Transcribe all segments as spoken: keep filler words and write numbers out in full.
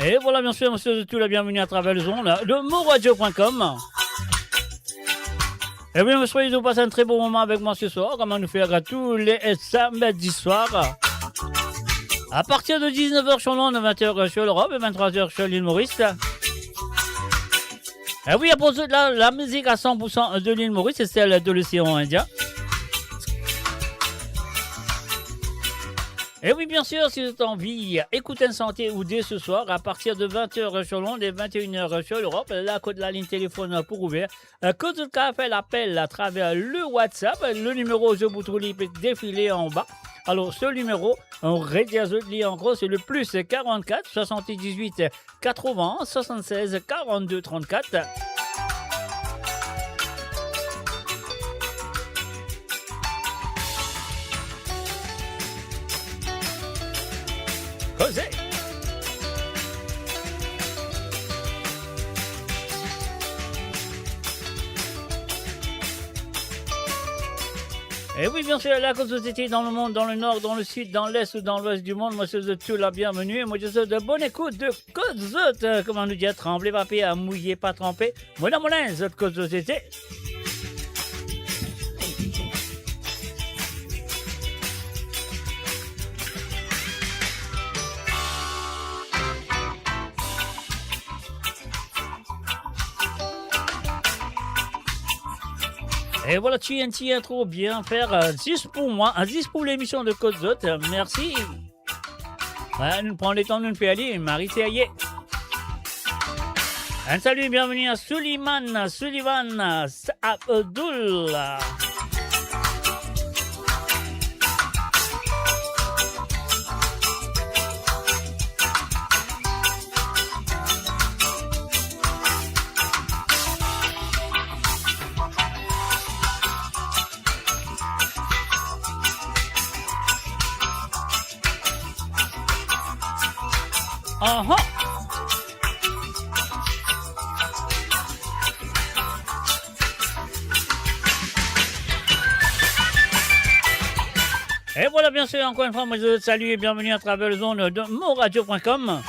Et voilà, bien sûr, monsieur, tout le bienvenu à travers les ondes de moradio point com. Eh bien, monsieur, nous passons un très bon moment avec moi ce soir, comme nous faisons tous les samedis soirs. À partir de dix-neuf heures sur l'onde, vingt heures sur l'Europe et vingt-trois heures sur l'île Maurice. Eh oui, pour toute la, la musique à cent pour cent de l'île Maurice et celle de l'océan Indien. Et oui, bien sûr, si vous avez envie d'écouter une santé ou deux ce soir, à partir de vingt heures sur l'onde et vingt et une heures sur l'Europe, là, côté la ligne téléphone pour ouvert, euh, que vous pouvez faire l'appel à travers le WhatsApp, le numéro, je vous trouve, il peut défiler en bas. Alors, ce numéro, on redit à zot li encore, c'est le plus quarante-quatre soixante-dix-huit quatre-vingts soixante-seize quarante-deux trente-quatre. Koze. Eh oui, bien sûr, là, que vous étiez dans le monde, dans le nord, dans le sud, dans l'est ou dans l'ouest du monde, moi, je vous souhaite tout la bienvenue. Moi, je vous souhaite de bonne écoute de Kot Zot, euh, kouma nou dir, tranble pa per, mouye pa tranpe. Mo dan mo linz, zot kot zot ete. Et voilà, ti enn ti intro bien fer, euh, zis pou mwa, euh, zis pou lemision de Kot Zot. Euh, mersi. Wi, nou pran letan, nou fer li, Marie Terrier. Un salut, bienvenue à Suliman, Sulivan, Abdul. Aha. Et voilà, bien sûr, encore une fois, moi, je vous salue et bienvenue à travers les ondes de moradio point com.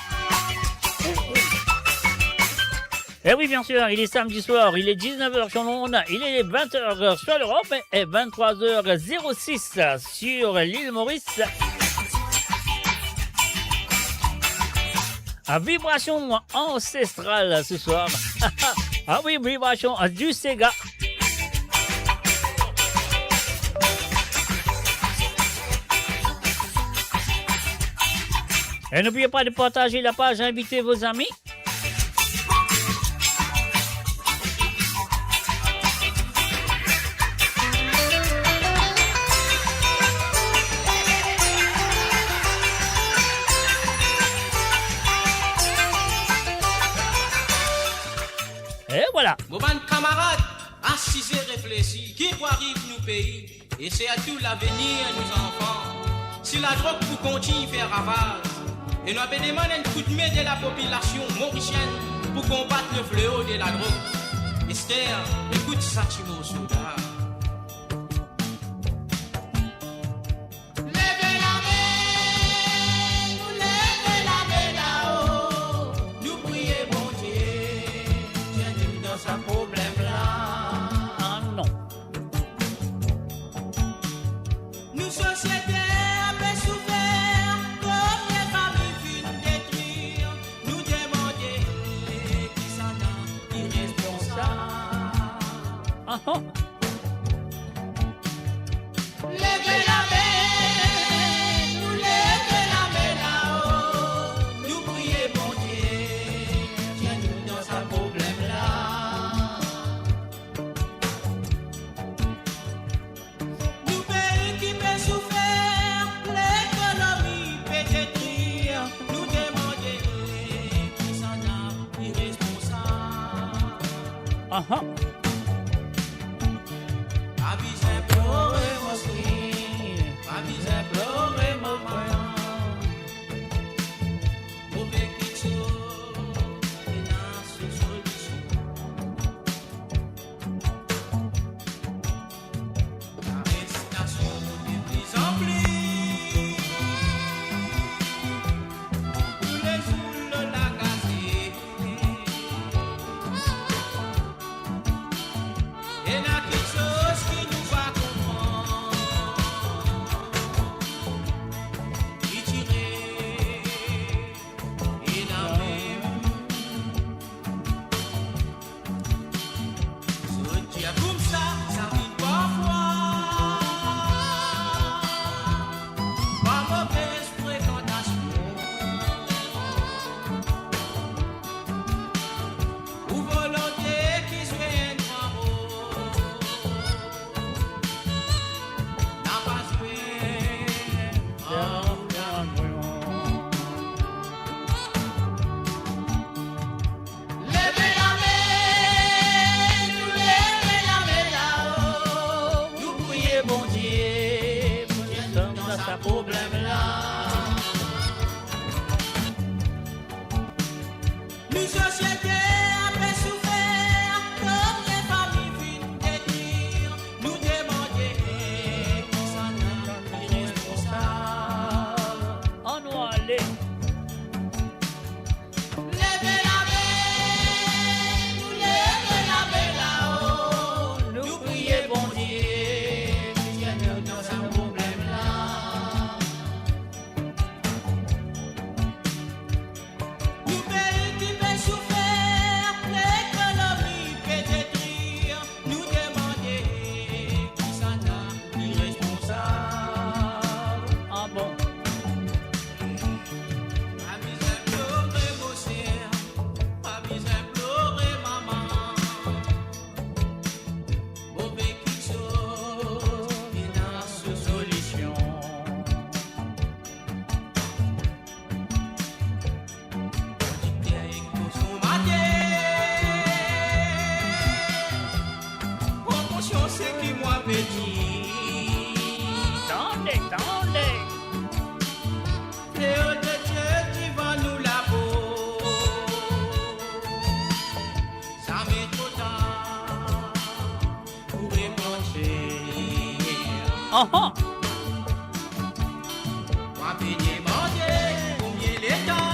Eh oui, bien sûr, il est samedi soir, il est dix-neuf heures sur l'onde, il est vingt heures sur l'Europe et vingt-trois heures zéro six sur l'île Maurice. Ah, vibration ancestrale ce soir. Ah oui, vibration, ah, du Sega. Et n'oubliez pas de partager la page, invitez vos amis. Et voilà. Mo bann kamarad, asize reflesi, ki pou ariv nou pei? E sirtou lavenir nou zanfan, si ladrog pou kontign fer ravaz, e nou pe demann enn koudme de lapopilasion morisienn pou konbat le fleo de ladrog. Esther, ekout sa ti morso la. Leve lame, nou leve lame lao, nou priye Bondie, tir nou dan sa problem la. Ah non. Nou sosiete pe soufer, kot lefami finn detrir, nou demande kisannla ki responsab. Aha. Leve lame, nou leve lame lao, nou priye Bondie, tir nou dan sa problem la. Nou pei ki pe soufer, lekonomi pe detrir, nou demande kisannla ki responsab. Aha. Pa bizin plore, mo frer, pa bizin plore, mo frer. Move kiksoz, ena so solision. Arestasion de pli an pli. Toulezour, le laga Nou sosiete pe soufer, konbien fami finn detrir, nou demande kisannla ki responsab. Annou ale. Leve lame, nou leve lame lao, nou priye Bondie, ki ed nou dan sa problem la. Nou pei ki pe soufer, lekonomi pe detrir, nou demande kisannla ki responsab. Ah bon? Pa bizin plore, mo ser, pa bizin plore, mama. Move kiksoz, ena so solision. Pran konsians seki mwa pe dir. Tande, tande. Leor de Die divan nou laport. Zame tro tar pou repantir. Aha! Mwa pe demande konbien letan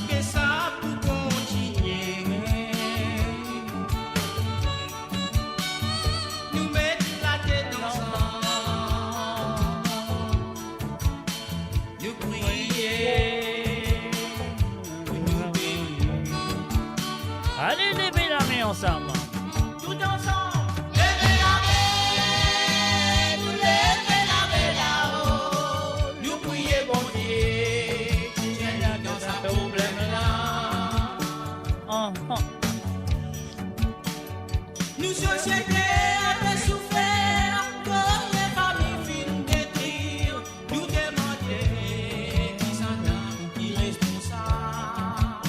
ke sa pou kontinie. Nou met latet ansanm. Nou priye pou nou pei. Ale, leve lame ansam. Tout ansanm, leve lame, nou leve lame lao. Nou priye Bondie, ki ed nou dan sa problem la. Aha. Nou sosiete pe soufer, konbien fami finn detrir, nou demande kisannla ki responsab.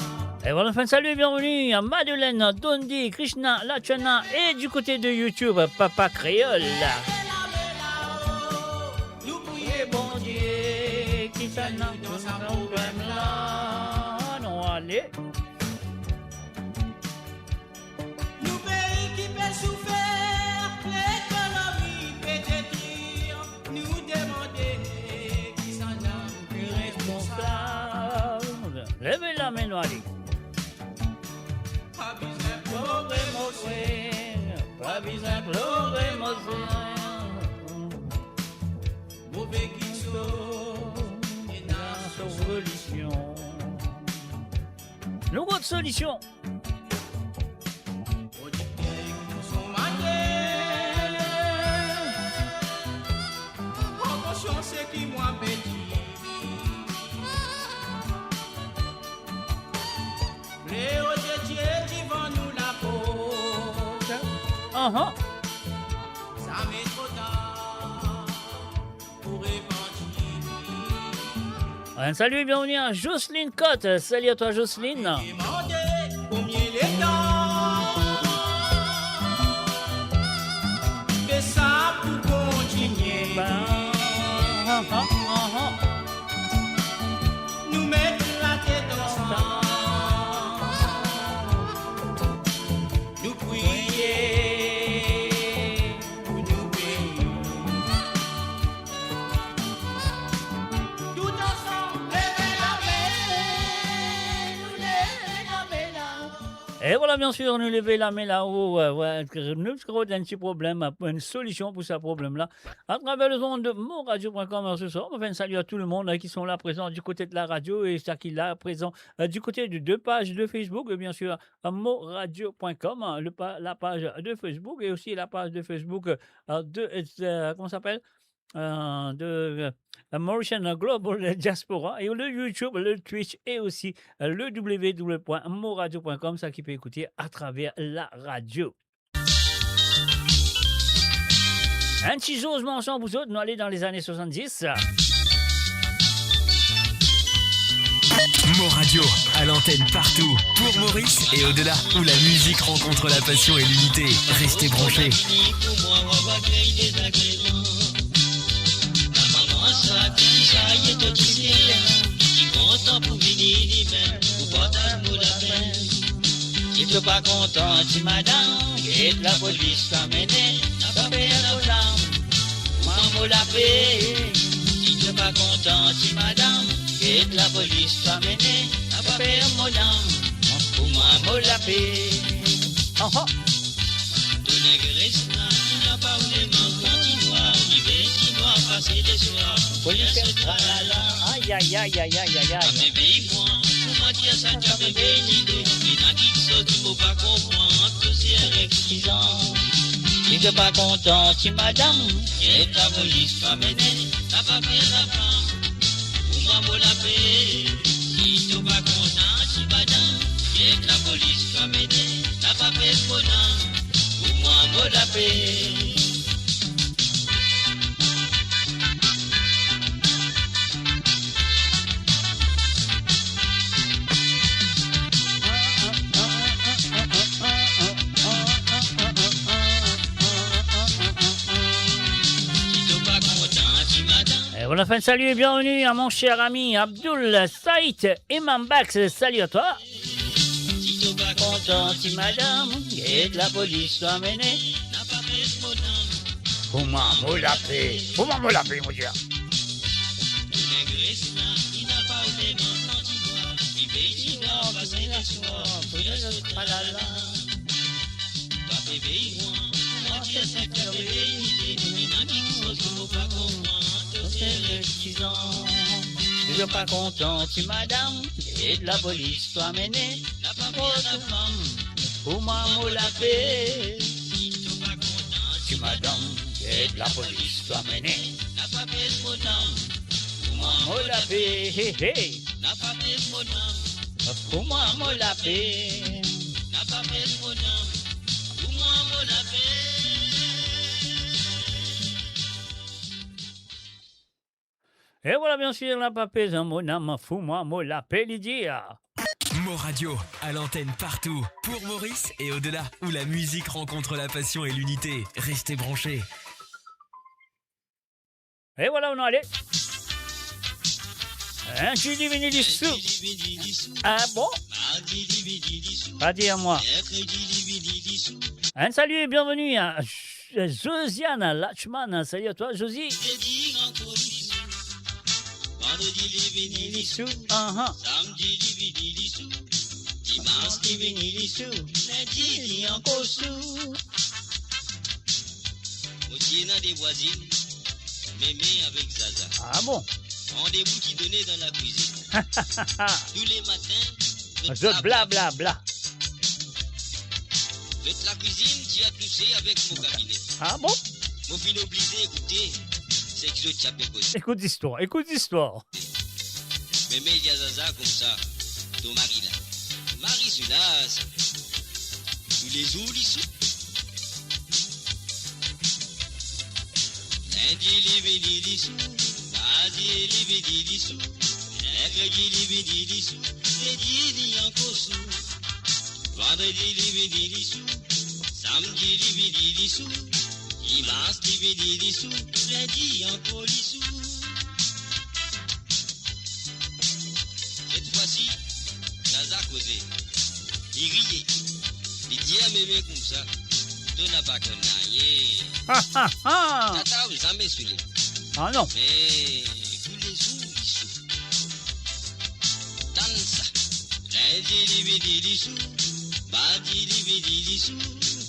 E vwala, finn salué, bienvenue à Madeleine, Dondi, Krishna, Lachana et du côté de YouTube, Papa Créole. Nou priye Bondie, kisannla dan sa problem la. Nou ale. Nou pei ki pe soufer, lekonomi pe detrir, nou demande kisannla ki responsab. Leve lame, nou ale. Pa bizin plore, mo ser, pa bizin plore, mo ser. Move kiksoz, ena solision. Nou kot solision. Prodikter konsomater, pran konsians seki mwa pe dir. Leor de Die divan nou laport. Aha. Zame tro tar. Hein, salut, bienvenue à Jocelyne Cotte. Salut à toi, Jocelyne. Ben, ah, ah, ah, ah. Pou nou pei. Tout ansanm, leve lame, nou leve lame lao. E vwala, bien sir, nou leve lame lao, euh, ouais, nou trouv enn ti problem, enn solision pou sa problem la. À travers les ondes de moradio point com, euh, ce soir, on fait un salut à tout le monde, hein, qui sont là présents du côté de la radio et ceux qui là présents, euh, du côté de deux pages de Facebook, et bien sûr, euh, moradio point com, hein, le pa-, la page de Facebook et aussi la page de Facebook, euh, de, euh, comment ça s'appelle ? Euh, de, euh, Mauritian Global Diaspora et le YouTube, le Twitch et aussi, euh, le w w w point moradio point com, sa ki pe ekoute à travers la radio. Enn ti zour manson pou zot, nou ale dan lezane swasanndis. Mo Radio, à l'antenne partout, pour Maurice et au-delà, où la musique rencontre la passion et l'unité. Restez branchés. To pa kontan ti madam, get lapolis pou amene, napa per mo lam, pou mwa mo lape. Si to pa kontan ti madam, get lapolis pou amene, napa per mo lam, pou mwa mo lape. Aha. To negres la, ki napa oule manz, kan ti nwar, li vey ti nwar pase leswar. Polis, tralala. Ay, ay, ay. Ape vey mwa, pou mwa dir sa, ape vey dilo, ena kiksoz ki mo pa konpran, to se enn rekizan. Si to pa kontan ti madam, get lapolis pou amene, napa per mo lam, pou mwa mo lape. Si to pa kontan ti madam, get lapolis pou amene, napa per mo lam, pou mwa mo lape. Et voilà, fin de salut et bienvenue à mon cher ami Abdoul Saïd, Imam Bax, salut à toi. Si to pa kontan ti madam, get lapolis pou amene, napa per mo lam, pou mwa mo lape. Pou mwa mo lape, mo dir. Tou negres la, ki napa oule manz, kan ti nwar, li vey ti nwar pase leswar, polis, tralala. Ape vey mwa, pou mwa dir sa, ape vey dilo, ena kiksoz ki mo pa konpran, to se enn rekizan. Si to pa kontan ti madam, get lapolis pou amene, napa per mo lam, pou mwa mo lape. Si to pa kontan ti madam, get lapolis pou amene, napa per mo lam, pou mwa mo lape. Hey, hey. Napa per mo lam, pou mwa mo lape. Napa per mo lam, pou mwa mo lape. Et voilà, bien sûr, napa per mo lam, pou mwa mo lape, li dir. Mo Radio, à l'antenne partout, pour Maurice et au-delà, où la musique rencontre la passion et l'unité. Restez branchés. Et voilà, on est allé. Hein, ti li vini li sou. Ah bon? Pa dir mwa. Hein, salut et bienvenue à J-, Josiane Lachman. Salut à toi, Josie. Vandredi li vini li sou. Aha. Samdi li vini li sou. Dimans li vini li sou. Lindi li ankor sou. Mo ti ena de vwazinn, Meme avek Zaza. Ah bon? Randevou ti done dan lakwizinn. Tou le matin, zot bla, bla, bla. Zot lakwizinn ti atouse avek mo kabine. Ah bon? Mo finn oblize ekoute seki zot ti ape koze. Ekout zistwar, ekout zistwar. Meme dir Zaza koumsa, to mari la, mari sela sa. Toulezour li sou. Lindi li vini li sou, mardi li vini li sou, merkredi li vini li sou, zedi li ankor sou, vandredi li vini li sou, samdi li vini li sou, dimans li vini li sou, lindi ankor li sou. Set fwa si, Zaza koze. Li riye. Li dir Meme koumsa, to napa konn nanye. Tata ou zame soule. Ah non. Me toulezour li sou. Tann sa. Lindi li vini li sou, mardi li vini li sou,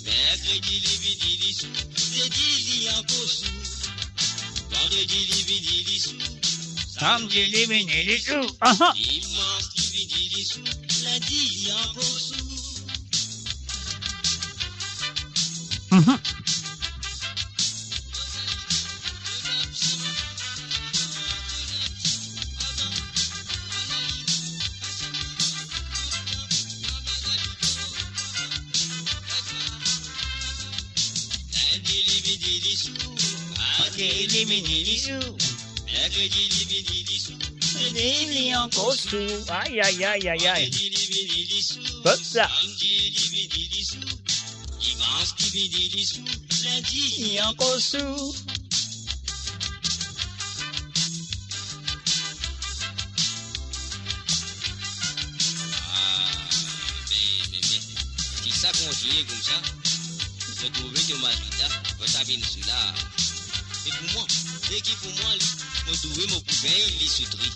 merkredi li vini li sou, zedi li ankor sou, vandredi li vini li sou, samdi li vini li sou. Aha. Dimans li vini li sou, lindi li ankor sou. Mhm. Lindi li vini li sou, mardi li vini li sou, merkredi li vini li sou, zedi li ankor sou. Ay, ay, ay, ay, ay. Vandredi li vini li sou, hop la. Samdi li vini li sou, dimans li vini li sou, lindi li ankor sou. Ah, be, be, be. Kontign koumsa, mo trouve ki mo mari la, mo ta vinn sou la. E pou mwa, e ki pou mwa, li, mo trouve mo pou gagn li sou tri.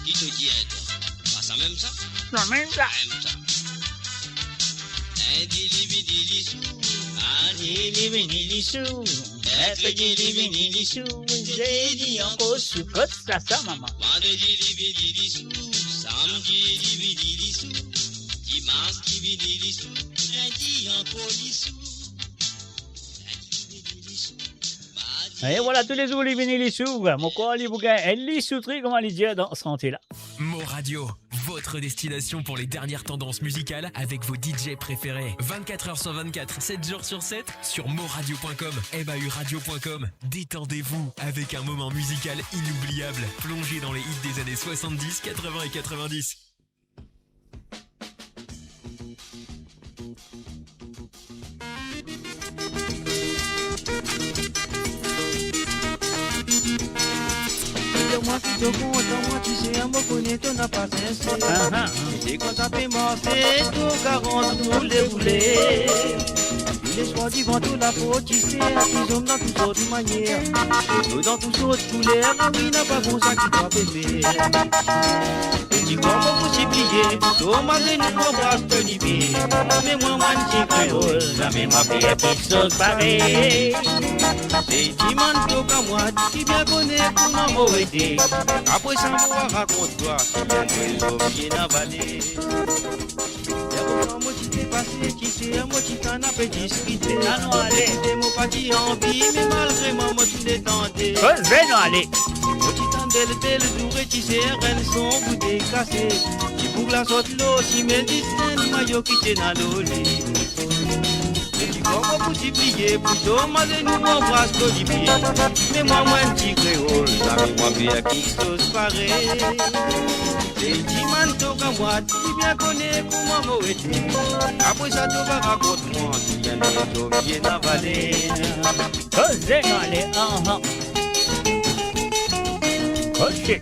Ki to dir, twa? Pa sa mem sa? Sa mem sa. Sa mem sa. Andi li vini li sou. Andi li vini li sou. Merkredi li vini li sou. Zedi ankor sou. Kot sa, sa, mama? Vandredi li vini li sou. Samdi li vini li sou. Dimann li vini li sou. Lindi ankor li sou. Lindi li vini li sou. Mardi. E vwala, toulezour li vini li sou. Mo krwar li pou gagn li sou tri, kouma li dir dan sante la. Mo Radio, votre destination pour les dernières tendances musicales avec vos D J préférés. Vingt-quatre heures sur vingt-quatre, sept jours sur sept, sur moradio point com, M A U radio point com. Détendez-vous avec un moment musical inoubliable. Plongez dans les hits des années soixante-dix, quatre-vingts et quatre-vingt-dix. Mwa ki to kontan, mwa ti ser, mo kone to napa sinsere. Aha. E kan sa pe marse, to garant nou leboule. Leswa divan to laport, ti ser, ki zom dan tou sort manier. Foto dan tou sort kouler, wi, napa koumsa ki to pe fer. Ti krwar mo pou sipliye, to maze nou anbras to dibien. Me mwa, mwa enn ti kreol, zame mo fer kiksoz parey. Se dimann to kamwad, ki bien kone kouma mo ete. Apre sa, mo va rakont twa, ki enn trezor bien avale. Ler kouma mo ti pe pase, ti ser, mo ti tann ape diskite. La nou ale. Mo pa ti anvi, me malgre mwa, mo ti le tande. Koze nou ale. Mo ti tann bel, bel zoure, ti ser, enn son pou dekase. Ti boug la sot lor sime, zis enn mayo ki ti ena lor li. Ti krwar mo pou sipliye, pou to maze nou anbras to dibien. Me mwa, mwa enn ti kreol, zame mo fer kiksoz parey. Se dimann to kamwad, ki bien kone kouma mo ete. Apre sa, to va rakont mwa, ki enn trezor bien avale. Koze nou ale, aha. Oh shit.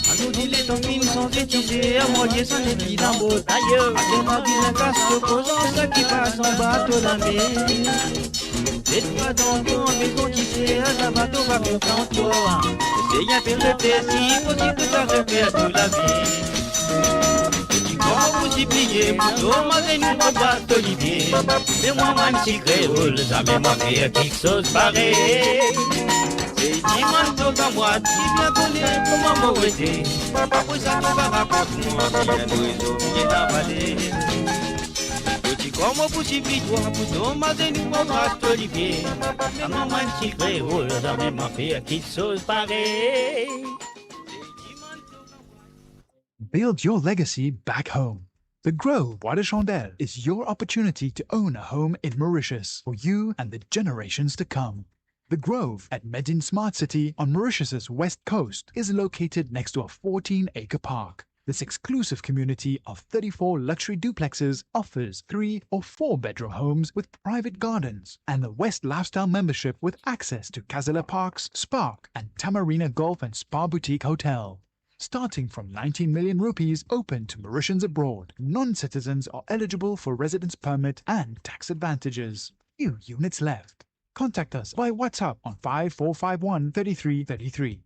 Azordi letan finn sanze, ti ser, mo ye sanze ki dan mo tayo. Aster mo bizin kas to kozan, sa ki pas anba to lame. Let pa dan gran mezon, ti ser, laba to va kontan twa. Sey enpe reflefsi, posib to sa refer to lavi. Ti krwar mo pou sipliye, pou to maze nou anbras to dibien. Me mwa, mwa enn ti kreol, zame mo fer kiksoz parey. Se dimann to kamwad, ki bien kone kouma mo ete. Apre sa, to va rakont mwa, ki enn trezor bien avale. Ti krwar mo pou sipli twa, pou to maze nou anbras to dibien. Me mwa, mwa enn ti kreol, zame mo fer kiksoz parey. Build your legacy back home. The Grove Bois de Chandelle is your opportunity to own a home in Mauritius for you and the generations to come. The Grove at Medin Smart City on Mauritius's west coast is located next to a fourteen-acre park. This exclusive community of thirty-four luxury duplexes offers three or four bedroom homes with private gardens and the West Lifestyle membership with access to Casella Parks, Spark, and Tamarina Golf and Spa Boutique Hotel. Starting from nineteen million rupees, open to Mauritians abroad. Non-citizens are eligible for residence permit and tax advantages. Few units left. Contact us by WhatsApp on five four five one thirty-three thirty-three.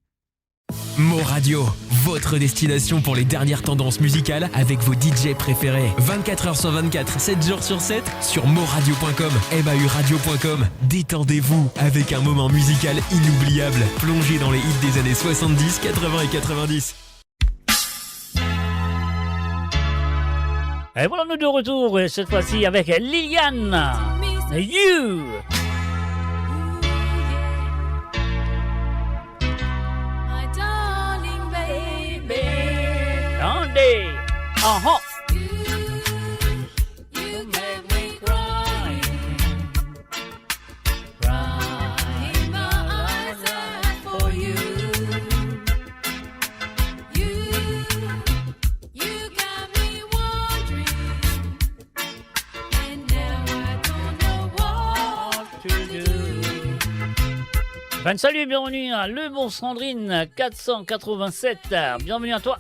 Mo Radio, votre destination pour les dernières tendances musicales avec vos D J préférés. Vingt-quatre heures sur vingt-quatre, sept jours sur sept, sur moradio point com, M A U radio point com. Détendez-vous avec un moment musical inoubliable. Plongez dans les hits des années soixante-dix, quatre-vingts et quatre-vingt-dix. Et voilà, nous de retour, euh, cette fois-ci avec Liliane. You. My darling baby. Tande. Aha. You, you make me cry. Enfin, salut et bienvenue à Le Bon Sandrine quatre cent quatre-vingt-sept. Bienvenue à toi.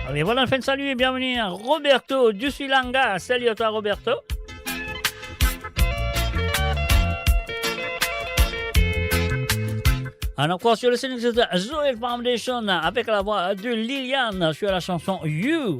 Allez, voilà, on fait un salut et bienvenue à Roberto Dusilanga. Salut à toi, Roberto. On a encore sur le scène, c'est Joel Foundation avec la voix de Liliane sur la chanson You.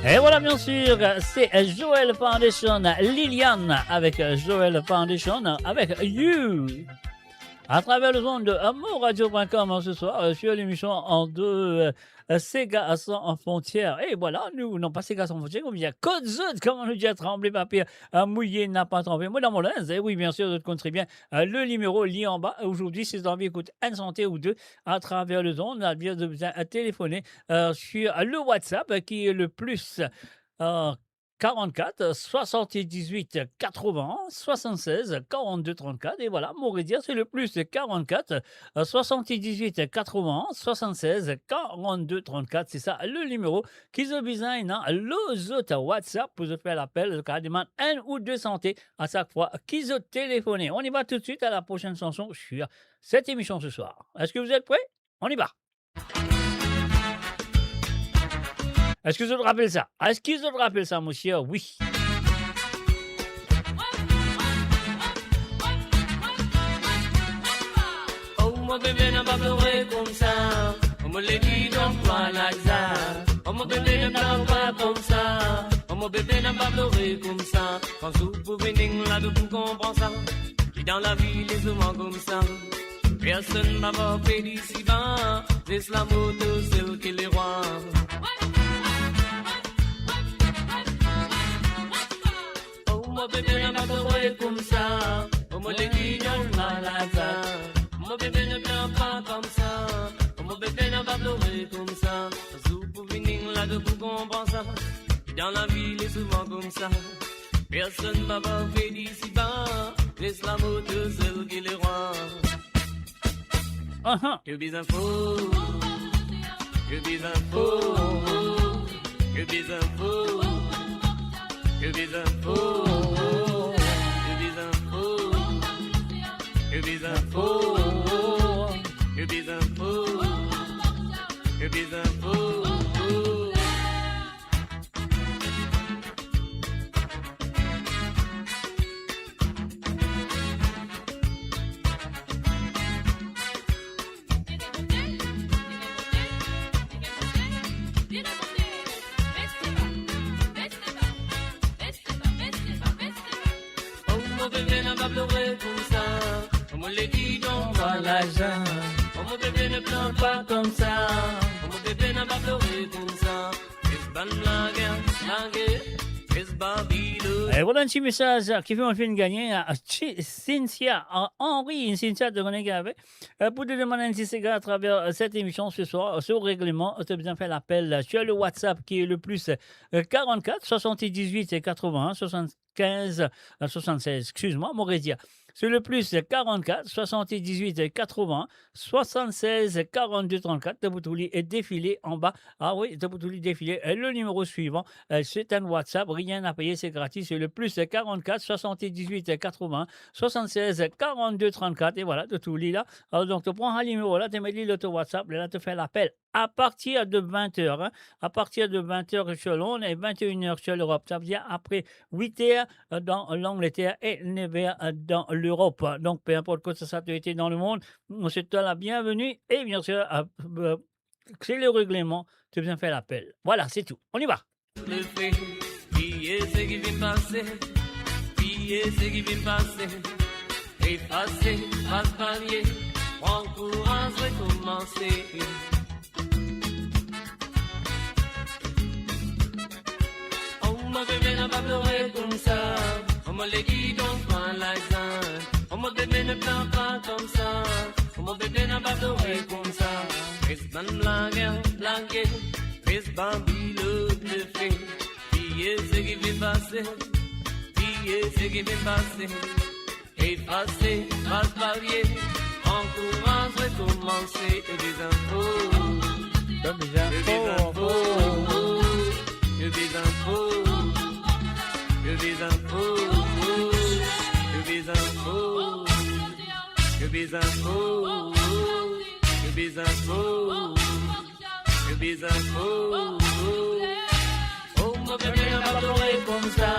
Et voilà, bien sûr, c'est Joel Foundation, Liliane avec Joel Foundation avec You. À travers les ondes de amour radio point com, hein, ce soir, euh, sur l'émission en deux, euh, euh, Séga sans frontières. Et voilà, nou, non pa Séga sans frontières, nou vinn kot zot, kouma nou dir, tranble pa per, euh, mouye napa tranpe. Mwa dan mo linz, eh oui, bien sir, zot konn tre bien, euh, le nimero li anba. Zordi, si zot anvi ekout enn sante ou de à travers les ondes, zot bizin, euh, telefone, euh, sur le WhatsApp, euh, qui est le plus, euh, quarante-quatre, soixante-dix-huit, quatre-vingts, soixante-seize, quarante-deux, trente-quatre. Et voilà, mo redir, c'est le plus quarante-quatre, soixante-dix-huit, quatre-vingts, soixante-seize, quarante-deux, trente-quatre. C'est ça, le nimero ki zot bizin, hein, lor zot WhatsApp pou zot fer lapel, zot kapav demann enn ou de sante à chaque fois ki zot telefone. On y va tout de suite à la prochaine chanson sur cette émission ce soir. Est-ce que vous êtes prêts ? On y va. Eski zot rapel sa? Eski zot rapel sa, mo cher? Wi. Oh, mo bebe, napa plore koumsa. Oh, mo lady, don't cry like that. Oh, mo bebe, ne pleure pas comme ça. Oh, mo bebe, napa plore koumsa. Kan zour pou vini la, nou pou konpran sa. Ki dan lavi, li souvan koumsa. Personn pa parfe isi-ba, zis lamor tousel ki lerwa. Oh, mo bebe, napa plore koumsa. Oh, mo lady, don't cry like that. Mo bebe, ne pleure pas comme ça. Oh, mo bebe, napa plore koumsa. Zour pou vini la, nou pou konpran sa. Ki dan lavi, li souvan koumsa. Personn pa parfe isi-ba, zis lamor tousel ki lerwa. Aha. Yo bizin fou. Yo bizin fou. Yo bizin fou. Yo bizin fou. Yo bizin fou. Yo bizin fou. Yo bizin fou. Yo bizin fou. Oh, mo bebe, napa plore koumsa. Oh, mo lady, don't cry like that. Oh, mo bebe, ne pleure pas comme ça. Oh, mo bebe, napa plore koumsa. Zis bann blager, blager, zis Babilon. E voilà enn ti mesaz ki finn, finn gagne, euh, Chi-, Cynthia, euh, Henri, Cynthia, to kone ki ave, euh, pou to demann enn ti sega à travers, euh, cette émission ce soir, euh, so regleman, euh, to bizin fer lapel, euh, sur le WhatsApp qui est le plus, euh, quarante-quatre, soixante-dix-huit, quatre-vingts, soixante-quinze, euh, soixante-seize, excuse-moi, mo redir. C'est le plus quarante-quatre, soixante-dix-huit, quatre-vingts, soixante-seize, quarante-deux, trente-quatre. To pou trouv li e défilé anba. Ah oui, to pou trouv li défilé. Euh, le numéro suivant, euh, c'est un WhatsApp, rien à payer, c'est gratuit. C'est le plus quarante-quatre, soixante-dix-huit, quatre-vingts, soixante-seize, quarante-deux, trente-quatre. E voilà, to trouv li la. Alors, donk, to pran sa nimero la, to met li lor to WhatsApp, la, to fer lapel. À partir de vingt heures, hein, à partir de vingt heures sur Londres et vingt et une heures sur l'Europe. Ça veut dire après huit heures, euh, dans l'Angleterre et neuf heures, euh, dans l'Europe. Donc, peu importe kot sa to ete dans le monde, on souhaite toi la bienvenue et bien sûr, euh, euh, c'est le règlement, to bizin fer lapel. Voilà, c'est tout. On y va. Bliye seki finn pase, bliye seki finn pase, efase, pas palye, pran kouraz, rekoumanse. Oh, mo bebe, napa plore koumsa. Oh, mo lady, don't cry like that. Oh, mo bebe, ne pleure pas comme ça. Oh, mo bebe, napa plore koumsa. Zis bann blager, blager, zis Babilon, bliye seki finn pase, bliye seki finn pase. Efase, pas palye, pran kouraz, rekoumanse. Yo bizin fou. Yo bizin fou. Yo bizin fou. Yo bizin fou. Yo bizin fou. Yo bizin fou. Yo bizin fou. Yo bizin fou. Oh, mo bebe, napa plore koumsa.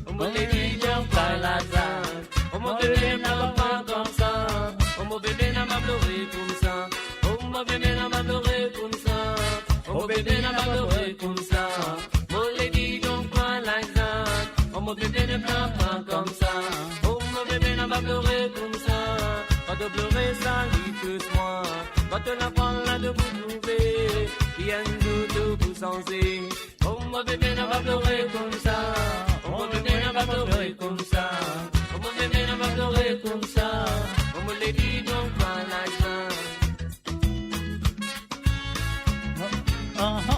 Oh, mo lady, don't cry like that. Oh, mo bebe, napa plore koumsa. Oh, mo bebe, napa plore koumsa. Oh, mo bebe, napa plore koumsa. Oh, mo bebe, napa plore koumsa. Mo lady, don't cry like that. Oh, mo bebe, ne pleure pas comme ça. Oh, mo bebe, napa plore koumsa. Kan to Plore, sa li tous mwa. Kan to aprann la, to pou trouve ki enn zour tou pou sanze. Oh, mo bebe, napa plore koumsa. Oh, mo bebe, napa plore koumsa. Oh, mo bebe, napa plore koumsa. Oh, mo lady, don't cry like that. Aha.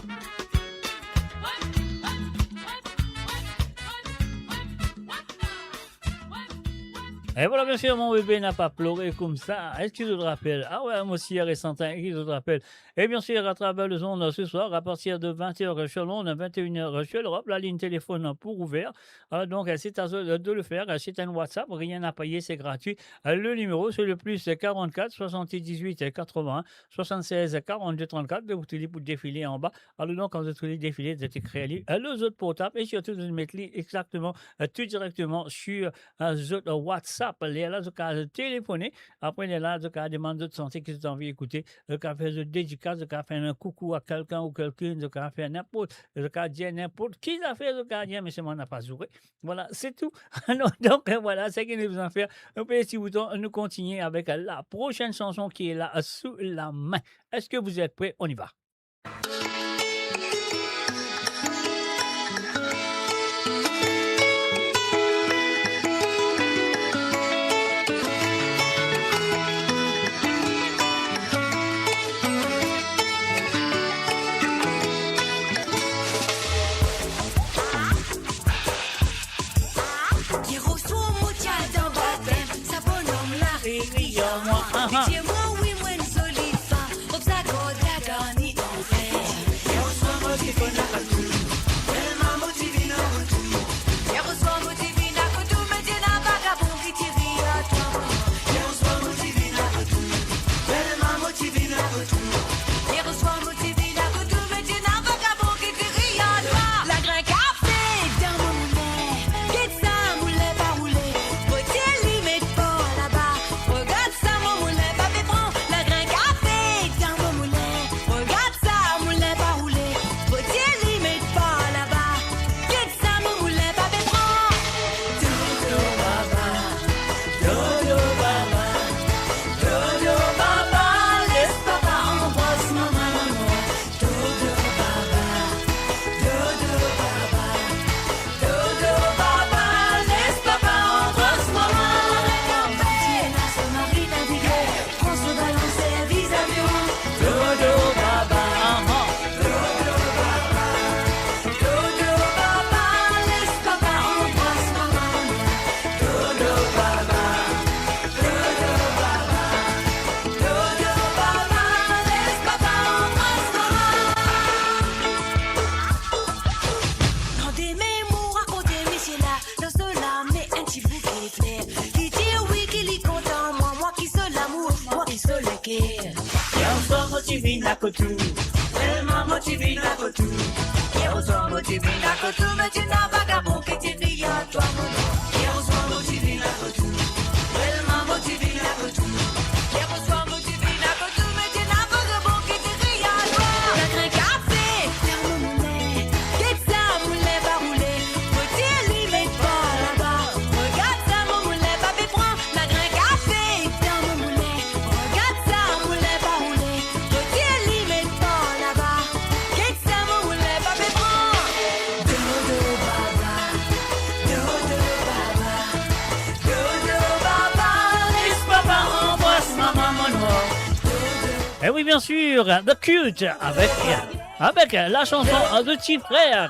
E vwala, biensir, mo bebe, napa plore koumsa. Eski zot rapel? Ah ouais, mo sir e serten ki zot rapel. E biensir, atraver lezond se swar, apartir de vinte heures sur Londres, vingt et une heures sur l'Europe, lalinn telefonn pou ouver. Alor donk, se a zot de le fer, se enn WhatsApp, rien à payer, c'est gratuit. Le nimero se le plus quarante-quatre soixante-dix-huit quatre-vingts soixante-seize quarante-deux trente-quatre, donk ou touzour li pou defile anba. Alor donk, kan zot touzour li defile, zot ekrir li, euh, lor zot portab, e sirtou zot met li exakteman, euh, tou direkteman sir, euh, zot WhatsApp. Lerla zot kav telefone, apre lerla zot kav demann zot santi ki zot anvi ekoute, zot kav fer zot dedikas, zot kav fer enn koukou a kelkenn ou kelkenn, zot kav fer ninport, zot kav dir ninport ki zafer zot kav dir, me selman napa zoure. Vwala, se tou. Non, donk, euh, vwala, seki nou bizin fer. Nou peze ti bouton, nou kontigne avek la prosenn sanson ki la sou lame. Est-ce que vous êtes prêts? On y va. Yer oswar mo ti al dan batem, sa bonom la rir ar mwa. Aha. Li dir mwa, wi, mo enn zoli fam, ob sa gard la garni an fer. Yer oswar mo ti vinn akotou, telman mo ti vinn akotou. Yer oswar mo ti vinn akotou, me ti ena vagabon ki ti rir ar twa. Yer oswar mo ti vinn akotou, telman mo ti vinn akotou. Yer oswar mo ti vinn akotou, me ti ena vagabon ki ti rir ar twa. Lagrin kafe dan mo moulen, get sa moulen pa roule. Voitir li met par laba, regard sa mo moulen pa pe pran. Lagrin kafe dan mo moulen, regard sa moulen pa roule. Voitir li met par laba, get sa mo moulen pa pe pran. Dodo baba, dodo baba, dodo baba, les papa anbras mama. Dodo baba, dodo baba, dodo baba, les papa anbras mama. Pran so balanser, viz avion. Dodo baba, aha. Dodo baba, dodo baba, les papa anbras mama. Dodo baba, dodo baba, dodo baba, les papa anbras mama. Landime mo rakont misie la, dan so lame enn ti bouke fler. Li dir wi ki li kontan mwa, mwa ki so lamour, mwa ki so leker. Yer oswar mo ti vinn akotou, telman mo ti vinn akotou. Yer oswar mo ti vinn akotou, me ti ena vagabon ki ti rir ar twa mo. Yer oswar mo ti vinn akotou, telman mo ti vinn akotou. Yer oswar mo ti vinn akotou, me ti ena vagabon ki ti rir ar twa. Lagrin kafe dan mo moulen, get sa moulen pa roule. Voitir li met par laba, regard sa mo moulen pa pe pran. Lagrin kafe dan mo moulen, regard sa moulen pa roule. Voitir li met par laba, get sa mo moulen pa pe pran. Dodo baba, dodo baba, dodo baba, les papa anbras mama mo nwar. Eh oui, bien sûr, The Cult avec, avec la chanson de Ti Frer.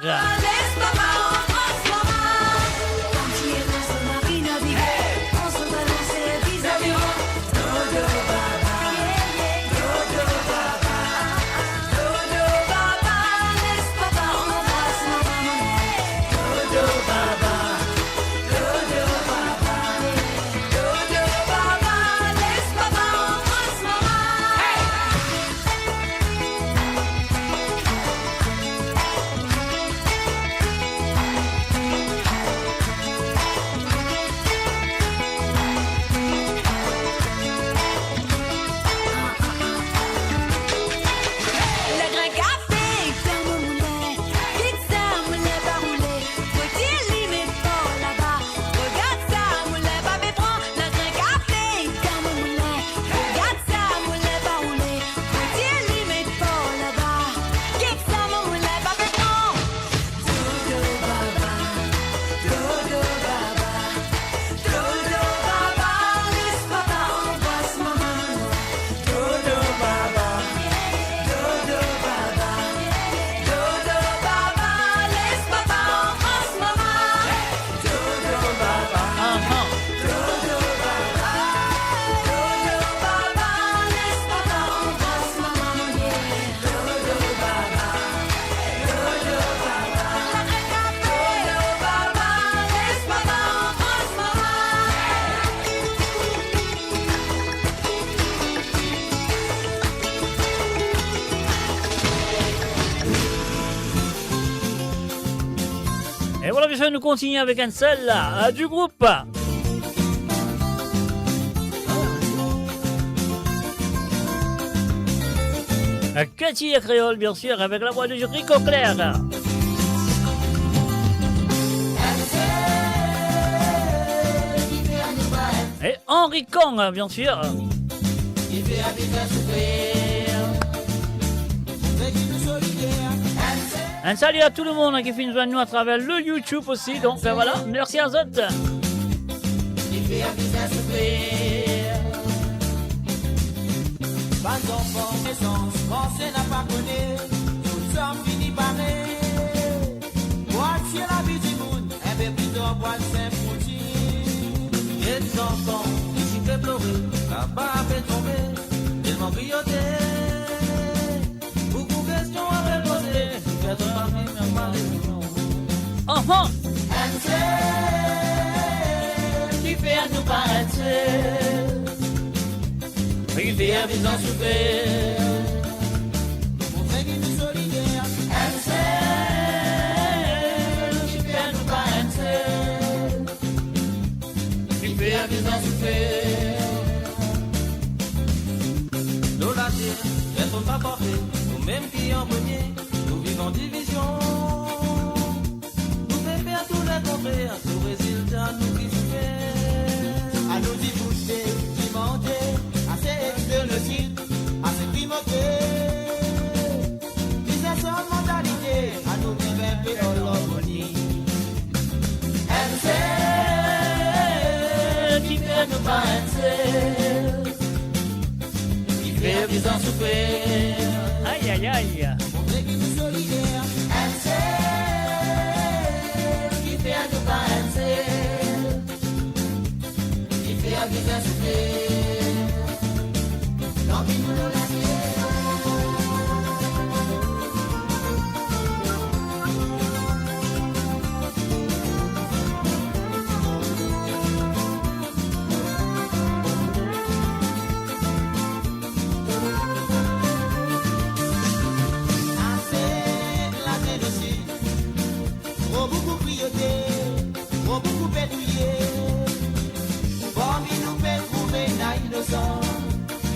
Sa, nou kontigne avek enn sel, euh, du group Katie Kreol, bien sûr, avec la voix de Rico Claire. Et Henri Kang, bien sûr. Enn sali a tou le mond ki finn zwenn nou atraver le YouTube osi. Donk, euh, voilà, mersi a zot. Bann zanfan nesans, panse napa kone, zot sanm fini pare. Pou al sir lavi dimoun, enn pe pli tar pou al sinp routinn. Get zanfan, isi pe plore, laba pe tonbe, telman kriye. Boukou kestion a pe poze, fer zot lavi pou male. Aha! Enn sel, kifer nou pa enn sel? Kifer bizin soufer? Montre ki nou solider. Enn sel, kifer nou pa enn sel? Kifer bizin soufer? Lor later, personn pa parfe, noumem ki an premie, nou viv an divizion. Nou pe fer tou lekontrer, nou rezilta nou ki soufer. Anou diboute, dimande, ase ex genosid, ase krim oke. Bizin sanz mantalite, anou viv enn pe an larmoni. Enn sel, kifer nou pa enn sel? Kifer bizin soufer? Ay, ay, ay. Montre ki nou solider. Enn sel, kifer nou pa enn sel? Kifer bizin soufer? Lanvi nou lor later. Ase lazenosid, tro boukou kriye, tro boukou pe touye. Parmi nou pe trouve ena inosan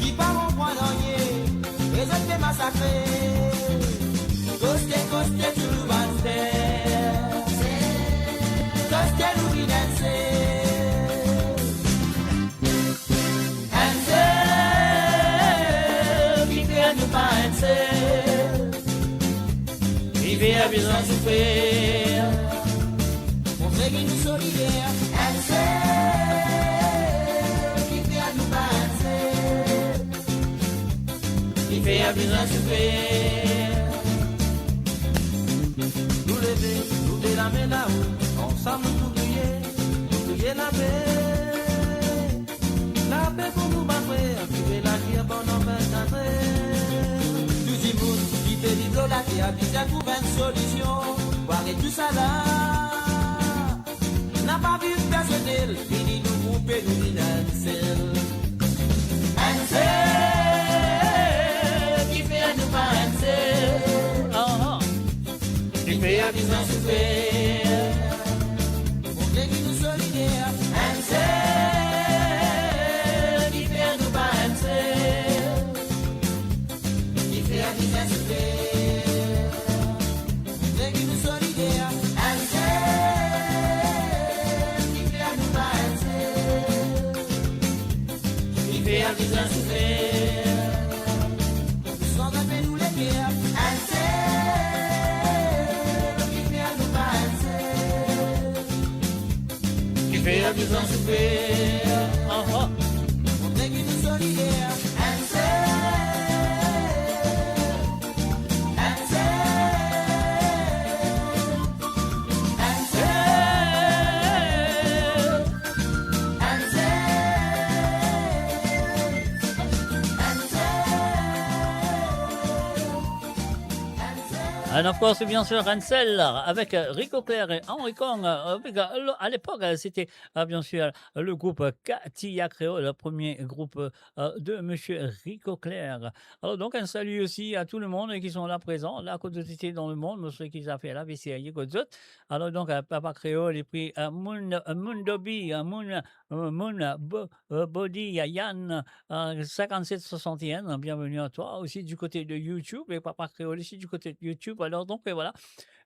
ki pa konpran nanye, e zot pe masakre. Koste koste tou nou bann frer, koste nou vinn enn sel. Enn sel, kifer nou pa enn sel? Kifer bizin soufer? Montre ki nou solider. Enn sel, kifer nou pa enn sel? Kifer bizin soufer? Nou leve, nou leve lame lao, ansam nou tou kriye, nou kriye lape. Lape pou nou bann frer ki pe lager pandan vinnkatr er. Tou dimoun ki pe viv lor later bizin trouv enn solision pou aret tousala. Napa viv personel, vini nou groupe, nou vinn enn sel. Enn sel, kifer nou pa enn sel? Aha. Kifer bizin soufer? Montre ki nou solider. Enn sel, kifer nou pa enn sel? Kifer bizin soufer? Montre ki nou solider. Enn sel, kifer nou pa enn sel? Kifer bizin soufer? Pou sanz enn pe nou leker. Enn sel, kifer nou pa enn sel? Kifer bizin soufer? Aha. Montre ki nou solider. Enn sel, enn sel, enn sel, enn sel, enn sel. And of course, bien sûr, Ansel avec, euh, Rico Clair et Henri Kong, euh, avec, euh, le- à l'époque, euh, c'était, euh, bien sûr, le groupe, euh, Katya Créole, le premier groupe, euh, de monsieur Rico Clair. Alors donc, un salut aussi à tout le monde qui sont là présents, là, kot zot ete dan lemonn, mo swete ki zafer la pe serye kot zot. Alors donc, euh, Papa Kréol, epi, euh, Moun, euh, Moun Dobi, euh, Moun, euh, Moun, euh, Bo- euh, Body, euh, Yann, euh, cinquante-sept soixante et un, hein, bienvenue à toi aussi du côté de YouTube, et Papa Kréol aussi du côté de YouTube. Alors donc, euh, voilà.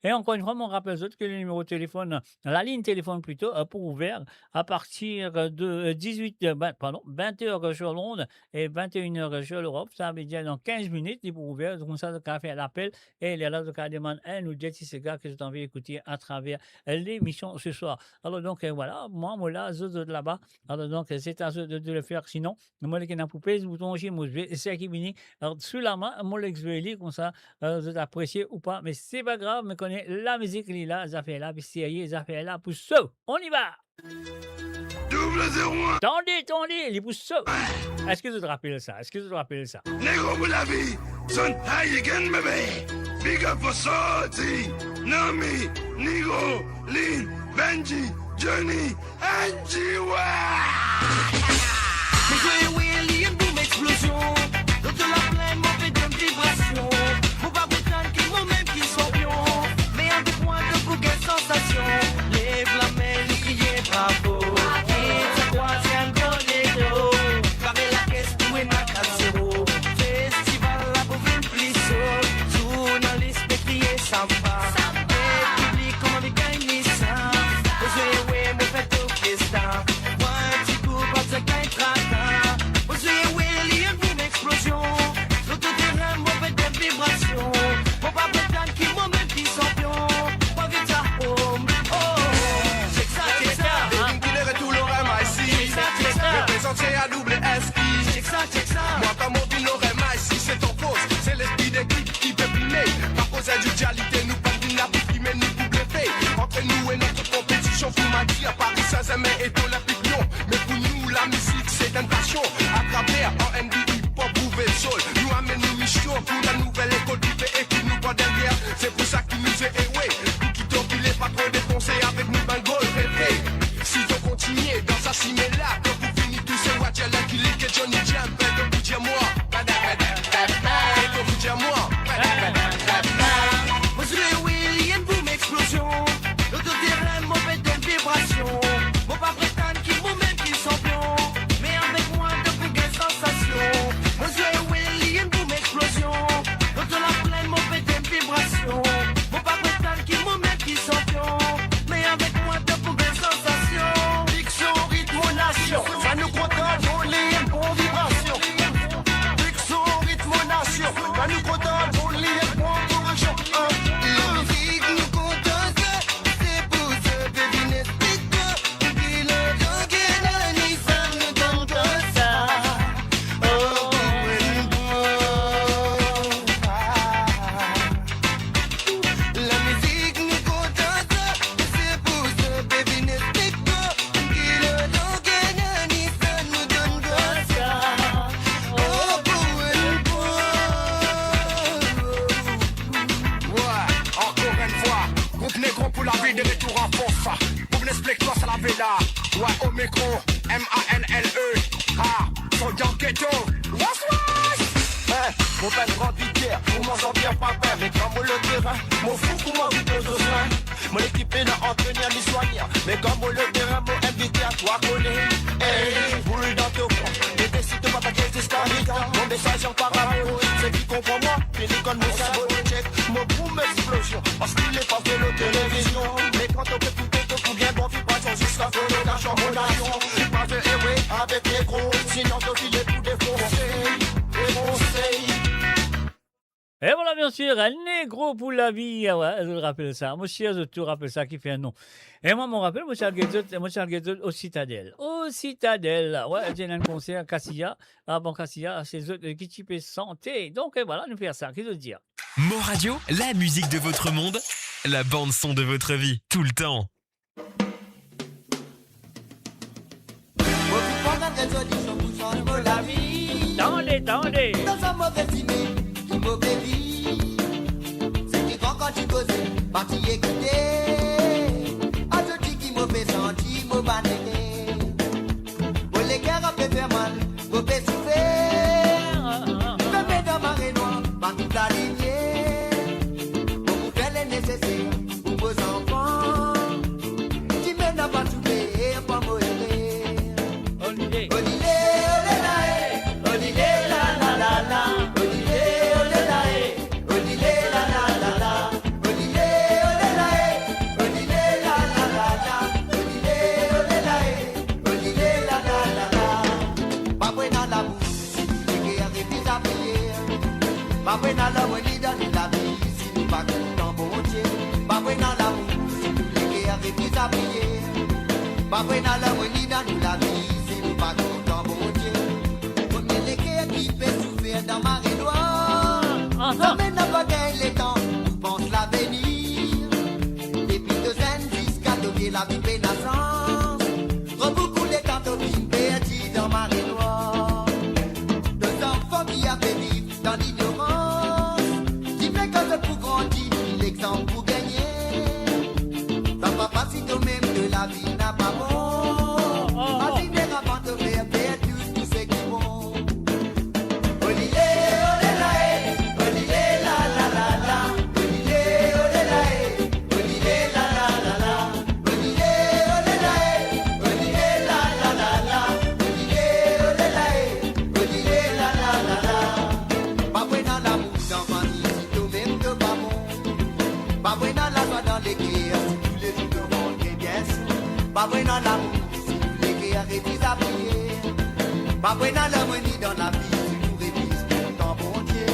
Et encore une fois, mo rapel zot ki le nimero telefon, la ligne téléphone plutôt, euh, pou ouver à partir de, euh, dix-huit, euh, ben, pardon, vingt heures sur Londres et vingt et une heures sur l'Europe. Sa ve dir dan quinze minit, li pou ouver, koumsa zot kapav fer lapel, e lerla zot kapav demann enn ou de ti sega ki zot anvi ekoute atraver, euh, lemision ce soir. Alors donc, euh, voilà, mwa, mo la, zot, zot laba. Alors donc, euh, c'est à zot de, de le faire. Sinon, mo le kena pou pez bouton, mo zwe seki vini, euh, sou lame, mo le zwe li, koumsa, euh, zot apresie ou pa, me se pa grav, me kone lamizik li la, zafer la, pe serye, zafer la pou so. On y va! Double zéro un. Tande, tande, li pou so. Eski zot rapel sa? Eski zot rapel sa? Negro pou lavi, son high again, bébé. Big up for Sorti, Nami, Nigo, Lin, Benji, Johnny, Angie, wa! Mo zwe wi, li enn boum explosion. Lot laplenn, mo pe donn vibrasion. Mo pa pretann ki mo mem ki sanpion, me avek mwa to pou gagn sansasion. Lev lame, nou kriye bravo. Ki ti krwar se enn gro ledo. Pare lakes pou enn a kat zero. Festival la pou vinn pli so. Zournalis pe kriye samba. E piblik kouma li gagn li sa. Mo zwe wi, mo fer to fiesta. Pran ti kou, pa ti gagn traka. Mo zwe wi, li enn boum explosion. Lor to terin, mo pe donn vibrasion. Mo pa pretann ki mo mem ki sanpion. Mo vinn sa, oh, oh. Check sa, check sa. Baby, ki le retour lor M I C. Check sa, check sa. Reprezant C A W S I. Check sa, check sa. Mwa, kan mo vinn lor M I C, se ton fos, se lespri dekip ki pe filme. Pa koz individialite, nou pa vinn la pou filme, nou pou blefe. Antre nou e nou konpetision, pou Madi a Paris Saint-Germain e to Olympique Lyon. Me pou nou, lamizik, se enn pasion. Atraver R and B, hip-hop, groove e soul, nou amenn nou mision pou enn nouvel lekol ki pe ekri nou par deryer. Se pou sa ki nou zwe wi, pou ki to ki le pa tro depanse avek nou bann gol refe. Si to kontinie dan sa sime la, to pou fini touse, Wadjel, Lucky Luke, Johnny Jam, to pou dir mwa. To pou dir mwa. Mo zwe wi, li enn boum explosion. Lor to terin, mo pe donn vibrasion. Mo pa pretann ki mo mem ki sanpion, me avek mwa to pou gagn sansasion. Mo zwe wi, li enn boum explosion. Lor laplenn, mo pe donn vibrasion. Mo pa pretann ki mo mem ki sanpion, me avek mwa to pou gagn sansasion. Big Son, ritmo nasion. Sa nou kontan, nou li enn bon vibrasion. Big Son, ritmo nasion. Sa nou kontan, nou li enn bon vibrasion. Lamiziki nou kontan sa, se pou sa, baby, nou explike. Wi, ankor enn fwa, group Negro pou lavi de retour an fors. Pou vinn explik twa sa lavi la. Wi, o mikro, M A N L E. Ah, Soldat Ghetto. Was, was. Hein, mo bann gran biter, kouma Jean-Pierre Papin, me kan mo lor terin, mo fou kouma Vito Jocelyn. Mo lekip ena antrenir, ni swanye, me kan mo lor terin, mo envite a twa kone. Ey, boul dan to kwen, e desi to pa atake ziska mitan. Mo mesaz an parabol, seki konpran mwa, fini konn mo sinbol. Check, mo boum explosion, paski le pa fer lor televizion. Me kan to pe ekoute, to pou gagn bon vibrasion ziska prolongasion mo nasion. Li pa fer ere avek Negro, sinon to file pou defonse, defonse. Et voilà, bien sûr, Negro pou lavi. Ah ouais, zot rapel sa. Mo sir zot tou rapel sa ki fer non. E mwa, mo rapel, mo ti al get zot, mo ti al get zot o Citadel. O Citadel, ouais, ti ena enn konser Cassia. Ah bon, Cassia, se zot, euh, ki ti pe sante. Donk, euh, voilà, nou fer sa. Ki zot dir? Mo Radio, la musique de votre monde, la bande son de votre vie, tout le temps. Tande, tande. Pa pou ena larmoni dan nou lavi si nou pa kontan Bondie. Pa pou ena lamour si nou leker refiz a priye. Pa pou ena larmoni dan nou lavi si nou pa kontan Bondie. Premie leker ki pe soufer dan mare nwar. Aha. Zame napa gagn letan pou pans lavenir. Depi to zenn ziska to vie lavi pena sans. Tro boukou letan to finn perdi dan mare nwar. To zanfan ki ape viv dan lignorans. Dife kan zot pou grandi, ki lexanp pou gagne. Sa pa fasil tomem to lavi napa bon. Azi nera avan to fer perdi tou seki bon. Olile, olela, e, olile, la, la, la, la. Olile, olela, e, olile, la, la, la, la. Olile, olela, e, olile, la, la, la, la. Olile, olela, e, olile, la, la, la, la. Pa pou ena lamour dan fami si tomem to pa bon. Pa pou ena lazwa dan leker si toulezour to rant bien sou. Pa pou ena lamour si nou leker refiz a priye. Pa pou ena larmoni dan lavi si nou refiz kontan Bondie.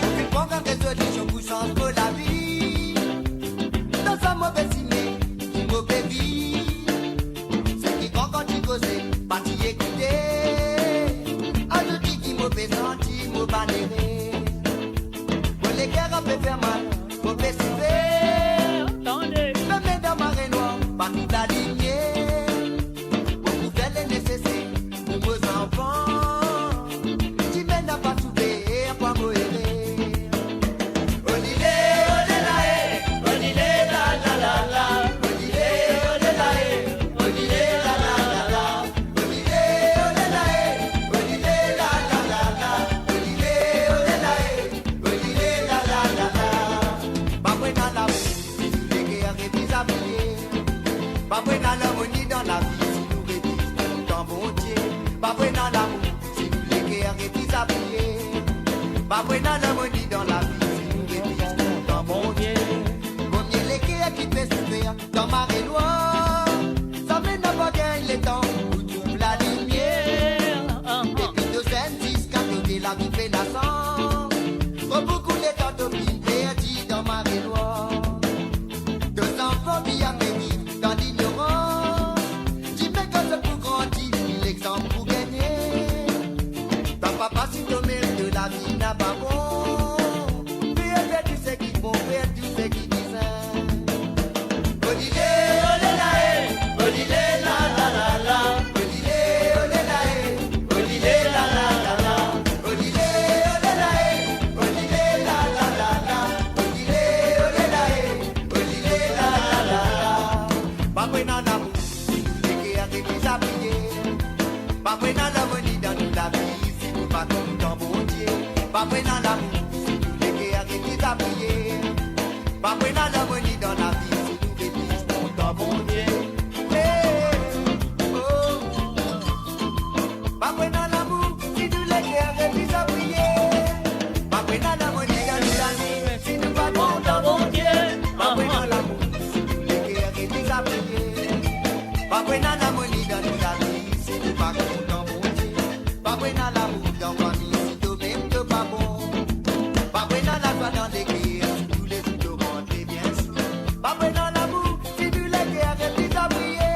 Mo finn pran bann rezolision pou sanz mo lavi. Dan sa move sime ki mo pe viv. Seki kan kan ti koze, pa ti ekoute. Azourdi ki mo pe santi mo bann ere. Mo leker ape fer mal, mo pe soufer. Tande. Mem dan mare nwar, pa trouv lalimier. Mo pou fer le neseser pou mo zanfan. Dime napa soufer, pa mo ere. Olile, olela, e, olile, la, la, la, la. Olile, olela, e, olile, la, la, la, la. Olile, olela, e, olile, la, la, la, la. Olile, olela, e, olile, la, la, la, la. Pa pou ena lamour si nou leker refiz a priye. Pa pou ena larmoni dan lavi si nou refiz kontan Bondie. Pa pou ena lamour si nou leker refiz a priye. Pa pou ena larmoni dan lavi si nou refiz kontan Bondie. Premie leker ki pe soufer dan mare nwar. Zame napa gagn letan pou trouv lalimier. Depi to zenn ziska to vie lavi pena sans. Tro boukou letan to finn perdi dan mare nwar. To zanfan ki ape viv dan lignorans. Dime kan zot pou grandi, ki lexanp pou gagne. Sa pa fasil tomem to lavi napa bon. Fer tou seki bon, fer tou seki bizin. Olile, olela, e, olile, la, la, la, la. Olile, olela, e, olile, la, la, la, la. Olile, olela, e, olile, la, la, la, la. Olile, olela, e, olile, la, la, la, la. Pa pou ena lamour si nou leker refiz a priye. Pa pou ena larmoni dan nou lavi si nou pa kontan Bondie. Pa pou ena lamour si nou leker refiz a priye. Pa pou ena larmoni dan lavi si nou refiz kontan Bondie. Hey, oh. Pa pou ena lamour si nou leker refiz a priye. Pa pou ena larmoni dan nou lavi si nou pa kontan Bondie. Pa pou ena lamour si nou leker refiz a priye. Pa pou ena larmoni dan nou lavi si nou pa kontan Bondie. Pa pou ena lamour dan fami si tomem to pa bon. Pa pou ena lazwa dan leker si toulezour to rant bien sou. Pa pou ena lamour si nou leker refiz a priye.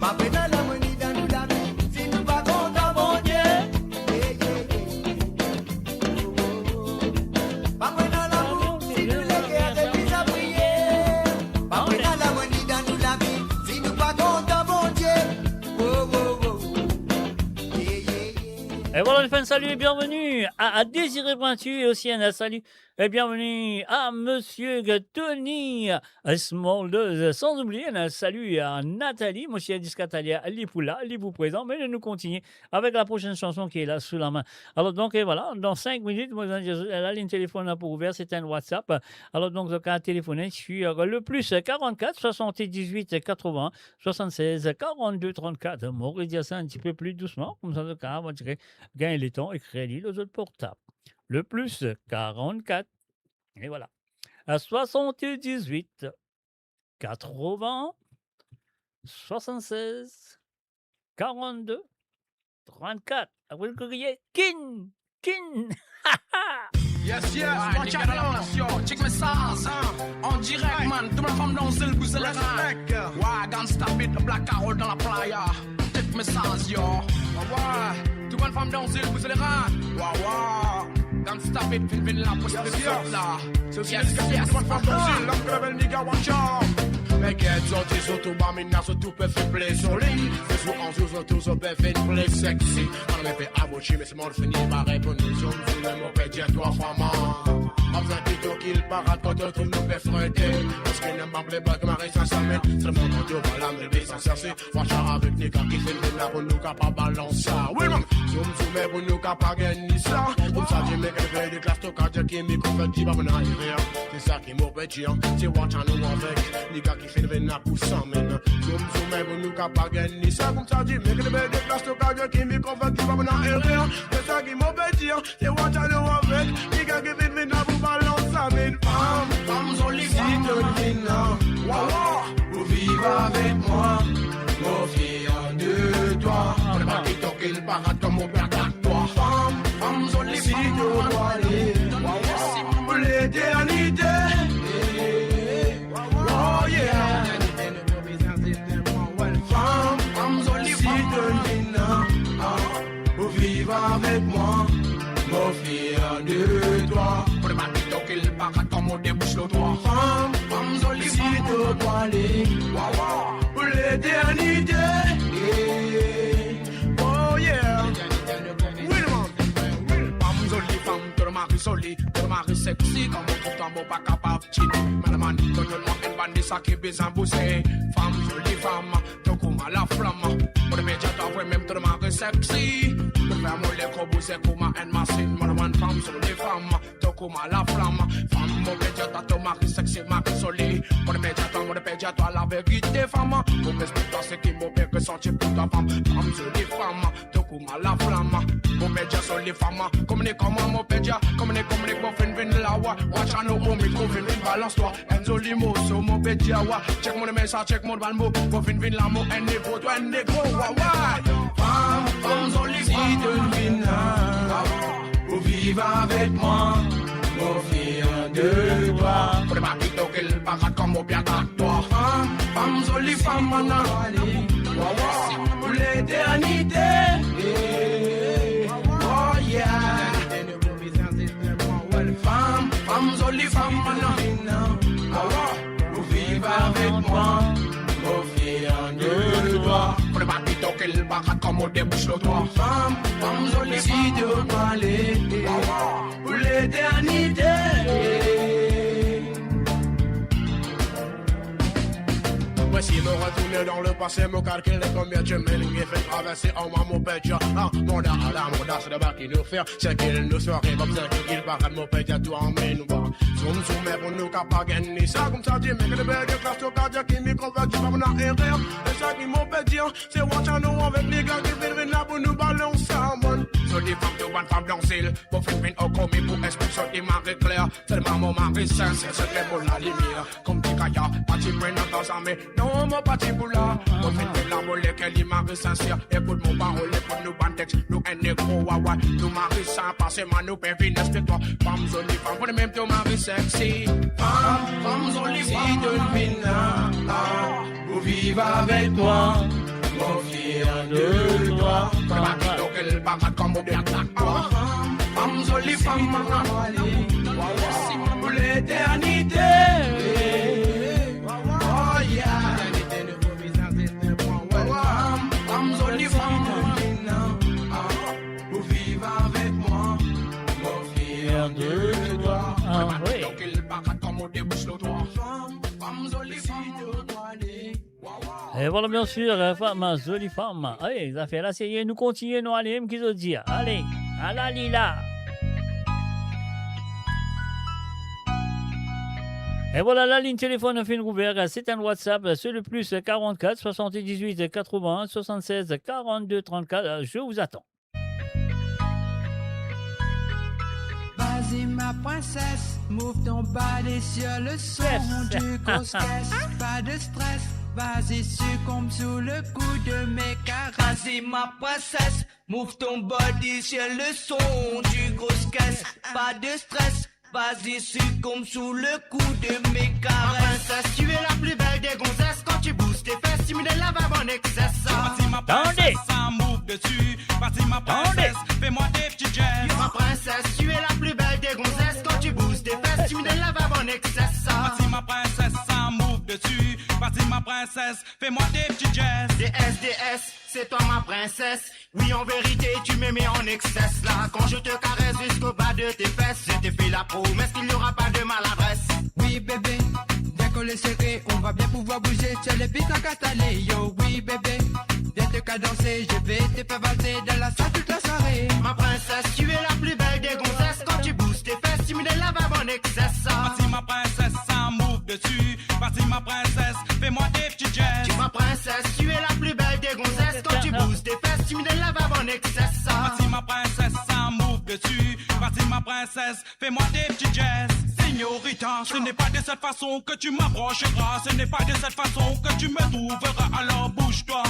Pa pou ena larmoni dan nou lavi si nou pa kontan Bondie. Yeah, yeah, yeah. Pa pou ena lamour si nou leker refiz a priye. Pa pou ena larmoni dan nou lavi si nou pa kontan Bondie. Oh, oh, oh. Yeah, yeah, yeah. Et voilà, on fait un salut et bienvenue à, à Désiré Pointu et aussi un salut et bienvenue à Monsieur Tony Smulders. Sans oublier un salut à Nathalie, mon cher disque Natalia, li pou la, li pou prezan, me nou kontini avek la prosenn sanson ki la sou lame. Alors donc, et voilà, dans cinq minutes, mo, la ligne téléphone la pou ouver, c'est un WhatsApp. Alors donc, zot kapav telefonnen sur le plus quarante-quatre soixante-dix-huit quatre-vingts soixante-seize quarante-deux trente-quatre. Mo redir sa un petit peu plus doucement, koumsa zot kapav, mo dir, gagn letan ekrir li lor zot portab. le plus quarante-quatre. Et voilà. À soixante-dix-huit, quatre-vingts, soixante-seize, quarante-deux, trente-quatre. Apre, ou kriye, Kin! Kin! Yes, yes, ouais, watch out, yo. Check mesaz, hein. En direct, man. Tout bann fanm dan zil, bouze lerin. Respect. Ouais, Gangsta Beat, Black Carol dans la playa. Check mesaz, yo. Ouais, ouais. Tout bann fanm dan zil, bouze lerin. Ouais, ouais. Gangsta Beat, vinn, vinn la, pou yes, yes. La. Yes, yes. Tout bann fanm dan zil, la, pou label Niga, watch out. Me get zot, zot tou ba, minna zot tou pe fer plezi li. Se zour an zour, zot tou zot pe vinn pli sexy. Mwa, me pe abouti, me si mo fini, pa reponn nou, zoum, zoum, me mo pe dir twa, fam, pa bizin pito ki li parad kan to tou nou pe frete. Paski nou pa playboy ki mari sa, sa, me selman kan to pa la, me bizin serse. Watch out avek Niga ki finn vinn la pou nou kapav balans sa. Wi, man. Zoum, zoum, me pou nou kapav gagn sa. Koumsa, di, me ki leve de klas, to kapav dir ki mikro fek ki pa pou nou arive, hein. Se sa ki mo pe dir, hein. Se watch out nou avek Niga ki finn vinn la pou sa, man. Zoum, zoum, me pou nou kapav gagn sa. Koumsa, di, me ki leve de klas, to kapav dir ki mikro fek ki pa pou nou arive, hein. Se sa ki mo pe dir, hein. Se watch out nou avek Niga ki finn vinn la pou balans sa, man. Fam, fam zoli, si fam, to vinn la, wa, wa, pou viv avek mwa, mo fier de twa. Mo pa ki to ki li parad kan mo pe atak twa. Fam, fam zoli, si fam, to vinn ale, wa, wa, pou leternite. Oh, yeah. Fam, fam zoli, si fam, to vinn la, ah, pou viv avek mwa, mo fier de twa. Mo pa ki to ki li parad kan mo debous lor twa. Fam, fam zoli, si fam, to vinn ale, wa, wa, pou leternite. Yeah. Oh, yeah. Wi, man. Fam zoli, fam, to mari zoli, to mari sexy, kan mo trouv twa, mo pa kapav tini. Manaman, to donn mwa enn bann de sa ki bizin bouze. Fam zoli, fam, to kouma laflam. Mo pe dir twa vremem, to mari sexy. Mo fer mo lekor bouze kouma enn masinn. Manaman, fam zoli, fam, to kouma laflam. Fam, mo pe dir twa, to mari sexy, mari zoli. Mo pe dir twa, mo pe dir twa laverite, fam. Mo pe explik twa seki mo pe resanti pou twa, fam. Fam zoli, fam, to kouma laflam. Mo pe dir zoli fam, koumsa kouma mo pe dir, koumsa, koumsa mo finn vinn la, wa. Watch out nou, mikro finn vinn balans twa. Enn zoli morso, mo pe dir, wa. Check mo mesaz, check mo bann mo. Mo finn vinn la, mo enn nivo, twa enn negro, wa, wa. Fam, fam zoli, si to vinn la, wa, wa, pou viv avek mwa, mo fier de twa. Mo pa ki to ki li parad kan mo pe atak twa. Fam, fam zoli, fam, mo ale, wa, wa, pou leternite. Oh, yeah. Fam, fam zoli, fam, mo ale, wa, wa, pou viv avek mwa, mo fier de twa. Mo pa ki to ki li parad kan mo debous lor twa. Fam, fam zoli, si to vinn ale, wa, wa, pou leternite. Mwa, si mo retourne dan le pase, mo kalkil konbien dimenn ki finn traverse, o mwa, mo pe dir, ah, moda ala moda, se deba ki nou fer, se ki nou swa, revann, se ki li parad, mo pe dir twa, amenn nou ba. Zoum, zoum, me pou nou kapav gagn sa, koumsa, di, me ki leve de klas, to kapav dir ki mikro fek ki pa pou nou arive, hein. E sa ki mo pe dir, se watch out nou avek Niga ki finn vinn la pou nou balans sa, man. Zoli fam, to bann fam dan zil, mo finn vinn ankor mie pou explik zot, mari kler. Selman mo mari sinser, se tre bon lalimier. Kouma Kaya, pa ti pran ankor zame. Non, mo pa ti pou la. Mo finn vinn la, mo leker li mari sinser. Ekout mo parol, ekout nou bann text. Nou enn negro, wa, wa. Nou mari sinser, pa selman nou pe vinn explik twa. Fam zoli, fam, vremem to mari sexy. Fam, fam zoli, si to vinn la, ah, pou viv avek mwa, mo fier de twa. Mo pa ki to ki li parad kan mo pe atak twa. Fam, fam zoli, fam, mo ale, wa, wa, pou leternite. Oh, yeah. Fam, fam zoli, fam, mo ale, ah, pou viv avek mwa, mo fier de twa. Ah, wi. Fam, fam zoli, fam, mo ale. E vwala, bien sir, hein, fam, zoli fam. Ey, zafer la serye, nou kontigne, nou ale, ki zot dir? Ale, ala li la. E vwala, lalign telefonn finn ouver, se enn WhatsApp, c'est le plus quarante-quatre soixante-dix-huit quatre-vingts soixante-seize quarante-deux trente-quatre. Je vous attends. Vas-y ma princesse, move ton body sur le son du gros caisse. Pas de stress, vas-y succombe sous le coup de mes caresses. Vas-y ma princesse, move ton body sur le son du gros caisse. Pas de stress, vas-y succombe sous le coup de mes caresses. Ma princesse, tu es la plus belle des gonzesses. Quand tu bouges tes fesses, tu me donnes la vibe en excès. Vas-y ma princesse, move dessus. Vas-y ma princesse, fais-moi des petits gestes. Ma princesse, tu es la plus belle des gonzesses. Quand tu bouges tes fesses, tu me donnes la vibe en excès. Vas-y ma princesse, move dessus. Vas-y ma princesse, fais-moi des petits gestes. D S, D S, c'est toi ma princesse. Oui, en vérité, tu me mets en excès là. Quand je te caresse jusqu'au bas de tes fesses, je te fais la promesse qu'il n'y aura pas de maladresse. Oui, bébé, viens coller serré, on va bien pouvoir bouger sur les pistes en castagne. Yo, oui, bébé, viens te cadencer, je vais te faire valser dans la salle toute la soirée. Ma princesse, tu es la plus belle des gonzesses. Quand tu bouges tes fesses, tu me donnes la vibe en excès. Vas-y ma princesse, move dessus. Vas-y ma princesse, fais-moi des petits gestes. Ma princesse, tu es la plus belle des gonzesses. Quand tu bouges tes fesses, tu me donnes la vibe en excès. Vas-y ma princesse, move dessus. Vas-y ma princesse, fais-moi des petits gestes. Señorita, ce n'est pas de cette façon que tu m'approcheras. Ce n'est pas de cette façon que tu me trouveras. Alors bouge-toi,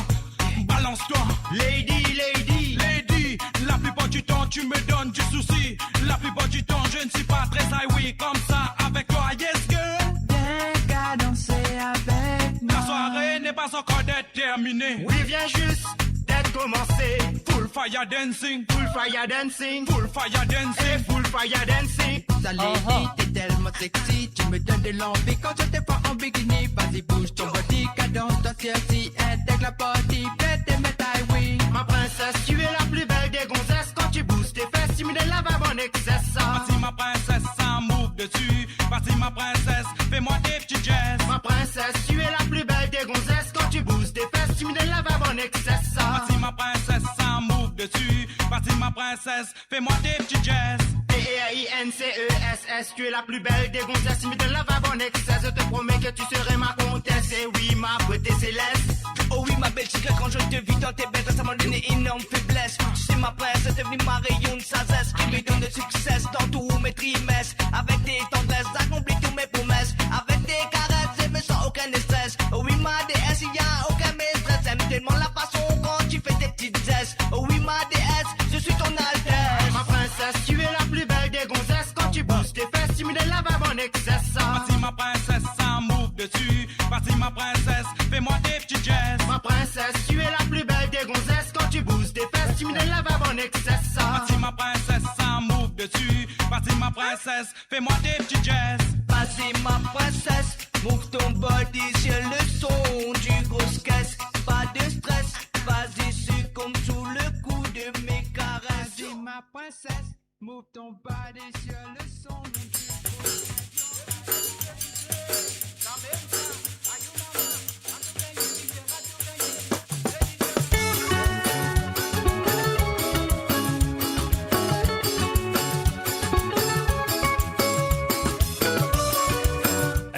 balance-toi. Lady, lady, lady, la plupart du temps tu me donnes du souci. La plupart du temps je ne suis pas très high, oui, comme ça avec toi, yes girl. Viens cadencer avec moi. La soirée n'est pas encore terminée. Oui, vient juste d'être commencée. Full fire dancing, full fire dancing, full fire dancing, full fire dancing. Sa lady, t'es tellement sexy, tu me donnes de l'envie quand je te vois en bikini. Vas-y, bouge ton body, cadence-toi, celle-ci, intègre la party, fais tes médailles, oui. Ma princesse, tu es la plus belle des gonzesses. Quand tu bouges tes fesses, tu me donnes la vibe en excès. Vas-y ma princesse, move dessus. Vas-y ma princesse, fais-moi des petits gestes. Ma princesse, tu es la plus belle des gonzesses. Quand tu bouges tes fesses, tu me donnes la vibe en excès. Vas-y ma princesse, move dessus. Vas-y ma princesse, fais-moi des petits gestes. P R I N C E S S, tu es la plus belle des gonzesses. Tu me donnes la vibe en excès. Je te promets que tu serais ma comtesse. Et oui, ma beauté céleste. Oh oui, ma belle chicane, quand je te vis dans tes baisses, ça m'a donné une énorme faiblesse. Tu sais, ma princesse, t'es devenue ma rayon de sagesse qui me donne le succès dans tous mes trimestres. Avec tes tendresses, t'accomplis toutes mes promesses. Avec tes caresses, je me sens aucun stress. Oh oui, ma déesse, y a aucun stress. J'aime tellement la façon quand tu fais tes petites gestes. Oh oui, ma déesse, je suis ton altesse. Ma princesse, tu es la plus belle des gonzesses. Quand tu bouges tes fesses, tu me donnes la vibe en excès. Vas-y, ma princesse, move dessus. Vas-y, ma princesse, fais-moi des petits gestes. Ma princesse, tu es la plus belle des gonzesses. Quand tu bouges tes fesses, tu me donnes la vibe en excès. Vas-y, ma princesse, move dessus. Vas-y, ma princesse, fais-moi des petits gestes. Vas-y, ma princesse, move ton body sur le son du gros caisse. Pas de stress, vas-y, succombe sous le coup de mes caresses. Vas-y, ma princesse, move ton body sur le son du gros caisse.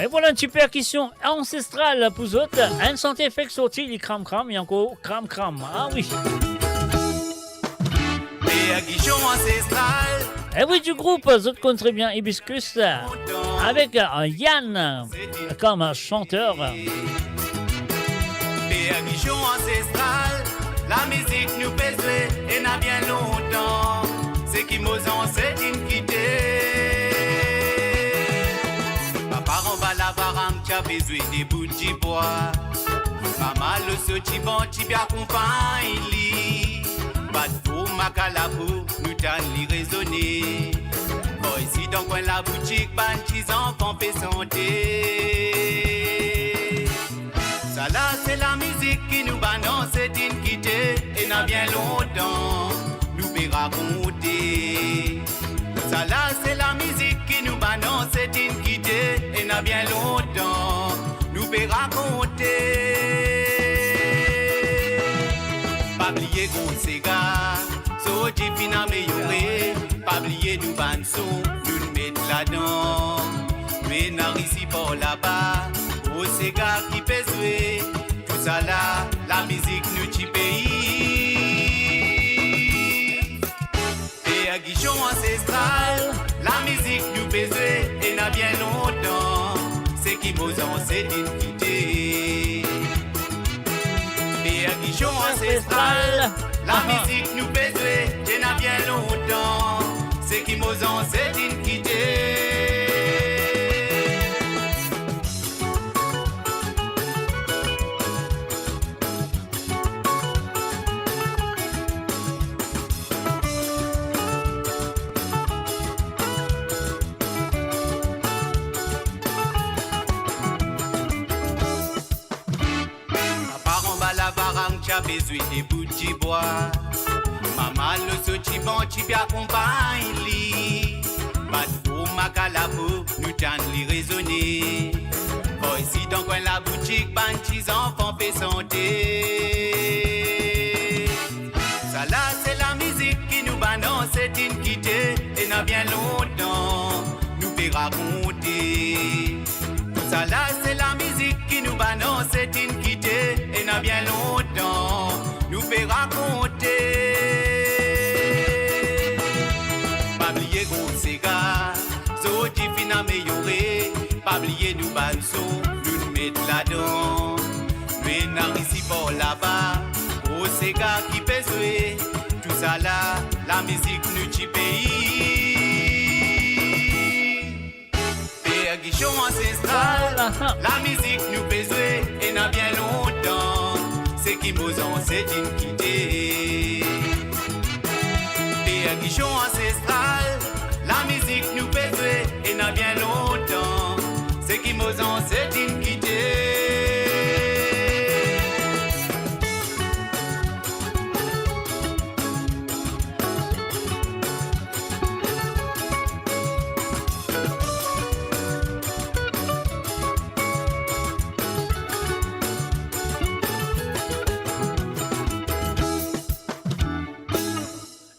E vwala enn ti perkision ansestral pou zot. Enn sante fek sorti, li Kram Kram, e ankor Kram Kram. Ah wi. Perkision ansestral. E wi, du group, zot konn tre bien, Hibiscus, avek, euh, Yann, kom santer. Perkision ansestral, lamizik nou pe zwe ena bien lontan, seki mo zanset inn kite. Papa anba lavaram ti ave zwe de bout dibwa. Mama lor so divan ti pe akonpagn li. Bat pou makalabou, nou tann li rezone. Bor isi dan kwin laboutik, bann ti zanfan pe sante. Sa la se lamizik ki nou bann anset inn kite, ena bien lontan nou pe rakonte. Sa la se lamizik ki nou bann anset inn kite, ena bien lontan nou pe rakonte. Pa bliye gro sega, so ti finn ameliore. Pa bliye nou bann son, nou'nn met ladan. Nou ena risi par laba, gro sega ki pe zwe. Tousala, lamizik nou ti pei. Perkision ansestral, lamizik Zansestr inn kite. Per Gichon ansestral, lamizik nou pe zwe, ena bien lontan, seki mo zansestr inn kite. Papa anba lavarang ti ape zwe debout dibwa. Mama lor so divan ti pe akonpagn li. Bat pou makalabo, nou tann li rezone. Bor isi dan kwin laboutik, bann ti zanfan pe sante. Sa la se lamizik ki nou bann zansestr inn kite, ena bien lontan nou pe rakonte. Sa la se lamizik ki nou bann zansestr inn kite, ena bien lontan nou pe rakonte. Pa bliye gro sega, zordi finn ameliore, pa bliye nou bann son, nou met ladan. Nou ena isi par laba, gro sega ki pe zwe, tousala, lamizik nou ti pei. Per Gichon ansestral, lamizik nou pe zwe, ena bien lontan, seki mo zansestr inn kite. Per Gichon ansestral, lamizik nou pe zwe, ena bien lontan, seki mo zansestr inn kite.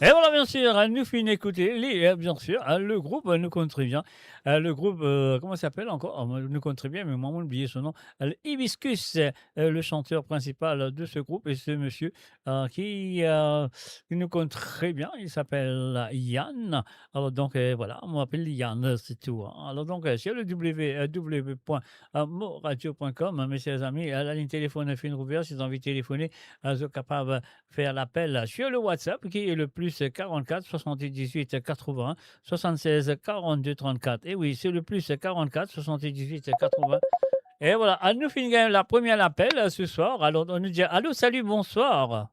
E vwala, biensir, nou finn ekoute li, e, biensir, e, le group, e, nou konn tre bien. E, le group, e, kouma li apel ankor? A, mwa, nou konn tre bien, me mwa, mo bliye so nom. E, le Hibiscus, e, le chanteur principal de ce groupe, et ce monsieur, e, ki, e, ki nou konn tre bien, li apel Yann. Alor, donk, e, vwala, mo apel li Yann, e, se tou, en. Alor, donk, e, sur le W W W point moradio point com, e, mes chers amis, e, la ligne téléphone est fine ouverte, si zot anvi telefone, e, zot kapav, e, fer lapel sur le WhatsApp, ki e le plus quarante-quatre soixante-dix-huit quatre-vingts soixante-seize quarante-deux trente-quatre. E wi, se le plus quarante-quatre soixante-dix-huit quatre-vingts. E vwala, a, nou finn gagn la premie lapel, e, se swar. Alor, nou dir, alo, salut, bonsoir.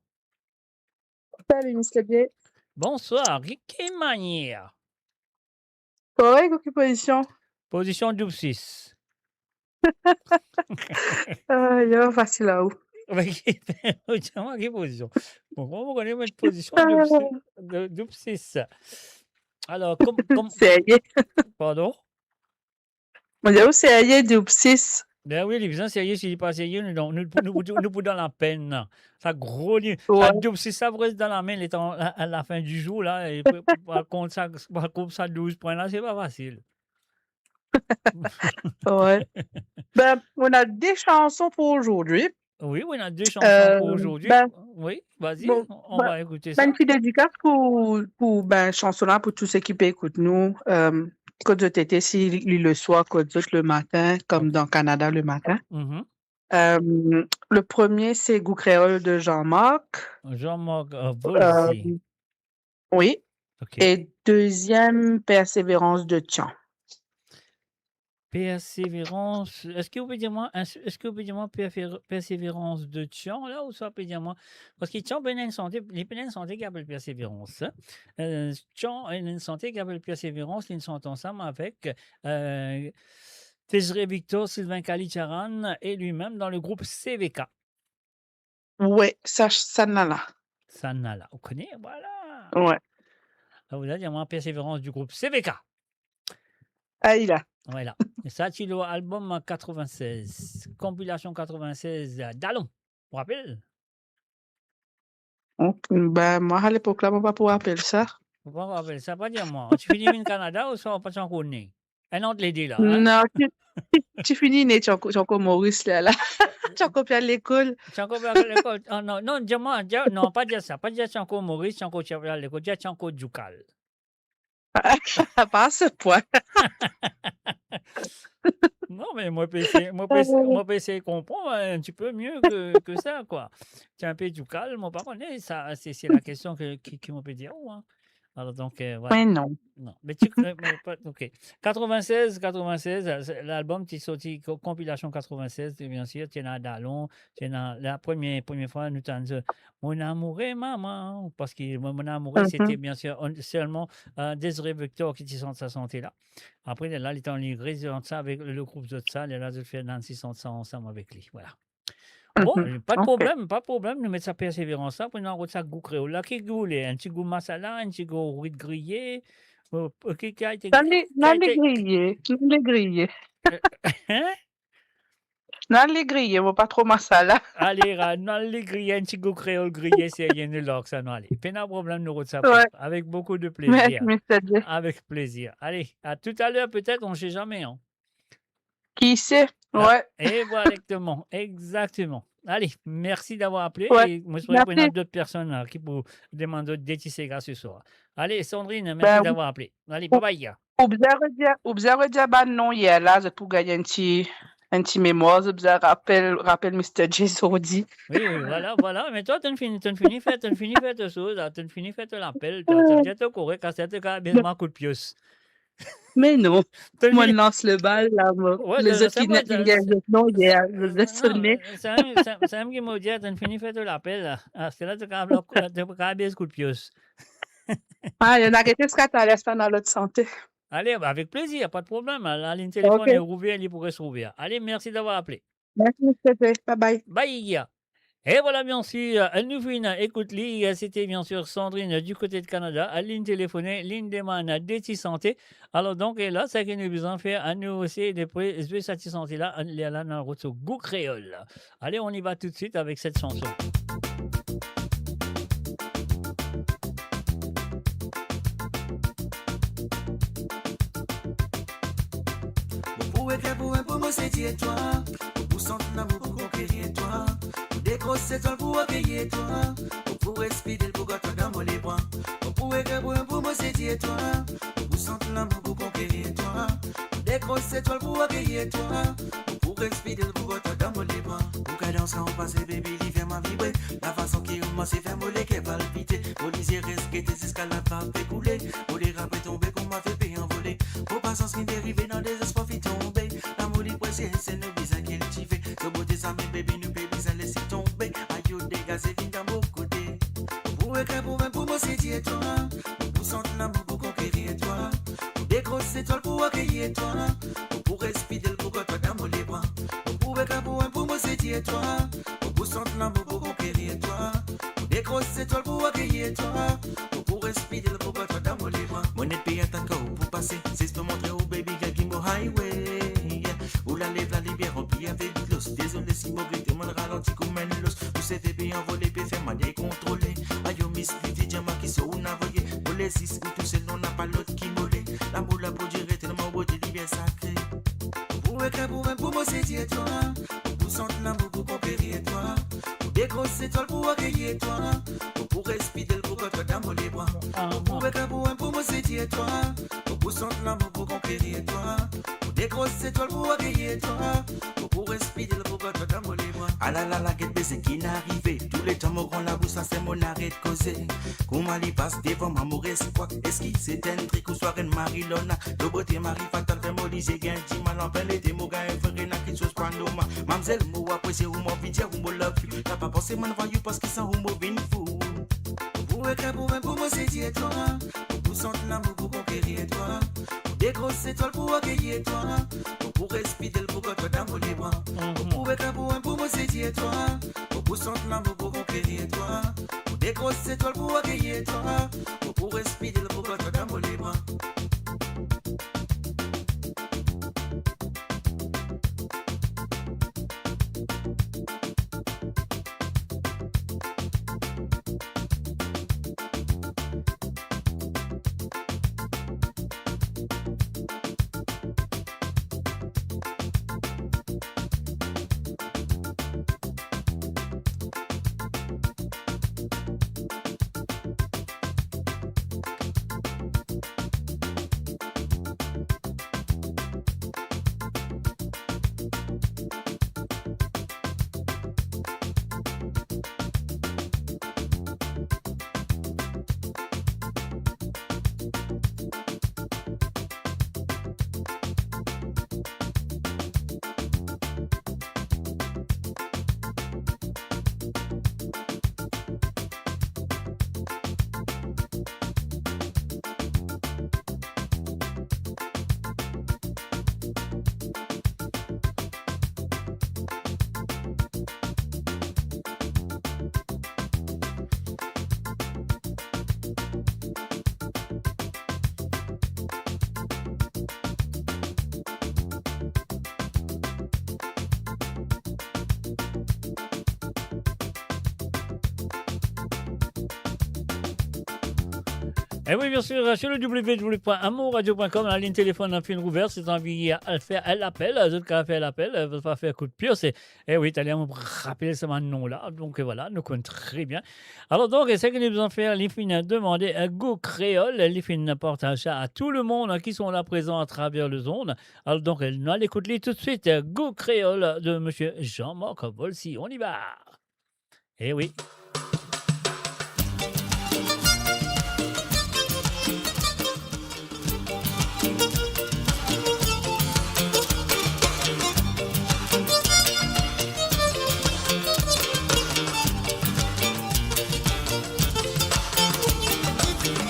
Salut, Mister Bien. Bonsoir, ki, ki manier? Korek, ou ki pozision? Pozision doub sis. Ay, fasil a ou. Ou dir mwa ki pozision? Bon, kouma ou kone mo pozision doub sis, de, doub sis. Alor, kom, kom... Serye? Pardon? Mo dir ou serye, doub sis. Ben wi, li bizin serye, si li pa serye, nou, nou, nou, nou, nou pou dan lapenn. Sa gro li, sa doub sis, sa pou res dan lame, letan la, a la fin di zour la, e pou, pou al kont sa, pou al kont sa douz pwin la, se pa fasil. Wi. Ben, on a deux chansons pour aujourd'hui. Wi, wi, on a deux chansons pour aujourd'hui. Euh, ben, wi, vas-y, bon, on, on va écouter ça. Ben, ti dedikas pou, pou, ben, chanson la, pou tou seki pe ekout nou, euh, kot zot ete, si li le swar, kot zot le matin, comme dans Canada le matin. Mhm. Euh, le premier, c'est Goût Créole de Jean-Marc. Jean-Marc, euh, Volzy. Euh, wi. Ok. E deziem, Persévérance de Tian. Persévérance, eski ou pe dir mwa, eski ou pe dir mwa Perfé-, Persévérance de Tian la, ouswa pe dir mwa, parski Tian pena enn sante, li pena enn sante ki apel Persévérance, en. Euh, Tian ena enn sante ki apel Persévérance, li inn sant ansam avek, euh, Tesre Victor, Sylvain Kalitcharan e limem dan le group C V K. Wi, sa, sa nala. Sa nala, ou kone, vwala. Wi. Sa ou dir mwa Persévérance du group C V K. Ayi la. Vwala. E sa ti lor albom quatre-vingt-seize, konpilasion quatre-vingt-seize, Dalon. Ou rapel? Ben, mwa, a lepok la, mo pa pou rapel sa. Ou pa rapel sa, pa dir mwa. Ti fini vinn Kanada ouswa pa ti ankor ne? Enn ant lede la, en? Non, ti, ti, ti fini ne, ti ankor, ti ankor Moris la, la. Ti ankor pe al lekol. Ti ankor pe al lekol. Ah, non, non, dir mwa, dir, non, pa dir sa. Pa dir ti ankor Moris, ti ankor ti pe al lekol. Dir ti ankor Djoukal. Pa a se pwin. Non, E mo pe esey, mo pe esey, mo pe esey konpran, hein, un petit peu mieux que, que ça, quoi. Ti inpe dikal, mo pa kone, sa, se, se la kestion ke, ki, ki mo pe dir ou, hein. Alors, donc, euh, voilà. Mais non. Non, me ti, euh, me pa, ok. Quatre-vingt-seize, quatre-vingt-seize, euh, se, lalbom ti sorti, ko-, konpilasion quatre-vingt-seize, bien sûr, ti ena Dalon, ti ena la première, première fois nou tann, euh, Mon amour est maman, parce que Mon, Mon amour, c'était bien sûr, on, seulement, euh, Désiré Victor ki ti sant sa sante la. Apre, la, li ti ena li rezant sa avek le group zot sa, la, zot fer Nancy sant sa ansam avek li, voilà. Bon, pa de problem, pa de problem, nou met sa Persévérance la, pou nou rod sa gou kreol la, ki gou ou le, enn ti gou masala, enn ti gou rit griye, euh, ki, ki a ete, non, ki a ete griye, non, li griye. Euh, hein? Non, li griye, mo pa tro masala. Ale, ra-, non, li griye, enn ti gou kreol griye, serye, nou larg sa, nou ale. Pena problem, nou rod sa pou, avek boukou de plezir. Mersi, mister J. Avek plezir. Ale, à tout à l'heure, peut-être, on sait jamais, hein. Qui sait? Ouais. Et voilà, exactement, exactement. Ale, mersi d'avoir apele. E mo espere ki ena dot personn la ki pou demann zot de ti sega ce soir. Ale, Sandrine, mersi d'avoir apele. Ale, bye bye. Ou bizin redir, ou bizin redir bann non yer la, zot pou gagn enn ti, enn ti memwar, zot bizin rapel, rapel mister J zordi. Oui, oui, voilà, voilà. Me twa, to'nn fini, to'nn fini fer, to'nn fini fer to soz la, to'nn fini fer to lapel, twa, to'nn, to'nn korek, aster to kapav bes mwa kout pios. Me non, mo lans le bal la, mo. Lezot ki ena zot non yer, zot sone. Samem ki mo dir, to'nn fini fer to lapel la. Aster la, to kapav, to kapav bes kout pios. Ah, ena gete sak ena, les sa ena lot sante. Ale, avek plezir, pa de problem. La, la lign telefon est ouvert, li pou res ouver. Ale, mersi d'avoir apele. Mersi, mister J. Bye bye. Bye. Et voilà, bien sûr, nou finn ekout li, c'était bien sûr Sandrine du côté de Canada, lign telefone, li demann de ti sante. Alors donc, et là, seki nou bizin fer, nou esey de pre-, zwe sa ti sante la, lerla nou rod so gou kreol. Allez, on y va tout de suite avec cette chanson. Mo pou ekrir poem pou mo sedir twa, mo pou sant lamour pou konkerir twa, mo dekros zetwal pou akeir twa, mo pou res fidel pou gard twa dan mo lebra. Mo pou ekrir poem pou mo sedir twa, mo pou sant lamour pou konkerir twa, mo dekros zetwal pou akeir twa, mo pou res fidel pou gard twa dan mo lebra. Ou kadans kan ou pase, baby, li fer mwa vibre. Lafason ki ou manz fer mo leker palpite. Mo lizie res gete ziska ladrap pe koule. Mo lerap pe tonbe kouma fey pe anvole. Mo pasans ki derive, dan dezespwar finn tonbe. Lamour li presie, se nou bizin kiltive. So bote samem, baby, nou pe bizin les li tonbe. Ayo, degaze, vinn dan mo kote. Mo pou ekrir poem pou mo sedir twa, mo pou sant lamour pou konkerir twa, mo dekros zetwal pou akeir twa, mo pou res fidel pou gard twa dan mo lebra. Mo pou ekrir poem pou mo sedir twa, mo pou sant lamour pou konkerir twa, mo dekros zetwal pou akeir twa, mo pou res fidel pou gard twa dan mo lebra. Mo net pe atann kan ou pou pase, zis pou montre ou, baby girl, ki mo highway, yeah. Ou lalev la, li bien ranpli avek dlo. Dezole si mo grete, mo ralanti kouma enn los. Ou seve pe anvole, pe fer mwa dekontrole. Ayo, Miss Lady, dir mwa kisa ou'nn avoye. Mo le zis ou tousel, non, napa lot ki mo le. Lamour la pou dire, telman bote li bien sakre. Mo pou ekrir poem pou mo sedir twa, mo pou sant lamour pou konkerir twa, mo dekros zetwal pou akeir twa, mo pou res fidel pou gard twa dan mo lebra. Mo pou ekrir poem pou mo sedir twa, mo pou sant lamour pou konkerir twa, mo dekros zetwal pou akeir twa, mo pou res fidel pou gard twa dan mo lebra. Alalala, get be seki inn arive. Touletan mo gran labous, aster mo'nn aret koze. Kouma li pas devan mwa, mo res kwak. Eski se enn trik ouswa enn marilona? To bote mari fatal, fer mo lizie gagn dimal. Anplen lete mo gagn frere, ena kiksoz pa normal. Mamzel, mo apresie ou, mo anvi dir ou mo love you. Napa panse mo'nn vwayou, parski san ou mo vinn fou. Mo pou ekrir poem pou mo sedir twa, mo pou sant lamour pou konkerir twa, mo dekros zetwal pou akeir twa, mo pou res fidel pou gard twa dan mo lebra. Mo pou ekrir poem pou mo sedir twa, mo pou sant lamour pou konkerir twa, mo dekros zetwal pou akeir twa, mo pou res fidel pou gard twa dan mo lebra. Eh oui, bien sûr, sur le w w w point amour radio point com, la ligne téléphone, hein, finn ouver, si zot anvi al fer lapel, zot kapav fer lapel, zot pa fer kout pie, se, eh oui, taler mo rapel sa bann nom la, donk, euh, voilà, nou konn tre bien. Alor, donk, seki nou bizin fer, li finn demande, euh, Gou Kreol, li finn partaz sa a tou lemonn, hein, ki son la prezan atraver lezond. Alor, donk, euh, nou al ekout li toutswit, euh, Gou Kreol de monsieur Jean-Marc Volcy. On y va. Eh oui.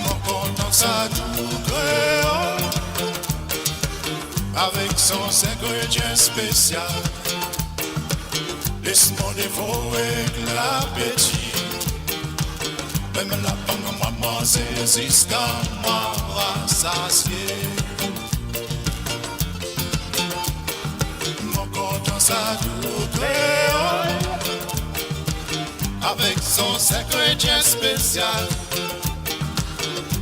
Mo kontan sa tou kreol, avek son ingredian spesial. Les mo devore ek lapeti. Mem lapang mwa manze ziska mwa rasasie. Mo kontan sa tou kreol, avek son ingredian spesial.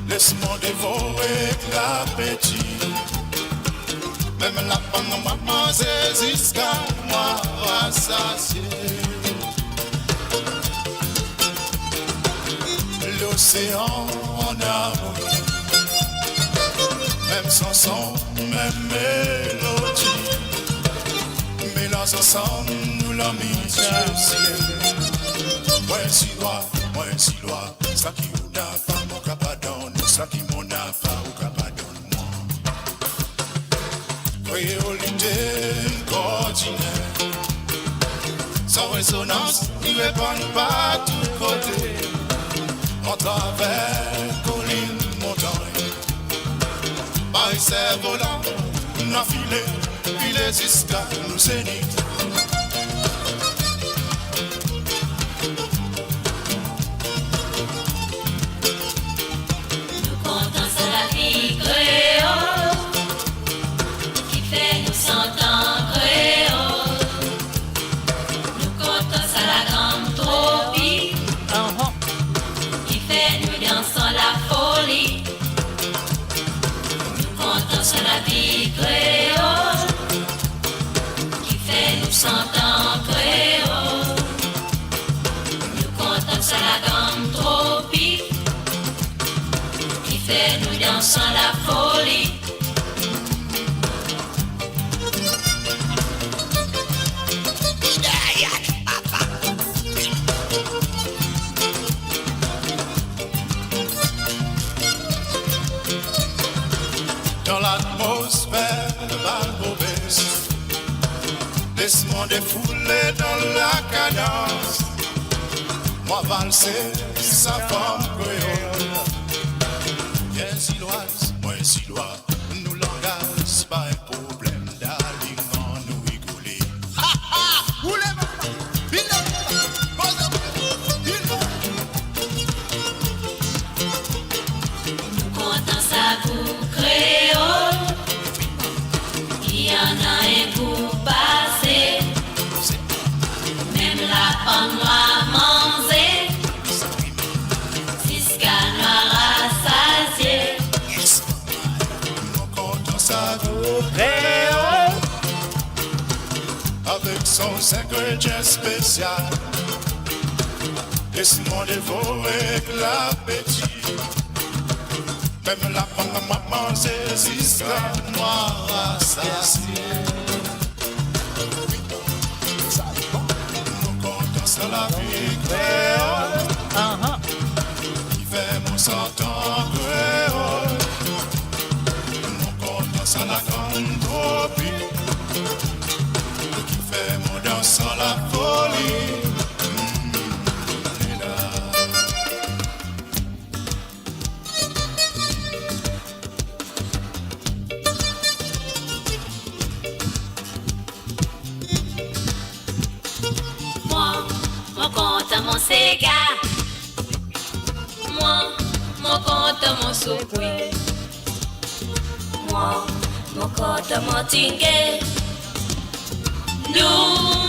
Les mo devore ek lapeti. Mem lapang mwa manze ziska mwa rasasie. Losean anmwey, mem sanson, mem melodi, melanz ansam nou lamitie. Mwa Silwa, mwa Silwa, seki ou napa mo kapav donn, seki mo napa ou kapav donn. Kreolite, kordinal. Son rezonans, li reponn partou kote. Atraver kolinn, montagn. Parey servolan, nou file, file ziska nou zenit. Nou kontan sa lavi kreol, ki fer nou sant an kreol. Nou kontan sa laganm tropik, ki fer nou dans an lafoli. Nou kontan sa lavi kreol, ki fer nou sant an kreol. Nou kontan sa laganm tropik, ki fer nou dans an lafoli. Dan latmosfer Val Bobes, les mo defoule dan lakadans. Mwa valse sa fanm kreol. Mwa Silwa, mwa Silwa, nou langaz pa enn problem, darling, annou rigole. Ha, ha! Oule, mama! Vinn la, mama! Poz la, mama! Vinn la! Nou kontan sa gou kreol, ki ena enn gou pase. Mem lapang nou manze, ziska nou rasasie. Mo kontan sa gou kreol, avek son ingredian spesial. Les mo devore ek lapeti. Mem lapang mo manze ziska mo rasasie. Mo kontan sa lavi kreol, ki fer mo sant an kreol. Mo kontan sa laganm tropik, ki fer mo dans an lafoli. Mwa, mo kontan mo sega. Mwa, mo kontan mo soukwi. Mwa, mo kontan mo tinge. Nou,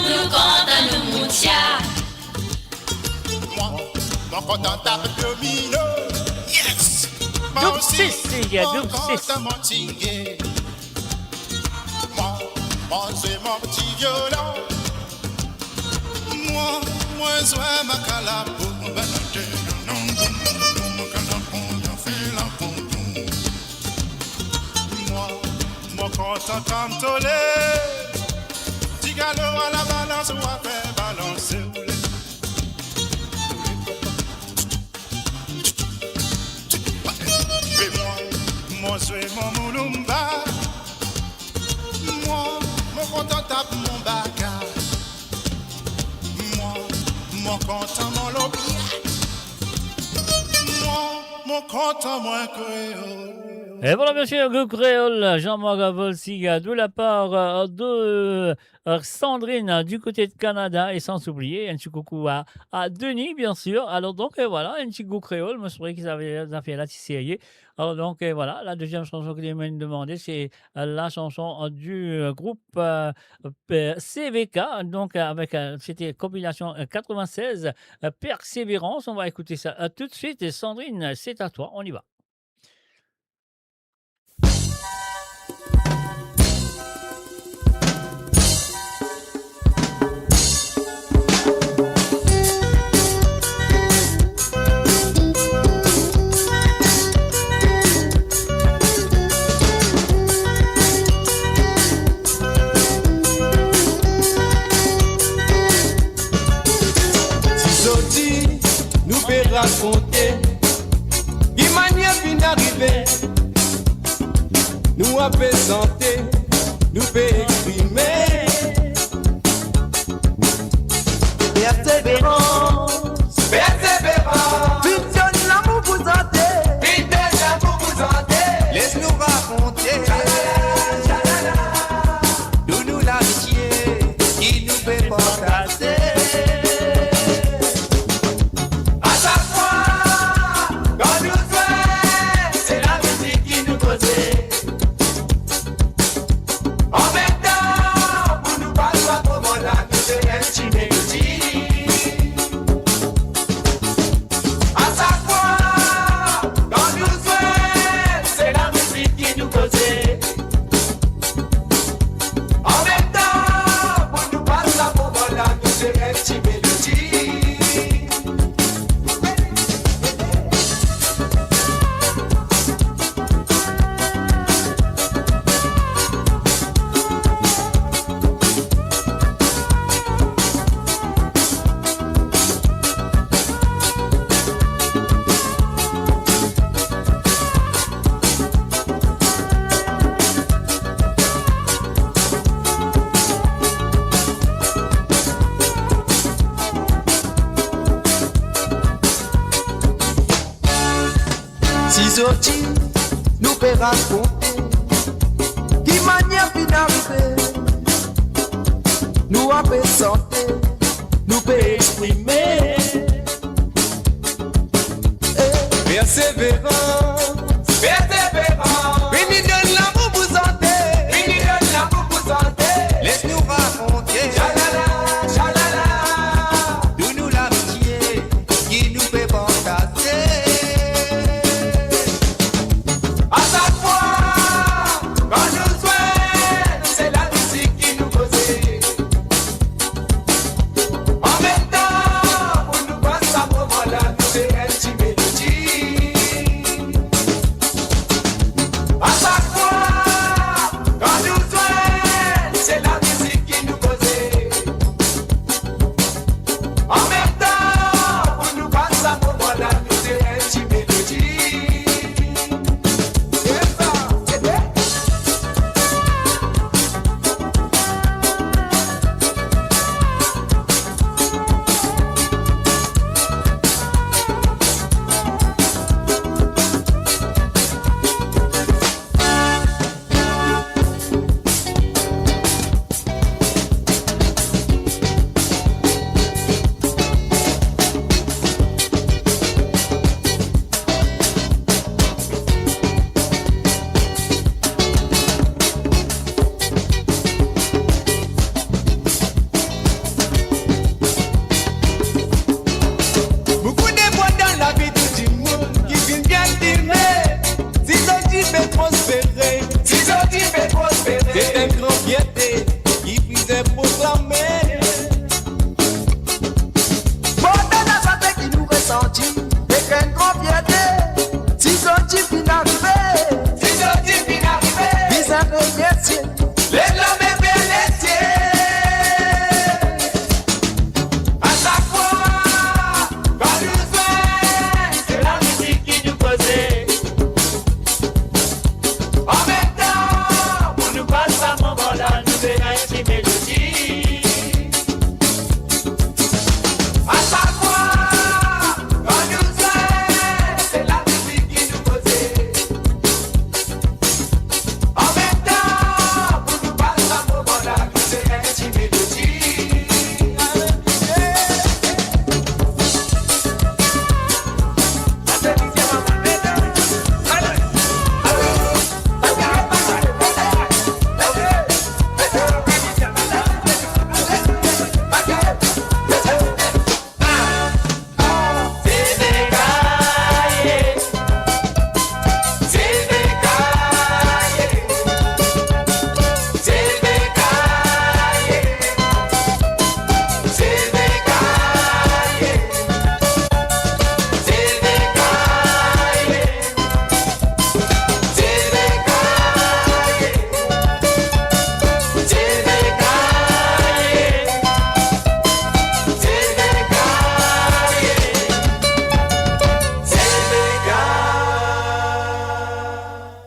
nou kontan nou moutya. Mwa, mo kontan tap domino. Yes! Double six, il y a double six. Mwa, mwa zwe mo ti violon. Mwa, mwa zwe makala pou mo balante. Mwa, mwa kontan tann tole. Ti galo a la balans, ou a fer balanse ou le. Be mwa, mo zwe mo mouloumba. Mwa, mo kontan tap mo baka. Mwa, mo kontan mo lopiat. Mwa, mo kontan mo kreol. Et voilà, bien sûr, groupe créole, Jean-Marc Volsiga, de la part, euh, de euh, Sandrine, euh, du côté de Canada, et sans oublier un petit coucou à, à Denis, bien sûr. Alors donc, euh, voilà, un petit goût créole, moi je trouvais qu'ils avaient des affaires là, c'est sérieux. Alors donc, euh, voilà, la deuxième chanson que je me demandais, c'est euh, la chanson euh, du euh, groupe euh, euh, C V K, donc euh, avec, euh, c'était compilation euh, quatre-vingt-seize, euh, Persévérance. On va écouter ça euh, tout de suite. Et Sandrine, c'est à toi, on y va. Si zot dir, nou pe rakonte ki manier finn arive. Nou ape sante, nou pe exprime. Perseverans, Perseverans. Finn donn lamour pou sante, finn donn lamour pou sante. Les nou rakonte, tchalala, tchalala. Nou, nou lamitie ki nou pe partaze. A sak fwa kan nou zwe, se lamizik ki nou koze. Anmemtan, pou nou pa tro moman la, nou fer enn ti melodi. A sak fwa kan nou zwe, se lamizik ki nou koze. Anmemtan, pou nou pa tro moman la, nou fer enn ti melodi. Si zot dir, nou pe rakonte ki manier finn arive. Nou ape sante, nou pe exprime. Eh, Perseverans, Perseverans. Vini donn lamour pou sante, vini donn lamour pou sante. Les nou rakonte, tchalala, tchalala. Nou, nou lamitie ki nou pe partaze. A sak fwa kan nou zwe, se lamizik ki nou koze. Anmemtan, pou nou pas sa moman la, nou fer enn ti melodi. Lev lame, fer lesiel. A sak fwa kan nou zwin, se lamizik ki nou koze. Anmemtan, pou nou pas sa moman la, nou fer enn ti melodi. A sak fwa kan nou zwin, se lamizik ki nou koze. Anmemtan, pou nou pas sa moman la, nou fer enn ti melodi.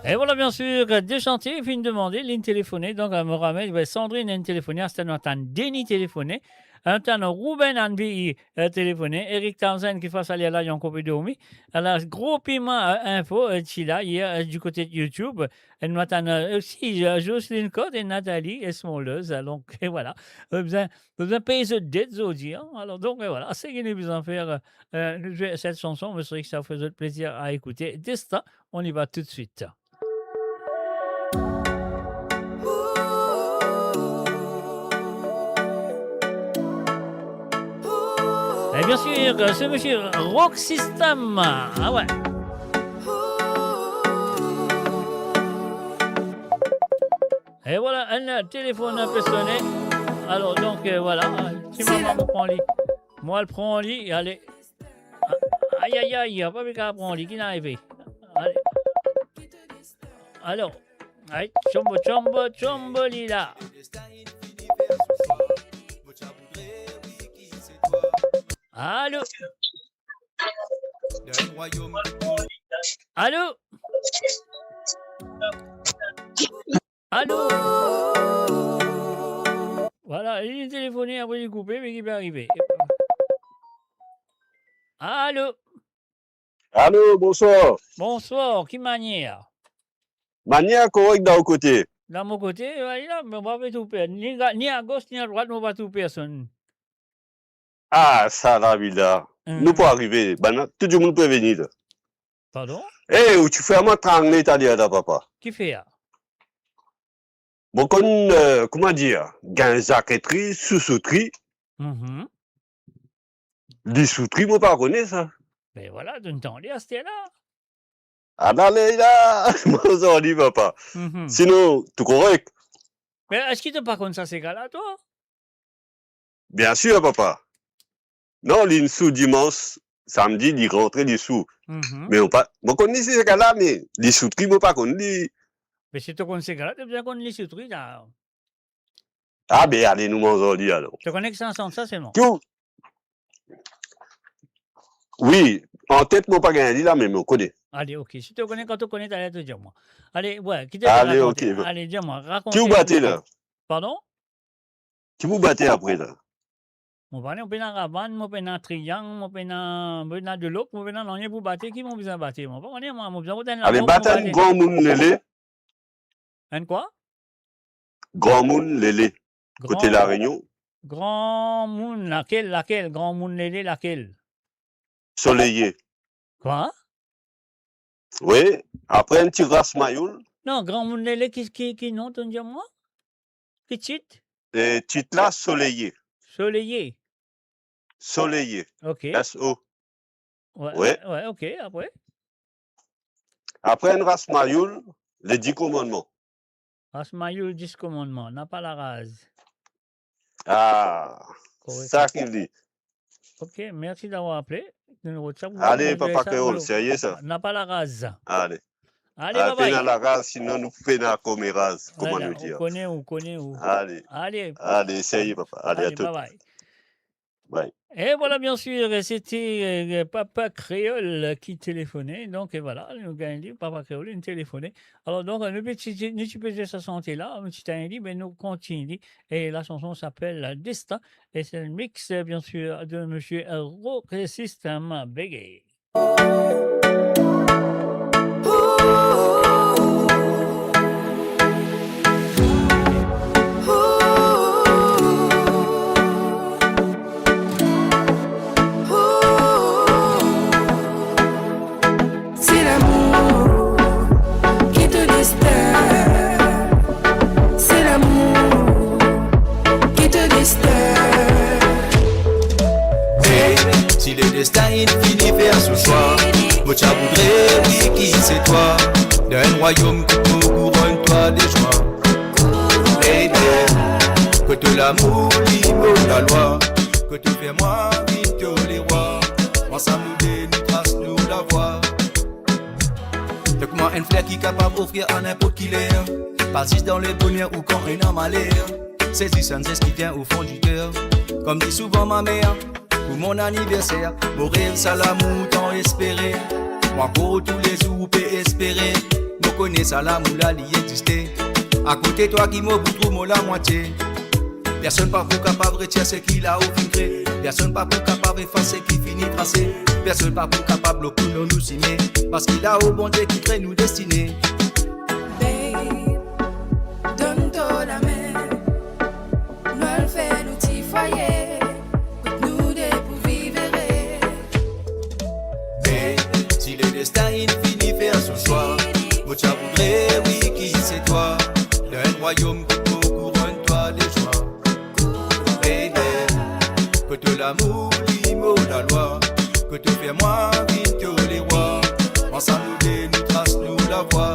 E vwala, biensir, Deschanté finn demande, linn telefone, donk, euh, mo ramem, be, Sandrine inn telefone, aster nou atann Denis telefone, atann Ruben Anvi, euh, telefone, Eric Townsend ki fas aler la, li ankor pe dormi. Ala, Gro Piman, euh, Info, euh, ti la, yer, euh, du kote YouTube. E nou atann, euh, osi, euh, Jocelyne Cotte e Nathalie Smollers. Donk, e vwala. Bizin, bizin pey zot det zordi, hein. Alor, donk, e vwala, seki nou bizin fer, euh, nou zwe set sanson, mo swete ki sa fer zot plezir a ekoute. Destin, on y va tout de suite. Et bien sûr, c'est monsieur Rock System. Ah ouais. E vwala, enn telefone pe sone. Alor, donk, euh, vwala, ti moman, mo pran li. Mo al pran li, ale. Ay, ay, ay, pa pe kav pran li, ki inn arive? Ale. Alor, ay, tchombo, tchombo, tchombo, li la. Alo? Alo? Alo? Vwala, li telefone, apre li koupe, me ki pe arive? Alo? Alo, bonswar. Bonswar, ki manier? Manier korek dan ou kote? Dan mo kote, vwala, me mo pa pe trouv per-, ni ga-, ni agos, ni adrwat, mo pa trouv personn. Ah, sa la, Bila. Hmm. Nou pou arive, bann, tou dimoun pou vini la. Pardon? Eh, ou ti fer mwa trangle taler la, papa. Kifer? Mo konn, euh, kouma dir, gagn zaketri, sousou tri. Mhm. Lisou tri, mo pa kone sa. Ben vwala, donn tande aster la. Ala, ale la, mo zordi, papa. Mhm. Sinon, tou korek. Me eski to pa konn sa sega la, twa? Biensir, papa. Non, li inn sou dimans, samdi, li rantre, li sou. Mhm. Me mo pa, mo konn li sega la, me lisou tri, mo pa konn li. Me si to konn sega la, to bizin konn lisou tri la. Ah, be, ale, nou manz ar li, alor. To kone ki sanson sa selman? Ki ou? Wi, an tet, mo pa gagn li la, me mo kone. Ale, ok. Si to kone, kan to kone, taler to dir mwa. Ale, we, ki to pe rakont? Ale, ok. Ale, dir mwa, rakont. Ki ou bate la? Pardon? Ki pou bate apre la? Mo pa kone, mo pena rabann, mo pena triyang, mo pena, mo pena delok, mo pena nanye pou bate, ki mo bizin bate? Mo pa kone, mwa, mo bizin kot enn labo pou bate. Ale, bat enn granmoun lele. Enn kwa? Granmoun lele. Kote Gran-, La Réunion. Granmoun, lakel, lakel? Granmoun lele, lakel? Soleye. Kwa? Wi, apre enn ti ras mayoul. Non, granmoun lele, ki, ki, ki non, to dir mwa? Ki tit? E, tit la, Soleye. Soleye. Soleye. Ok. S O. We, wi, we, ok, apre? Apre enn ras mayoul, le dis komannman. Ras mayoul, dis komannman, napa laraz. Ah, korek. Sa ki li. Ok, mersi d'avoir appelé. Numero WhatsApp, ale, papa kreol, serye sa. Napa laraz. Ale. Ale, ah, bye bye. Pena laraz, sinon nou pena komeraz, kouma nou dir. Ou kone, ou kone, ou. Ale. Ale. Ale, serye, papa. Ale, ale, a tout. Bye bye. Bye. E vwala, biensir, se ti, eh, Papa Kreol ki telefone. Donk, e vwala, nou gagn li, Papa Kreol, li telefone. Alor, donk, nou ti, nou ti pe zis sa sante la, nou ti tann li, me nou kontign li. E lasanson apel Destin. E se enn mix, eh, biensir, de misie Rock System, Bege. C'est l'amour qui te disterne. C'est l'amour qui te disterne. Hey, si le destin il finit faire son choix, mo ti a voudre, wi, ki se twa. Dan enn rwayom ki pou kouronn twa de jwa. Baby, kot lamour li mo lalwa, kot fer mwa vinn to lerwa. Ansam nou de nou tras nou lavwa. To kouma enn fler ki kapav ofrir a ninport ki ler, pa zis dan le boner ou kan ena maler. Se zis enn zes ki vinn o fon di ker. Kom di souvan ma mer, pou mon aniverser, mo rev sa lamour tan espere. Mwa ankor toulezour pe espere. Mo kone sa lamour la li existe. Akote twa ki mo pou trouv mo lamwatie. Personn pa pou kapav retir seki la ou finn kre. Personn pa pou kapav efas seki fini trase. Personn pa pou kapav blok nou, nou sime. Parski la o Bondie ki kre nou destine. Babe, donn to lame. Nou al fer nou ti fwaye. Kot nou de pou viv ere. Me si le destin il finit faire son choix, mo ti a voudre, wi, ki se twa. Dan enn rwayom ki pou kouronn twa de jwa. Baby, kot lamour li mo lalwa, kot fer mwa vinn to lerwa. Ansam nou de nou tras nou lavwa.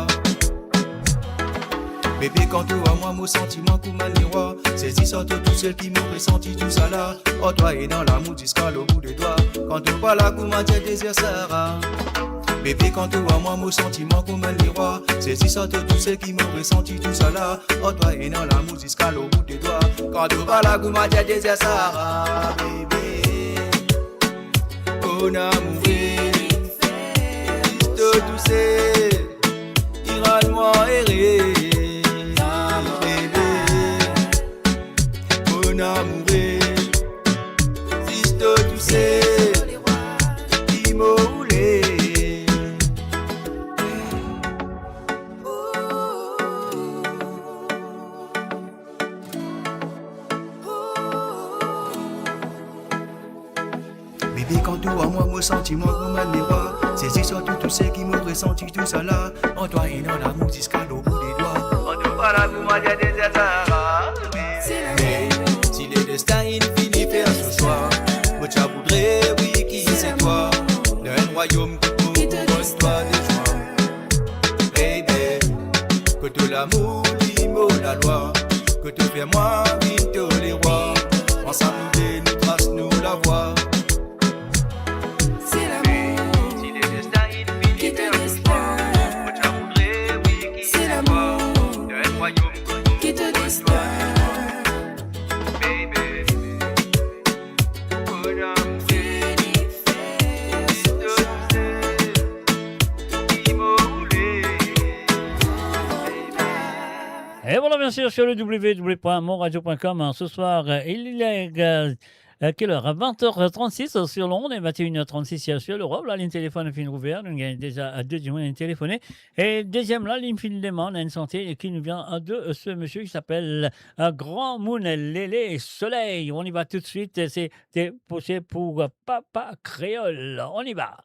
Bebe, kan to a mwa, mo santi mwa kouma enn lerwa. Se zis ar to tousel ki mo resanti tousala. Ar twa ena lamour ziska lobou de dwa. Kan to pa la kouma enn dezer Sahara. Bebe, kan to a mwa, mo santi mwa kouma enn lerwa. Se zis ar to tousel ki mo resanti tousala. Ar twa ena lamour ziska lobou de dwa. Kan to pa la kouma enn dezer Sahara, bebe. Mon amour, zis to tousel ki rann mwa ere, bebe. Mon amour, zis to tousel ki mo oule. Bebe, kan to a mwa, mo santi mwa kouma enn lerwa. Se zis ar to tousel ki mo resanti tousala. Ar twa ena lamour ziska lobou de dwa. Ar twa pa la kouma enn dezer Sahara. Me si le destin il finit faire son choix, mo ti a voudre, wi, ki se twa. Dan enn rwayom ki pou kouronn twa de jwa. Baby, kot lamour li mo lalwa, kot fer mwa vinn to lerwa. Ansam nou de nou tras nou lavwa. C'est l'amour qui te distend. C'est l'amour qui te distend. Et voilà, bien sûr, sur le w w w point mon radio point com, hein, ce soir, euh, il est, euh, euh, quelle heure ? À vingt heures trente-six sur l'onde et vingt et une heures trente-six sur l'Europe. La ligne téléphone est ouverte. Nous avons déjà, euh, deux du monde téléphoné. E deziem la, li finn demann enn sante ki nou vinn de, euh, ce monsieur qui s'appelle, euh, Gramoun Lele Soley. On y va tout de suite. C'est, c'est pour, c'est pour, euh, Papa Kréol. On y va.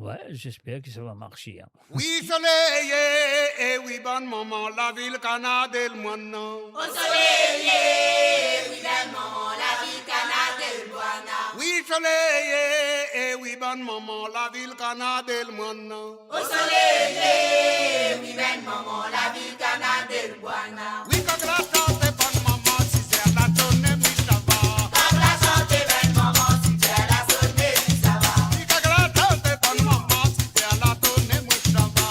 Ouais, j'espère que ça va marcher, hein. Wi soley, e, e, wi bann mama, lavil kana de lwann. O soley, e, wi bann mama, lavil kana de lwann. Wi soley, e, e, wi bann mama, lavil kana de lwann. O soley, e, wi bann mama, lavil kana de lwann. Wi kagla sante bann mama, sizer la tone, mwi sava. Kagla sante bann mama, sizer la tone, mwi sava. Wi kagla sante bann mama, sizer la tone, mwi sava.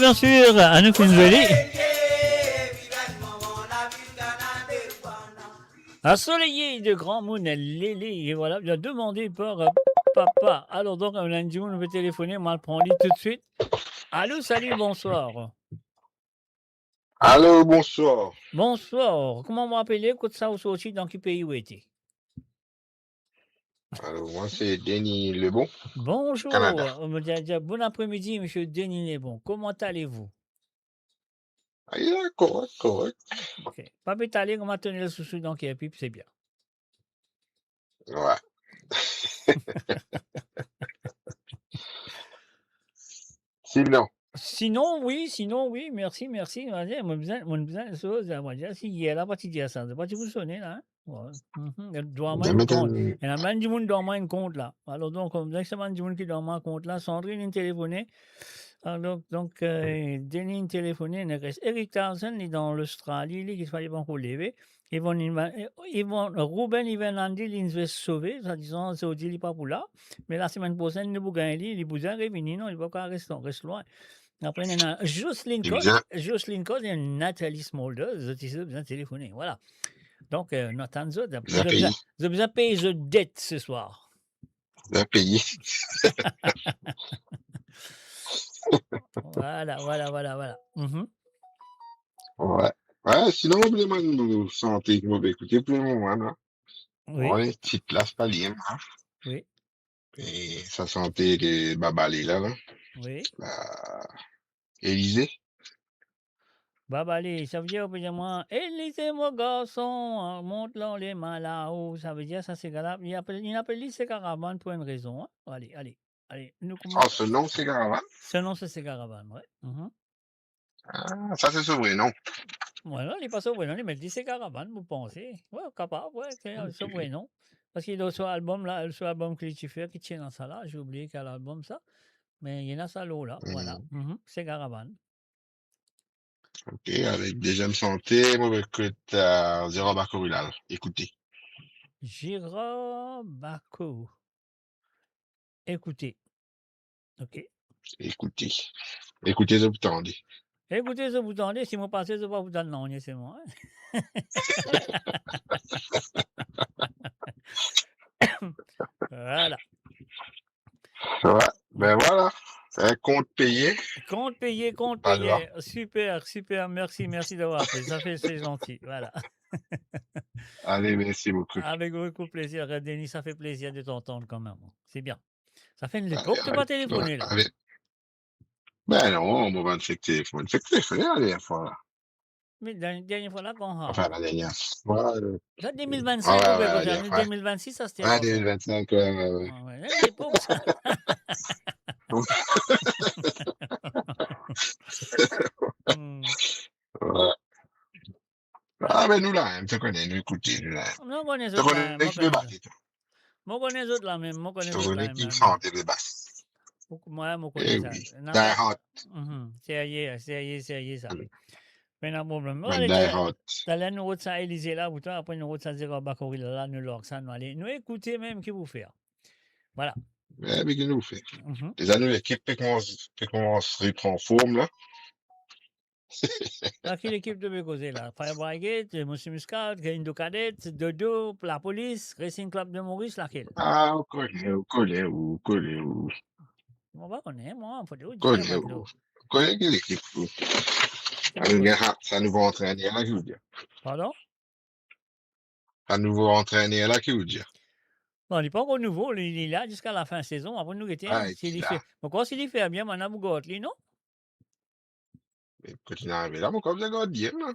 Bien sûr, anou finn zwe li. Ensoleillé de Gramoun, Lélé, et voilà, bien demandé par, euh, papa. Alors, donc, on a une dimoun, on peut téléphoner, on va le prendre tout de suite. Allô, salut, bonsoir. Allô, bonsoir. Bonsoir, kouma ou apele, kot sa ou sorti, dan ki pei ou ete? Alors, moi, c'est Denis Lebon, Canada. Bonjour, euh, bon après-midi, monsieur Denis Lebon. Comment allez-vous? Ah, il est correct, correct. Ok. Pa pe tale kouma tonel sousou dan Kerpip, c'est bien. Ouais. Sinon. Sinon, oui, sinon, oui, merci, merci. Mo dir, mo bizin, mo bizin soz, mo dir, si yer la, pa ti dir sa, pa ti pou sone la, hein? Ouais. Mhm. Dwa mwa enn kont. Ena bann dimoun dwa mwa enn kont la. Alors, donc, euh, nek sa bann dimoun ki dwa mwa kont la, Sandrine inn telefone. Ah, donc, donc, euh, Denis inn telefone, nek res Eric Townsend, li dan Lostrali, li ki fale pa ankor leve. Yvonne, Yvonne, Ruben Yvonne Andy, li inn sove, swadizan, zordi li pa pou la. Me lasemenn prosenn, nou pou gagn li, li pou bizin revini, non, li pa kapav res, res lwin. Apre, ena Jocelyne Cos, Jocelyne Cos e Nathalie Smulders, zot isi, zot bizin telefone, voilà. Donc, euh, nou atann zot, zot bizin pey zot det se swar. Bizin pey. Voilà, voilà, voilà, voilà. Mhm. Ouais. Ouais, sinon, mo pou demann nou sante ki mo pe ekoute pou lemoman la. Oui. Ouais, tit la, se pa li, hein. Oui. E sa sante de Babale la, la. Oui. Ah, Elise. Babale, sa vedir, ou pe dir mwa, Elise, mo garson, mont lor lema lao. Sa vedir, sa se Gala-, li apel, li apel li se Karavann pou enn rezon, hein. Ale, ale, ale, nou koumans. Ah, so nom se Karavann? So nom se, se Karavann, ouais. Mhm. Ah, sa se so vre nom. Ouais, non, li pa so vre nom, li met li se Karavann, mo panse. Ouais, kapav, ouais, se so vre nom. Parski dan so albom la, so albom ki li ti fer, ki ti ena sa la, j'ai oublié quel album sa. Me li ena sa lor la, voilà. Mhm. Mhm, se Karavann. Ok, ale, deziem sante, mo pe ekout, euh, Gérard Baco Rural, Ekoute. Gérard Baco. Ekoute. Ok. Ekoute. Ekoute, zot pou tande. Ekoute, zot pou tande, si mo pase, zot pa pou tann nanye, se mwa, hein. Voilà. Ouais, ben voilà. C'est un compte payé. Compte payé, compte payé. Pas de droit. Super, super. Merci, merci d'avoir appelé. Ça fait, c'est gentil. Voilà. Allez, merci beaucoup. Avec beaucoup de plaisir, Denis. Ça fait plaisir de t'entendre quand même. C'est bien. Ça fait une époque que tu pas téléphoné, là. Allez. Ben non, mo pa fek telefone. Fek telefone la dernie fwa la. Me dernie, dernie fwa la, kan sa? Enfin, la dernie fwa, euh, sa, deux mille vingt-cinq, ouais, ouais, la dernie fwa. Deux mille vingt-six, sa, c'était avant ça. Ouais, deux mille vingt-cinq, ouais, ouais, ouais. Ah ouais, là, l'époque, ça. Hmm. Ouais. Ah, ben nou la, hein, to kone, nou ekoute, nou la. Mo kone zot la, hein, mo kone zot. To kone ki bebas, to. Mo kone zot la, hein, mo kone zot la, hein, mo kone ki sante bebas. Mo, mwa, mo kone sa. Eh oui. Die Hard. Mhm. Serye, serye, serye sa. Pena problem. Bon, ale, taler nou rod sa Elise la pou twa, apre nou rod sa Gérard Baco Rural la, nou larg sa, nou ale. Nou ekoute mem ki pou fer. Voilà. Wi, me ki nou fer. Mhm. Deza nou lekip pe koumans, pe koumans repran form la. Ar ki lekip to pe koze la? Fire Brigade, Mosi Muscat, Indo Cadet, Dodo, Lapolis, Racing Club de Maurice, lakel? Ah, ou kone, ou kone, ou kone, ou. Mo pa kone, mwa, fode ou dir mwa. Ou kone ki lekip, ou. Sa nouvo antrener la, ki ou dir. Pardon? Sa nouvo antrener la, ki ou dir. Non, li pa ankor nouvo, li, li la ziska lafin sezon, apre nou gete, ah, si li fer, mo krwar si li fer bien, bann la pou gard li, non? Me kot li arive la, mo krwar bizin gard li, non?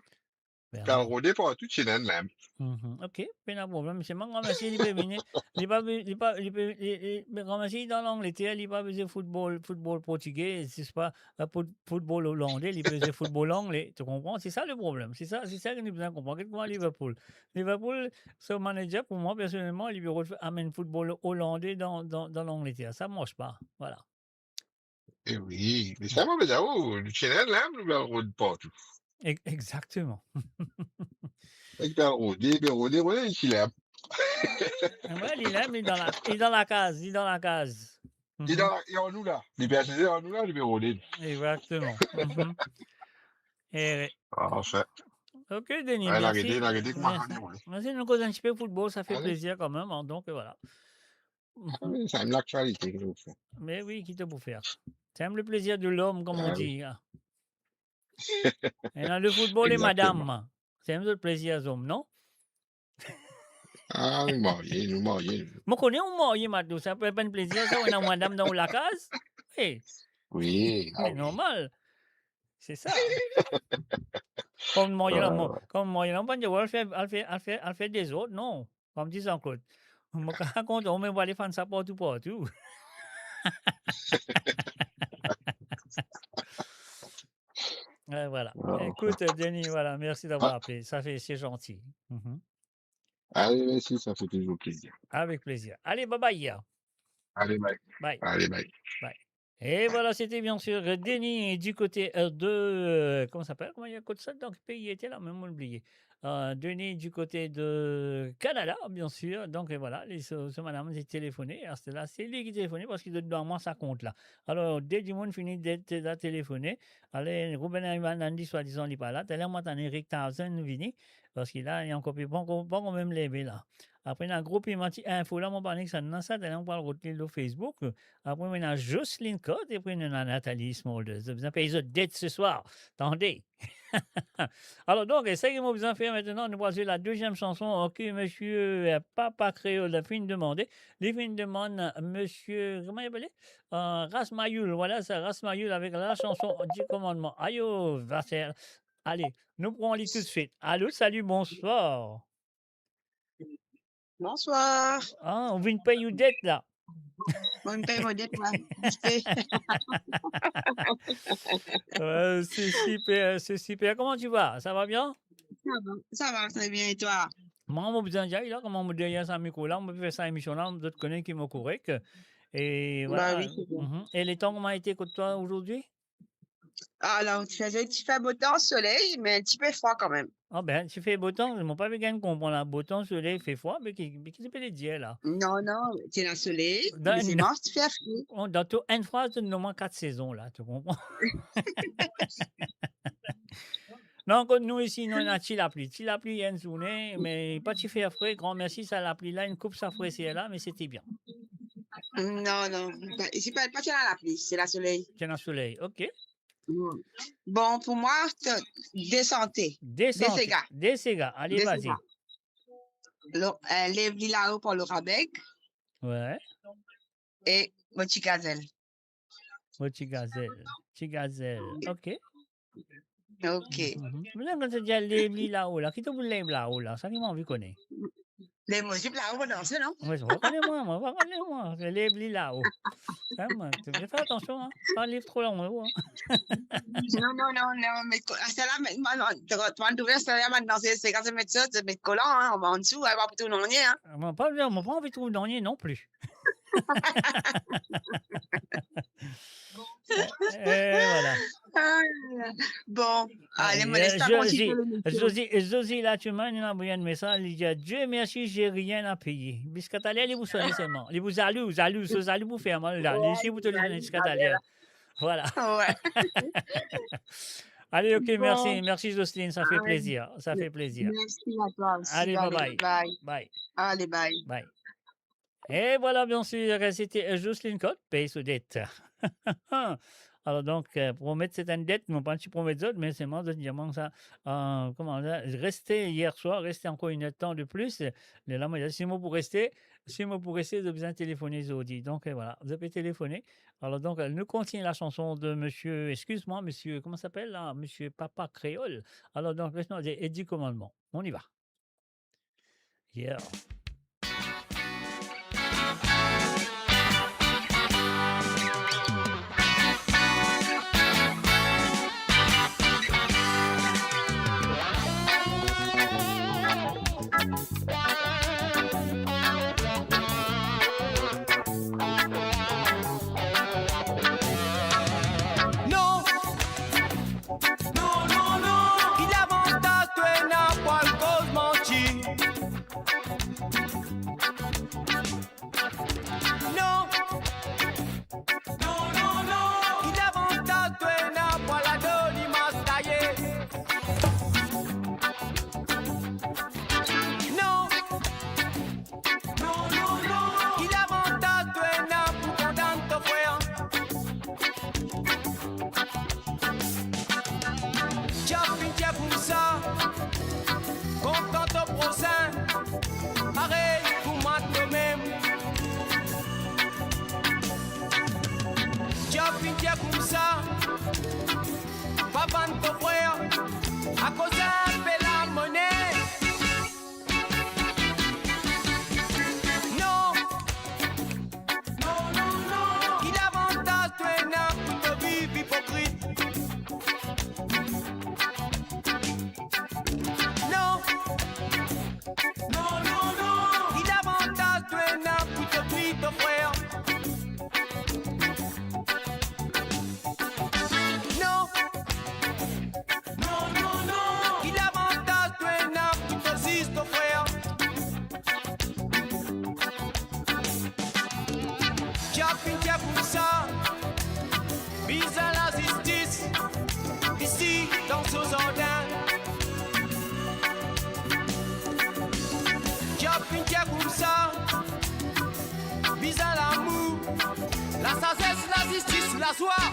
Ben, pral rode partou, ti enn la. Mhm, ok, pena problem. Se mwa, granmersi, li pe vini, li pa be-, li pa, li pe, li, li, me granmersi, li dan Langleter, li pa bezwin football, football portige, se pa, euh, foot-, football olande, li pe zwe football angle, to konpran? Se sa le problem. Se sa, se sa ki nou bizin konpran. Get kouma Liverpool. Liverpool, so manager, pou mwa, personelman, li pe rod-, amenn football olande dan, dan, dan Langleter. Sa mars pa. Voilà. Eh wi, me sa, mo pe dir, oh, nou ti enn la, nou pe rod partou. Ex-, exactement. Li pe rode, li pe rode, rode, li ti la. Ah ouais, li la, li dan la, li dan lakaz, li dan lakaz. Li dan, li an nou la. Li pe asize an nou la, li pe rode. Exactement. Mhm. E, ah, sa. Ok, Denis, mersi. Mersi. Mersi, nou koz enn tipe foutbol, sa fer plezir kanmem, hein, donk, e vwala. Ah oui, c'est l'actualité, ki to pou fer. Me oui, ki to pou fer. C'est le plaisir de l'homme, comme on dit, hein. Ena le foutbol e madam. Exactement. Se mem zot plezir zom, non? Ah, nou marye, nou marye. Mo kone ou marye, Mato, sa pa enn plezir sa, ou ena madam dan ou lakaz? E. Oui, ah oui. Normal. Se sa. Kan marye la, mo, kan marye la, mo pa dir, al fer, al fer, al fer, al fer dezord, non. Kan dir Jean-Claude. Mo kontan, ou mem pou ale fann sa partou, partou. E vwala. Ah. Écoute, Denis, voilà, merci d'avoir appelé. Ça fait, c'est gentil. Mhm. Allez, merci, ça fait toujours plaisir. Avec plaisir. Allez, bye bye. Allez, bye. Bye. Allez, bye. Bye. Et voilà, c'était bien sûr Denis du côté, euh, de, euh, comment ça s'appelle? Kouma li apel sa? Donk, pei li ete la, mem mo bliye. Euh, Denis du côté de Canada, bien sûr. Donk, e vwala, li, so, so madam, li telefone. Aster la, se li ki telefone parski li donn mwa sa kont la. Alor, de dimoun fini de, de, de telefone. Ale, Ruben Ivan, Andy, swadizan, li pa la. Taler, mo tann Eric Townsend vini. Parski la, li ankor pe, pankor, pankor mem leve la. Apre, ena group Imanti Info la, mo pa nek sa, ena sa, taler, mo pou al rod li lor Facebook. Apre, ena Jocelyne Cotte, e apre, ena Nathalie Smulders. Zot bizin pey zot det se swar. Tande. Alor, donk, seki mo bizin fer aster la, nou pou al zwe la deziem sanson, ok, misie, euh, Papa Kreol, li finn demande. Li finn demann, misie, kouma li apele? Euh, Ras Mayoul, vwala sa, Ras Mayoul avek la sanson Dix Commandements. Ayo, vaser. Ale, nou pran li toutswit. Alo, salut, bonsoir. Bonsoir. Ah, ou vinn pey ou det la? Mo vinn pey mo det la. Ouais, c'est super, c'est super. Comment tu vas? Ça va bien? Ça va, ça va très bien. Et toi? Mwa, mo bizin dir la, kouma mo deryer sa mikro la, mo fer sa emision la, zot kone ki mo korek. E vwala. Bah oui, c'est bon. Mhm. Et le temps, comment a été kot twa aujourd'hui? Alor, ti fer, ti fer bo tan, soley, me ti pe fre kanmem. Ah ben, ti fer bo tan, mo pa pe gagn konpran la. Bo tan, soley, fer fre, me ki, me ki ti pe dir la? Non, non, ti ena soley, me selman ti fer fre. Dan to enn fraz, to donn mwa kat sezon la, to konpran? Non, kot nou isi, nou ena ti lapli. Ti lapli enn zourne, me pa ti fer fre. Gran mersi, sa lapli la, inn koup sa freser la, me se ti bien. Non, non, pa, isi pa, pa ti ena lapli, se lasoley. Ti ena soley, ok. Mm. Bon, pou mwa, se Desante. Desante. Desega. Desega. Ale, vas-y. Lo, euh, Lev li lao par Laura Beg. Ouais. E Mo ti gazel. Mo ti gazel. Ti gazel. Ok. Ok. Mhm. Me la, kan to dir lev li lao la, ki to pou lev lao la? Sa ki mo anvi kone. Lev mo zip lao, mo danse, non? Mo pa kone mwa, mo pa kone mwa. Lev li lao. Hein, mwa, to bizin fer atansion, hein. Pa lev tro lwin, hein. Non, non, non, non, me ko-, sa la, me, mwa, non, to, to, to, sa la, mwa, non, se, se kan se met sa, se met kolan, hein, an, an dsou, hein, pa pou trouv nanye, hein. Mo pa, mo pa anvi trouv nanye non pli. E vwala. Ah, bon, ale, mo les twa kontign lemisyon. Josie, Josie, Josie la, ti ena enn mesaz, li dir, Dieu merci, j'ai rien à payer. Ziska taler, li pou sone selman. Li pou zalou, zalou, so zalou pou fer mal la. Li, li pou to sone ziska taler. Vwala. Ouais. Ale, ok, bon. Merci, merci Jocelyne, ça fait plaisir, ça fait plaisir. Merci à toi aussi. Allez, bye bye. Allez, bye. Bye. Bye. E vwala, bien sûr, c'était Jocelyne Cotte, pey so det. Alor donk, euh, promet se enn det, mo pa ti promet zot, me selman zot dir mwa sa, euh, kouma sa, reste hier soir, reste encore une heure de temps de plus. Lerla mo dir, si mo pou reste, si mo pou reste, zot bizin telefone zordi. Donk, euh, vwala, zot pe telefone. Alor donk, euh, nou kontign la sanson de monsieur, excuse-moi, monsieur, comment s'appelle là? Monsieur Papa Créole. Alor donk, les mwa dir, e Dix Commandements. On y va. Yeah. Non, non, non, non, ki lavantaz to ena pou al koz manti? Laswar.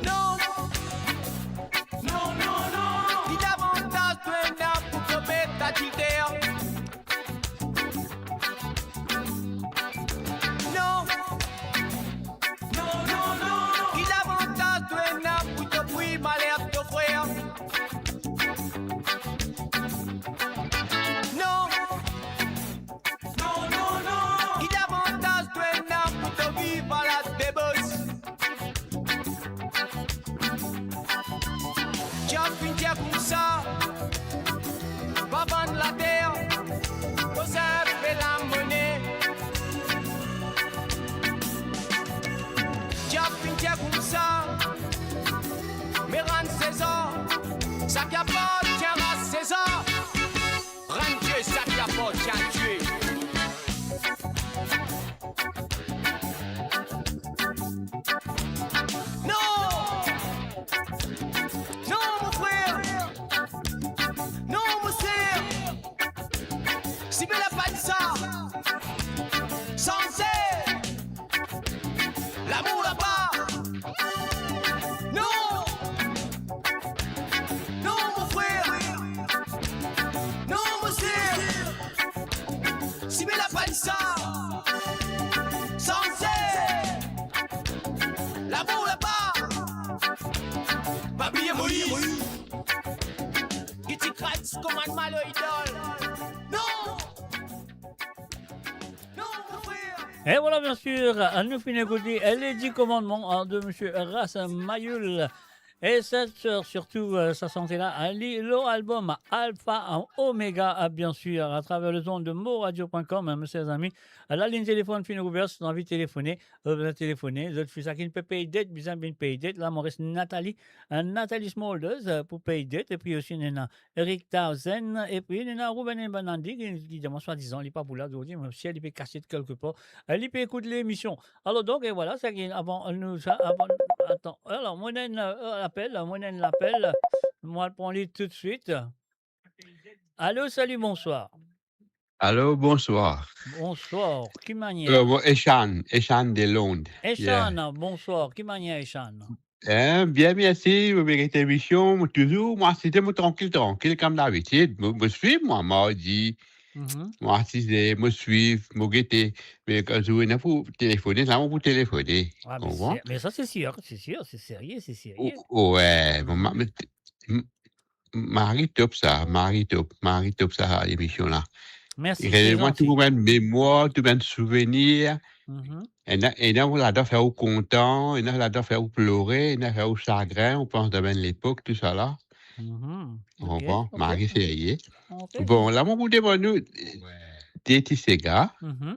Non, non, non, non. Ki lavantaz to ena pou to met adilter? Non, non, non, non. Ki lavantaz to ena pou to pwi maler to frer? Non, non, non, non. Ki lavantaz to ena pou to viv a la debos? Diab finn dir koumsa, pa vann later, koz inpe lamone. Diab finn dir koumsa, me rann Sezar sa ki apartien a Sezar. Rann Die sa ki apartien a Die. Non! Non, mo frer! Non, mo ser! Sime la pa di sa! Sanze! Lamour laba! Non! Non, mo frer! Non, mo ser! Sime la pa di sa! Sanze! Lamour laba! Pa bliye Moiz! Ki ti kraz kouma enn malo idol! Non! Non, mo frer! E vwala, biensir, nou finn ekoute Les Dix Commandements, hein, de Monsieur Ras Mayol. E sa, sirtou, euh, sa sante la, hein, li lor albom Alpha Omega, hein, biensir, atraver lezond de moradio point com, hein, mes chers amis. Lalinn telefonn finn ouver, si zot anvi telefone, zot bizin telefone, zot finn, sa ki pe pey det, bizin vinn pey det. La, mo res Nathalie, hein, Nathalie Smulders, euh, pou pey det, epi osi nou ena Eric Tausen, epi nou ena Ruben Banandi ki, ki demann swadizan li pa pou la zordi, me si li pe kasiet kelkepar, euh, li pe ekout lemision. Alor donk, e vwala, sa ki, avan nou, sa, avan, atann, alor, mo ena enn, euh, lapel, mo ena enn lapel, mo al pran li toutswit. Alo, salut, bonsoir. Alo, bonswar. Bonswar, ki manier? Euh, bon, Eshan, Eshan de Lond. Yeah. Eshan, bonswar, ki manier, Eshan? Hein, bien, mersi, mo bien get emision, mo touzour, mo asize, mo trankil, trankil, kouma dabitid. Mo, mo swiv, mwa, mardi. Mhm. Mo asize, mo swiv, mo gete. Me kan zour ena pou telefone, la mo pou telefone. Ah, me konpran? Se, me sa se sir, se sir, se serie, se serie. O-, o-, we, mo ma-, me, m-, mari top sa, mari top, mari top sa, lemision la. Mersi, se zanti. Li revinn mwa tou bann memwar, tou bann souvenir. Mhm. Ena, ena ladan fer ou kontan, ena ladan fer ou plore, ena fer ou sagrin, ou pans dan bann lepok, tousala. Mhm. Ou konpran? Ok, ok. Mari serie. Ok. Bon, la mo pou demann ou, we, de ti sega. Mhm.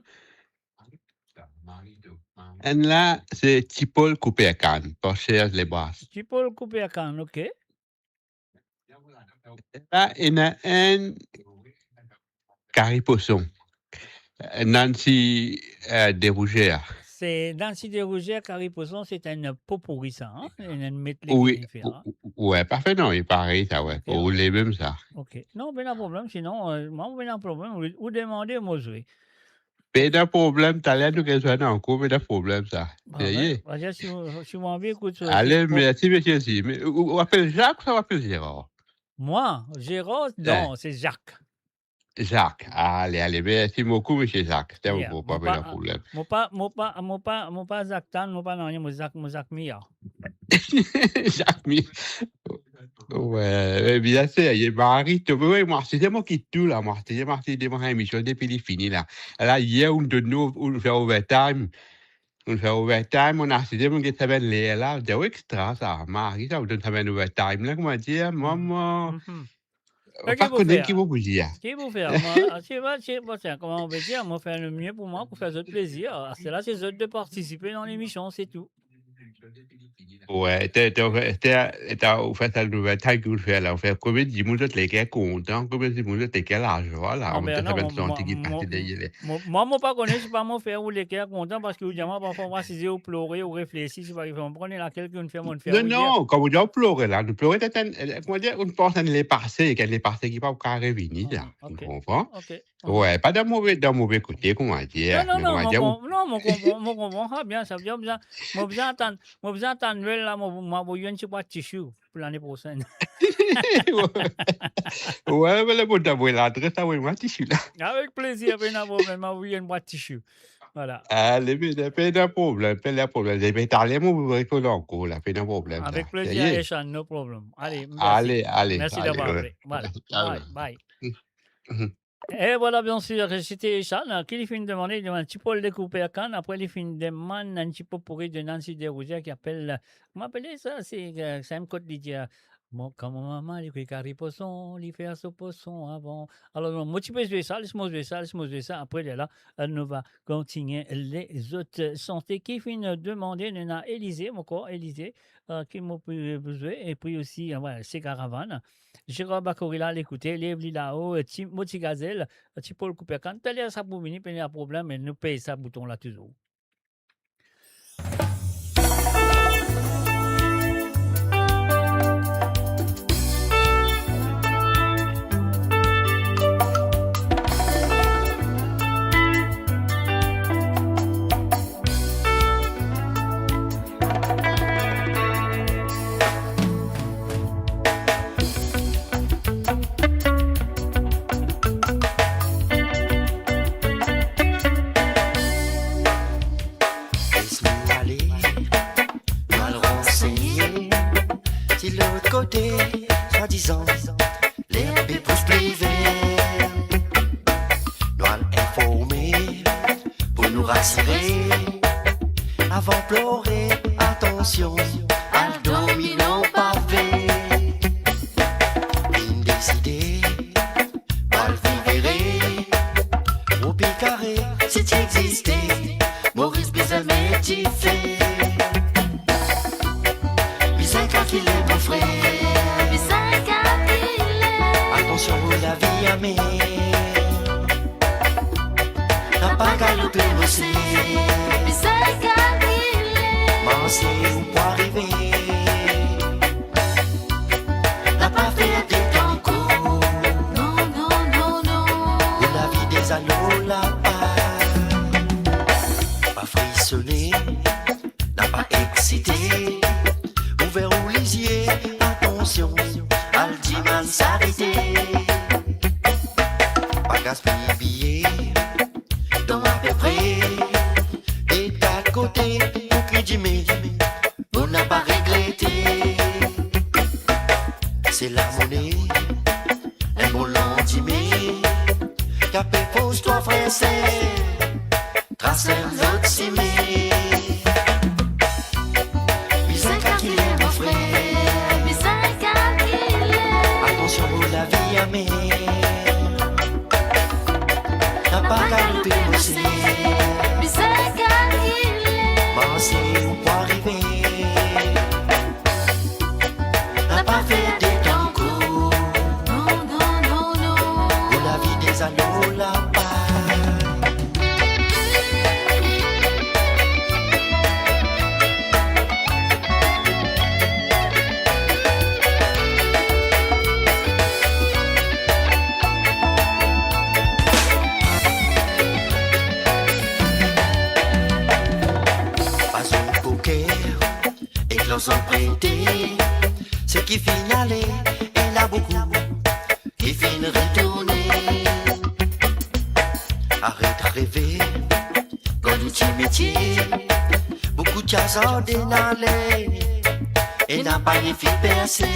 Enn la, se Ti Pol kouper kann, par Serge Lebras. Ti Pol kouper kann, ok. La, ena enn Kari Poson. Nancy, euh, Derougère. Se Nancy Derougère, Kari Poson, se enn popouri sa, hein? Enn, enn medley ki li fer, hein? Wi, o-, o-, we, pa fer non, li parey sa, we. Ok. Pou oule mem sa. Ok. Non, pena problem, sinon, euh, mwa, pena problem, ou, ou demande, mo zwe. Pena problem, taler nou gagn zwenn ankor, pena problem sa. Ba, serie? Ba, ba, si ou, si ou anvi ekout, euh, ale, se pou- mersi, mersi, mersi. Me ou, ou apel Jacques, sa ou apel Gérard? Mwa, Gérard, non, se Jacques. Jacques. Ale, ale, mersi boukou, misie Jacques. Sa, yeah, bon, pa, pena problem. Mo pa, mo pa, mo pa, mo pa Jacques Tan, mo pa nanye, mo Jacques, mo Jacques Mia. Jacques Mia. We, we, bien sir, li mari top. We, mo asize, mo kit tou la, mo asize, mo asize devan lemision depi li fini la. La, yer, ou donn nou, ou fer overtime. Ou fer overtime, mo asize, mo get sa bann ler la, mo dir, we, extra sa, mari sa, ou donn sa bann overtime la, kouma dir, mama. Mhm. Ou pa kone ki mo pou dir. Ki pou fer? Mwa, se pa, se pa, se, kouma nou pe dir, mo fer le mie pou mwa, pou fer zot plezir. Sela, se zot de partisipe dan lemision, se tou. Wi, te, te, te, te, ou fer sa nouvel, thank you, fer la, ou fer konbien dimoun zot leker kontan, konbien dimoun zot leker lazwa la, Ah, ben, to non, fer bann mo, santi ki mo, pase deryer. Mo, mwa, mo pa kone, si pa mo fer ou leker kontan, parski ou dir mwa, parfwa, mwa, si ou plore, ou reflesi, si pa, mo pa kone lakel ki ou fer, mo fer Non, ou dir. non, kan ou dir plore la, nou plore, te, te, eh, kouma dir, ou pans a lepase, ki lepase ki pa pou kav revini la, Ah, ok. ou konpran? Ok. Wi, pa dan move, dan move kote, kouma dir, Non, non, me non, kouma mo dir, ou kon-, non, mo konpran, mo konpran sa bien, sa bien, mo bizin, mo bizin atann, mo bizin atann Nwel la, mo, mo, mo avoy enn ti bwat tisi pou lane prosenn. Wi, me le bon, ta avoy ladres, ta avoy mwa tisi la. Avek plezir, pena problem, mo avoy enn bwat tisi. Vwala. Ale, pena, pena problem, pena problem. Depi taler, mo pou retourn ankor la, pena problem la. Avek plezir, Eshan, no problem. Ale, mersi. Ale, ale, Mersi ale, davoir wi. apele. Vwala. Ale. Bye, bye. Mhm. E vwala, biensir, se ti Eshan, ki li finn demande, li demann Ti Pol de Kouperkann, apre li finn demann enn ti potpourri de Nancy Desrosiers ki apel, kouma apele sa, se, eh, sa mem kot li dir, mo, kan mo mama li kwi kari poson, li fer so poson avan. Alor, mo ti pe zwe sa, les mo zwe sa, les mo zwe sa, apre lerla, eh, nou va kontigne lezot sante ki finn demande, nou ena Elize, mo krwar Elize, eh, ki mo pe zwe, epi osi, eh, wi, se Karavann. Gérard Bakorila, al ekoute, lev li lao, ti, mo ti gazel, Ti Pol Kouperkann. Taler sa pou vini, pena problem, me nou pey sa bouton la touzour. Les nou ale, nou al ransegne, ti lot kote, swadizan, lerb pe pous pli ver. Nou al informe, pou nou rasire, avan plore, atansion, al dormi lor pave. Finn deside, al vivere, Ropi Kare, si ti existe, Moris bizin met dife. Bizin kalkile, mo frer. Bizin kalkile. Atansion, lavi amer. Napa galoupe, mo ser. Bizin kalkile. Marse ou pou arive. Napa fer detan kour. Non, non, non, non. Lavi deza lor lapaz. Pa frisone, napa eksite. Ouver ou lizie, atansion, al dimann sarite. Pa gaspiy biye, donn apepre, e dat kote pou ki dime, pou napa regrete. Se lamone, enn bon landime, ki ape pous twa frer ser, tras enn lot sime. Bizin kalkile, mo frer. Bizin kalkile. Atansion, lavi amer. Napa galoupe, mo ser. Bizin kalkile. Marse ou pou arive. Napa fer detan kour. Non, non, non, non. Lavi deza lor lapaz. Pa zwe poker ek larzan prete, seki finn ale, ena boukou ki finn retourne. Aret reve, gagn ou ti metie, boukou ti a zardenn ale, ena panie finn perse.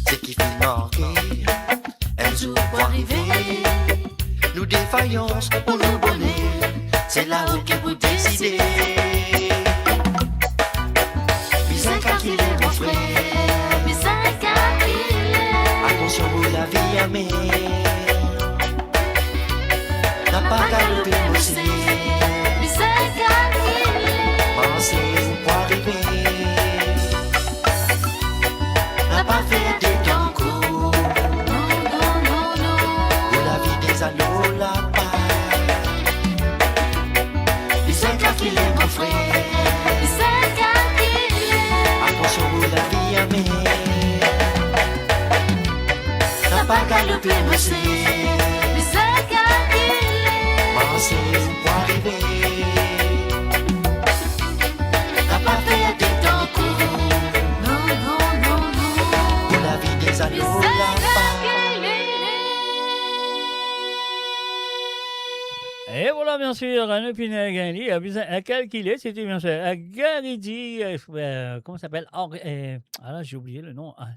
Seki finn marke, enn zour pou arive, nou defayans ou nou boner, se lao ki pou deside. Bizin kalkile, mo frer. Bizin kalkile. Atansion, lavi amer. Napa galoupe, mo ser. Bizin kalkile. Se ou pou arive. Na pa fer de tan kour. Non, non, non, non. Pou lavi deza lor lapar. Li sel kalkile, mon frer. Li sel kalkile. Atansion, lavi amer. Na pa galope, mo frer. Li sel kalkile. Marse pou arive. Na pa fer de tan kour. Non, non, non, non. Pou lavi deza lor lapar. Et voilà, bien sûr, nou finn gagn li, euh, bizin, euh, kalkile, se tou, bien sûr, euh, Gary D, euh, euh, comment ça s'appelle? Henri, euh, ah là, j'ai oublié le nom. Ah.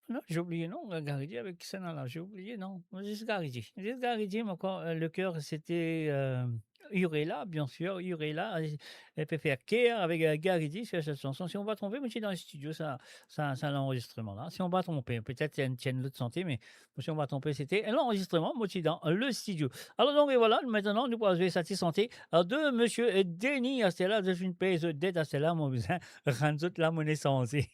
Non, j'ai oublié, non, Gary D, avec qui ça, là, j'ai oublié, non. Zis Gary D. Zis Gary D, mais encore, euh, le cœur, c'était, euh, Urela, bien sûr, Urela, euh, elle peut faire cœur avec, euh, Gary D sur cette chanson. Si on va tromper, moi, je suis dans le studio, ça, ça, ça, l'enregistrement, là. Si on va tromper, peut-être il y a une, il y a une autre santé, mais si on va tromper, c'était l'enregistrement, moi, je suis dans le studio. Alors, donc, et voilà, maintenant, nou pou zwe sa ti santé, euh, de monsieur, euh, Denis, aster la, zot finn pey zot det, aster la, mo bizin rann zot lamonn sanze.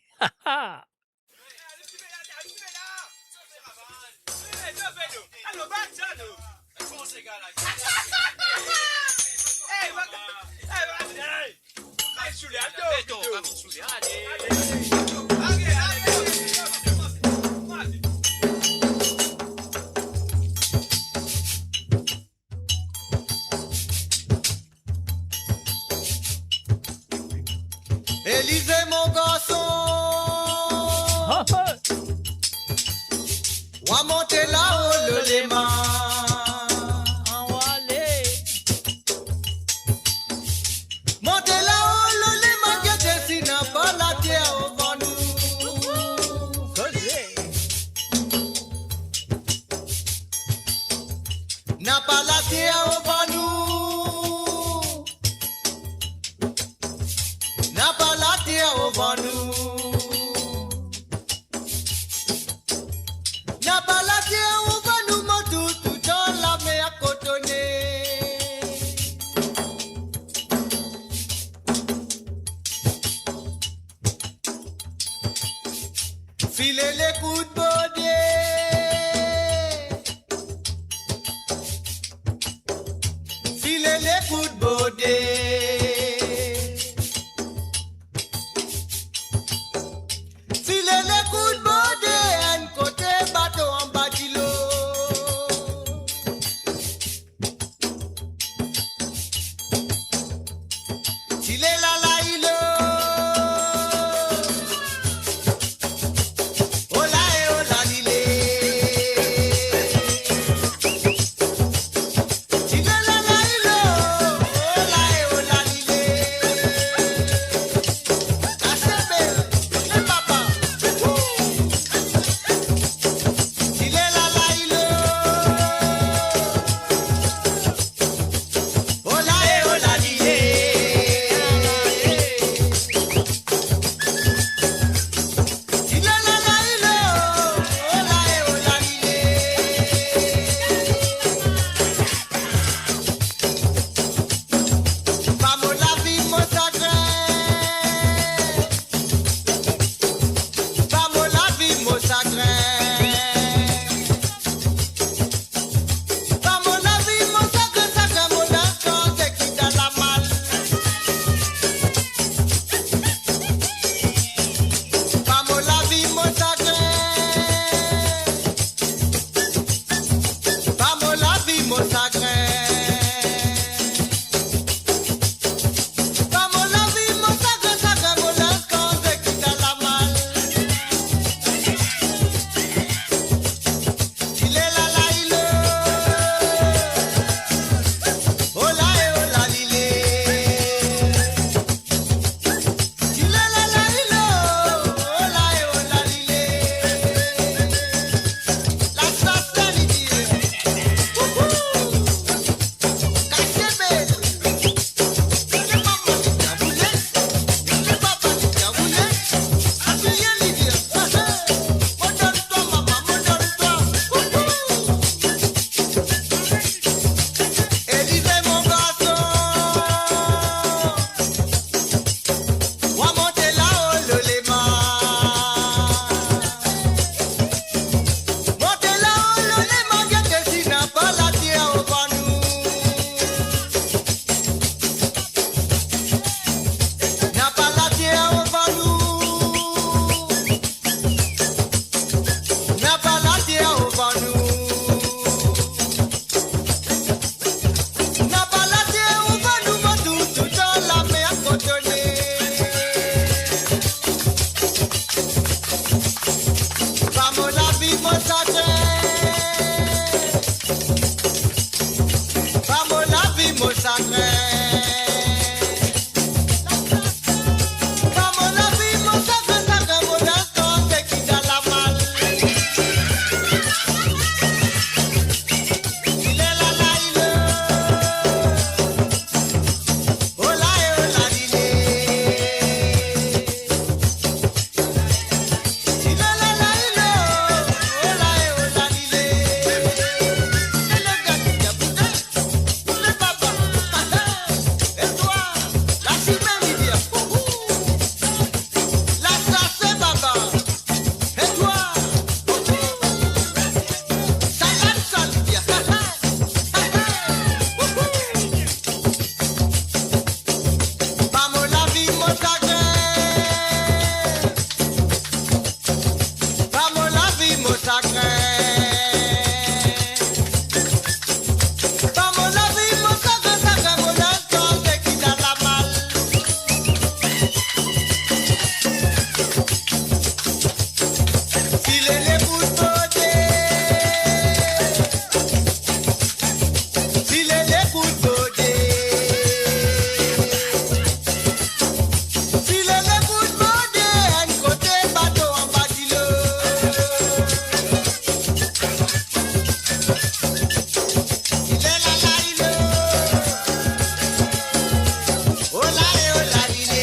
Elise, mon garson, ah, ah, wa monte lao lolema. Ah, wa ale. Monte lao lolema, gete si napa later ovan nou. Koze. Napa later ovan nou. Napa later ovan nou. Napa later ovan nou, mo toutou dan lamer kotone. File lekout bode. Agre. Dan mo lavi, mo sagre, sagre, mo linz, kan se ki dan lamal. File lekout bode. File lekout bode. File lekout bode, enn kote bato anba dilo. File la la ilo. Ola e ola lile.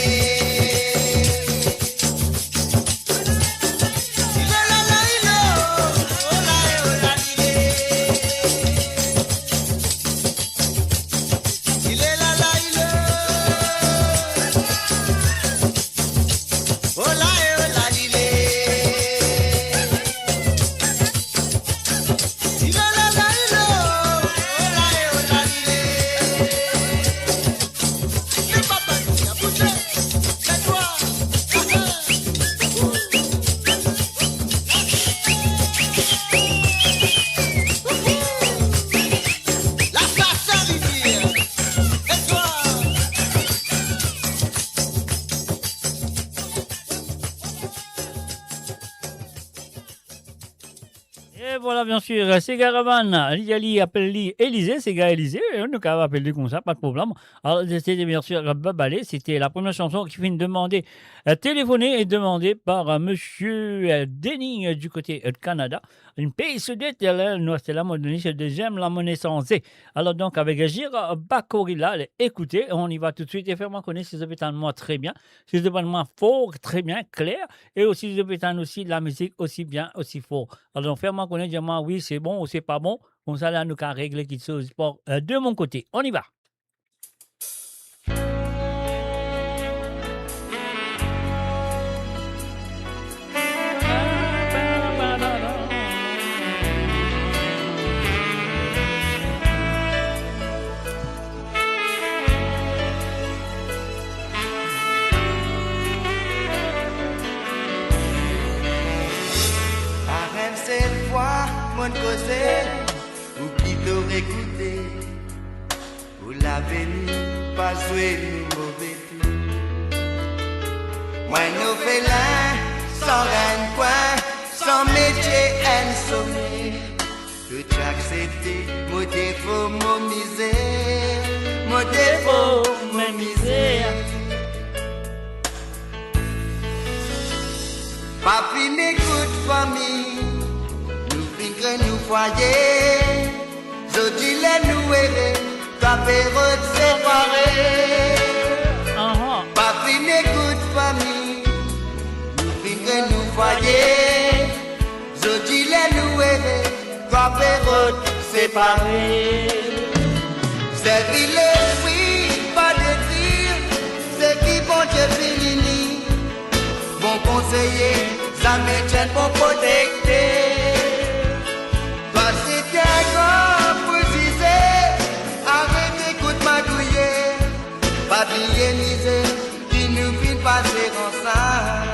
E vwala, byen sir, sega Ravann, li, li apel li Elize, sega Elize, nou kapav apel li koumsa, pa de problem. Alor, se, se, byen sir, Babale, se te la premie sanson ki finn demande, euh, telefoné et demandé par, euh, monsieur, euh, Denis, euh, du côté, euh, de Canada. Une pays sudette, euh, la, nou, se la mo done, se deziem la mo sanze. Alor donk, avek Gira Bakorila, ale, écoutez, on y va tout de suite et faites-moi connaître si zot pe tann mwa tre byen, si zot pe tann mwa for, tre byen, kler, e osi si zot pe tann osi lamizik osi byen, osi for. Alor, faites-moi connaître, dir mwa wi, se bon ou se pa bon. Koumsa la, nou kapav regle kiksoz par, euh, de mon kote. On y va. Par enn sel fwa, mo'nn koze, ou plito ekoute, pou lavenir pa zwe nou move tour. Mwa enn orfelin, san rinn kwin, san metie, enn somer. To ti aksepte mo defo, mo mizer, mo defo, mo mizer. Pa finn ekout fami, nou finn kre nou fwaye. Zordi ler nou ere, twa pe rod separe. Aha. Pa finn ekout fami, nou finn kre nou fwaye. Zordi ler nou ere, twa pe rod separe. Servi Lespri, pa detrir seki Bondie finn ini. Bon konseye, zame ti enn bon protekter. Twa seki enn gran pou zize, aret ekout magouye. Pa bliye mize ki nou finn pase ansam.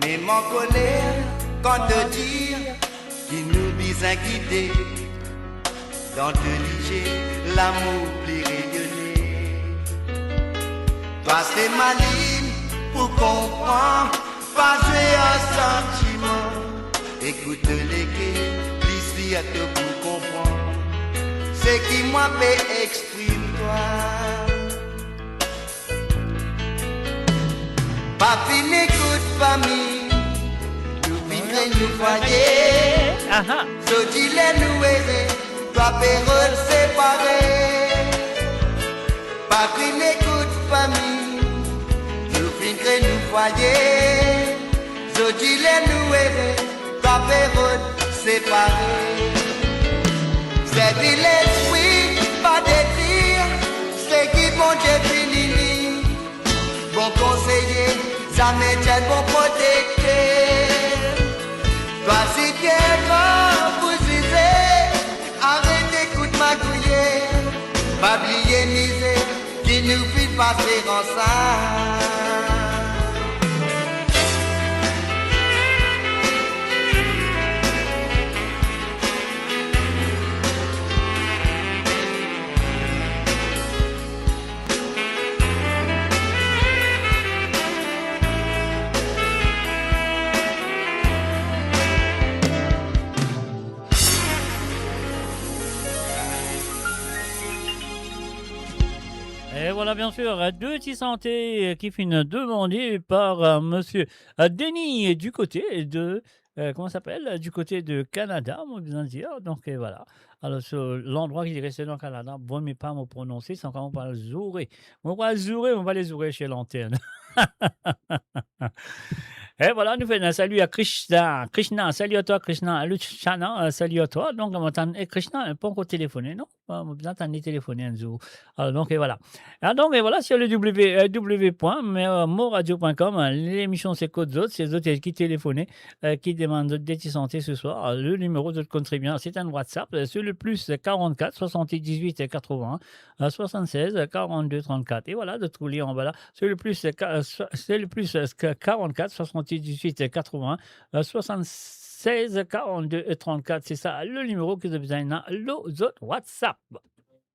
Me mo koler kan to dir ki nou bizin kite, dan to lizie lamour pli reyone. Twa se malin pou konpran, pa zwe ar santiman. Ekout to leker, pli sir to pou konpran seki mwa pe exprim twa. Pa finn ekout fami, nou finn kre nou fwaye. Aha. Zordi ler nou ere, twa pe rod separe. Pa finn ekout fami, nou finn kre nou fwaye. Zordi ler nou ere, twa pe rod separe. Servi Lespri, pa detir seki Bondie finn ini. Bon konseye, zame ti enn bon protekter. Twa sifizan pou zize, aret ekout magouyer. Pa bliye mize ki nou finn pase ansam. E vwala, bien sir, de ti sante ki finn demande par, euh, misie, euh, Denis du kote de, euh, kouma sa apel, du kote de Kanada, mo bizin dir. Donk, euh, vwala. Alor, so, landrwa ki li reste dan Kanada, bon, me pa mo prononse, san kan mo pa zoure. Mo pa zoure, mo pa le zoure si lantern. E vwala, nou fer enn sali a Krishna. Krishna, sali a twa, Krishna. Luciana, euh, sali a twa. Donk, mo tann, e Krishna, li pankor telefone, non? Ah, mo bizin tann li telefone enn zour. Alor, donk, e vwala. Ah, donk, e vwala, sur le W W W point moradio point com, hein, lemision se kot zot, se zot ki telefone, euh, ki demann zot de ti sante se swar. Le nimero zot konn tre bien, se enn WhatsApp, euh, se le plus quarante-quatre soixante-dix-huit quatre-vingts, euh, soixante-seize quarante-deux trente-quatre. E vwala, zot trouv li anba la. Se le plus, euh, ka-, euh, so-, se le plus, euh, quarante-quatre soixante-dix-huit quatre-vingts, euh, soixante-seize quarante-deux trente-quatre. Se sa le nimero ki zot bizin ena lor zot WhatsApp.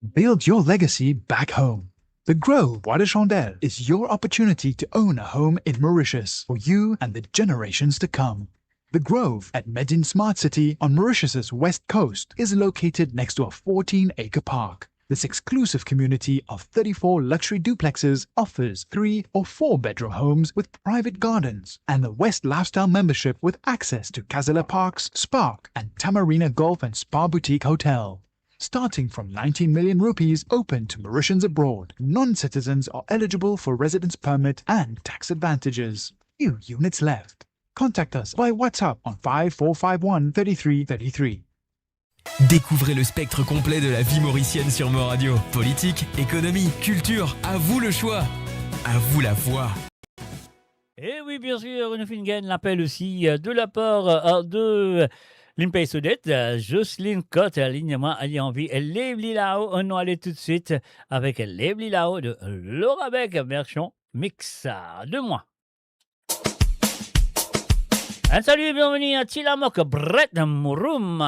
Build your legacy back home. The Grove Bois de Chandelle is your opportunity to own a home in Mauritius for you and the generations to come. The Grove at Medin Smart City on Mauritius's west coast is located next to a fourteen-acre park. This exclusive community of thirty-four luxury duplexes offers three or four bedroom homes with private gardens and the West Lifestyle membership with access to Casella Parks, Spark, and Tamarina Golf and Spa Boutique Hotel. Starting from nineteen million rupees, open to Mauritians abroad. Non-citizens are eligible for residence permit and tax advantages. Few units left. Contact us by WhatsApp on five four five one thirty-three thirty-three. Découvrez le spectre complet de la vie mauricienne sur Mo Radio. Politique, économie, culture, à vous le choix. À vous la voix. E wi, bien sir, nou finn gagn lapel osi, euh, de lapar, euh, de Limpey Sodet, euh, Jocelyne Cotte, euh, li dir mwa, li anvi Lev li lao, nou ale toutswit avek Lev li lao de Laura Beck, version mix, euh, de mwa. Enn sali, bienveni a Tilamok, Brett Mouroum.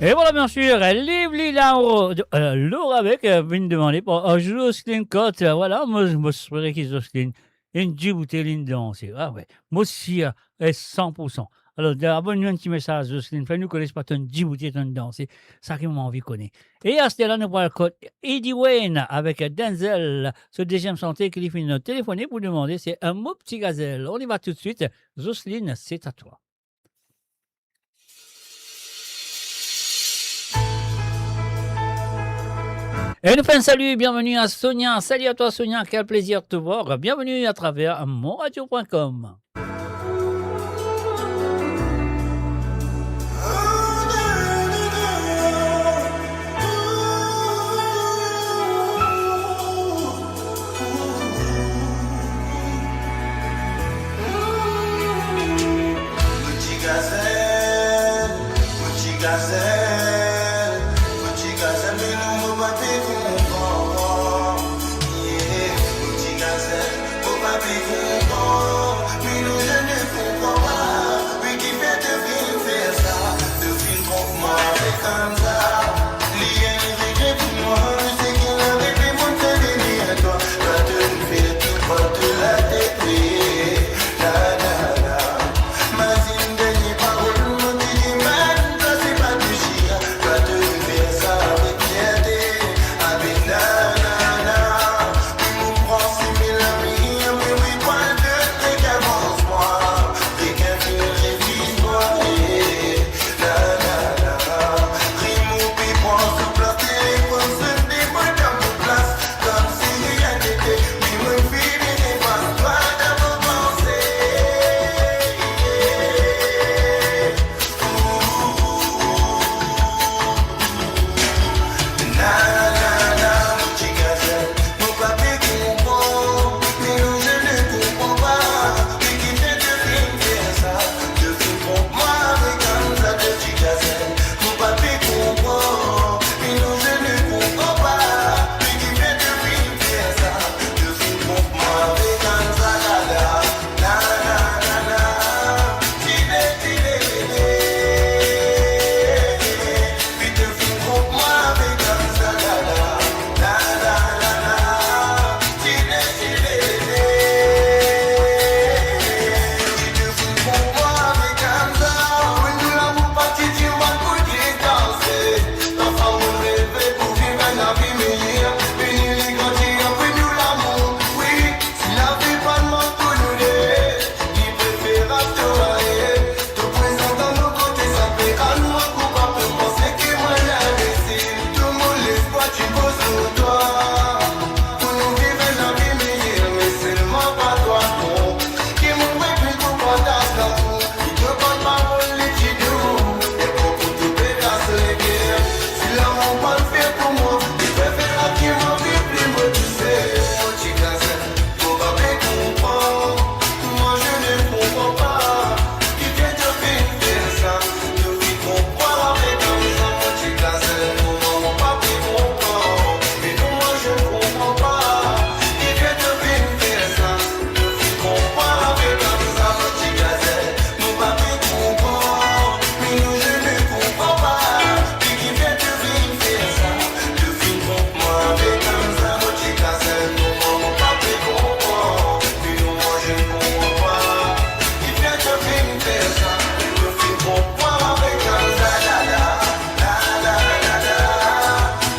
E vwala, biensir, Lively Laura, euh, Laura avek, euh, vinn demande par, euh, Jocelyne Cotte. Euh, vwala, mo, mo swete ki Jocelyne inn diboute, linn danse. Ah we, mo sir, e san pou san. Alor, abonn nou enn ti mesaz, Jocelyne, fer nou kone si pa to'nn diboute, to'nn danse. Sa ki mo anvi kone. E aster la, nou pral kot Eddie Wayne avek Denzel, so deziem sante ki li finn telefone pou demande, se, euh, Mo Pti Gazel. On y va tout de suite. Jocelyne, c'est à toi. E nou fer enn sali, bienvenue à Sonia. Salut à toi, Sonia, quel plaisir de te voir. Bienvenue à travers mon radio point com. Mo ti gazel, mo ti gazel, mo ti gazel, me nou mo pa pe konpran. Yeah, mo ti gazel, mo pa pe konpran, me nou je ne comprends pas. Wi, kifer to finn fer sa, to finn tronp mwa avek Hamza. Li enn regre pou mwa, seki lavi pe monn fer vini a twa. Twa to fer tou, twa to latet, la, la, la. Mazinn dernie parol mo ti dir, man, twa se pa tousi, twa to fer sa avek fierte. Abe, na, na, na. Wi, mo pran sime lami, wi, wi, pran de, de, avans mwa. Kikenn finn refiz mwa, eh. La, la, la. Rim ou pe pran sou plas, telefonn sone, demann dan mo plas. Koumsi rien n'était, me mo fini efas twa dan mo panse. Ooh. Na, na, na, mo ti gazel, mo pa pe konpran, me non, je ne comprends pas, me kifer to finn fer sa, to finn tronp mwa avek Hamza, to ti gazel, mo pa pe konpran, me non, je ne comprends pas, me kifer to finn fer sa, to finn tronp mwa avek Hamza, la, la, la, la, la, la, ti le, ti le, le, le. Wi, to finn tronp mwa avek Hamza, la, la, la, la, la, la. Ti le, ti le, le, le. Wi, to finn tronp mwa avek Hamza. Wi, nou lamour parti, ti bann pou distanse. Parfwa mo reve pou viv enn lavi meyer. Vini li grandi, apre nou lamour. Wi, si lavi pa mank pou nou de, li preferab to ale. To prezan dan nou kote, sa pe rann mwa koupab. To panse ki mwa enn inbesil, tou mo lespwar ti poz lor twa. Pou nou viv enn lavi meyer, me selman pa twa. Bon, ki mo pe pli pou partaz lamour, ki to bann parol li ti dou, e pran pou tou petas leker. Si lamour pa fer pou mwa, li preferab ki mo viv li mo tousel. Mo ti gazel, mo pa pe konpran. Moi je ne comprends pas, kifer to finn fer sa, to finn tronp mwa avek Hamza, mo ti gazel, mo pa pe konpran. Me non, moi je comprends pas, kifer to finn fer sa, to finn tronp mwa avek Hamza, mo ti gazel, mo pa pe konpran. Me non, je ne comprends pas, kifer to finn fer sa, to finn tronp mwa avek Hamza, mo ti gazel, non, mo pa pe konpran. Me non, moi je comprends pas, kifer to finn fer sa, to finn tronp mwa avek Hamza, la, la, la, la, la, la.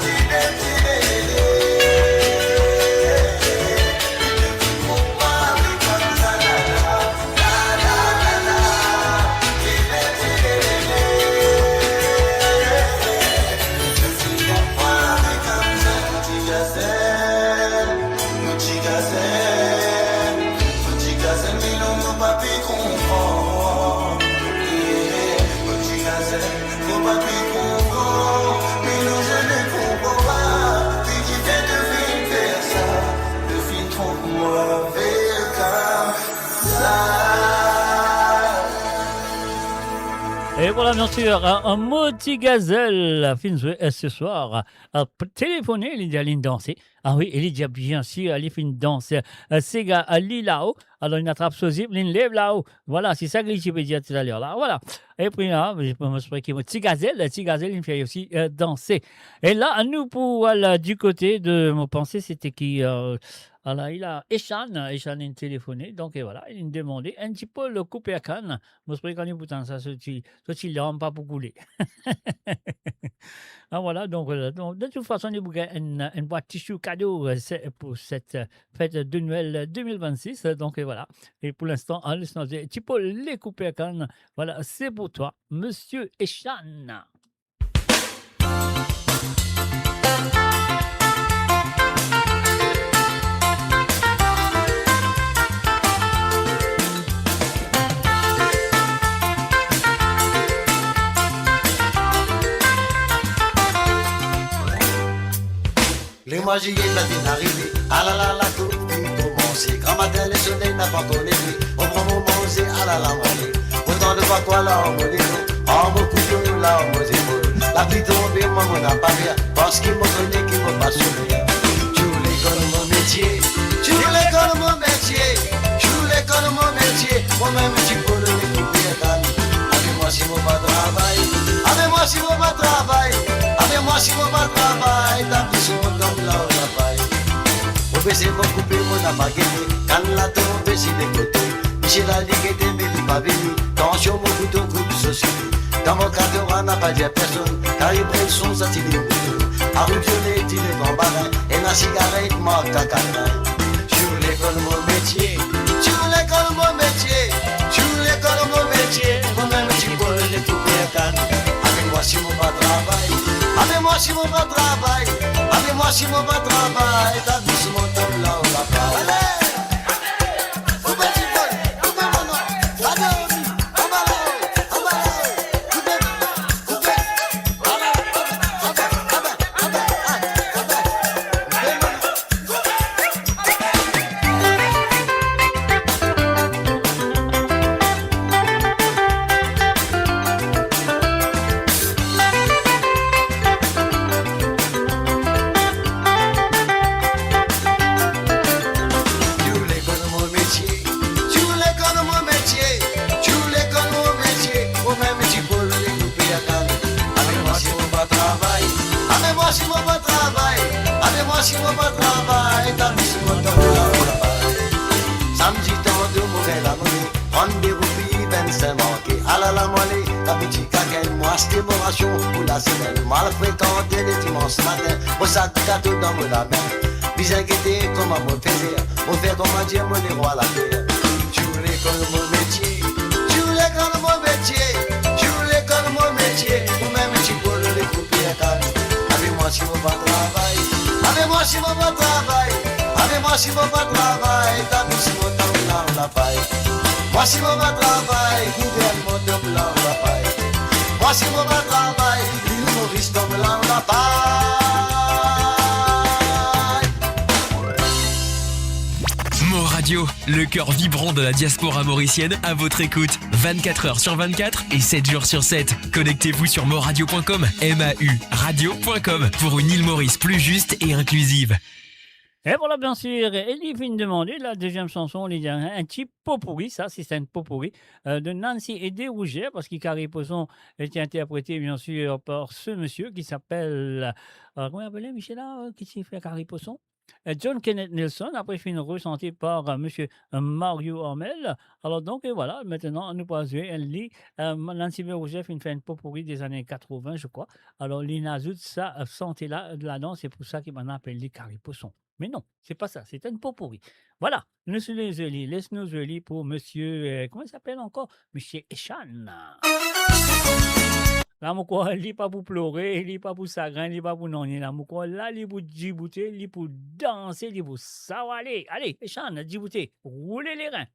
Ti le, ti le, le, le. To finn tronp mwa avek Hamza, la, la. E vwala, bien sir, euh, Moti Gazelle finn zwe, euh, se swar, euh, telefone, li dir linn danse. Ah wi, e li dir, bien sir, li finn danse, euh, sega, euh, li lao. Alor, linn atrap so zip, linn lev lao. Vwala, se sa ki li ti pe dir talyer la. Vwala. E pi la, mo, mo, mo, Moti Gazelle, Moti Gazelle, linn fer osi, euh, danse. E la, nou pou al, euh, di kote de, mo panse, sete ki, euh, ala, li la, Eshan, Eshan inn telefone, donk, e vwala, linn demande enn ti pol kouper kann. Mo, kan li pou tann sa, soti, soti larm pa pou koule. Ah, vwala, donk, euh, donk, de tout fason, li pou gagn enn, enn bwat tisi kado, euh, se, pou set, euh, fet de Nwel de mil vennsis, euh, donk, e vwala. E pou linstan, ale, nou ete ti pol kouper kann. Vwala, se pou twa, Misie Eshan. Le mwa ziye la finn arive, alala, lakour finn koumanse. Gramatin, lesoley napa ankor leve, mo pran mo manze, alala, mo ale. Mo tann vakwa la, mo leve, ar mo kouto la, ar mo zepol. Lapli tonbe, mwa mo napa per, parski mo kone ki mo pa soufer. Tou lekol mo metie, tou lekol mo metie, tou lekol mo metie, mo mem ti pol kouper kann. Ave mwa si mo pa travay, ave mwa si mo pa travay, ave mwa si mo pa travay, tabli si mo tonm lor lapay. Mo bese mo koupe, mo napa gete, kann la tonbe si de kote. Misie la li gete, me li pa vini, tansion mo kouto koup so site. Dan mo katora napa dir personn, kari brenson sa ti li mouton. Arout viole, ti levan barin, ena sigaret, mark Kakadin. Tou lekol mo metie, tou lekol mo metie, tou lekol mo metie, mo mem ti pol kouper kann. Ave mwa si mo pa travay, ave mwa si mo pa travay, ave mwa si mo pa travay, tabli si mo tonm lor lapay. Ale! Koupe ti pol, koupe mo nwa, pa dormi, anba lao, anba lao, koupe, koupe. Tou lekol mo metie, tou lekol mo metie, tou lekol mo metie, mo mem ti pol kouper kann. Ave mwa si mo pa travay, ave mwa si mo pa travay, ave mwa si mo pa travay, tabli si mo tonm lor lapay. Samdi tanto mo gagn lamone, trannde roupi, vennsink manke. Alala mo ale, labitie kakenn, mo aste mo rasion pou lasemenn. Mo al frekante le dimans matin, mo sak gato dan mo lame. Bizin gete kouma mo fer, mo fer kouma dir mo lerwa later. Tou lekol mo metie, tou lekol mo metie, tou lekol mo metie, mo mem ti pol kouper kann. Ave mwa si mo pa travay, ave mwa si mo pa travay, ave mwa si mo pa travay, tabli si mo tonm lor lapay. Mwa si mo pa travay, gouvernman tonm lor lapay. Mwa si mo pa travay, Lil Moris tonm lor lapay. Mo Radio, le cœur vibrant de la diaspora mauricienne, à votre écoute, vingt-quatre heures sur vingt-quatre et sept jours sur sept. Connectez-vous sur moradio point com, M A U radio point com, pour une île Maurice plus juste et inclusive. E vwala, bien sir, e li finn demande la deziem sanson, li dir enn ti potpourri, sa, se enn potpourri, euh, de Nancy et des Rougères, parski Carrie Poisson ete interprété, bien sûr, par ce monsieur qui s'appelle, euh, kouma li apel, misie la, euh, ki ti fer Carrie Poisson? Euh, John Kenneth Nelson, apre finn resante par, euh, misie, euh, Mario Armel. Alor donk, e vwala, aster nou pou al zwe enn li, euh, Nancy et des Rougères finn fer enn potpourri des années quatre-vingts, je crois. Alor, li inn azout sa, euh, sante la, ladan, se pou sa ki bann apel li Carrie Poisson. Me non, se pa sa, se enn potpourri. Vwala, nou les nou zwe li, les nou zwe li pou misie, euh, kouma li apel ankor? Misie Eshan. La, mo krwar, li pa pou plore, li pa pou sagrin, li pa pou nanye. La, mo krwar, la, li pou diboute, li pou danse, li pou sawale. Ale, Eshan, diboute, roule lerin.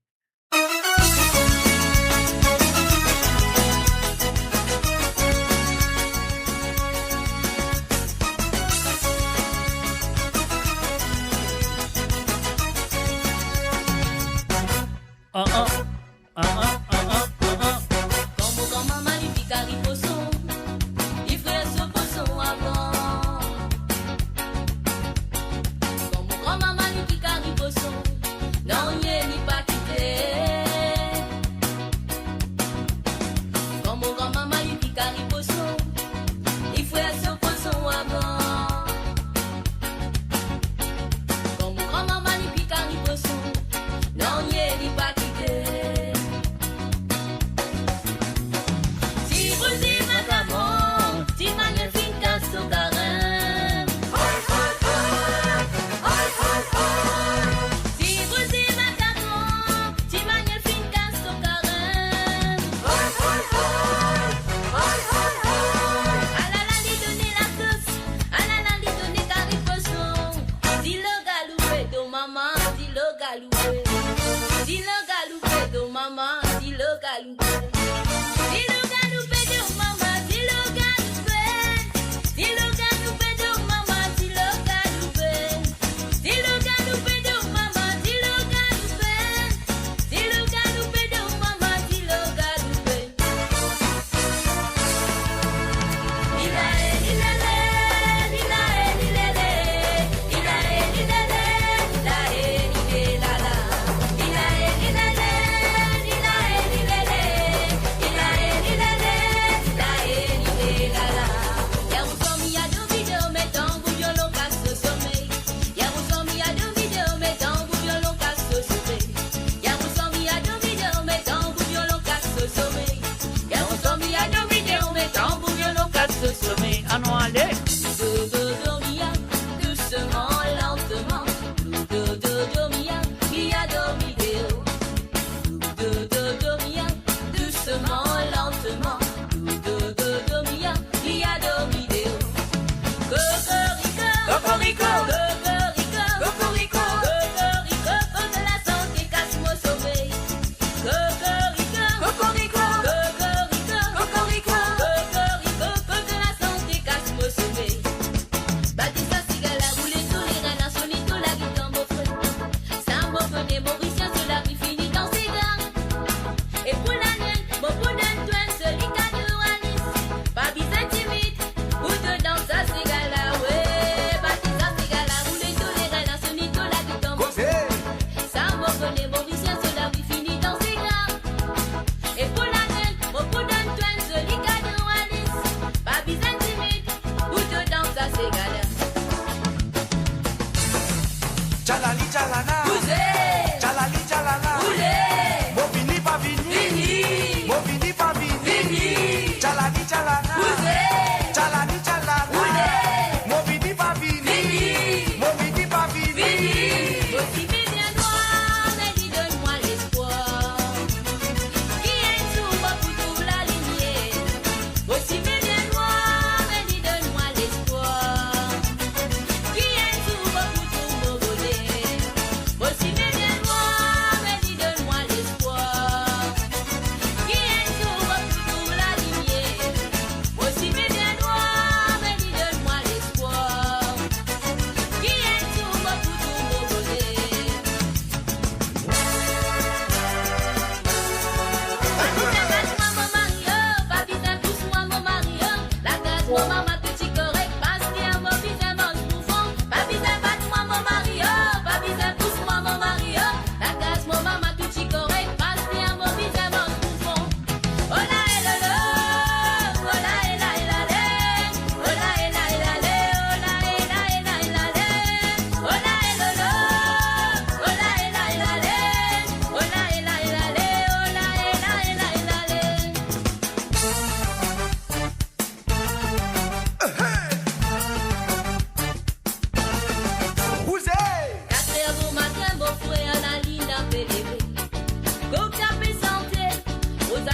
Ah, ah. Ah, ah, ah, ah, ah, ah. Kan mo granmama li finn al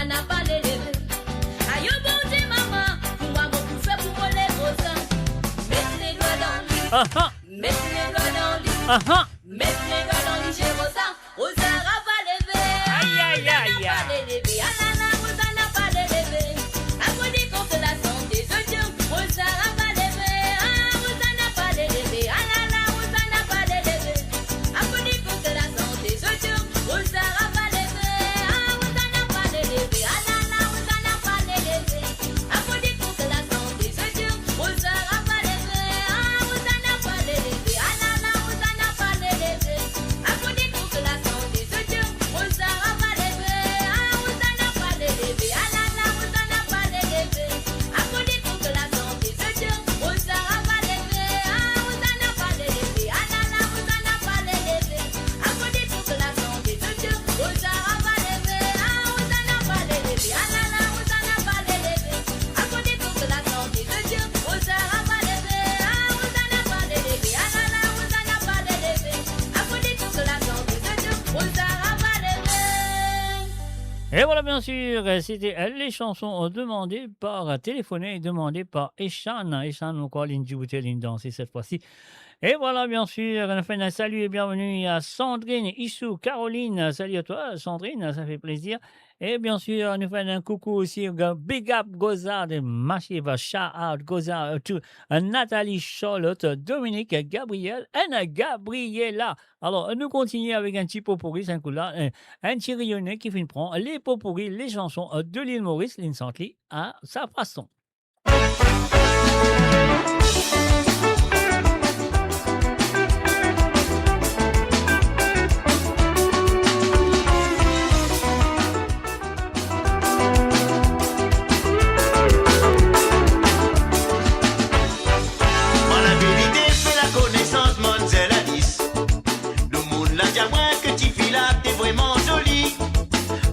Napa leleve. Ayo Bondie mama, kouma mo pou fer pou mo lev Roza? Met ledwa dan li. Aha. Met ledwa dan li. Aha. Met ledwa dan li, Roza. Roza napa leleve. Ay, ay, ay, ay. Roza napa leleve. Alala, Roza napa leleve. Akoz li kont lasante, zot dir, Roza napa leve. Ah, Roza napa leleve. Alala, Roza napa leleve. Akoz li kont lasante, zot dir, Roza napa leve. Ah, Roza napa leleve. Alala, Roza napa leleve. Akoz li kont lasante, zot dir, Roza napa leve. Ah, Roza napa leleve. Alala, Roza napa leleve. Et voilà, bien sûr, c'était les chansons demandées par, téléphonées et demandées par Eshan. Eshan, mon krwar, linn diboute, linn danse cette fois-ci. Et voilà, bien sûr, on fait un salut et bienvenue à Sandrine, Issou, Caroline. Salut à toi, Sandrine, ça fait plaisir. Et bien sûr, nou fer enn koukou osi, big up Gozard, massive shout out Gozard, to, euh, Nathalie, Charlotte, Dominique, Gabriel and Gabriella. Alor, nou kontigne avek enn ti potpourri, sa kou la, enn, enn ti Reyone ki finn pran les potpourris, les chansons, euh, de l'île Maurice, linn sant li a sa fason. Mwa laverite fer lakonesans manzel Alice. Lemonn la dir mwa ki tifi la te vreman zoli.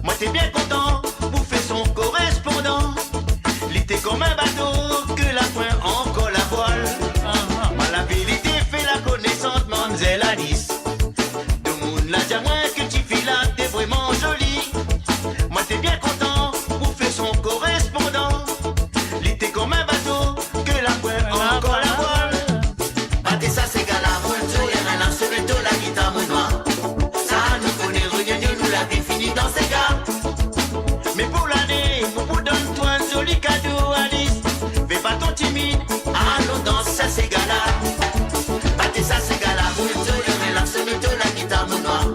Mwa te bien kontan pou fer son korespondan. Li te kom enn bato ki la pwin ankor lavwal. Mwa laverite fer lakonesans manzel Alice. Lemonn la dir mwa ki tifi la te vreman zoli. Mwa te bien kontan pou fer son korespondan. Li te kom enn bato ki la pwin ankor lavwal. Bate sa sega la, boul tourner, ena sone to lagita mo nwar. Sa nou kone, reyone nou, lavi fini dan sega. Me pou lane, mo pou donn twa enn zoli kado, Alice. Fer pa to timid, alon dans sa sega la. Bate sa sega la, boul tourner, ena sone to lagita mo nwar.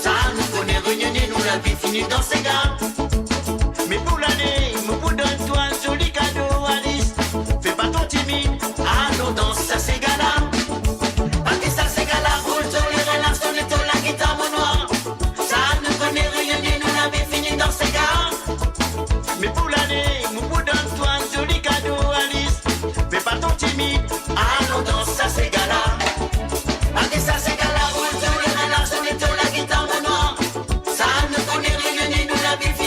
Sa nou kone, reyone nou, lavi fini dan sega. Me pou lane, mo pou donn twa enn zoli kado, Alice. Fer pa to timid, alon dans sa sega la. Bate sa sega la, boul tourner, ena sone to lagita mo nwar. Sa nou kone, reyone nou, lavi fini dan sega. Me pou lane, mo pou donn twa enn zoli kado, Alice. Fer pa to timid, alon dans sa sega la. Bate sa sega la, boul tourner, ena sone to lagita mo nwar. Sa nou kone, reyone nou, lavi fini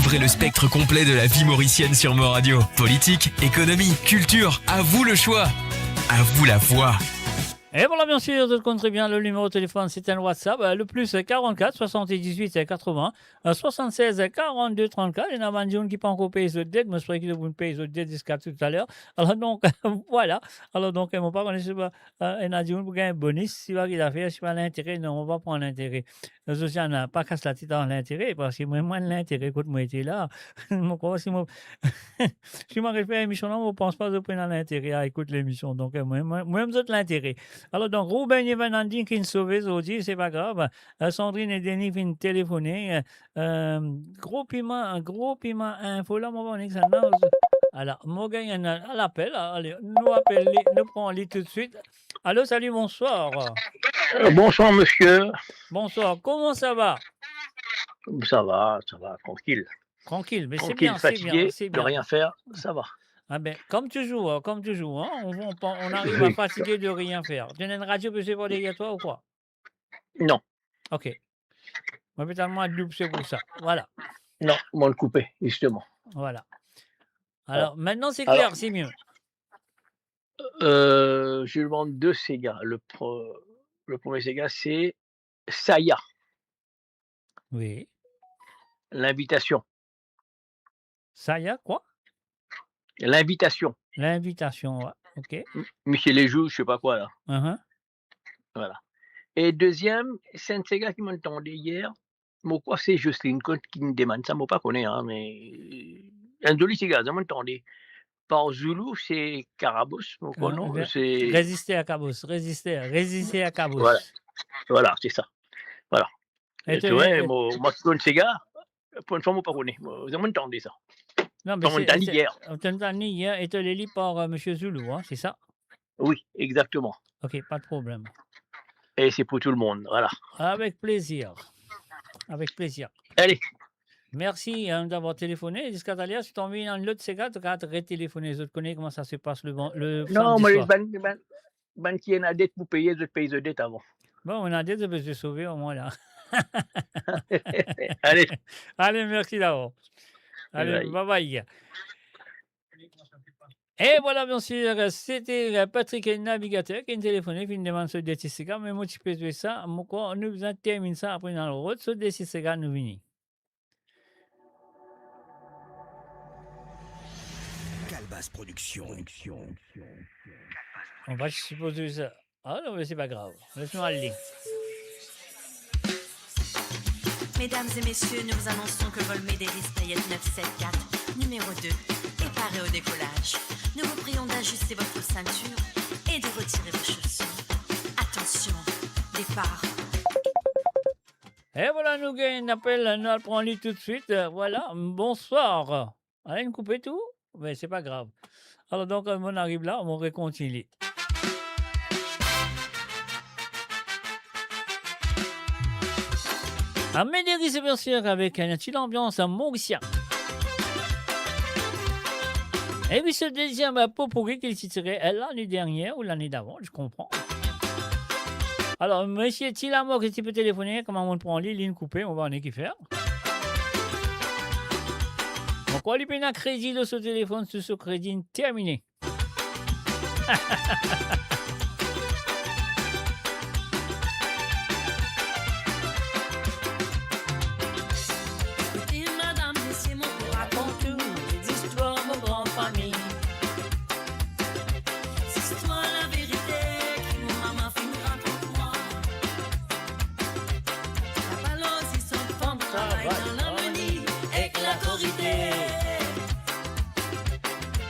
Découvrez le spectre complet de la vie mauricienne sur Mon Radio. Politique, économie, culture, à vous le choix. À vous la voix. E vwala, bien sir, zot konn tre bien, le nimero telefon, se enn WhatsApp, euh, le plus quarante-quatre soixante-dix-huit quatre-vingts soixante-seize quarante-deux trente-quatre. Ena bann dimoun ki pankor pey zot det, mo espere ki zot pou pey zot det ziska toutaler. Alor donk, vwala. Alor donk, mo pa kone si, euh, ena dimoun pou gagn bonis, si pa ki zafer, si pa lintere, non, mo pa pran lintere. Zosiana, pa kas latet ar lintere, parski mwa, mwa, lintere kot mo ete la, mo krwar si mo, si mo al fer emision la, mo pans pa zot pou ena lintere a ekout lemision. Donk, euh, mwa, mwa, mwa, mo zot lintere. Alor donk, Ruben Evanandi ki finn sove zordi, se pa grav. Euh, Sandrine e Denis finn telefone. Euh, Gro Piman, Gro Piman Info la, mo pa kone kisannla. Ala, mo gagn enn lapel. Ale, nou apel li, nou pran li toutswit. Alo, salut, bonsoir. Euh, bonsoir, monsieur. Bonsoir, comment ça va ? Ça va, ça va, tranquille. Tranquille, mais c'est bien, c'est bien, c'est bien. Tranquille, fatigué de rien faire, ça va. Ah ben, comme toujours, hein, comme toujours, hein, on, on, on arrive à fatiguer de rien faire. Tu as une radio, monsieur, par derrière toi ou quoi ? Non. Ok. Mwa, petet mwa doub, se pou sa. Vwala. Non, mo'nn koupe, zisteman. Vwala. Alor, vwala. Maintenant, c'est clair, c'est mieux. Euh, je demande deux ségas. Le pre-, le premier séga, c'est Saya. Oui. L'invitation. Saya, quoi ? L'invitation. L'invitation, ouais. Ok. M-, Michel Lejoux, je sais pas quoi, là. Uh-huh. Vwala. E deziem, se enn sega ki mo'nn tande yer, mo krwar se Jocelyne Cotte ki'nn demann sa, mo pa kone, hein, me enn zoli sega, sa mo'nn tande. Par Zoulou, se Karabos, mo krwar, non, euh, se Rezister Karabos, Rezister, Rezister Karabos. Vwala. Vwala, se sa. Vwala. E to, to, e, e, mo, mo konn sega, pou enn fwa mo pa kone. Mo, mo'nn tande sa. Non, me mo'nn tann li yer. Mo'nn tann li yer, e to leli par, euh, Monsieur Zoulou, hein, c'est ça ? Oui, exactement. Ok, pas de problème. Et c'est pour tout le monde, voilà. Avec plaisir. Avec plaisir. Allez. Merci, hein, d'avoir téléphoné. Ziska taler, si to anvi enn lot sega, to kav retelefone. Zot kone kouma sa se pas le van-, le samedi soir. Non, mo, bann, bann, bann ki ena det pou peye, zot pey zot det avan. Bon, ena det, zot pe sove omwin la. Allez. Allez, merci d'avance. Allez, bye bye. Bye bye. E vwala, bien sir, se te Patrick Navigateur ki'nn telefone, finn demann so de ti sega, me mo ti pe zwe sa, mo krwar nou bizin terminn sa, apre nou al rod so de ti sega, nou vini. Kalbas Production. On va supposer ça. Ah non, mais c'est pas grave. Laisse-nous aller. Mesdames et messieurs, nous vous annonçons que vol Médéris Payet neuf sept quatre, numéro deux, est paré au décollage. Nous vous prions d'ajuster votre ceinture et de retirer vos chaussures. Attention, départ. E vwala, nou gagn enn apel, nou al pran li toutswit. Vwala, bonsoir. Ala, inn koupe tou, me se pa grav. Alor, donk, mo'nn ariv la, mo'nn rekontign li. Médéris, bien sûr, avec un petit ambiance mauricien. E wi, se deziem, euh, potpourri ki ti tire, euh, lane dernier ou lane davan, je comprends. Alor, misie Tilamor ki ti pe telefone, kouma mo'nn pran li, li'nn koupe, nou va vwar ki fer. Ankor li pena kredi lor so telefon, so, so kredi inn termine. Ekoute, madam, misie, mo pou rakont ou zistwar mo gran fami. Zistwar laverite ki mo mama finn rakont mwa. Lapalozis, bann fanm travay dan larmoni ek lakoripte.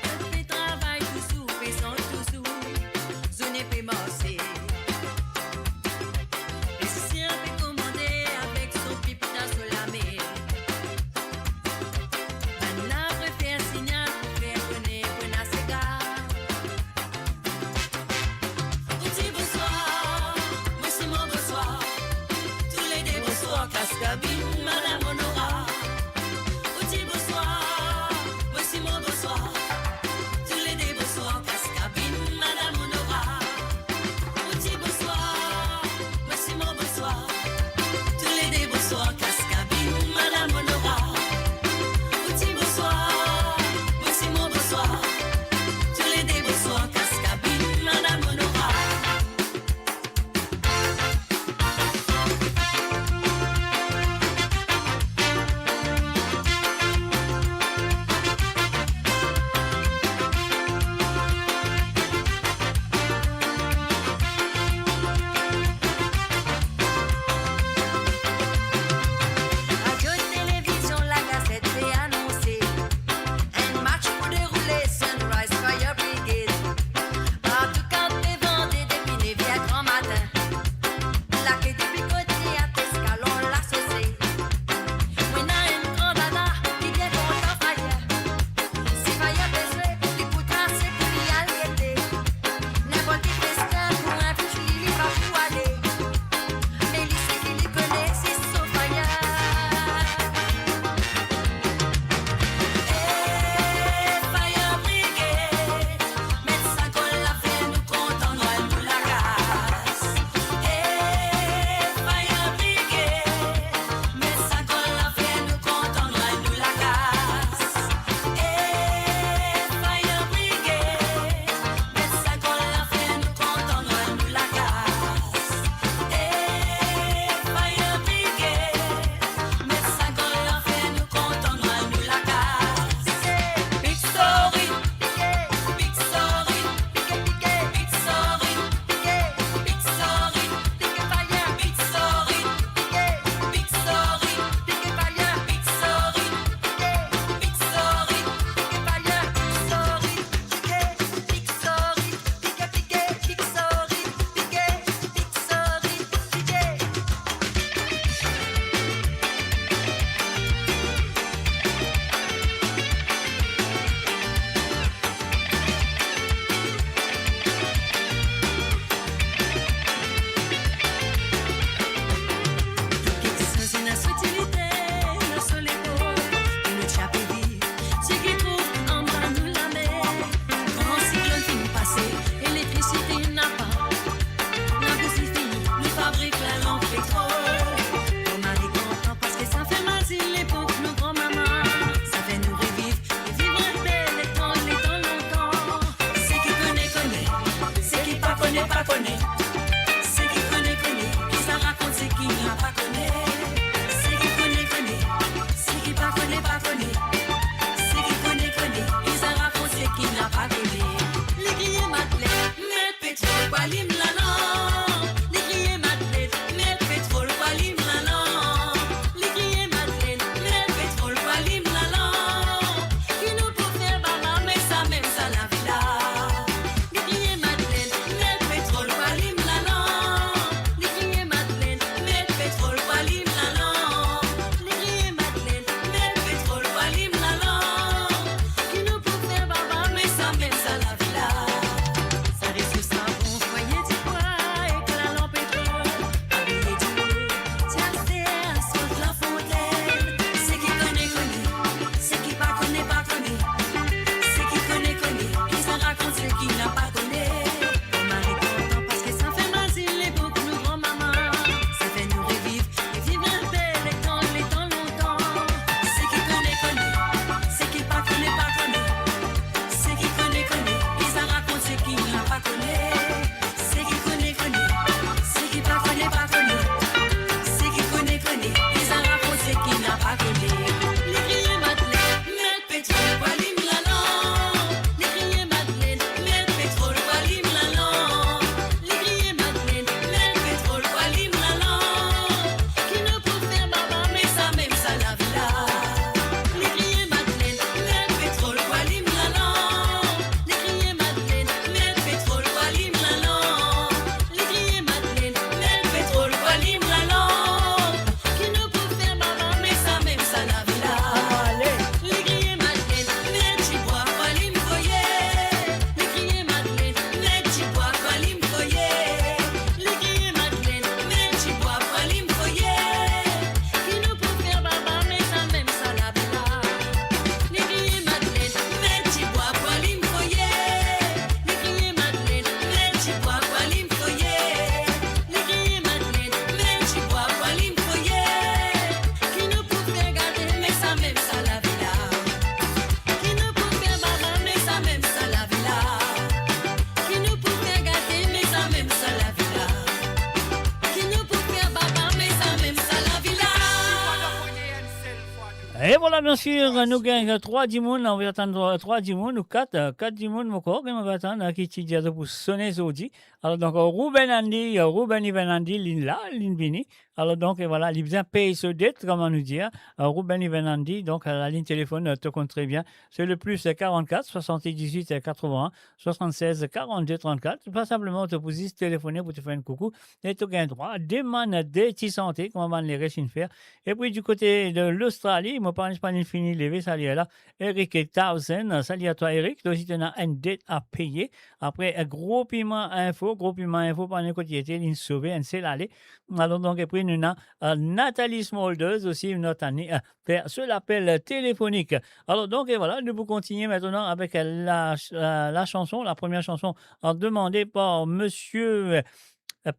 Zot pe travay touzour, pezan touzour. Zot pa kone, seki kone, kone, ki sa rakont, seki pa kone, seki kone, kone, seki pa kone, pa kone, seki kone, kone, ki sa rakont, seki pa kone. Li kriye Madlenn, met petrol pou alim lalanp. Li kriye Madlenn, met petrol pou alim lalanp. Li kriye Madlenn, met petrol pou alim lalanp. Ki nou pou fer baba, me sa mem sa lavi la. Li kriye Madlenn, met petrol pou alim lalanp. Li kriye Madlenn, met petrol pou alim lalanp. Li kriye Madlenn, met petrol pou alim lalanp. Ki nou pou fer baba, me sa mem sa lavi la. Sa reso savon, fwaye dibwa ek lalanp petrol. Abiye dilo, ti aster, sot lafontenn. Seki kone, kone. Seki pa kone, pa kone. Seki kone, kone. Ki sa rakont, seki pa kone. Mari kontan parski sa fer mazil lepok nou granmama. Sa fer nou reviv, reviv enpe letan, letan lontan. Seki kone, kone. Seki pa kone, pa kone. Seki kone, kone. Ki sa rakont, seki pa kone. Seki kone, kone. Seki pa kone, pa kone. Seki kone, kone. Ki sa rakont, seki pa kone. Li kriye Madlenn, met petrol pou alim lalanp. Li kriye Madlenn, met petrol pou alim lalanp. Li kriye Madlenn, met petrol pou alim lalanp. Ki nou pou fer baba, me sa mem sa lavi la. Li kriye Madlenn, met petrol pou alim lalanp. Li kriye Madlenn, met petrol pou alim lalanp. Li kriye Madlenn, met petrol pou alim lalanp. Ki nou pou fer baba, me sa mem sa lavi la. Ale. Li kriye Madlenn, met dibwa pou alim foye. Li kriye Madlenn, met dibwa pou alim foye. Li kriye Madlenn, met dibwa pou alim foye. Ki nou pou fer baba, me sa mem sa lavi la. Li kriye Madlenn, met dibwa pou alim foye. Li kriye Madlenn, met dibwa pou alim foye. Li kriye Madlenn, met dibwa pou alim foye. Ki nou pou fer gate, me sa mem sa lavi la. Ki nou pou fer baba, me sa mem sa lavi la. Ki nou pou fer gate, me sa mem sa lavi la. Ki nou pou fer baba, me sa mem sa lavi la. E vwala, biensir, nou gagn trwa dimoun, nou atann trwa, trwa dimoun, ou kat, kat dimoun, mo krwar, ki nou atann, ki ti dir pou sone zordi. Alor, donk, Ruben Andy, Ruben Ivan Andy, linn la, linn vini. Alor, donk, e vwala, li bizin pey so det, kouma nou dir. Ruben Ivan Andy, donk, lalinn telefonn, to konn tre bien. Se le plis karant-kat, swasant-diz-wit, katrovin-enn, swasant-sez, karant-de, trant-kat. Pa sinpleman, to pou zis telefone pou to fer enn koukou. E to gagn drwa demann de ti sante, kouma bann leres inn fer. Epi, di kote de Lostrali, mo pa, pa fini leve, sa li la. Eric Townsend, sali a twa, Eric. To osi, to ena enn det a peye. Apre, eh, Gro Piman Info, Gro Piman Info, pa kone kot li ete, linn sove, enn sel ale. Alor, donk, epi nou ena, eh, Nathalie Smulders osi, nou atann li, eh, fer so lapel telefonik. Alor, donk, e vwala, nou pou kontigne aster avek la, eh, la chanson, la première chanson, eh, demande par monsieur, eh,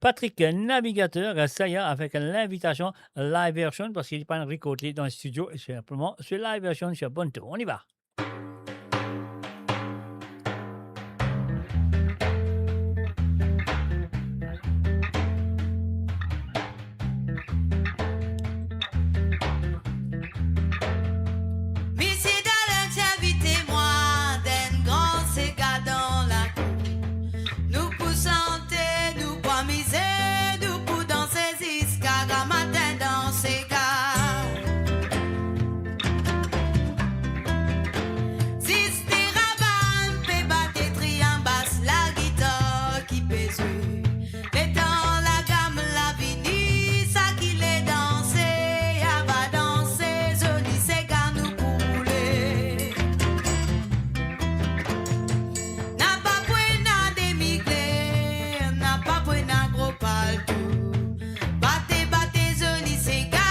Patrick Navigateur, eh, Saya avek L'invitation live version, parski li pa'nn rekord li dan studio, e sinpleman, se live version, se bon tour. On y va. Misie Dalin ti invite mwa dan enn gran sega dan lakour. Nou pou sante, nou pou amize, nou pou danse ziska gramatin dan sega. Zis Teravan pe bat, Trian bas, lagitar ki pe zwe. Letan lagam la vini, sa ki le danse, ava danse, zoli sega nou pou boule. Napa pou ena demigler, napa pou ena gro palto. Bate, bate, zoli sega,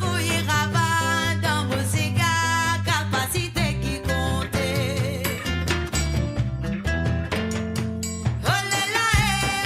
voye ravin dan mo sega, kapasite ki konte. Olela, eh,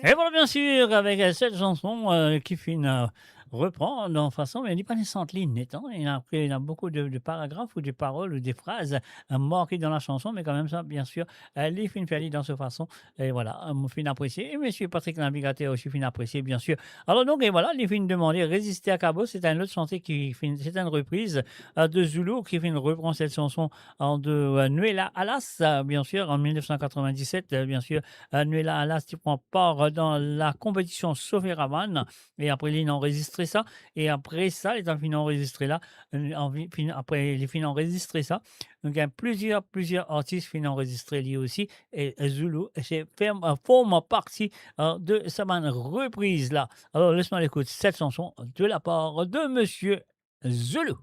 Et voilà, bien sûr, avec, euh, cette chanson, euh, ki finn, euh, repran dan fason, me li pa ena sant li net, hein. Il y a, il y a beaucoup de, de paragraphes ou de paroles ou de phrases, euh, marquées dans la chanson, me kanmem sa, bien sûr, euh, li finn fer li dan se fason. Et voilà, euh, mo finn apresie. E Monsieur Patrick Navigateur osi finn apresie, bien sûr. Alors donc, et voilà, li finn demande Résister à Cabos, c'est un autre chantier qui finn, c'est une reprise, euh, de Zoulou ki finn repran cette chanson an de, euh, Noëlla Alas, euh, bien sûr, en mille neuf cent quatre-vingt-dix-sept, euh, bien sûr, euh, Noëlla Alas ti pran par, euh, dan la konpetision Soferaman, e apre li finn anrezistre sa, e apre sa, li finn anrezistre la, euh, anvi-, finn, apre li finn anrezistre sa. Donk, ena plizier, plizier artis finn anrezistre li osi, e, e Zoulou, se fer, euh, form parti, euh, de sa bann repriz la. Alors, laisse-moi l'écouter, cette chanson de la part de Monsieur Zoulou.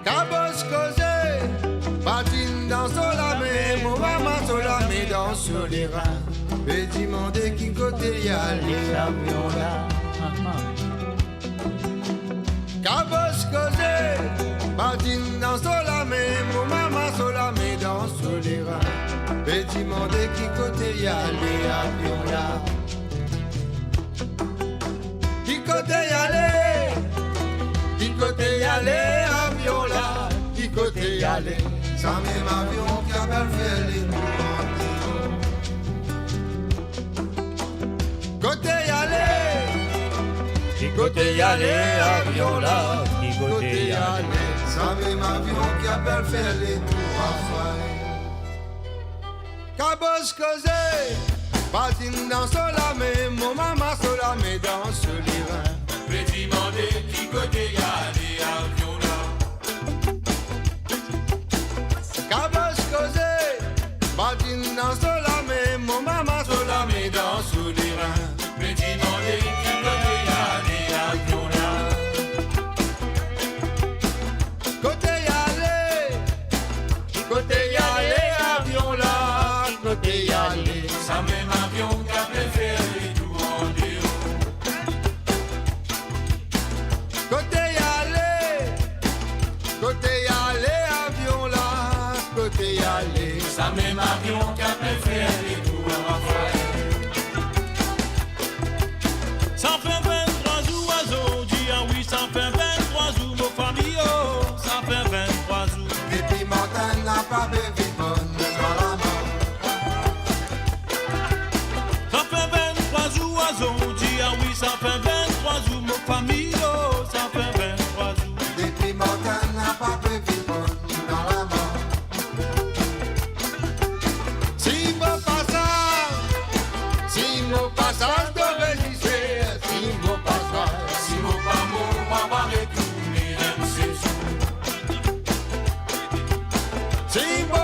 Kabos koze, pa dinn dans so lame, mo mama so lame dans so lerin. Pe dimande ki kote li ale, lavion la. Kabos koze, pa dinn dans so lame, mo mama so lame dans so lerin. Pe dimande ki kote li ale, avion la. Ki kote li ale? Ki kote li ale, avion la? Ki kote li ale? Sa mem avion ki apel fer letour andeor. Kote li ale? Ki kote li ale, avion la? Ki kote li ale? Sa mem avion ki apel fer letour andeor. Kabos koze, pa dinn dans so lame, mo mama so lame dans so lerin. Pe dimande ki kote li ale, avion la. Kabos koze, pa dinn dans so lame, mo mama so lame dans so lerin. Pe dimande ki kote li ale, avion la. Kote li ale? Ki kote li ale, avion la? Ki kote li ale? Sa mem avion ki apel fer letour andeor. Kote li ale? Kote li ale, avion la? Kote li ale? Sa mem avion ki apel fer letour andeor. Sa fer vinn-trwa zour azordi, ah wi, sa fer vinn-trwa zour, mo fami, oh, sa fer vinn-trwa zour. Depi matin, napa bevi bann malaman. Sa fer vinn-trwa zour azordi, ah wi, sa fer vinn-trwa zour, mo fami, oh, sa fer vinn-trwa zour. Depi matin, napa bevi bann malaman. Si mo pasaz, si mo pasaz dan rezister, si mo pasaz, si mo pa mor, mo pa retourne enn sezour. Si mo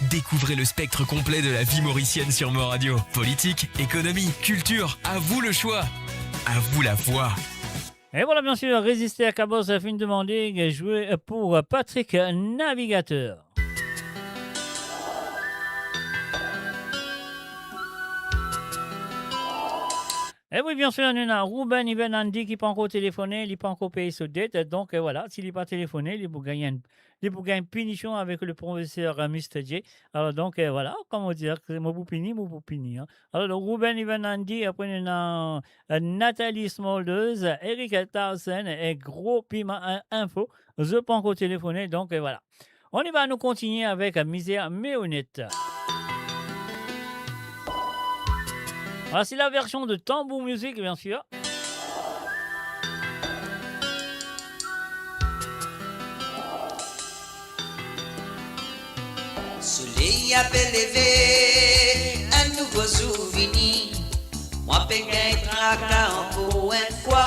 Découvrez le spectre complet de la vie mauricienne sur Mon Radio. Politique, économie, culture, à vous le choix. À vous la voix. Et voilà, bien sûr, Régis Cabos a fini demander jouer pour Patrick Navigateur. E wi, bien sûr, nou ena Ruben Ivan Andy ki pa ankor telefone, li pa ankor pey so det. Donk, euh, voilà, si li pa telefone, li pou gagn enn, li pou gagn pinision avek le professer, euh, Mister J. Alor, donk, euh, voilà, kouma dir, mo pou pini, mo pou pini, hein. Alor, Ruben Ivan Andy, apre nou ena, euh, Nathalie Smulders, Eric Townsend e Gro Pima, euh, Info. Zot pa ankor telefone, donk, euh, voilà. On y va, nou kontigne avek Mizère Meonet. Voici la version de Tambour Music, bien sûr. Soley la pe leve, enn nouvo zour vini. Mwa pa gagn traka ankor enn fwa.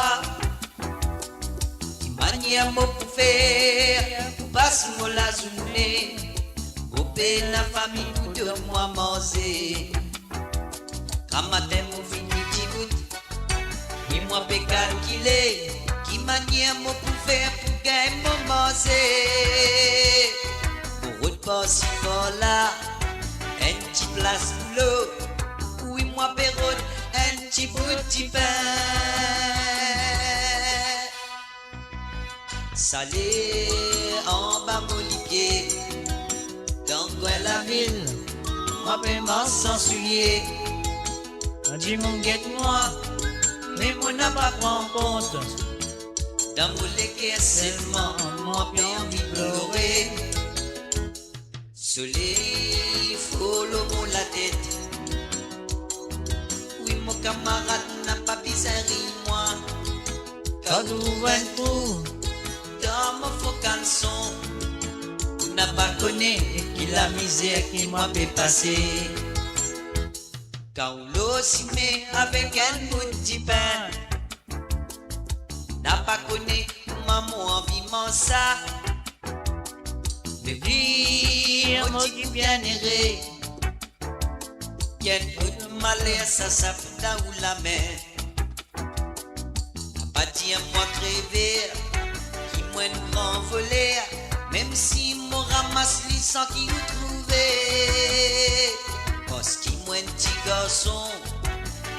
Ki manier mo pou fer pou pas mo lazourne? Mo pena fami pou donn mwa manze. Gramatin mo vini dibout, e mwa pe kalkile ki manier mo pou fer pou gagn mo manze. Mo rod parsi parla, enn ti plas boulo, wi mwa pe rod enn ti bout dipin. Sale anba mo lipie, dan kwin lavil, mwa pe mars san soulie. Dimoun get mwa, me mo napa pran kont. Dan mo leker selman, mwa pe anvi plore. Soley for lor mo latet. Wi, mo kamarad, napa bizin riy mwa. Kan ou trouv enn trou dan mo fon kalson, ou napa kone ki lamizer ki mwa pe pase. Kan ou lor sime avek enn bout dipin, napa kone kouma mo anvi manz sa. Me vir mo ti bienere, ki enn bout maler sa, sa pou dan ou lame. Napa dir mwa krever, ki mwa enn gran voler, mem si mo ramas li san ki ou trouve. Parski mwa enn ti garson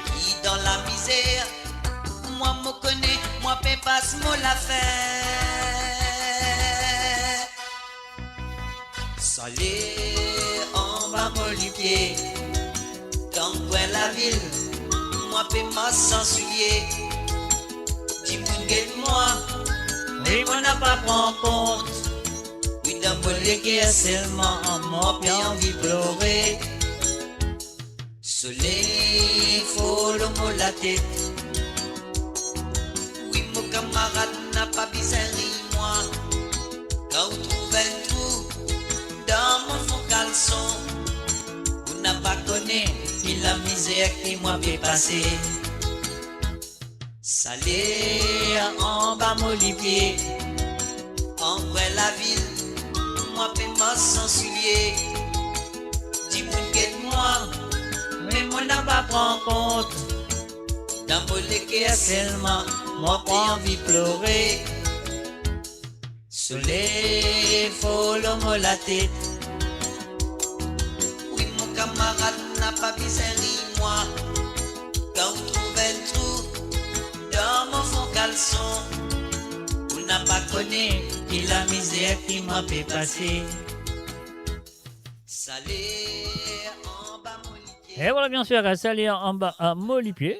ki dan lamizer, mwa mo kone mwa pe pas mo lafin. Sale anba mo lipie, dan kwin lavil, mwa pe mars san soulie. Dimoun get mwa, me mo napa pran kont. Wi, dan mo leker selman, mwa pe anvi plore. Soley for lor mo latet. Wi, mo kamarad, napa bizin riy mwa. Kan ou trouv enn trou dan mo fon kalson, ou napa kone ki lamizer ki mwa pe pase. Sale anba mo lipie, an kwin lavil, mwa pe mars san soulie. Dimoun get mwa, me mo napa pran kont. Dan mo leker selman, mwa pe anvi plore. Soley for lor mo latet. Wi, mo kamarad, napa bizin riy mwa. Kan ou trouv enn trou dan mo fon kalson, ou napa kone ki lamizer ki mwa pe pase. Sale anba mo lipie. E voilà, bien sûr, Sale anba, euh, mo lipie.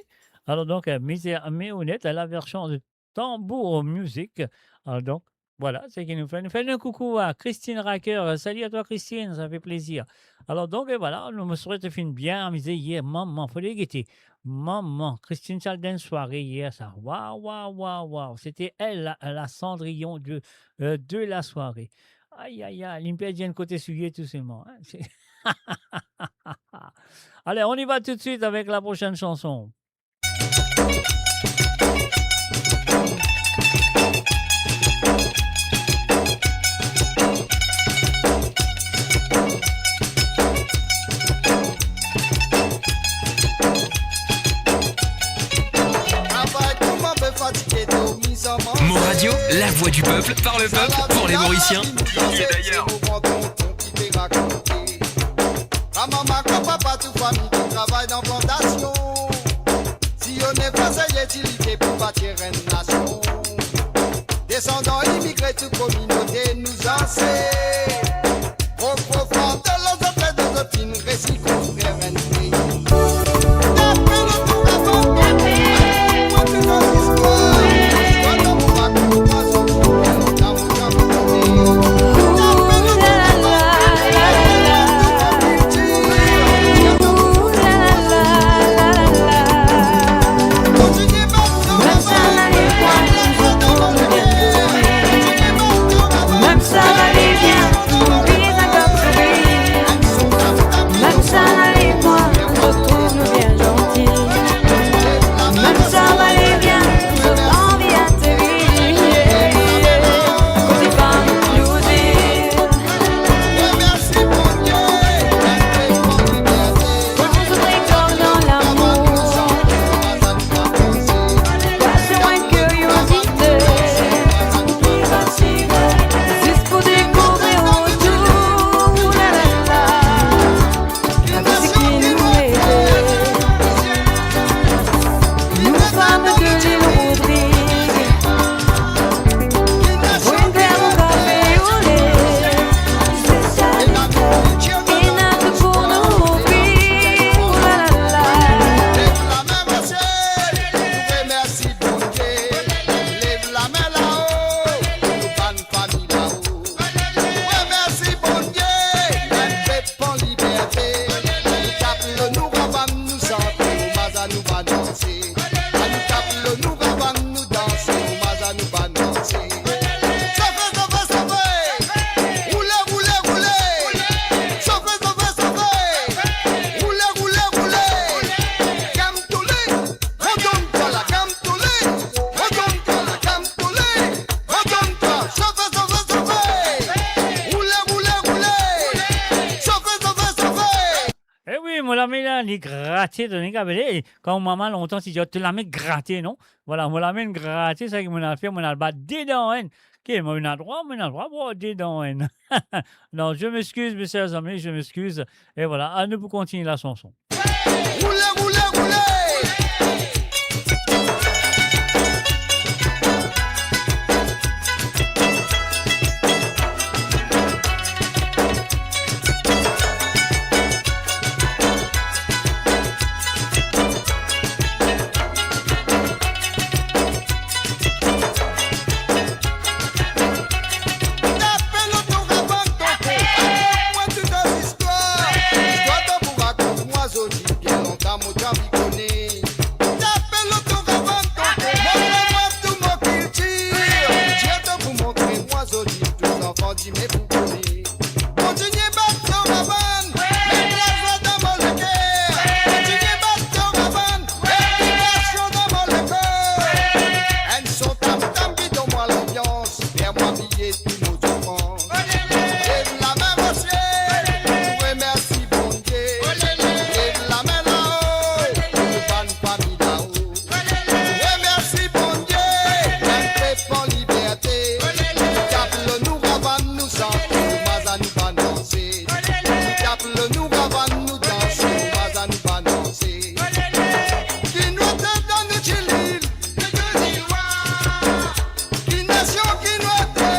Alor donk, euh, Mizère Meonet, la version de Tambour Music. Alor donk, voilà, seki nou fer. Nou fer enn koukou a Christine Racker. Salut à toi, Christine, ça fait plaisir. Alor donk, e voilà, nou, mo swete finn bien amize yer. Mama, fode gete. Mama, Christine ti al dan enn sware yer sa. Waw, waw, waw, waw. C'était elle, la, la Cendrillon de, euh, de la soirée. Aïe, aïe, aïe, li perdi enn kote soulie tou selman, hein. C'est... Allez, on y va tout de suite avec la prochaine chanson. Voix du peuple, par le peuple, pour les Mauriciens. Qui est d'ailleurs. Maman, grand tonton ki pe rakont. Maman, grand papa, tout fami ki travay dan plantasion. Si on est fatigué, ti lite pou batir enn nasion. Desandan imigre, tou kominote nou zanseb. Gro, gro fran de lezot, lezot finn resi konstrir enn pei. Remersi Bondie, lev lame lao, bann fami lao. Remersi Bondie, bann pep an liberte. Nou tap lonou, ravann, nou sante, omaz a nou bann anse. Anou tap lonou, ravann, nou danse, omaz a nou bann anse. Sofe, sofe, sofe! Roule, roule, roule! Sofe, sofe, sofe! Roule, roule, roule! Gam toule! Retonn twa la, gam toule! Retonn twa la, gam toule! Retonn twa! Sofe, sofe, sofe! Roule, roule, roule! Sofe, sofe, sofe! Eh wi, mo lame la, li grate, to nek apele, kan mo mama lontan ti dir, to lame grate, non? Vwala, mo lame grate, seki mo'nn al fer, mo'nn al bat de dan enn. Ki, mo'nn al drwa, mo'nn al drwa, bro, de dan enn. Non, je m'excuse, mes chers amis, je m'excuse. E vwala, anou pou kontign lasanson. Roule, roule, roule! Tape loto, ravann, tonton, rakont mwa tou zistwar. Zistwar to pou rakont mwa, zot dir bien lontan mo ti anvi kone. Tape loto, ravann, tonton, montre mwa tou mo kiltir. Kiltir to pou montre mwa, zot dir tou zanfan dime pou kone. Kontign bat to ravann, met lazwa dan mo leker. Kontign bat to ravann, met vibrasion dan mo lekor. Enn son tam tam ki donn mwa lanbians, fer mwa bliye tou mo soufrans. Lev lame o siel pou remersie Bondie. Lev lame lao pou bann fami lao. Remersie Bondie, bann pep an liberte. Tap lonou, ravann, nou sante, omaz a nou bann anse. Tap lonou, ravann, nou danse, omaz a nou bann anse. Ki nou ete dan nou ti lil. Ki nasion ki nou ete.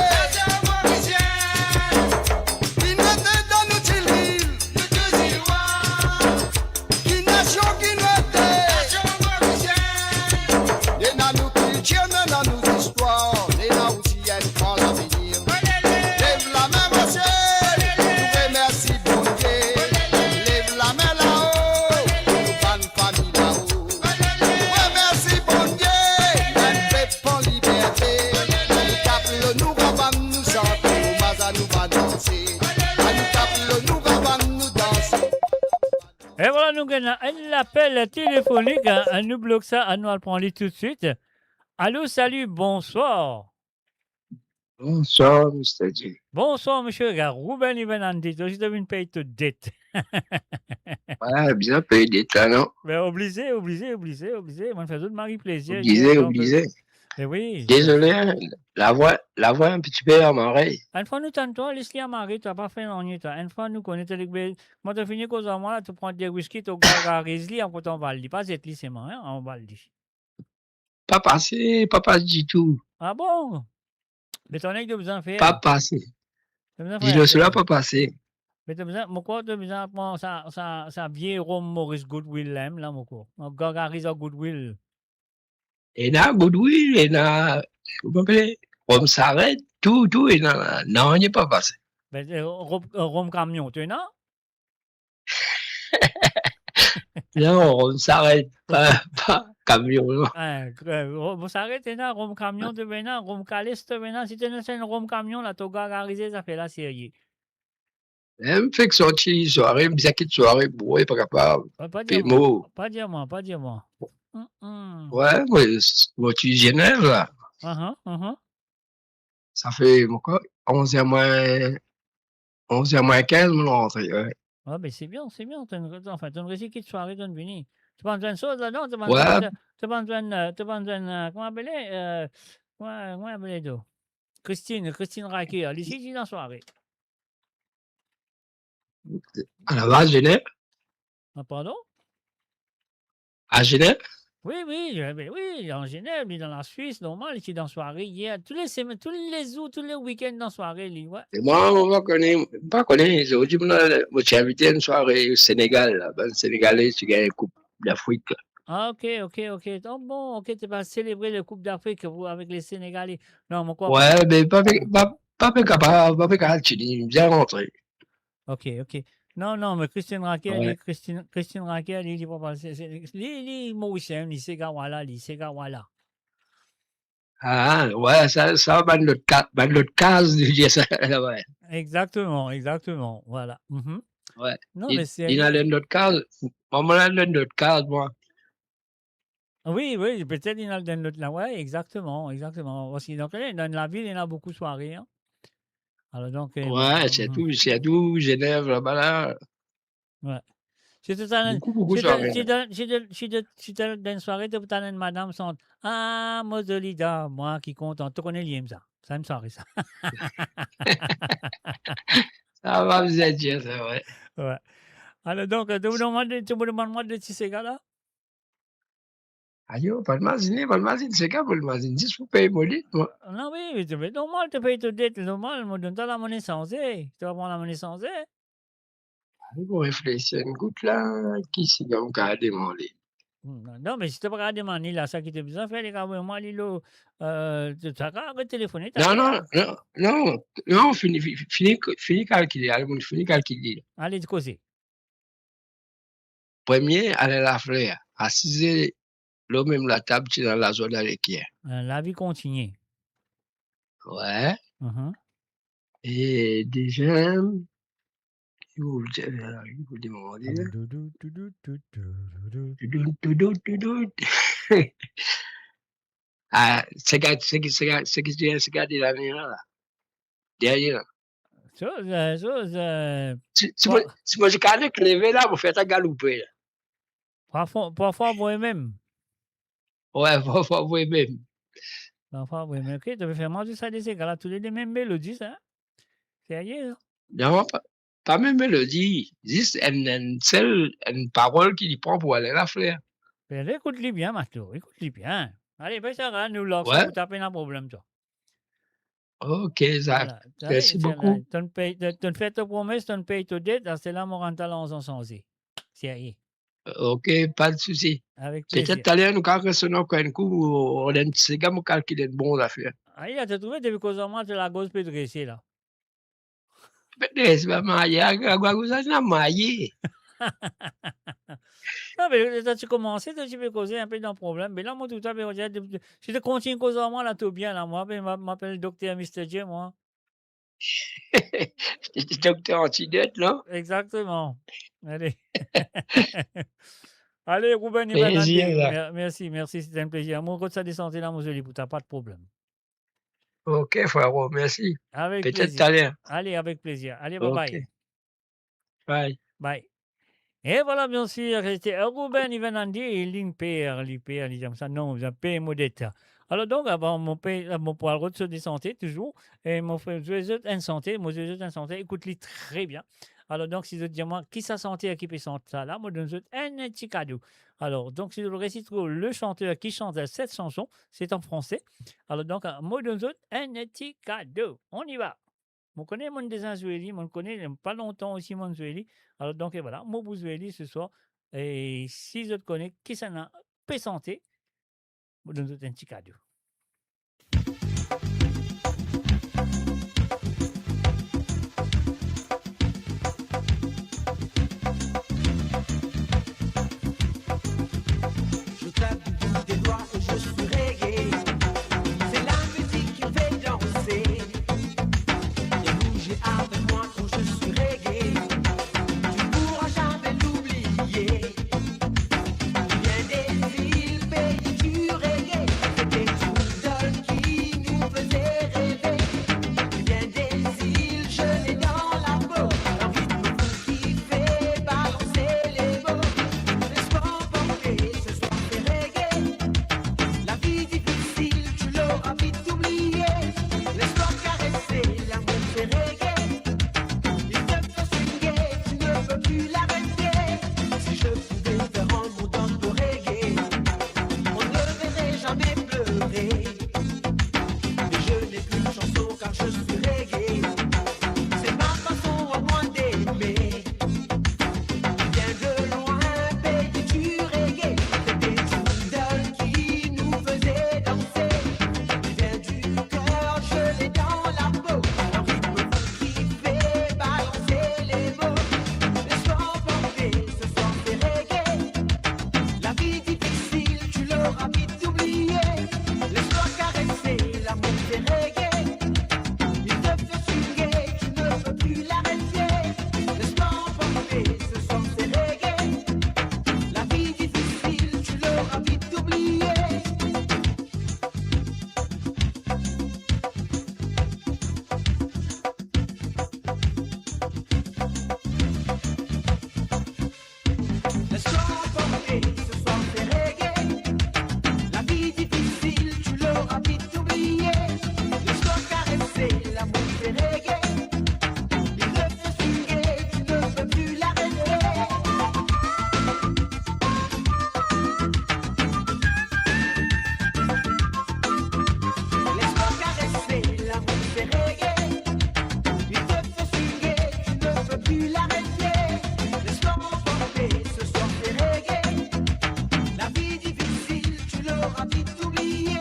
Ki nou ete dan nou ti lil. Ki nasion ki nou ete. Ena nou kiltir, ena nou zistwar, ena osi enn gran lavenir. Lev lame o siel pou remersie Bondie. Lev lame lao pou bann fami lao. Remersie Bondie, bann pep an liberte. Tap lonou, ravann, nou sante, omaz a nou bann anse. Anou tap lonou, ravann, nou danse. E vwala, nou gagn enn lapel telefonik, hein, nou blok sa, anou al pran li toutswit. Alo, sali, bonswar. Bonswar, Mister J. Bonswar, misie. Gard, Ruben Hernandez, to osi to vinn pey to det. Wi, bizin pey det la, non? Be, oblize, oblize, oblize, oblize. Mo'nn fer zot mari plezir. Oblize, oblize. Eh wi. Dezole, hein, lavwa, lavwa enn tipe amare. Enn fwa nou tann twa, les li amare, twa pa fer nanye twa. Enn fwa nou kone to lik be, kouma to fini koz ar mwa la, to pran de wiski, to gargariz li, apre to anval li. Pa zet li selman, hein, anval li. Pa pase, pa pase ditou. Ah bon? Be to ena ki to bizin fer. Pa pase. To bizin fer. Dilo sela pa pase. Be to bizin, mo krwar to bizin pran sa, sa, sa vie rom Maurice Goodwill la, la, mo krwar. Gargariz ar Goodwill. Ena Goodwill, ena, kouma apele, rom saret, tou, tou, ena, nanye pa pase. Be, eh, rom, eh, rom kamion, to ena? Non, rom saret, pa, pa kamion, non. Eh, eh, rom saret, ena, rom kamion, to ena, rom kales, to ena, si to ena enn rom kamion la, to gargarize zafer la, serye. Mem fek sorti sware, bizin kit sware, boure, pa kapav. Pa, pa dir mwa, pa dir mwa, pa dir mwa. Mm, mm. Wi, mo, mo ti Zenèv la. Ahan, ahan. Sa fer, mo krwar, onz er mwin, onz er mwin kinz, mo rantre, wi. Ah, be se bien, se bien. To ena, anfin, to ena resi kit sware, to ena vini. To pa bizin sort ladan, to pa bizin, to pa bizin, eh, to pa bizin, eh, kouma apele, eh, kouma, kouma apele to? Christine, Christine Raquer, li si, li dan sware. A la baz, Zenèv? Ah, pardon? A Zenèv? Wi, wi, eh, be wi, an Zenèv, li dan Laswis, normal, li ti dan sware yer. Tou le semenn, tou le zour, tou le wikenn dan sware, li, wi. E mwa, mo pa kone, pa kone, zordi, mo, mo ti invite enn sware Senegal, la, bann Senegale ti gagn Koup Dafrik, la. Ah, ok, ok, ok. Oh, bon, ok, to pe selebre le Koup Dafrik pou, avek le Senegale. Non, mo krwar pa. Wi, me pa pe, pa, pa pe kapav, pa pe kapav tini, bien rantre. Ok, ok. Non, non, me Christine Raquer, wi, li, Christine, Christine Raquer, li, li pa pase, se, li, li Morisien, li Sega Wala, li Sega Wala. Ah, wi, sa, sa, bann lot ka-, bann lot kaz, li dir sa, wi. Exactement, exactement, voilà. Mhm. Wi. Non, me li, li ena enn lot kaz. Mwa, mo ena enn lot kaz, mwa. Wi, wi, petet li ena enn lot la. Wi, exactement, exactement. Parski donk, eh, dan lavil, ena boukou sware, hein. Alor, donk, eh, wi, mhm, sirtou, sirtou Zenèv, laba la. Wi. Si to al, boukou, boukou si to, sware. Si to, si to, si to, si to al dan enn sware, to pou tann enn madam sant, "Ah, mo zoli dam, mwa ki kontan." To kone li enn sa. Sa enn sware, sa. Sa pa bizin dir sa, wi. Wi. Alor, donk, to pou demann, to pou demann mwa de ti sega la? Ayo, pa mazinn, pa mazinn, se ka pou mazinn, zis pou pey mo det, mwa. Non, wi, wi, to pe, normal, to pey to det, normal, mo donn twa lamone sanze, to pa pran lamone sanze. Ayo, mo reflesi enn kout la, ki sega mo kav demande? Hmm, non, non, me si to pa kav demann li la, sa ki to bizin fer, li kav avoy mwa li lor, eh, to, to kav telefone, non, non, non, non, non, fini, fi-, fini, fini kalkile, ale, mo fini kalkile. Ale, koze. Premie, Alain Lafleur, asize lor mem latab, ti ena lazwa dan leker. Eh, lavi kontigne. Wi. Mhm. E deziem, ki mo dir, ki mo dir, mo dir la? Toudout, toudout, toudout, toudout. Toudout, toudout, toudout. Ah, sega, sega, sega, sega, sega de lane la, la. Dernie la. Soz, eh, soz, eh, si, si mo, si mo ti kav nek leve la, mo fer twa galoupe la. Parfwa, parfwa vre mem. Wi, parfwa vre mem. Parfwa vre mem. Ok, to pe fer mwa tou sa de sega la, toulede mem melodi sa. Serye, hein? Non, pa, pa mem melodi, zis enn, enn sel, enn parol ki li pran pou Alain Lafleur. Be, ekout li bien, Mato, ekout li bien. Ale, be, sa va, nou lans, wi, pou tap ena problem, twa. Ok, Zak. Voilà. Mersi boukou. Tonn pey, tonn, tonn fer to promes, tonn pey to det, aster la mo rann twa larzan sanze. Serye. Ok, pa de sousi. Avek plezir. Petet taler nou kav res ankor enn kou, mo donn enn ti sega, mo kalkil enn bon zafer. Ayo, to trouve, depi koz ar mwa, to lagorz pe drese la. Pe drese, pa marye, a, a, a, a, a, marye. Non, me letan ti koumanse, to ti pe koze inpe dan problem. Me la, mo trouv twa, me, on dirait, si to kontign koz ar mwa la, to bien la, mwa, be, mo, mo apel dokter Mister J, mwa. Dokter Antidot, non? Exactement. Ale. Ale, Ruben, plezir, Ivan, la. Mer-, mersi, mersi, se ti enn plezir. Mo kot sa de sante la, mo zoli pou twa, pa de problem. Ok, frero, mersi. Avek plezir. Petet taler. Ale, avek plezir. Ale, bye bye. Ok. Bye. Bye. E vwala, biensir, se ti Ruben Ivan Andy, e li pe, li pe, li dir sa, non, bizin pey mo det. Alor donk, avan mo pe, mo pou al rod so de sante touzour, e mo fer zwe zot enn sante, mo zwe zot enn sante, ekout li tre bien. Alor donk, si zot dir mwa, ki sa sante ki pe sant sa la, mo donn zot enn ti kado. Alor donk, si zot resi trouv le chanteur ki chante cette chanson, c'est en français. Alor donk, mo donn zot enn ti kado. On y va. Mo kone monn deza zwe li, monn kone, pa lontan osi monn zwe li. Alor donk, e vwala, mo pou zwe li se swar. E si zot kone kisannla pe sante, mo donn zot enn ti kado. Je tape du bout des doigts et je suis reggae. C'est la musique qui me fait danser. Viens bouger avec moi quand je suis reggae. Tu ne pourras jamais l'oublier. Tu viens des îles, pays du reggae. C'était Trudel qui nous faisait rêver. Tu viens des îles, je l'ai dans la peau. Un rythme fou qui fait balancer les mots. Laisse-toi emporter, ce soir c'est reggae. La vie difficile, tu l'auras vite oublié. Laisse-toi caresser, l'amour c'est reggae. Il te fait swinguer, tu ne peux plus l'arrêter. Si je pouvais faire un monde dans le reggae, on ne verrait jamais pleurer. Mais je n'ai plus de chanson car je suis reggae. C'est ma façon à moi d'aimer. Bien de loin, pays du reggae, c'était Trudel qui nous faisait danser. Bien du cœur, je l'ai dans la peau. Un rythme fou qui fait balancer les mots. Laisse-toi emporter, ce soir c'est reggae. La vie difficile, tu l'auras vite oublié. Laisse-toi caresser, l'amour c'est reggae. Il te fait swinguer, tu ne peux plus l'arrêter. Laisse-toi emporter, ce soir c'est reggae. La vie difficile, tu l'auras vite oublié. Laisse-toi emporter, ce soir c'est reggae. La vie difficile, tu l'auras vite oublié. Laisse-toi caresser, l'amour c'est reggae. Il te fait swinguer, tu ne peux plus l'arrêter. Laisse-toi caresser, l'amour c'est reggae. Il te fait swinguer, tu ne peux plus l'arrêter. Laisse-toi emporter, ce soir c'est reggae. La vie difficile, tu l'auras vite oublié.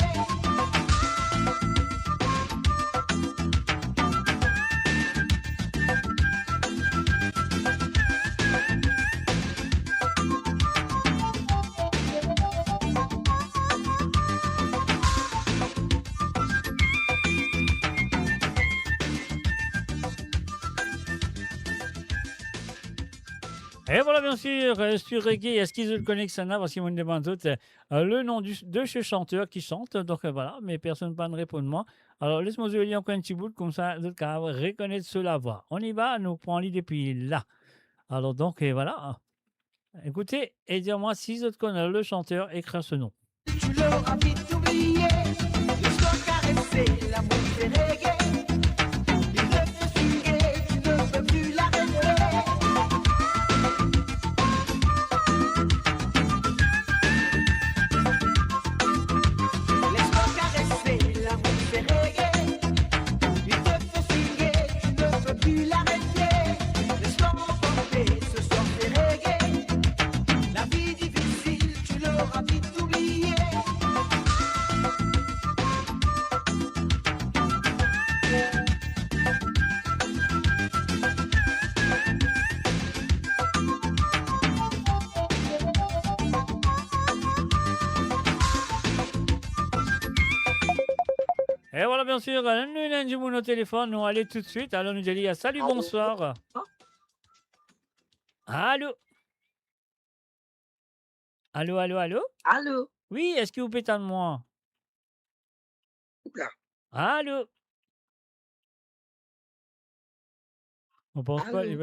E vwala, bien sir, euh, sur Reggae, eski zot kone kisannla? Parski mo'nn demann zot, euh, le nom du, de ce chanteur qui chante. Donk, euh, vwala, me personn pa'nn reponn mwa. Alor, les mo zwe li ankor enn ti bout, koumsa zot kapav rekonet so lavwa. On y va, nou pran li depi la. Alor, donk, euh, vwala. Écoutez et dites-moi si zot konn le chanteur, écrire ce nom. Tu l'auras vite oublié, laisse-toi caresser, l'amour c'est reggae. Il te fait swinguer, tu ne peux plus l'arrêter. Laisse-toi caresser, l'amour c'est reggae. Il te fait swinguer, tu ne peux plus l'arrêter. Laisse-toi emporter, ce soir c'est reggae. La vie difficile, tu l'auras vite oublié. E vwala, bien sir, nou ena enn dimoun o telefonn, nou ale toutswit. Alor, nou dir li, salut, bonsoir. Alo? Alo, alo, alo? Alo? Wi, eski ou pe tann mwa? Oula. Alo? Mo pans pa li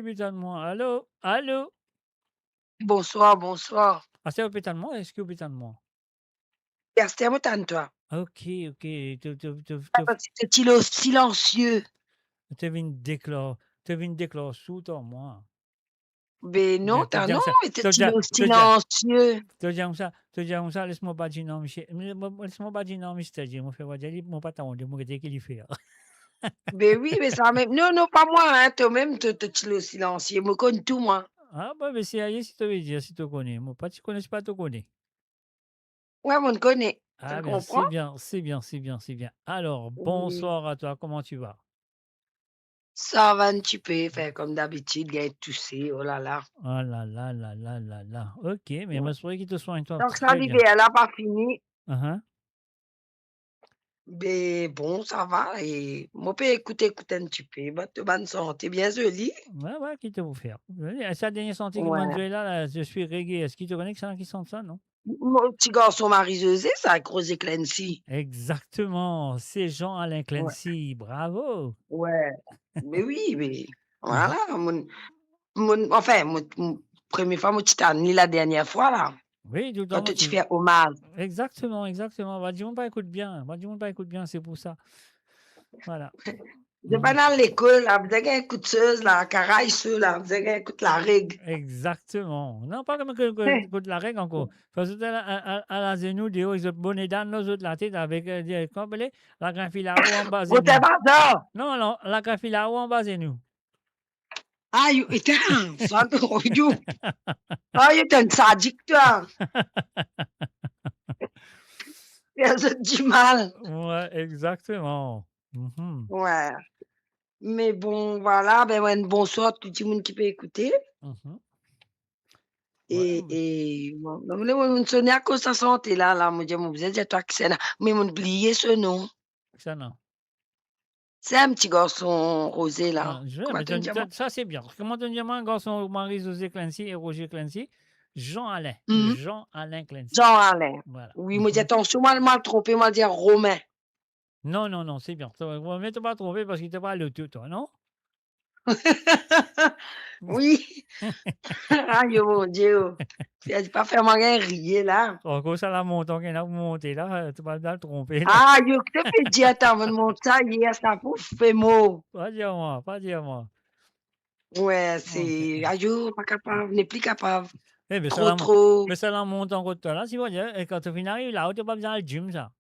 pe tann mwa. Alo? Alo? Bonswar, bonswar. Aster ou pe tann mwa, eski ou pe tann mwa? E aster mo tann twa. Ok, ok. To, to, to, to, Parski to ti lo silansie. To vinn deklar, to vinn deklar sou twa mwa. Be non, to ta dir non, sa, to ti dir, lo to dir, silansie. To dir sa, to dir sa, les mo pa dir non, misie. Mo, mo, les mo pa dir non, misie, mo fer, mo pa tande, mo gete ki li fer. Be wi, me sa mem. Non, non, pa mwa, hein, to mem, to, to ti lo silansie. Mo konn tou, mwa. Ah, bon, be, si aye, si to ve dir, si to kone. Mo pa ti kone, si pa to kone. Wi, mo kone. Ah, bien, c'est bien, c'est bien, c'est bien, c'est bien. Alors, bonsoir à toi, comment tu vas ? Ça va un petit peu, enfin, comme d'habitude, gagn touse, oh là là. Oh là là, là, là, là, là. Ok, mais moi, je trouvais qu'il te soigne, toi, très bien. Donc, sa liver la pa fini. Be bon, sa va, e mo pe ekout, ekout un petit peu, bann, bann sante bien zoli. Ouais, ouais, ki to pou fer. Sa dernie sante ki mo'nn zwe la, la, Je suis reggae. Eski to kone kisannla ki sant sa, non ? Mo ti garson Marie José, sa, ek Roger Clancy. Exactement, c'est Jean-Alain Clancy, bravo. Ouais. Mais oui, mais voilà, mon, mon, enfin, mon, mon, première fois, mo ti tann li la dernière fois, la. Oui, tout le temps. Quand tu fais hommage. Exactement, exactement. Bann dimoun pa ekout bien. Bann dimoun pa ekout bien, c'est pour ça. Voilà. Zot pa al lekol la, bizin gagn ekout sez la, karay sez la, bizin gagn ekout lareg. Exactement. Non, pa kouma ke, ke, ekout lareg ankor. Fode zot al, al, al, al azenou deor, ek zot bone dan lor zot latet avek, euh, de, kouma apele, lagrin filao anba zenou. Bote bazar. Non, non, lagrin filao anba zenou. Ayo, eta, sa, ayo. Ayo, to enn sadik, twa. Fer zot dimal. Ouais, exactement. Mhm. Ouais. Me bon, vwala, be, enn bonswar tou dimoun ki pe ekoute. Mhm. E, ouais, e, bon, mo, mo, mo sone akoz sa sante la, la, mo dir, mo bizin dir twa kisannla, me mo'nn bliye so nom. Kisannla? Se enn ti garson Roze la. Ah, je, kouma to dir mwa? Sa, se bien. Kouma to dir mwa, garson Marie José Clancy e Roger Clancy, Jean Alain. Mhm. Jean Alain Clancy. Jean Alain. Voilà. Wi, mo dir, atansion, mo, mo al tronpe, mo al dir Romain. Non, non, non, se bien. To, mo, mo, to pa tronpe parski to pa loto, twa, non? Wi. Ayo, mon Die. Fer, pa fer mwa gagn riye la. Ankor sa lamontan ki ena pou monte la, to pa al tronpe la. Ayo, ki to pe dir, atann, mo mont sa yer, sa pou fer mo. Pa dir mwa, pa dir mwa. Wi, se, ayo, pa kapav, nepli kapav. Eh, me sa la, tro, tro. Me sa lamontan kot twa la, si mo dir, e kan to finn ariv la, to pa bizin al gym sa.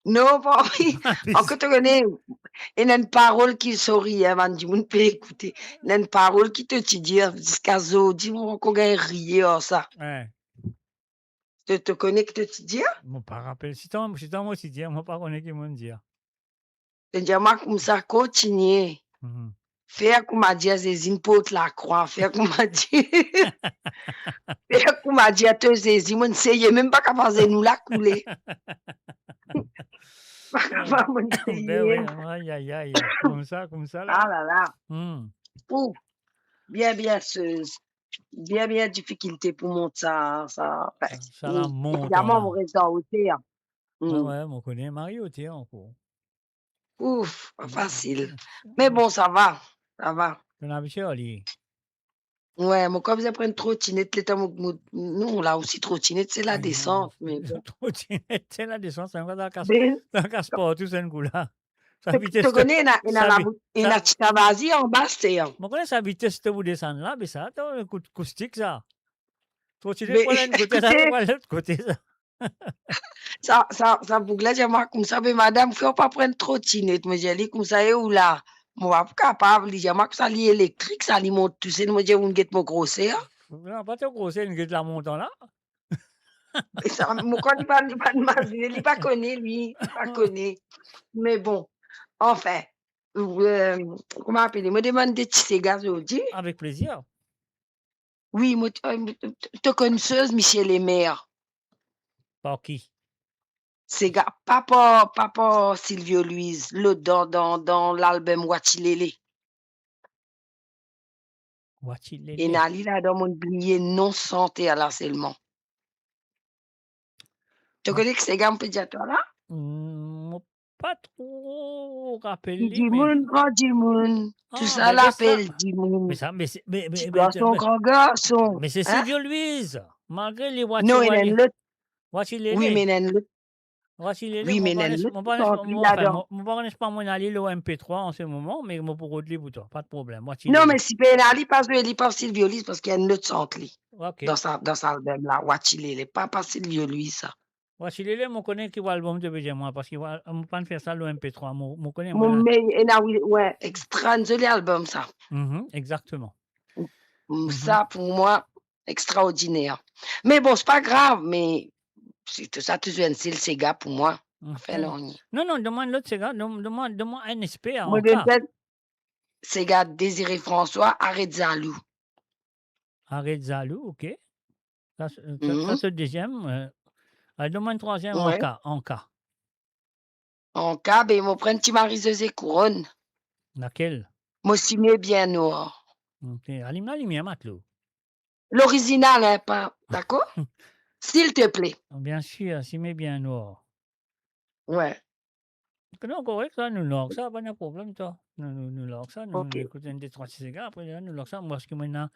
Non, pa anvi. Ankor to kone, ena enn parol ki, sorry, hein, bann dimoun pe ekoute. Ena enn parol ki to ti dir, ziska zordi, mo ankor gagn riye ar sa. Wi. To, to kone ki to ti dir? Mo pa rapel. Sitan, sitan mo ti dir, mo pa kone ki mo'nn dir. To dir mwa koumsa, kontigne. Mhm. Fer kouma dir Zezi, port lakrwa, fer kouma dir, fer kouma dir to Zezi, mo'nn seye, mem pa kapav, zenou la koule. Pa kapav, mo'nn seye. Ben wi, ay, ay, ay, koumsa, koumsa la. Ah la la. Hmm. Ouf. Bien, bien, se, bien, bien difikilte pou mont sa, sa, sa lamontan la. Evidaman, mo res dan oter. Hmm. Wi, wi, mo kone, Marie Oter ankor. Ouf, pa fasil. Me bon, sa va, sa va. To'nn abitie ar li? Wi, mo krwar bizin pran trotinet, letan mo, mo, non, la osi trotinet, se ladesant, me bon. Trotinet, se ladesant, sa, dan kas, dan kas partou, se enn kou la. Sa vites to, to kone, ena, ena la, ena ti savazi anba, se, hein. Mo kone sa vites to pou desann la, me sa, to kout, koustik sa. Trotinet, me pou al enn kote, sa, ekoute, pou al lot kote, sa. Sa, sa, sa boug la dir mwa koumsa, be madam, fer pa pran trotinet, mo dir li koumsa, e ou la? Mo pa pou kapav, li dir mwa koumsa, li elektrik, sa, li mont tousel, mo dir, ou'nn get mo groser. Non, pa to groser, li get lamontan la. E sa, mo krwar li pa, li pa imazine, li pa kone, li, li pa kone. Me bon, anfin, euh, kouma apele, mo demann de ti sega zordi. Avek plezir. Wi, mo, euh, to konn sez Michel Lemaire? Par ki? Sega, pa par, pa par Silvio Luis, lot dan, dan, dan lalbum Watilele. Watilele. Ena li ladan, mo'nn bliye non santer la selman. To kone ki sega mo pe dir twa la? Hmm, mo pa tro rapel li, me dimoun pran dimoun. Ah, tou sa, be, be sa, lapel dimoun. Me sa, me se, me, me, ti garson, gran garson. Me se, hein? Silvio Luis. Malgre li Watilele. Non, ena enn lot. Watilele. Wi, me ena enn lot. Watilele, wi, mo pa ena enn lot sant li ladan. Mo pa konnen si mo ena li lor M P trois an se moman, me mo pou rod li pou twa, pa de problem. Watilele. Non, me si pena li, pa zwe li par Silvio Luis, parski ena enn lot sant li. Ok. Dan sa, dan sa album la, Watilele, pa, pa Silvio Luis sa. Watilele, mo kone ki album to pe dir mwa, parski mo pa fer sa lor M P trois, mo, mo kone. Mo, me ena, wi, wi, extra, enn zoli album sa. Mhm, exactement. Mm, sa pou mwa, extraordiner. Me bon, se pa grav, me se tou sa, touzour enn sel sega pou mwa. Mhm. Anfin, non, non, donn mwa enn lot sega, donn, donn mwa, donn mwa enn esper ankor. Mo donn enn sega Désiré François, Aret zalou. Aret zalou, ok. Sa, sa, sa se deziem, euh, ah, donn mwa enn trwaziem, wi. Anka, anka. Anka, be mo pran ti Marie-Josée Couronne. Lakel? Mo sime bien nwar. Ok, alim lalimier, matlo. Lorizinal, hein, pa, dakor? Silteple. Bien sir, sime bien nwar. Wi. Non, korek sa, nou larg sa, pa de problem sa. Nou, nou, nou larg sa, nou, nou ekout enn de trwa ti sega, apre la, nou larg sa. Mwa, parski mwa ena,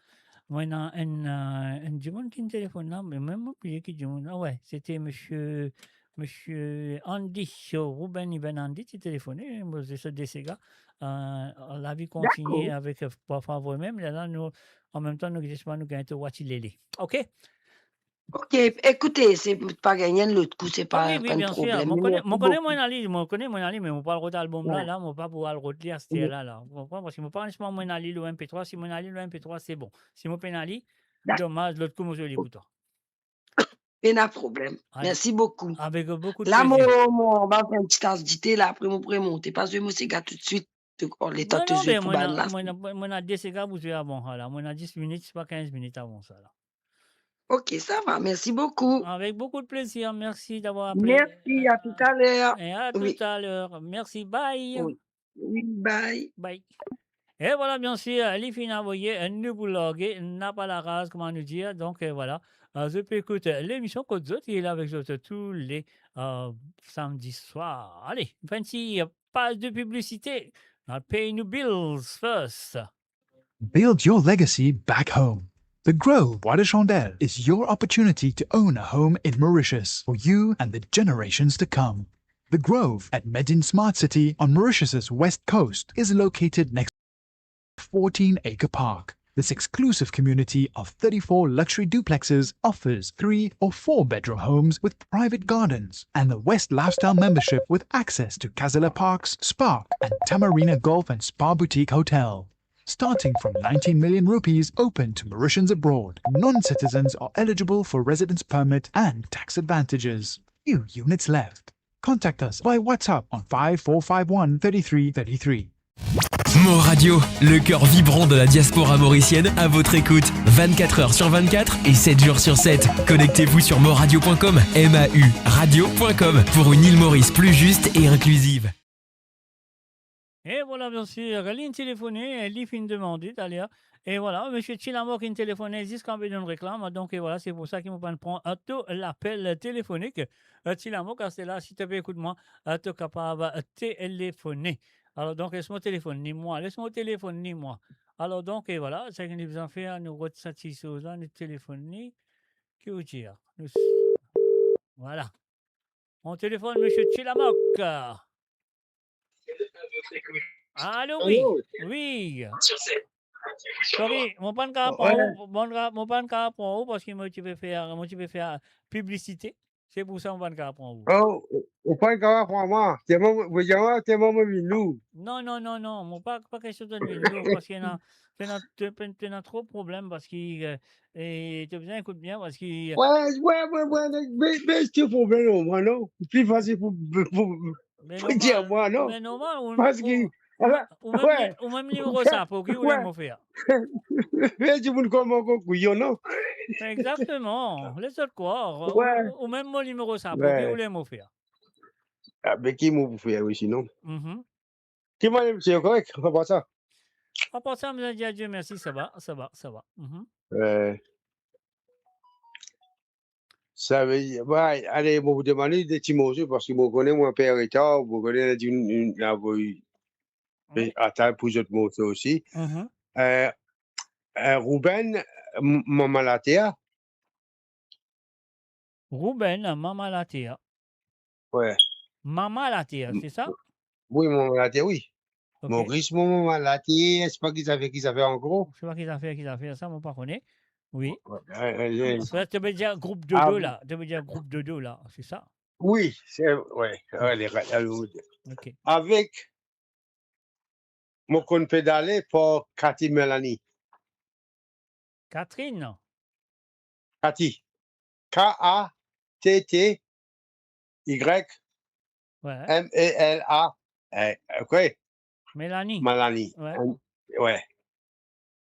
mwa ena enn, euh, enn dimoun ki telefonn la, me mem mo bliye ki dimoun. Ah wi, sete misie, misie Andy, Ruben Ivan Andy ti telefonnen, mo zis de sega. Euh, lavi kontinie avek, euh, parfwa vremem, la, la, nou, an mem tan, nou, zis nou gagn to Watilele. Ok? Ok, ekoute, se pa gagn enn lot kou, se pa, wi, wi, pa enn problem. Mo kone, mo kone mo ena li, mo kone mo ena li, me mo pa al rod album la, la, mo pa pou al rod li aster la, la. Ou konpran? Parski mo pa konnen si mo ena li lor M P trois, si mo ena li lor M P trois, se bon. Si mo pena li, domaz, lot kou mo zwe li pou twa. Pena problem. Ale. Mersi boukou. Avek boukou de plezir. La, mo, mo, mo fer enn ti tas dite la, apre mo pou remonte, pa zwe mo sega toutswit. Donk, letan to zwe pou bann la. Non, non, me mo ena, mo ena de sega pou zwe avan sa la. Mo ena dis minit, se pa kinz minit avan sa la. Ok, sa va, mersi boukou. Avek boukou de plezir, mersi davwar apele. Mersi, a toutaler. E a toutaler. Mersi, bye. Wi. Wi, bye. Bye. E vwala, biensir, li finn avoye, nou pou large, napa laraz, kouma nou dir. Donk, e vwala, e, zot pe ekout lemision kot zot, e li avek zot tou le, e, samdi swar. Ale, nou fer enn ti paz de piblisite. Nou al pey nou bills first. Build your legacy back home. The Grove Bois de Chandelle is your opportunity to own a home in Mauritius for you and the generations to come. The Grove at Medin Smart City on Mauritius's west coast is located next to a fourteen-acre park. This exclusive community of thirty-four luxury duplexes offers three or four-bedroom homes with private gardens and the West Lifestyle membership with access to Casala Parks, Spa, and Tamarina Golf and Spa Boutique Hotel. Starting from nineteen million rupees, open to Mauritians abroad. Non-citizens are eligible for residence permit and tax advantages. Few units left. Contact us by WhatsApp on five four five one thirty-three thirty-three. Mor Radio, le cœur vibrant de la diaspora mauricienne, à votre écoute, vingt-quatre heures sur vingt-quatre et sept jours sur sept. Connectez-vous sur morradio point com, M A U radio point com, pour une île Maurice plus juste et inclusive. E vwala, biensir, linn telefone, li finn demande taler. E vwala, misie Tilamok inn telefone ziska pe donn reklam, donk, e vwala, se pou sa ki mo pa'nn pran, e, to lapel telefonik. E, Tilamok, aster la, si to pe ekout mwa, e, to kapav, e, telefone. Alor, donk, les mo telefonn li mwa, les mo telefonn li mwa. Alor, donk, e vwala, seki nou bizin fer, nou rod sa ti soz la, nou telefonn li. Ki ou dir? Nou s-, vwala. On telefonn misie Tilamok. Alo, wi. Alo. Wi. Sorry, mo pa'nn kapav pran ou, mo pa'nn kapav, mo pa'nn kapav pran ou parski mo ti pe fer, mo ti pe fer piblisite. Se pou sa mo pa'nn kapav pran ou. Oh, ou pa'nn kapav pran mwa. Telman, ou dir mwa, telman mo vinn lou. Non, non, non, non. Mo pa, pa kestion to vinn lou, parski ena, to ena, to, to ena tro problem, parski, e, e to bizin ekout bien, parski, e, wi, wi, wi, wi, me, me, se problem, non, mwa, non. Pli fasil pou, pou, pou dir mwa, non. Me normal, ou, parski, ou, ala, ou mem, wi, ou mem nimero sa, pou ki ou le mo fer? Me dimoun kouma mo kouyon, non? Exactement. Les zot krwar. Wi. Ou, ou mem mo nimero sa, pou ki ou le mo fer? A, be ki mo pou fer, wi, sinon? Mhm. Ki manier, misie, korek, apar sa? Apar sa, mo dir Dieu merci, sa va, sa va, sa va. Mhm. Wi. Savedir, wi, ale, mo pou demann li de ti morso, parski mo kone mwa pe an retar, mo kone li inn, inn avoy, wi, atann pou zot morso osi. Mhm. E, e, Ruben, m-, Mama Later. Ruben, Mama Later. Wi. Mama Later, se sa? Wi, Mama Later, wi. Ok. Moris, Mama Later, se pa ki zafer, ki zafer ankor. Se pa ki zafer, ki zafer, sa, mo pa kone. Wi. Wi, wi, wi, wi. Sa, to pe dir group Dodo la. To pe dir group Dodo la, se sa? Wi, se, wi, wi, le, le, le, ok. Avek Mo konn pedale par Cathy Melanie. Catherine? Cathy. K A T T Y M E L A. Wi. Eh, ok. Melanie. Melanie. Wi. Em, wi.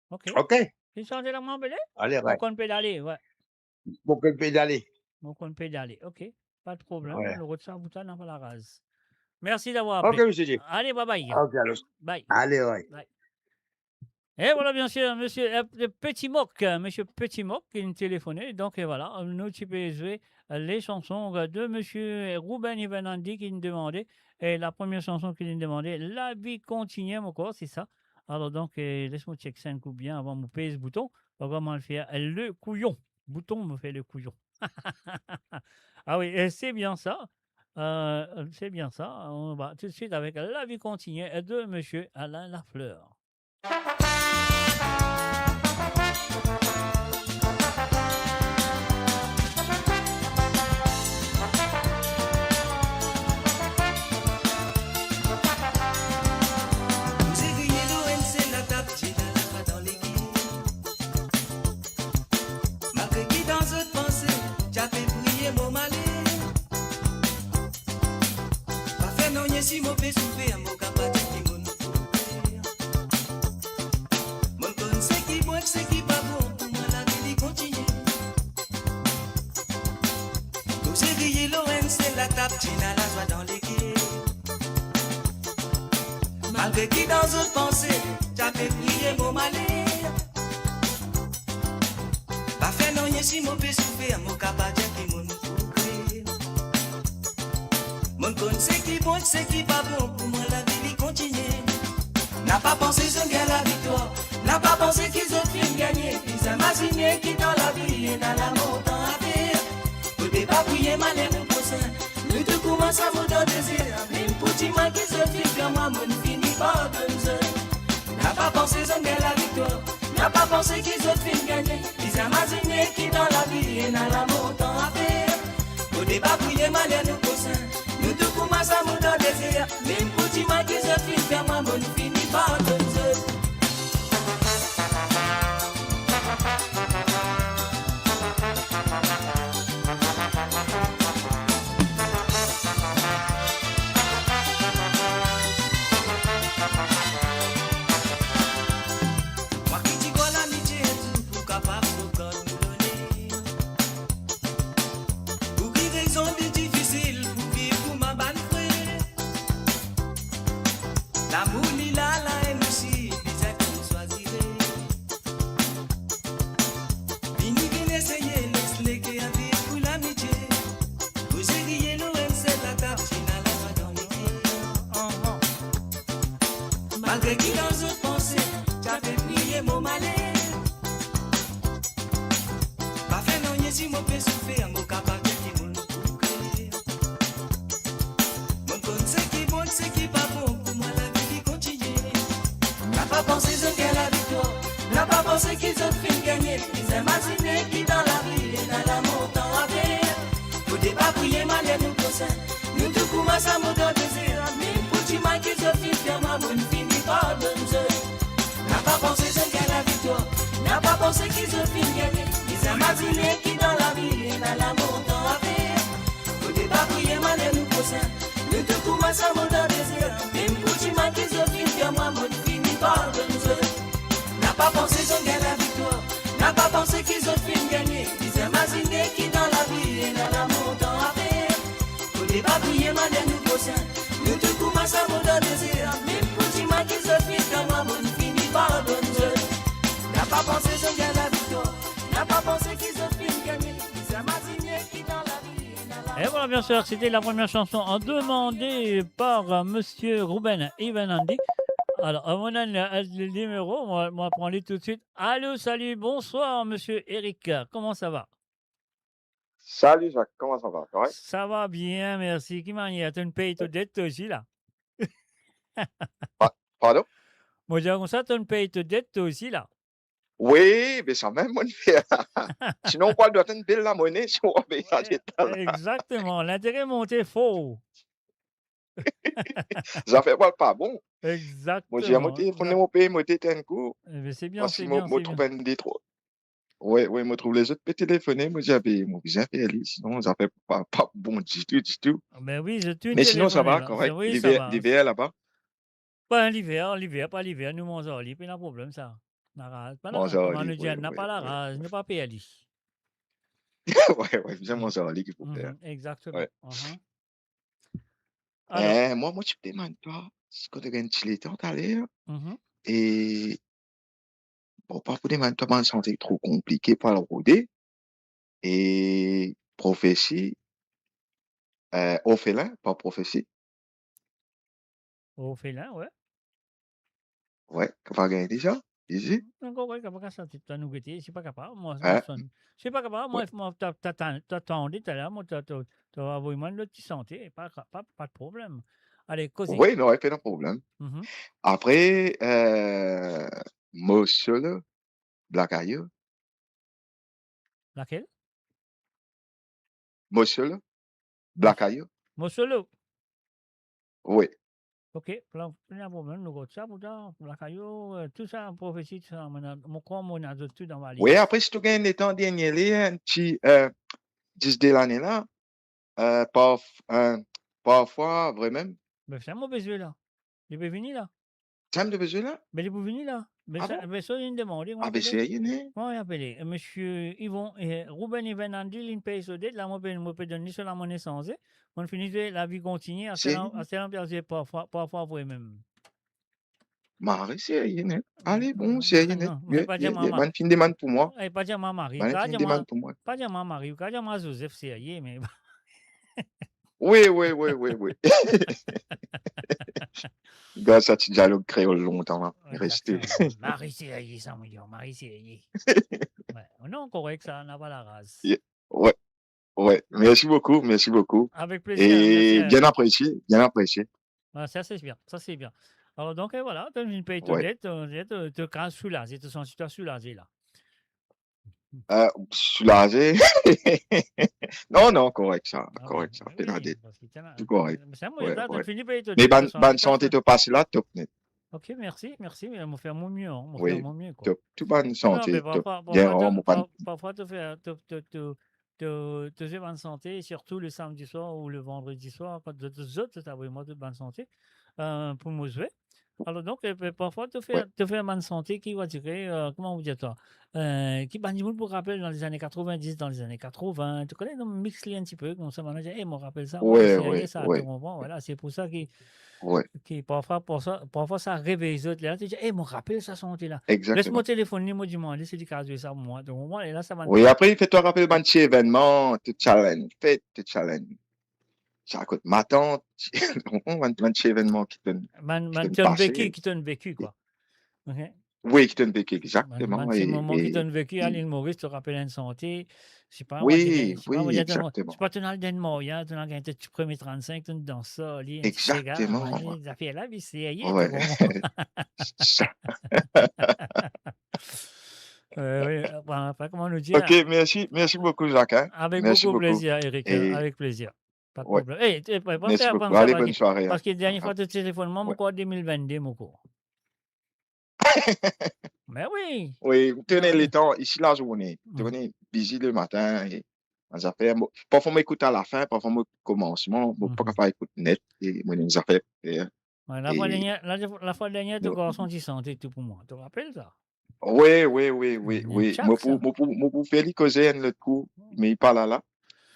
Ok. Ok. Ki sanze la, mo apele? Ale, wi. Mo konn pedale, wi. Mo konn pedale. Mo konn pedale. Ok. Pa de problem. Wi. Nou rod sa pou twa, napa laraz. Mersi davwar apel. Ok, misie Jim. Ale, bye bye. Ok, alor. Bye. Ale, wi. Bye. E vwala, bien sir, misie, eh, Petit Mok, eh, misie Petit Mok ki inn telefone. Donk, eh, vwala, nou ti pe zwe, eh, le sanson, eh, de misie Ruben Ivan Andy ki inn demande. E la premie sanson ki inn demande, Lavi Kontinie, mo krwar, se sa. Alor, donk, eh, les mo check sa enn kou bien avan mo pez bouton. Avan mo al fer le kouyon. Bouton, mo fer le kouyon. Ah wi, eh, c'est bien ça. Euh, c'est bien ça. On va tout de suite avec Lavi Kontinie de misie Alain Lafleur. Koze griye lor enn sel latab, Djina laba dan lekip. Malgre ki dan zot panse, ti ape priye mo male. Pa fer nanye si mo pe soufer, mo kapav dir ki mo nou progre. Mo konn seki bon ek seki pa bon, pou mwa lavi li kontinie. Koze griye lor enn sel latab, Djina lazwa dan leker. Malgre ki dan zot panse, ti ape priye mo male. Pa fer nanye si mo pe soufer, mo kapav dir ki mo nou progre. Mo konn seki bon ek seki pa bon, pou mwa lavi li kontinie. Na pa panse zot gagn laviktwar, na pa panse ki zot finn gagne. Bizin mazine ki dan lavi ena lamor tan aver. Kote pa priye male nou prosin, nou tou koumans amour dan dezer. Mem pou dimal ki zot finn fer mwa, mo'nn fini pardonn zot. Na pa panse zot gagn laviktwar, na pa panse ki zot finn gagne. Bizin mazine ki dan lavi ena lamor tan aver. Kote pa priye male nou prosin, nou tou koumans amour dan dezer. Mem pou dimal ki zot finn fer mwa, mo'nn fini pardonn zot. Mwa ki ti krwar lamitie enn zour pou kapav trouv kan nou lone. Pou ki rezon li difisil pou viv kouma bann frer? Lamour li la, la, e nou si bizin konn swazire. Vini, vinn eseye, les leker viv pou lamitie. Koze griye lor enn sel latab, Djina lazwa dan leker. Malgre ki dan zot panse, ti ape priye mo male. Pa fer nanye si mo pe soufer, mo kapav dir ki mo nou progre. Mo konn seki bon, seki pa bon, pou mwa lavi li kontinie. Na pa panse zot gagn laviktwar, na pa panse ki zot finn gagne. Bizin mazine ki dan lavi ena lamor tan aver. Kote pa priye male nou prosin, nou tou koumans amour dan dezer. Mem pou dimal ki zot finn fer mwa, mo'nn fini pardonn zot. Na pa panse zot gagn laviktwar, na pa panse ki zot finn gagne. Bizin mazine ki dan lavi ena lamor tan aver. Kote pa priye male nou prosin, nou tou koumans amour dan dezer. Mem pou dimal ki zot finn fer mwa, mo'nn fini pardonn zot. Na pa panse zot gagn laviktwar, na pa panse ki zot finn gagne. Bizin mazine ki dan lavi ena lamor tan aver. Kote pa priye male nou prosin, nou tou koumans amour dan dezer. Mem pou dimal ki zot finn fer mwa, mo'nn fini pardonn zot. Na pa panse zot gagn laviktwar, na pa panse ki zot finn gagne. Bizin mazine ki dan lavi ena lamor tan aver. Et voilà, bien sûr, c'était la première chanson, euh, demandée par, euh, monsieur Ruben Ivan Andy. Alors, euh, on a une, euh, le numéro, on va, on va prendre lui tout de suite. Allô, salut, bonsoir, monsieur Eric. Comment ça va ? Salut Jacques, comment ça va? Correct? Ça va bien, merci. Ki manier? To'nn pey to det, to osi la? Pa-, pardon? Mo dir koumsa, to'nn pey to det, to osi la? Wi, be samem mo'nn fer. Sinon, ou pou al dwa enn bel lamone, si ou pey sa det la. Exactement. Lintere monte for. Zafer pou al pa bon. Exactement. Mo dir, mo telefone mo pey, mo dir enn kou. Eh ben, c'est bien, c'est bien, mo trouv enn de trwa. Wi, wi, mo trouv lezot pe telefone, mo dir, ah be, mo bizin fer li, sinon zafer pa, pa bon ditou, ditou. Ben wi, zot tou telefone la. Me sinon, sa va, korek? Wi, sa va. Liver, liver laba? Pa liver, liver, pa liver, nou manz ar li, pena problem sa. Laraz, pa laraz, kouma nou dir, napa laraz, nou pa per li. Wi, wi, bizin manz ar li ki pou fer. Mhm, exactement. Wi. Alor, eh, mwa, mo ti pe demann twa, si kot to gagn ti letan taler, e, bon, pa pou demann twa bann sante tro konplike pou al rode, e profesi, eh, orfelin, pa profesi. Orfelin, wi. Wi, kapav gagn deza, izi. Ankor, wi, kapav gagn sante, nou gete, si pa kapav, mwa, mwa, si pa kapav, mwa, mwa, ta, ta, ta, ta tande taler, mwa, ta, ta, ta avoy mwa lot ti sante, pa, pa, pa de problem. Ale, koze. Wi, non, pena problem. Mhm. Apre, eh, Mo Solo, Black Ayo. Lakel? Mo Solo, Black Ayo. Mo Solo? Wi. Ok, plan, pena problem, nou rod sa pou twa, Black Ayo, eh, tou sa, profesi, tou sa, mo ena, mo krwar mo ena zot tou dan valiz. Wi, apre, si to gagn letan, dernie li, enn ti, eh, dis de lane la, eh, parf-, eh, parfwa, vremem. Be sa mo pe zwe la. Li pe vini la. Sa mo pe zwe la? Be li pou vini la. Be sa, be sa, inn demande, ah bon? Be serye, ne? Kouma li apele? Eh, misie Yvon, eh, Ruben Yvon Andy, linn pey so det la, mo pe, mo pe donn li so lamone sanze. Mo'nn fini zwe La Vie Continue, aster la, aster la, parfwa, parfwa vremem. Mari serye, ne? Ale, bon, serye, ne? Non, me pa dir mwa Mari. Bann finn demann pou mwa. Eh, pa dir mwa Mari. Bann finn demann pou mwa. Pa dir mwa Mari, pa dir mwa Zozef, serye, me Wi, wi, wi, wi, wi. Gard sa ti dialog kreol lontan la. Wi, reste. Exactement. Mari serye, sa, mo dir, Mari serye. Wi. Non, korek sa, napa laraz. Ye-, wi. Wi, mersi boukou, mersi boukou. Avek plezir, mersi. E bien apresie, bien apresie. Ah, sa se bien, sa se bien. Alor donk, eh, vwala, to vinn pey to det, to, to, to kraz soulaze, to santi twa soulaze la. Eh, soulaze. Non, non, korek sa, korek sa. Ah wi, pena det. Wi, parski tena, tou korek. Wi, wi. Me sa, mo, wi, la, to fini pey to det, to santi twa soulaze. Me bann, bann sante to pase la, top net. Ok, mersi, mersi, me mo fer mo mie, mo fer mo mie, kwa. Wi, top. Tou bann sante, top. Non, me parfwa, parfwa, to, parfwa to fer, to, to, to, to, to zwe bann sante, sirtou le samdi swar ou le vandredi swar, kan zot, zot, zot avoy mwa zot bann sante, eh, pou mo zwe. Alor donk, eh, parfwa to fer, wi, to fer bann sante ki, on va dire, eh, kouma on va dir twa, eh, ki bann dimoun pou rapel dan lezane katrovin-dis, dan lezane katrovin, to kone, donk mix li enn tipe, koumsa bann-la dir, "Eh, mo rapel sa, wi, wi, serye sa," wi, to konpran, vwala, se pou sa ki, wi, ki parfwa, parfwa, parfwa sa revey zot, lerla to dir, "Eh, mo rapel sa sante la." Exactement. Les mo telefonn li, mo dimann li si li kapav zwe sa pou mwa, to konpran, e la sa bann... Wi, apre, li fer twa rapel bann ti evennman, to ti al enn fet, to ti al enn sa kot matant, bann, bann ti evennman ki to'nn, bann, ki to'nn pase. Bann ki to'nn veki, ki to'nn veki, kwa. Ok. Wi, ki to'nn veki, exactement. Bann, bann ti moman ki to'nn veki a Lil Moris, to rapel enn sante, sipa, wi, wi, exactement. Sipa, to'nn al dan enn maryaz, to'nn al gagn to ti premie trannsink, to'nn dans sa, li, enn ti sigar, exactement, wi, zafer la, wi, serye, wi, to konpran. Sa. Eh, wi, bon, anfin, kouma nou dir la. Ok, mersi, mersi boukou, Jacques, hein. Mersi boukou. Avek boukou plezir, Eric, hein, avek plezir. Pa de problem. Wi. Eh, eh, pa, pa fer, pa fer panik. Mersi boukou. Ale, bonn sware, hein. Parski dernie fwa to telefonn mwa, mo krwar de mil vennde, mo krwar. Me wi. Wi, mo to'nn ena letan isi lazourne. Mo to'nn bizi le matin e bann zafer. Mo, parfwa mo ekout alafin, parfwa mo komansman, mo pa kapav ekout net e mo ena zafer pou fer. Wi, lafwa dernie, la, lafwa dernie, to garson ti sante tou pou mwa. To rapel sa? Wi, wi, wi, wi, wi. Mo pou, mo pou, mo pou fer li koze enn lot kou, me li pa la la.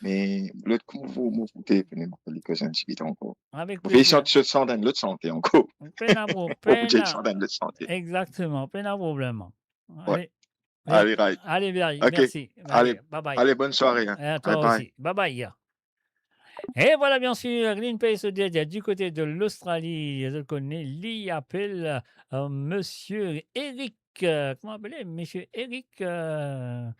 Me lot kou, mo pou, mo pou telefone, mo fer li koze enn tigit ankor. Avek plezir. Mo fer li sant, sant enn lot sante ankor. Pena pro-, mo pou fer li sant enn lot sante. Exactement, pena problem. Wi. Ale. Ale, right. Ale, bye. Ok. Mersi. Ale. Ale, bye bye. Ale, bonn sware, hein. E a twa osi. Bye bye. Bye bye. E vwala, biensir, linn pey so det, du kote de Lostrali, zot kone, li apel, eh, misie Eric, eh, kouma apele? Misie Eric, eh,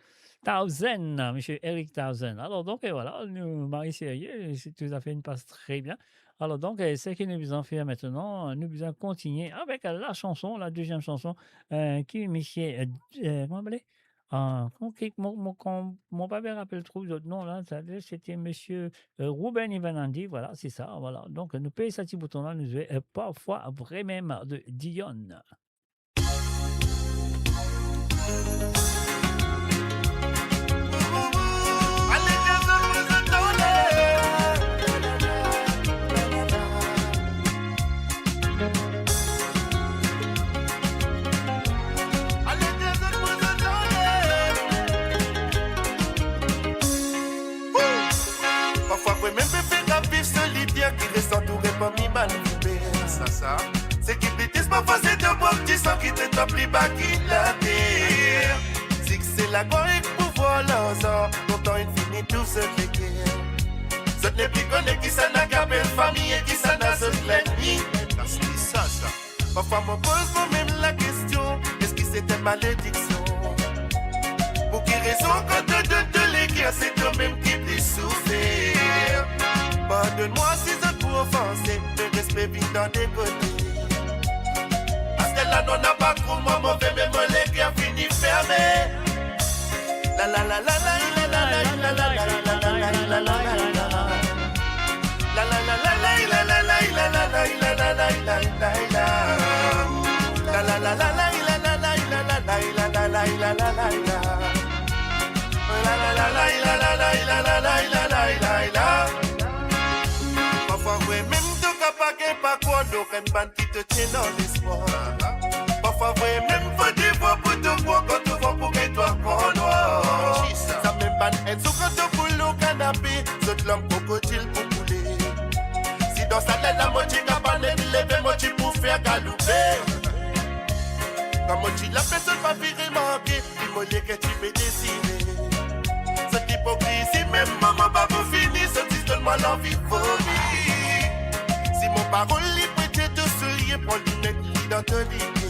Townsend, misie Eric Townsend. Alor, donk, e vwala, nou mari serye, se toutafe, nou pas tre bien. Alor, donk, e, seki nou bizin fer aster, nou bizin kontinie avek la shanson, la deziem shanson, e, ki misie, e, e, kouma apele? Ah, kouma ki, mo, mo, kouma, mo pa bien rapel tro zot non la, sa, sete misie, e, Ruben Ivanandi, vwala, se sa, vwala. Donk, nou pez sa ti bouton la, nou zwe, e, Parfwa Vremem de Dion. Parfwa vremem pe fer lavi soliter ki res antoure parmi bann liber. Sa, sa. Seki pli tris parfwa se to prop disan ki tret twa pli ba ki later. Sikse, laglwar ek pouvwar, larzan, lontan inn fini tou zot leker. Zot nepli kone kisannla ki apel fami e kisannla zot lennmi. Sa, sa. Parfwa mo poz momem lakestion, eski se enn malediksion? Pou ki rezon kan to donn to leker, se tomem ki pli soufer? Pardonn mwa si zot pou ofanse, me respe vinn dan de kote. Aster la nou napa tro mwa move, me mo leker fini ferme. Parfwa vremem to kapav gagn pa krwar lor enn bann ki to ti ena lespwar. Parfwa vremem fode vwar pou to krwar kan to vwar pou gagn twa konnwar. Samem bann ennn so kan to boul lor kanape, zot larm krokodil pou koule. Si dan sa ler la mo ti kapav net leve, mo ti pou fer galoupe. Kan mo ti la, personn pa finn remarke, ki mo leker ti pe desine. Zot ipokrizi mem moman pa pou fini, zot zis donn mwa lanvi vomi. Si mo parol li pou etir to soulie, pran li met li dan to lipie.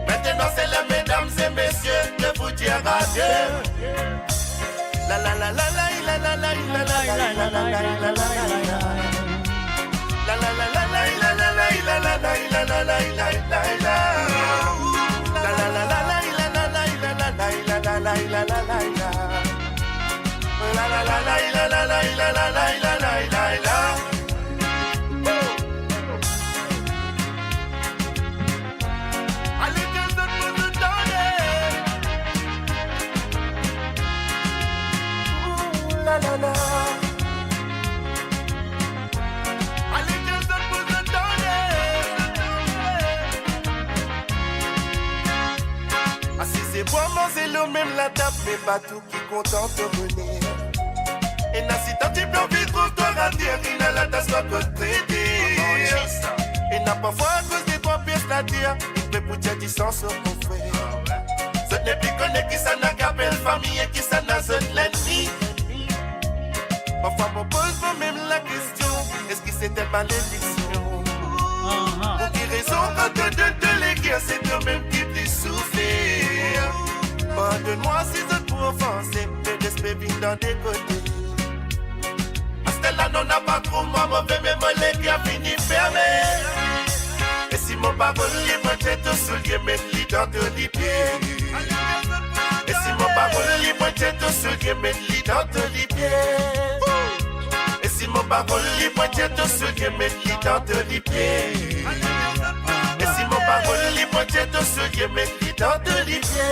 Maintenant c'est l'heure, mesdames et messieurs, de vous dire adieu. Ale, get zot pou zot tande. Ooh la la la. Ale, get zot pou zot tande. Asize bwar manze lor mem latab, me pa tou ki kontan to boner. Ena sitan ti pe anvi trouv twa ater, ena latas twa kot prete. Ena parfwa akoz de twa pies later, li pre pou tir disan so konfrer. Zot nepli kone kisannla ki apel fami e kisannla zot lennmi. Parfwa mo poz mwa mem lakestion, eski se enn malediksion? Pou ki rezon kan to donn to leker, se twa mem ki pli soufer? Pardonn mwa si zot pou ofanse, me respe vinn dan de kote. Aster la nou napa tro mwa move, me mo leker fini ferme. E si mo parol li pou etir to soulie, met li dan to lipie? E si mo parol li pou etir to soulie, met li dan to lipie? E si mo parol li pou etir to soulie, met li dan to lipie? E si mo parol li pou etir to soulie, met li dan to lipie?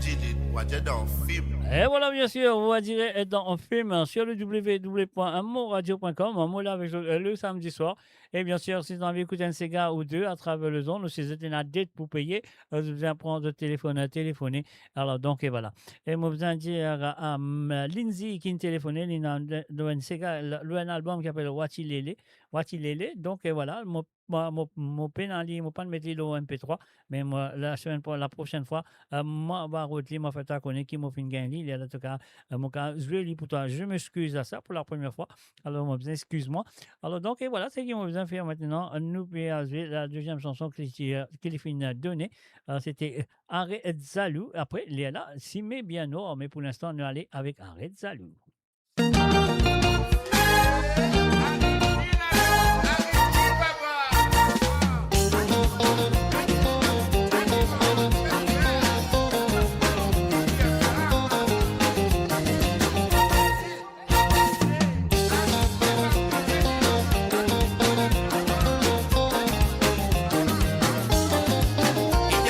Dili, ou a dir dan fim. Et voilà, bien sûr, vous va dire, euh, dans un film, hein, sur le w w w point moradio point com, hein, mo la avek zot, euh, le samedi soir. Et bien sûr, si zot anvi ekout enn sega ou de atraver lezond, ou si zot ena det pou peye, euh, zot bizin pran zot telefonn, euh, telefoner. Alors, donc, et voilà. E mo bizin dir, euh, a, euh, Lindsay ki telefoner, li ena, li ena enn sega, li ena enn album ki apel Watilele, Watilele. Donc, et voilà, mo mo, mo, mo pena li, mo pa'nn met li lor M P trois, me mo, lasemenn pro-, laprosenn fwa, eh, mo va rod li, mo fer twa kone ki mo finn gagn li, lerla to ka, eh, mo ka zwe li pou twa. Je m'excuse à ça pour la première fois. Alor, mo bizin exkiz mwa. Alor, donk, e vwala, seki mo bizin fer aster, nou pe al zwe la deziem sanson ki, ki, ki li finn done. Eh, sete, eh, Aret Zalou. Apre, lerla, Sime Bien Nwar. Me pou linstan, nou ale avek Aret Zalou.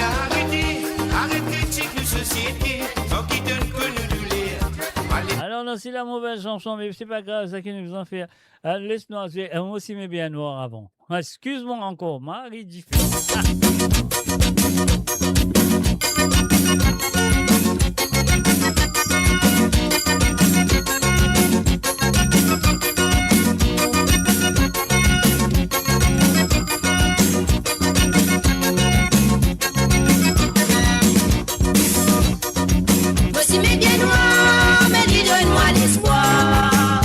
Arete, aret kritik nou sosiete, kan ki donn kot nou douler. Ale. Alor, nou, se la move sanson, me se pa grav, seki nou bizin fer, eh, les nou al zwe, eh, Mo Sime Bien Nwar avan. Exkiz mwa ankor, Marie Dife. Mo sime bien nwar, me li donn mwa lespwar.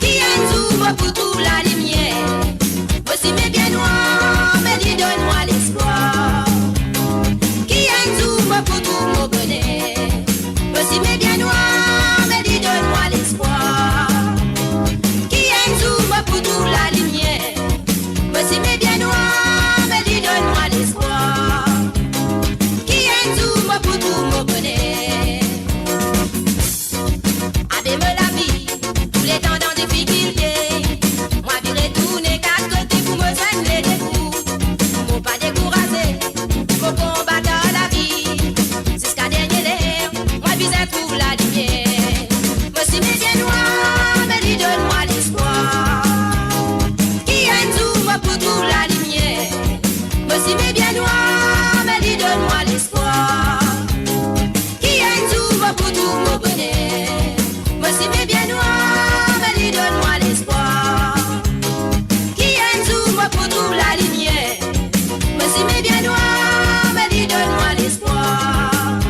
Ki enn zour mo pou trouv lalimier. Mo sime bien nwar, me li donn mwa lespwar. Ki enn zour mo pou trouv mo boner. Mo sime bien nwar, me li donn mwa lespwar. Ki enn zour mo pou trouv lalimier. Mo sime bien nwar, me li donn mwa lespwar. Ki enn zour mo pou trouv mo boner. Abe mo lavi, touletan dan difikilte. Mwa vire tourne kat kote pou mo zwenn lesekour. Pou mo pa dekouraze, mo konbat ar lavi. Ziska dernie ler, mwa bizin trouv lalimier. Mo sime bien nwar, me li donn mwa lespwar. Ki enn zour mo pou trouv lalimier. Mo sime bien nwar, me li donn mwa lespwar. Ki enn zour mo pou trouv mo boner. Mo sime bien nwar, me li donn mwa lespwar. Ki enn zour mo pou trouv lalimier. Mo sime bien nwar, me li donn mwa lespwar.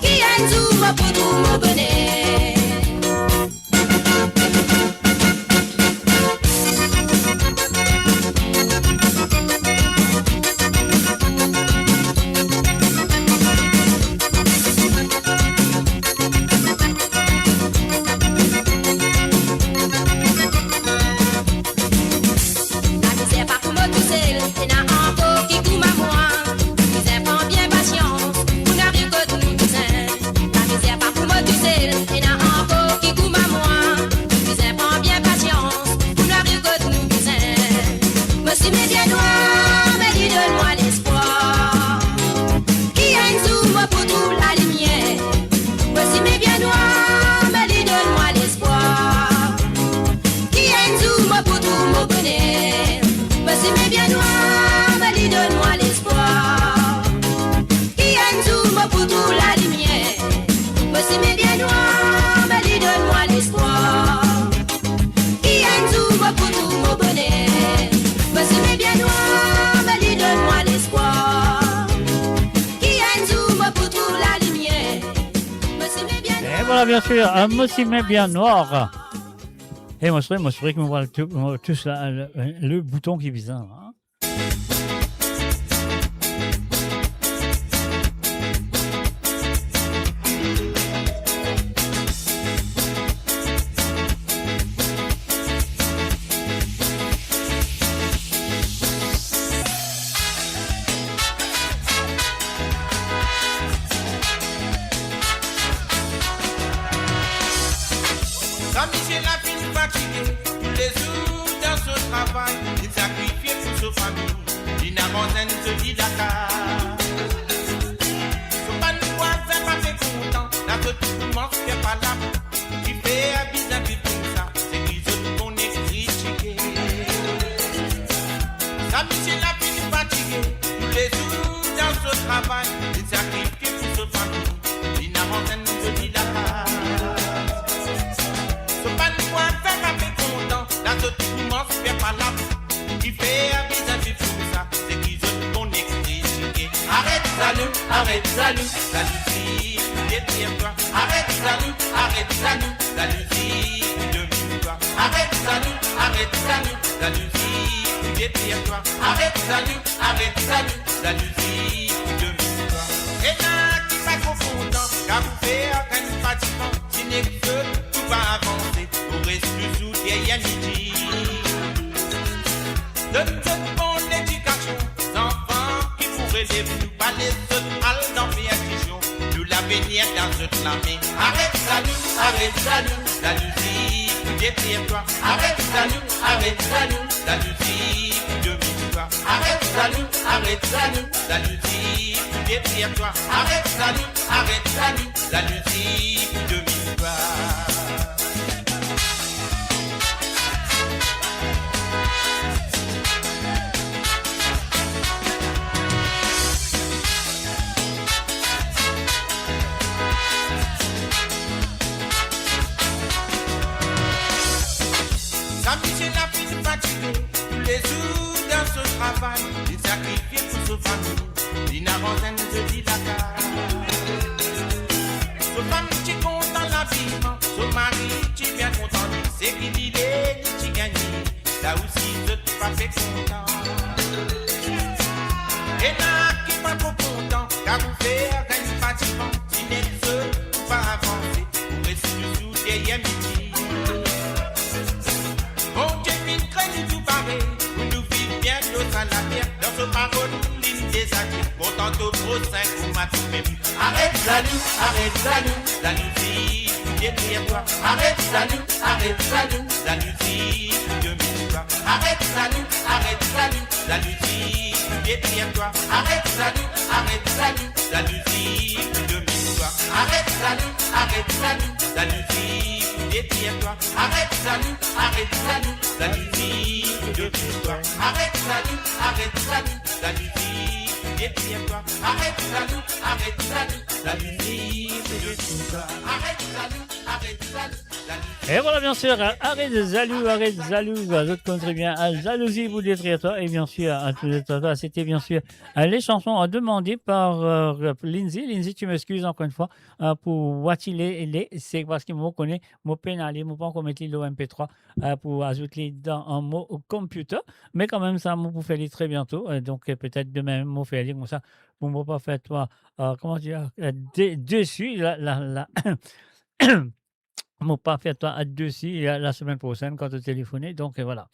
Ki enn zour mo pou trouv mo boner. Lamizer pa pou mo tousel, ena ankor ki kouma mwa. Bizin pran bien pasians, pou nou ariv kot nou bizin. Lamizer pa pou mo tousel, ena ankor ki kouma mwa. Bizin pran bien pasians, pou nou ariv kot nou bizin. Mo sime bien nwar, me li donn mwa lespwar. Ki enn zour mo pou trouv lalimier. Mo sime bien nwar, me li donn mwa lespwar. Ki enn zour mo pou trouv mo boner. Mo sime bien nwar, me li donn mwa lespwar. Ki enn zour mo pou trouv lalimier. Mo sime bien nwar, me li donn mwa lespwar. Ki enn zour mo pou trouv mo boner. Mo sime bien nwar, me li donn mwa lespwar. Ki enn zour mo pou trouv lalimier. Mo sime bien nwar. E vwala, bien sir, eh, Mo sime bien nwar. E mo swete, mo swete ki mo va tou-, mo tous la, le, le bouton ki bizin, hein. Sa misie la finn fatige, toulezour dan so travay, li sakrifie pou so fami, li ena bann zoli lakaz. So bann vwazin pa pe kontan, la zot koumans fer palab, kifer bizin viv koumsa, seki zot konn kritike. Sa misie la finn fatige, toulezour dan so travay, li sakrifie pou so fami, li ena bann zoli lakaz. So bann vwazin pa pe kontan, la zot koumans fer palab, kifer bizin Zalou, zalouzi pou detrir twa. Aret zalou, aret zalou, zalouzi pou dominn twa. Aret zalou, aret zalou, zalouzi pou detrir twa. Aret zalou, aret zalou, zalouzi pou dominn twa. Ena ki pa tro kontan, ka pou fer gagn pa divan, si nek zot pou pa avanse, ou res touzour deryer midi. Donn zot bon ledikasion, zanfan ki pou relev nou, pa les zot al dan perdizion. Nou lavenir dan zot lame. Aret zalou, aret zalou, zalouzi pou detrir twa. Aret zalou, aret zalou, zalouzi pou dominn twa. Aret zalou, aret zalou, zalouzi pou detrir twa. Aret zalou, aret zalou, zalouzi pou dominn twa. Sa misie la finn fatige, toulezour dan so travay, li sakrifie pou so fami. Li ena bann zenn zoli lakaz. So fam ti kontan labiman, so mari ti bien kontan, li seki dile li ti gagne. La osi zot pa pe kontan. Ena ki pa tro kontan, ka pou fer gagn pa divan, si nek zot pou pa avanse, ou res touzour deryer midi. Bondie finn kre nou tou pare, pou nou viv bien lor sa later. Dan so parol, li deza dir, kontan to prosin kouma tomem. Aret zalou, aret zalou, zalouzi pou detrir twa. Aret zalou, aret zalou, zalouzi pou dominn twa. Aret zalou, aret zalou, zalouzi pou detrir twa. Aret zalou, aret zalou, zalouzi pou dominn twa. Aret zalou, aret zalou, zalouzi pou detrir twa. Aret zalou, aret zalou, zalouzi pou dominn twa. Aret zalou, aret zalou, zalouzi pou detrir twa. Aret zalou, aret zalou, zalouzi pou dominn twa. Aret zalou, aret zalou, zalouzi. Et voilà, bien sûr, euh, aret zalou, aret zalou, euh, zot konn tre bien, euh, zalouzi pou detrir twa, et bien sûr, euh, pou detrir twa, c'était bien sûr, euh, les chansons, euh, demandées par, euh, Lindsay. Lindsay, tu m'excuses encore une fois, euh, pou what il est, il est, se parski mo kone, mo pena li, mo pa ankor met li lor M P trois, euh, pou azout li dan, euh, mo computer. Me kanmem sa, mo pou fer li tre biento, euh, donk, euh, petet demin mo fer li koumsa, pou mo pa fer twa, euh, kouma dir, euh, de-, desi, la, la, la, mo pa fer twa desi, euh, lasemenn prosenn kan to telefone. Donk, euh, voilà.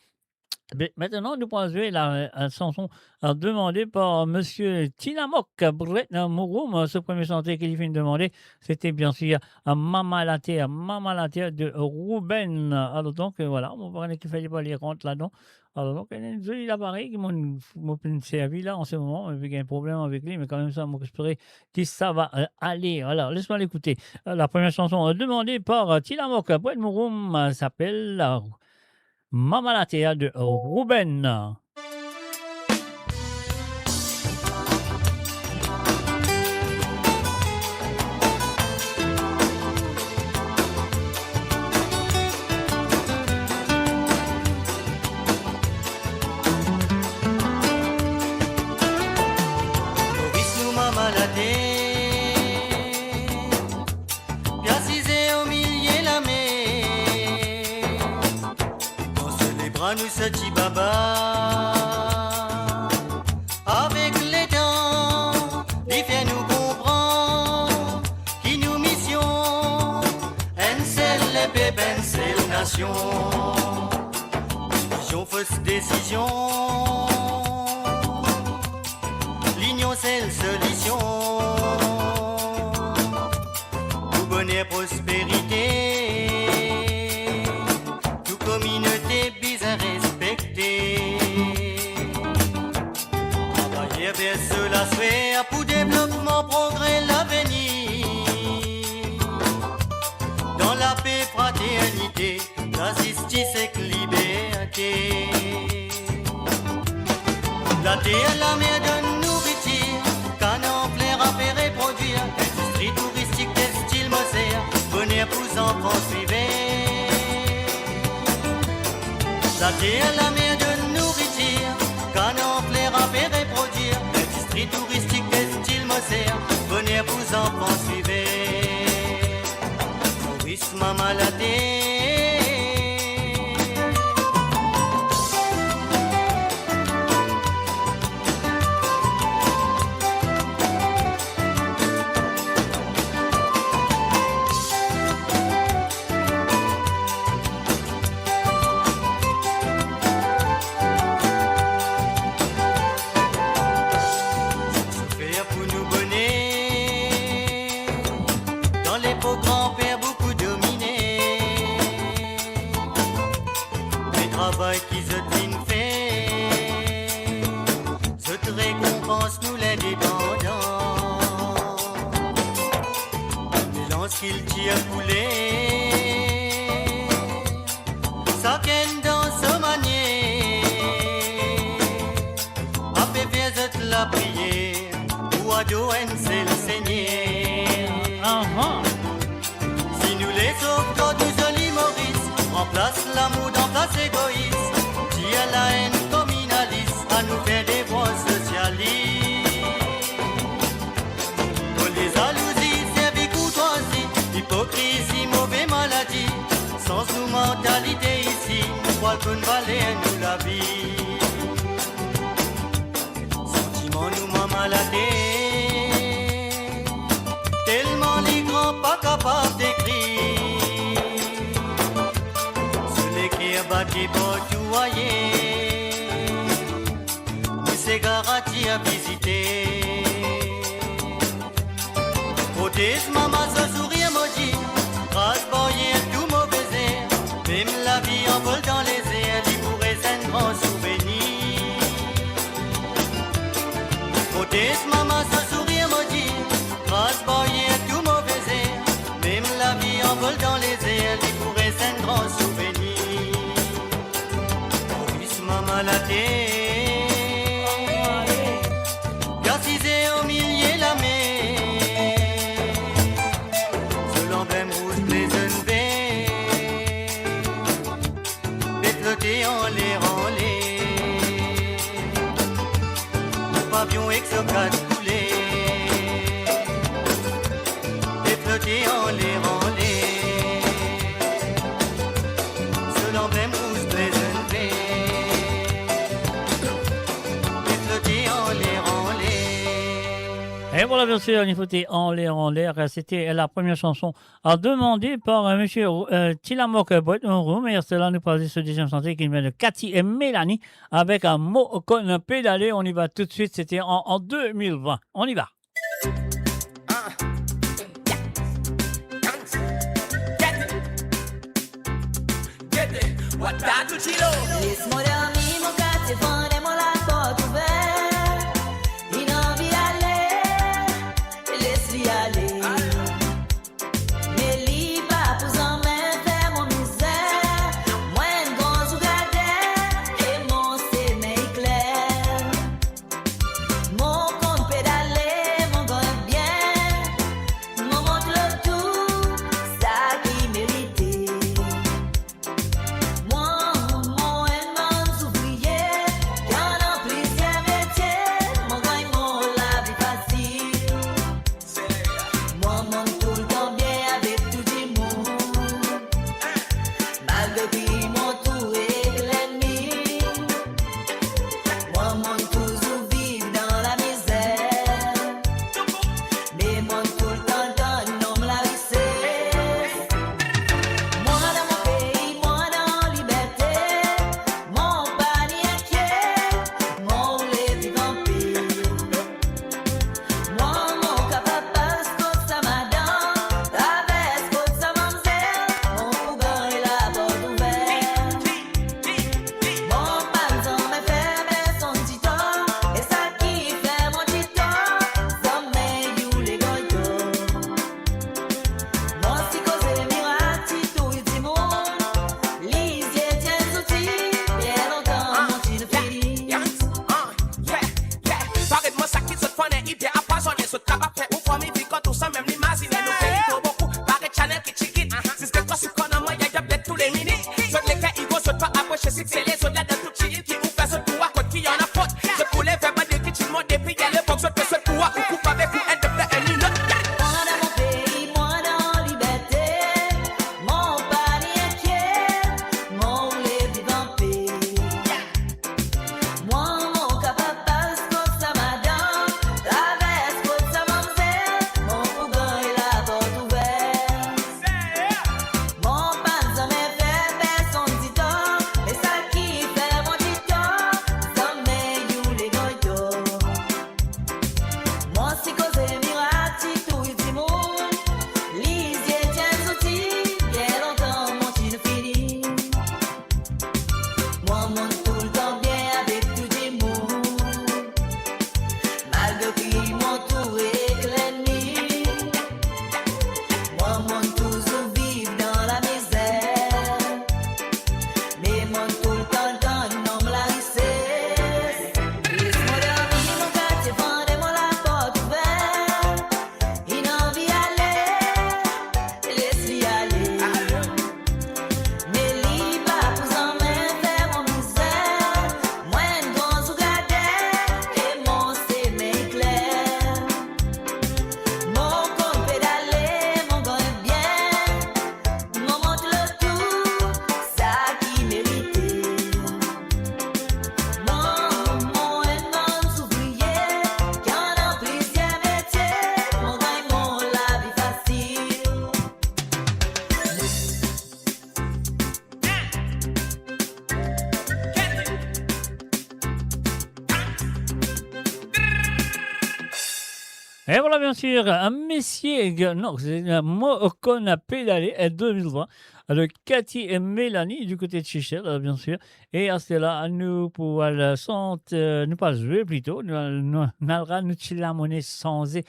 Be, aster nou pou al zwe la, euh, sanson, euh, demande par Monsieur Tilamok, Bret Mouroum, euh, so premie sante ki li finn demande, c'était bien sûr, euh, Mama Later, Mama Later de Ruben. Alors donc, euh, voilà, mo pa kone kifer li pa lir kont ladan. Alors donc, enn zoli laparey ki mo, mo pe servi la an se moman, epi gagn problem avek li, me kanmem sa, mo espere ki sa va, euh, ale. Alors, laisse-moi l'écouter. Euh, la première chanson, euh, demandée par, euh, Tilamok, Bret Mouroum, euh, s'appelle, euh, Mama Later de Ruben. Moris nou mama later, pe asize omilie lamer. Li pran so lebra, nou sorti baba. Avek letan, li fer nou konpran ki nou mision, enn sel lepep, enn sel nasion. Divizion, fos desizion, linion, sel solision. Pou boner, prosperite, tou kominote bizin respekte. Travayer, berso lasfer, pou devlopman, progre, lavenir. Dan lape, fraternite, lazistis ek liberte. Later, lamer donn nouritir, kanan, fler, ape reprodwir, indistri touristik, textil, moser, boner pou zanfan swiver. Later, lamer donn nouritir, kanan, fler, ape reprodwir, indistri touristik, textil, moser, boner Pou zanfan swive Moris, mama later. Fer pou nou boner, dan lepok granper boukou domine. Me travay ki zot finn fer, zot rekonpans nou lindepandan. Melanz kiltir koule, sakenn dan so manier. Ape fer zot lapriyer pou ador enn sel Segner. Aha. Si nou le sov kor nou zoli Moris, ranplas lamour dan plas egois, tir laenn kominalis, anou fer devwar sosialis. Olye zalouzi, servi kourtwazi, ipokrizi, move maladi, sanz nou mantalite isi, nou pral konn valer nou lavi. Santiman nou mama later, telman li gran pa kapav dekrir. So leker bate partou ayer, nou se garanti a vizite. Protez mama so sourir modi, kraz baryer tou move zer, mem lavi anvol dan lezer, li pou res enn gran souvenir. Protez mama so sourir modi, kraz baryer tou move zer, mem lavi anvol dan lezer, li pou res enn gran souvenir. Moris, mama later, asize omilie lamer, so lanblem rouz, ble, zonn, ver, pe flote anler, anler. Pavion ek so kat kouler, pe flote anler, anler. So lanblem rouz, ble, zonn, ver, pe flote anler, anler. Et voilà, bien sûr, il faut anler, anler. C'était la première chanson, euh, demandée par, euh, monsieur, euh, Tilamok, euh, Boîte Noire Room. Et cela nous passe ce deuxième chantier qui vient de Cathy et Mélanie avec un mot qu'on peut d'aller. On y va tout de suite. C'était en, en deux mille vingt. On y va. Ah. Dance. Get it. Get it. What that do, Chilo? Les mo dormi, mo katie, fane mo laport ouver. Li anvi ale, les li ale. Me li pa pou zanmen fer mo mizer. Mwa enn gran zougader e mo semin kler. Mo konn pedale, Et voilà, bien sûr, euh, messieurs, euh, non, c'est, euh, Mo Konn Pedale, euh, deux mille vingt, avec Cathy et Mélanie du côté de Chichel, euh, bien sûr. Et à cela, nous, pour, euh, le chante, euh, nous pas jouer plutôt, nous, nous, nous, nous, ti lamonn sanze.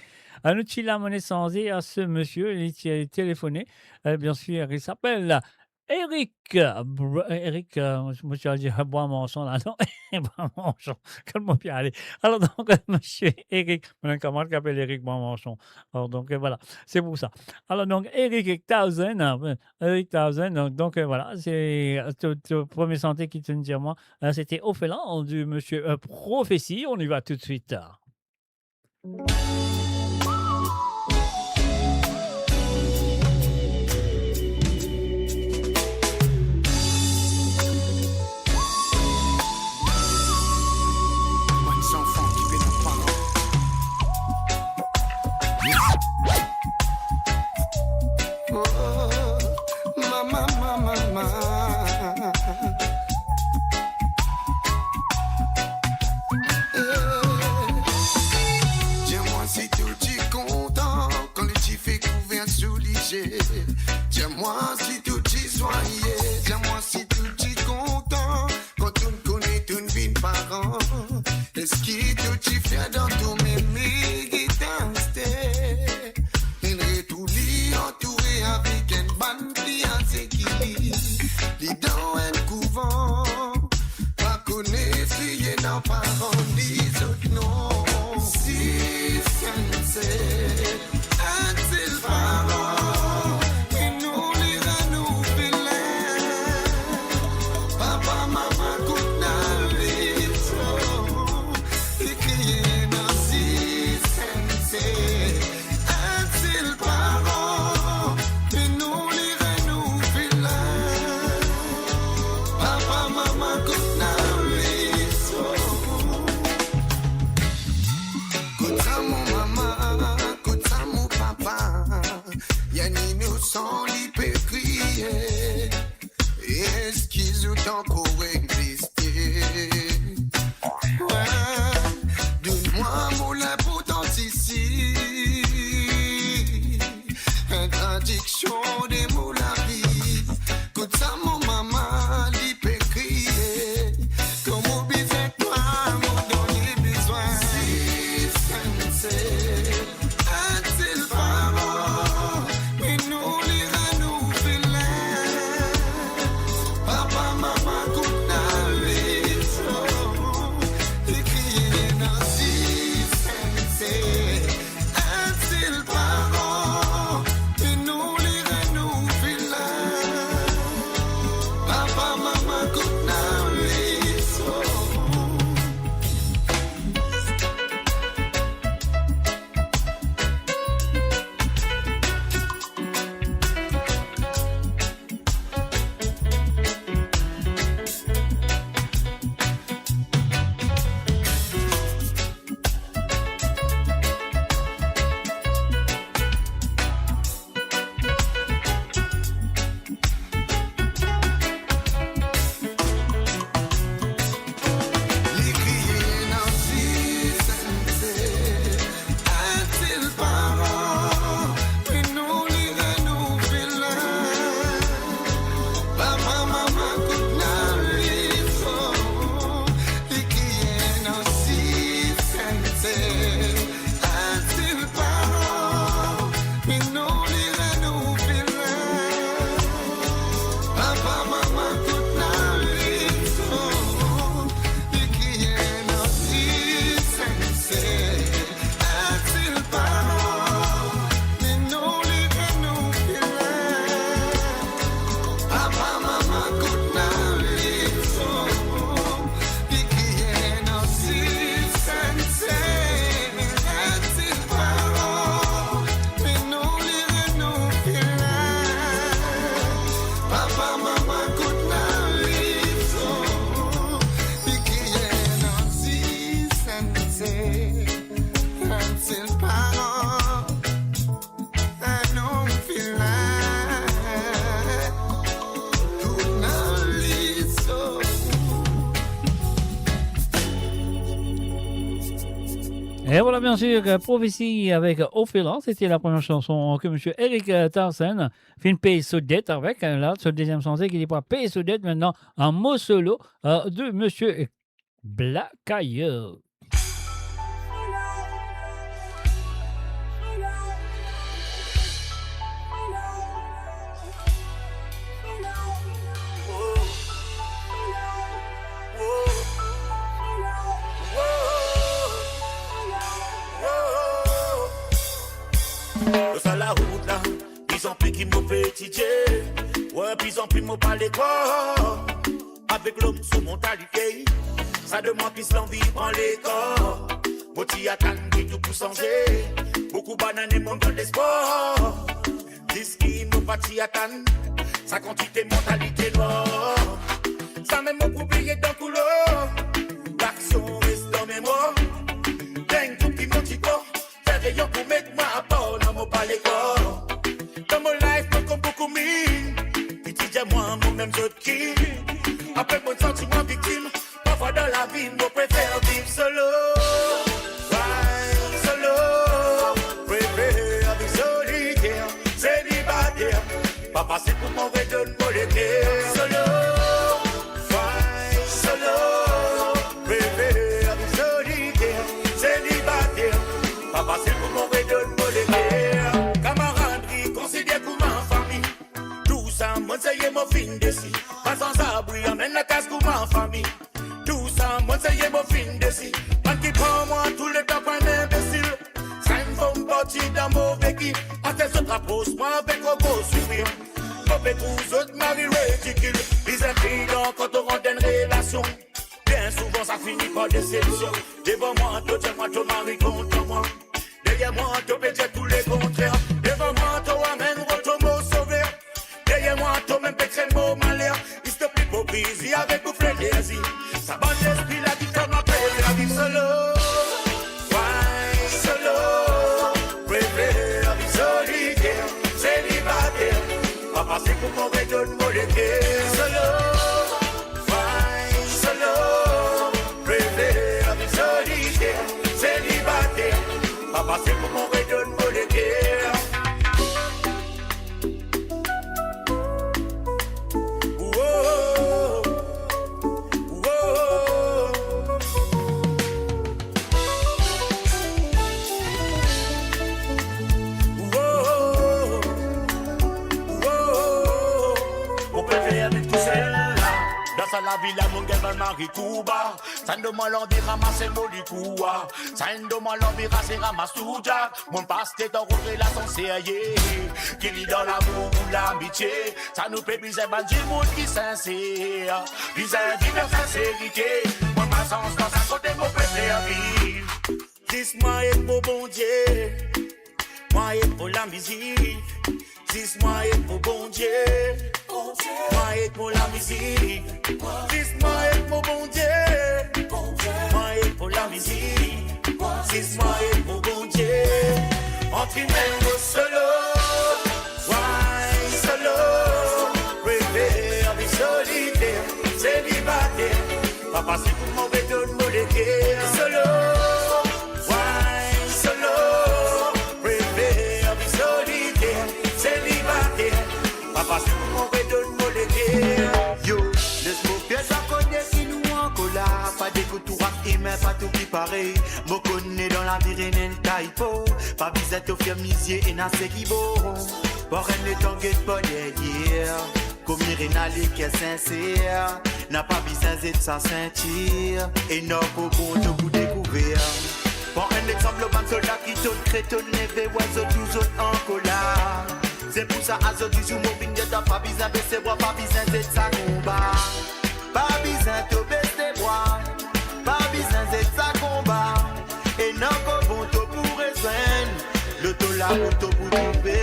Euh, nou ti lamonn sanze a se misie, li ti telefoné. Euh, bien sûr, il s'appelle Eric, euh, Br-, Eric, euh, mo ti al dir Bwa Manson la, non, Bwa Manson, kot mo pe ale. Alors donc, euh, monsieur Eric, mon kamarad ki apel Eric Bwa Manson. Alors donc, euh, voilà, c'est pour ça. Alors donc, Eric Thousand, euh, Eric Thousand, donc, donc, euh, voilà, c'est, euh, to, to premie sante ki ti dir mwa, euh, c'était Orphelin du monsieur, euh, Prophétie. On y va tout de suite. Bann zanfan ki pena paran. Oh, mama, mama, mama. Eh. Dir mwa si to ti kontan kan li ti fer kouver sou lizie. Dir mwa si to ti zwaye. Dir mwa si to ti kontan kan to'nn kone to'nn vinn paran. Eski to ti fier dan to meme gitaste? Enn retourni antoure avek enn bann pli aze ki li, li dan enn kouvan, pa kone si ena paran li zot non. Si sanse, enn sel paran, e nou li rann nou filer. Papa, mama, kout nou lizon. Li kriye dan si sanse, enn sel paran, e nou li rann nou filer. Papa, mama, kout nou lizon. Kout sa mo mama, kout sa mo papa. Enn inosan li pe kriye. Eski zot ankor existe? Donn mwa mo linportans isi. Enn tradiksion de mo lavi. Kout sa mo mama, li pe kriye. Kouma bizin twa, mo dan li bizin. Si sanse. Enn sel paran, e nou li rann nou filer. Papa, mama, kout nou lizon. Li kriye dan si sanse. Enn sel paran, e nou li rann nou Bien sûr, euh, Prophétie avec Ophéla, c'était la première chanson que monsieur Eric, euh, Tarsen finn pey so det avek, euh, la, so deuxième chanson ki li pou pey so det maintenant, en mode solo, euh, de monsieur Blakayo. Lor sa larout la, plizanpli ki mo pe etidie, wi, plizanpli mo pe lekol. Avek lom so mantalite, sa donn mwa plis lanvi pran lekor. Mo ti atann ki tou pou sanze, boukou bann ane mo dan lespwar. Ziska mo pa ti atann sa kantite mantalite nwar. Samem mo pou bliye dan koulwar, laksion res dan memwar. Deng tou ki mo ti krwar, fer rayon pou met mwa apar, non mo pa lekor. Dan mo life mo konn boukou minn ki ti dir mwa momem zot king. Apre mo santi mwa viktim, parfwa dan lavi mo prefer viv solo. Why solo? Prefer viv soliter, selibater. Pa fasil pou mo redonn mo leker. Solo, why solo? Prefer viv soliter, selibater. Pa fasil pou mo redonn mo leker. Kamaradri konsidere kouma fami. Tou sa mo seye mo finn desi. Pa sanzabri amenn lakaz kouma fami. Tou sa mo seye mo finn desi. Bann ki pran mwa touletan pou enn inbesil. Sa inn fom parti dan mo veki. Aster zot rapros mwa avek gro gro sourir. Mo pe trouv zot mari ridikil. Bizin pridan kan to rant dan enn relasion. Bien souvan sa fini par desepsion. Devan mwa to dir mwa to mari kontan mwa. Deryer mwa to pe dir tou le kontrer. Devan mwa to amenn rod mo sover. Deryer mwa to mem pe kre mo maler. Stop lipoprizi avek bouf lenerzi. Sa bann lespri la ki fer mwa prefer viv solo. Why solo? Prefer viv soliter, selibater. Pa fasil pou mo redonn mo leker. Solo, why solo? Prefer viv soliter, selibater. Pa fasil pou mo redonn mo leker. Woah, woah. Woah, woah. Mo prefer viv tousel la. Dan sa lavi la, mo gagn bann mari kouba. Sa inn donn mwa lanvi ramas mo likoua. Sa inn donn mwa lanvi ras e ramas tou diab. Mo pa aste dan rod relasion serye, ki li dan lamour ou lamitie. Sa nou pe bizin bann dimoun ki sinser. Bizin viv dan sinserite. Mo pa sanz dan sa kote mo prefer viv. Zis mwa ek mo Bondie. Mwa ek mo lamizik. Zis mwa ek mo Bondie. Mwa ek mo lamizik. Zis mwa ek mo Bondie. Mwa ek mo lamizik. Zis mwa ek mo Bondie. Antre mem mo solo. Why solo? Prefer viv soliter, selibater. Pa fasil pou mo redonn mo leker. Solo. Why solo? Prefer viv soliter, selibater. Pa fasil pou mo redonn mo leker. Yo, les mo fer zot kone ki nou ankor la. Pa dekout tou ras imin, pa tou ki parey. Mo kone dan lavi ena enn typo. Pa bizin to fer mizie, ena seki bon. Par enn letan get par deryer. Kouma ena leker sinser, napa bizin zet sa sintir, e napa bon to pou dekouver. Pran enn lexanp lor bann solda ki tonn kre, tonn neve, wi zot tou zot ankoler. Se pou sa azordi zour mo vinn dir twa, pa bizin bes lebra, pa bizin zet sa konba. Pa bizin to bes lebra, pa bizin zet sa konba. E napa bon to pou rezwenn, loto la pou to pou trouve.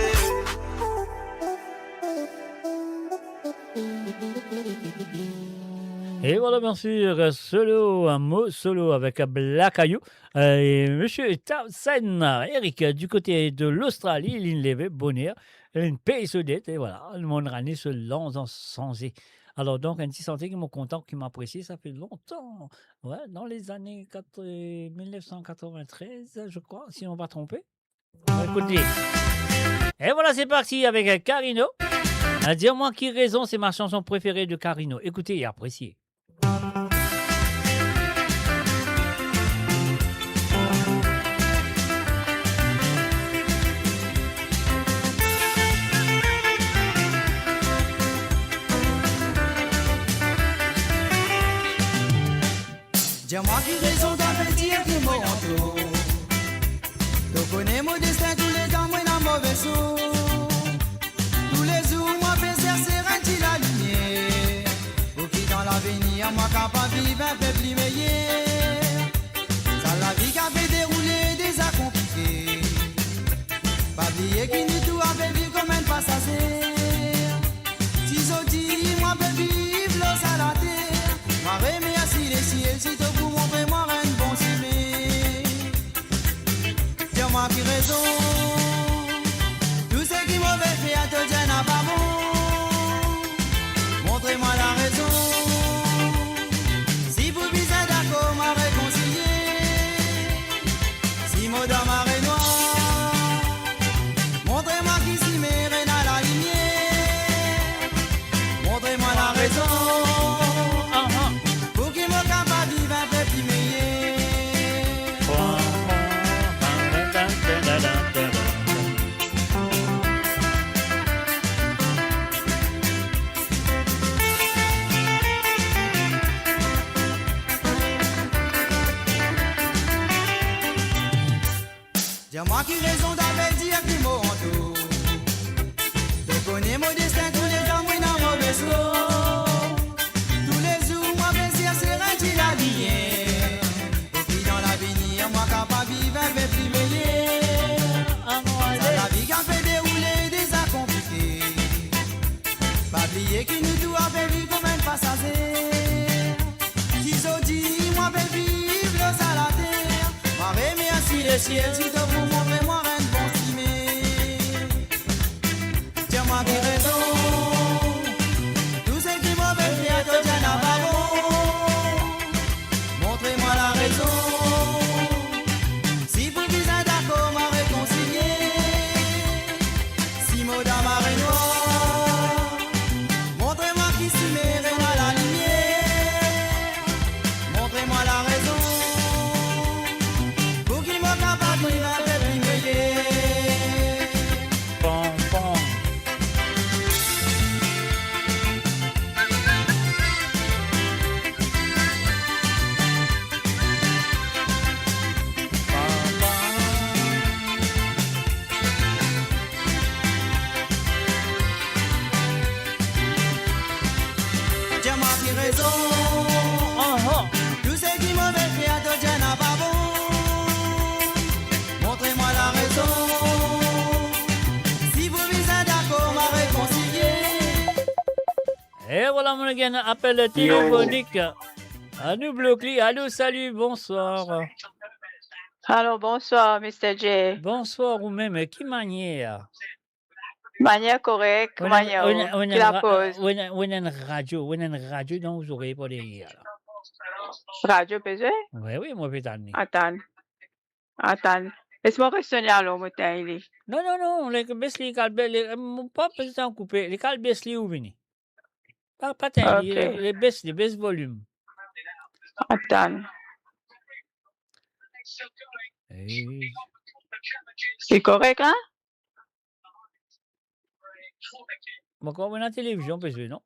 Et voilà, bien sûr, solo, un mot solo avec Black Ayou. Euh, et monsieur Townsend, Eric, du côté de l'Australie, li leve boner, li pey so det, et voilà, nou rann li so lanz sanze. Alors, donc, un petit chantier qui me contente, qui m'apprécie, ça fait longtemps. Ouais, dans les années quatre-, euh, mille neuf cent quatre-vingt-treize, je crois, si on va tromper. On va écouter. Et voilà, c'est parti avec, euh, Carino. Euh, Dis-moi qui raison, c'est ma chanson préférée de Carino. Écoutez et appréciez. Dir mwa ki rezon ta pe dir ki mo anto. To kone mo destin, touletan mo ena move sor. Toulezour mo pe serse enn ti lalimier, pou ki dan lavenir mo kapav viv inpe pli meyer. Sa lavi ki pe deroule deza konplike. Pa bliye ki nou tou pe viv kouma enn pasaze. Si zordi mo pe viv lor sa later, mo remersie lesiel si to pou montre mwa enn bon sime. Dir mwa ki rezon, tou seki mo pe fer to dir napa bon. Montre mwa larezon, si pou bizin dakor mo rekonsilie. Si mo dan marenwar, montre mwa ki sime ena lalimier. Montre mwa larezon, pou ki mo kapav viv inpe pli meyer. Dir mwa ki rezon ta pe dir ki mo anto. To kone mo destin, touletan mo ena move sor. Toulezour mo pe serse enn ti lalimier, pou ki dan lavenir mo kapav viv inpe pli meyer. Sa lavi ki pe deroule deza konplike. Pa bliye ki nou tou pe viv kouma enn pasaze. Si zordi mo pe viv lor sa later, mo remersie lesiel si to pou montre mwa enn bon sime. Dir mwa ki rezon, tou seki mo pe fer to dir napa bon. Montre mwa larezon, si pou bizin dakor mo rekonsilie. Si mo dan marenwar, montre mwa ki sime ena lalimier. Montre mwa larezon, pou ki mo kapav viv inpe pli meyer. Pom, pom. Dir mwa ki rezon. Aha. Tou seki mo pe fer to dir napa bon. Montre mwa larezon. Si pou bizin dakor mo rekonsilie. E vwala, mo gagn apel telefonik. Anou blok li. Alo, salut, bonsoir. Alo, bonsoir, Mister J. Bonsoir, ou mem, ki manier? Manier korek, manier, ou ena, ou ena, ou ena enn ra-, ou ena, ou ena enn radio, ou ena enn radio dan ou zorey par deryer la. Radio pe zwe? Wi, wi, mo pe tann li. Atann. Atann. Les mwa res sone alor, mo tegn li. Non, non, non, le, bes li, kal be-, le, mo pa bizin koupe, li kal bes li ou vini. Pa, pa tegn li, ok, le, le bes li, bes volim. Atann. Ey. Li korek la? Mo krwar ena televizion pe zwe, non?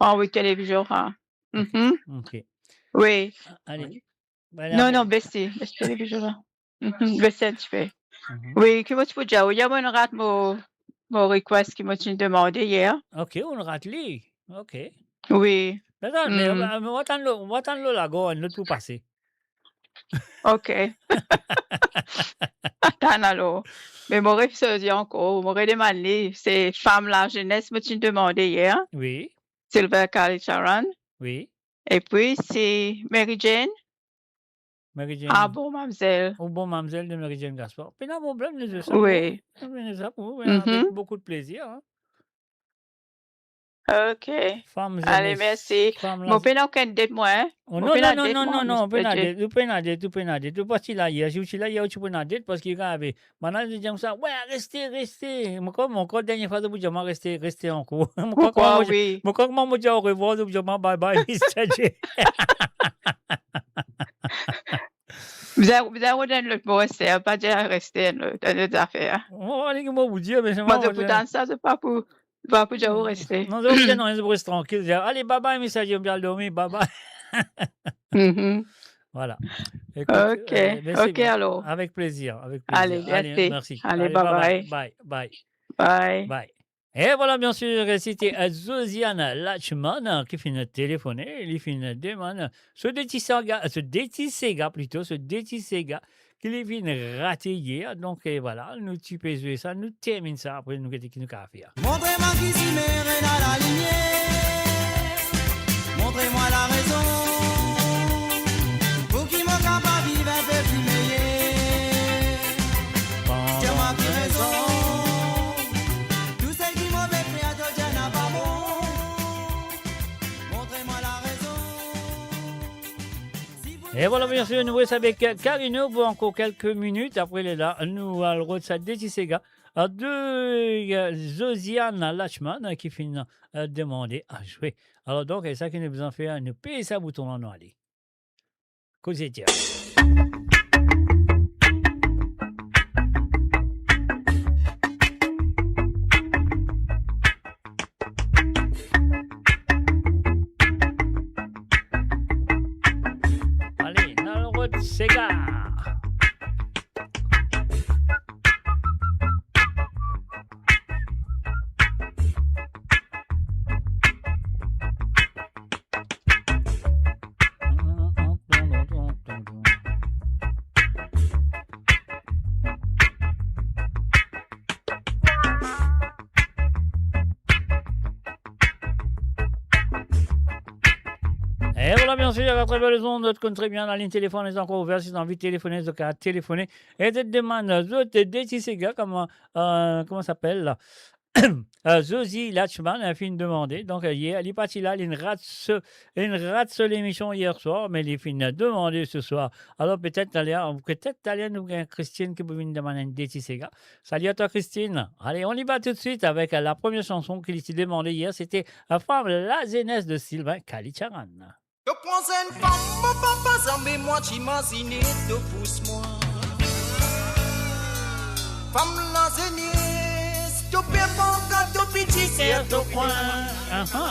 Ah wi, televizion, ha. Ok. Mhm. Ok. Wi. A-, ale. Wi. Non, non, bes li, bes televizion la. Mhm, bes enn tipe. Mhm. Wi, ki mo ti pou dir, wi, yer mo rat mo, mo request ki mo ti demande yer. Ok, ou rat li. Ok. Wi. Atann, me, mm, me, mo atann lor, mo atann lor lago, enn lot pou pase. Ok. Atann alor. Me mo refiz dir ankor, mo redemann li, se Femme la Jeunesse mo ti demande yer. Wi. Silver Kalicharan. Wi. Epi se Mary Jane. Mary Jane. Ah, Bon Mamzel. Ou Bon Mamzel de Mary Jane Gaspard. Pena problem, nou zwe sa pou ou. Wi. Nou zwe sa pou ou, wi, mhm, avek boukou de plezir, hein. Ok. Fam Ale, zenes, mersi. Fam Mo la pena okenn det, mwa, en? Oh, Mo non, pena non, non, det, non, mwa, non, non, ou pena mister J. det, ou pena det, ou pena det. Ou pa ti la yer, si ou ti la yer, ou ti pena det, parski grav, bann la dir koumsa, "Wey, reste, reste." Mo krwar, mo krwar dernie fwa, zot pou dir mwa, "Reste, reste ankor." Mo krwar Ou krwar, kouma mo, wi. mo krwar kouma mo dir orevwar, zot pou dir mwa, "Bye bye, mister J." Bizin, bizin rod enn lot mo, reste, pa dir reste, enn lot, enn lot zafer. Mo pa kone ki mo pou dir, me Mwa, selman, zot pou tann sa, zot pa pou, pa pou dir ou reste. Non, zot pou dir non, zot pou res trankil, dir, "Ale, bye bye, mister J, mo pe al dormi, bye bye." Mhm. Vwala. Ekout, Ok, eh, mersi ok, bien. alor. Avek plezir, avek plezir. Ale, Ale, mersi. mersi. Ale, Ale, bye bye bye. bye. Bye. Bye. Bye. E vwala, biensir, se ti, eh, Josiane Lachman, eh, ki finn telefone, li finn demann so de ti sega, so de ti sega plito, so de ti sega ki li finn rate yer. Donk, eh, vwala, nou ti pe zwe sa, nou terminn sa, apre nou gete ki nou kapav fer. Montre mwa ki simer ena lalimier. Montre mwa larezon. Pou ki mo kapav viv enn pe pli meyer. Dir mwa ki rezon. Tou seki mo pe fer, to dir napa bon. Montre mwa larezon. E vwala, biensir, nou res avek Karino pou ankor kelke minit. Apre lerla, nou al rod sa de ti sega de, eh, Josiane Lachman, eh, ki finn, eh, demande a zwe. Alor donk, sa ki nou bizin fer, nou pez sa bouton la, nou ale. Koze dir. Ale, nou al rod sega. E vwala, biensir, atraver lezond, zot konn tre bien, lalinn telefonn ena ankor ouver, si zot anvi telefone, zot kapav telefone. E zot demann zot de ti sega, kouma, eh, kouma sa apel la? Eh, Josie Lachman, eh, finn demande. Donk, eh, yer, li pa ti la, li rat so, li rat so lemision yer swar, me li finn demande se swar. Alor, petet taler, petet taler nou gagn Christine ki pou vinn demann enn de ti sega. Salut à toi, Christine. Allez, on y va tout de suite avec la première chanson ki li ti demande yer, se ti, eh, Fam Lazenes de Sylvain Kalitcharan. To pran enn fam, mo papa, zame mwa ti mazine to pous mwa. Fam lazenes, to pe manka to piti ser to kwin. Aha.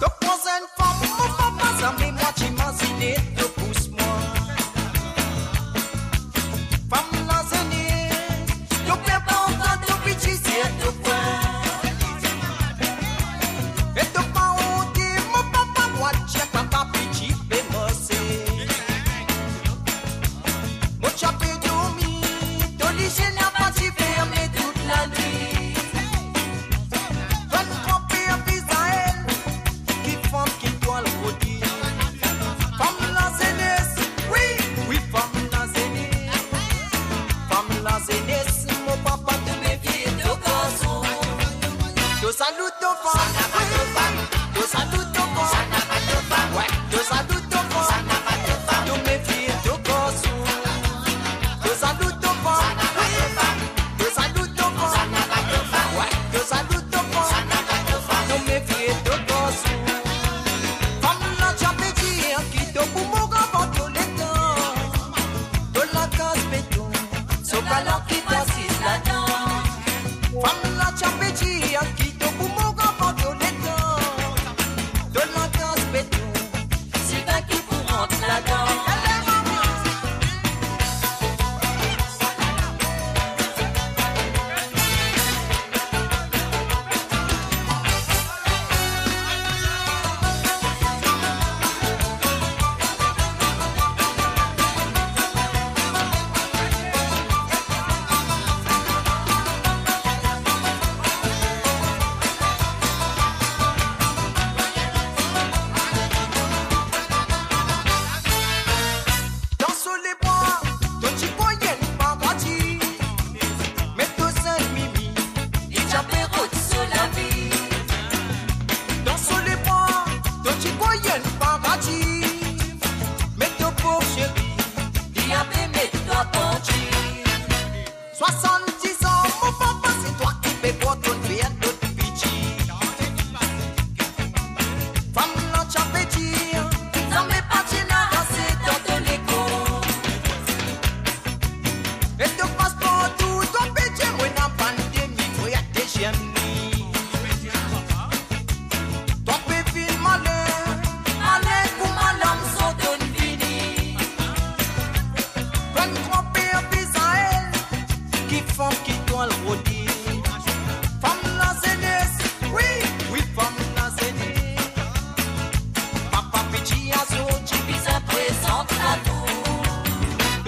To pran enn fam, mo papa, zame mwa ti mazine to pous mwa. Fam lazenes,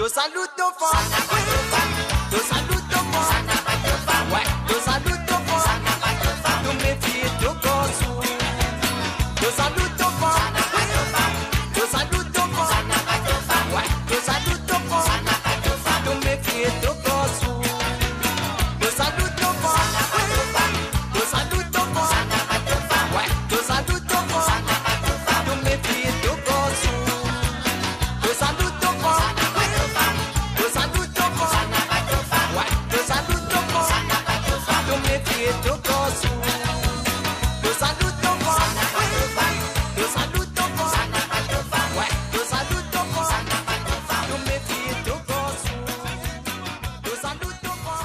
To salou to fanm, to salou to fanm, to salou to fanm, to mefie to garson. To salou to fanm, to salou to fanm, to salou to fanm, to mefie to garson. To salou to fanm, to salou to fanm, to salou to fanm, to mefie to garson. To salou to fanm, to salou to fanm, to salou to fanm, to mefie to garson. To salou to fanm, to salou to fanm, to salou to fanm, to mefie to garson. To salou to fanm.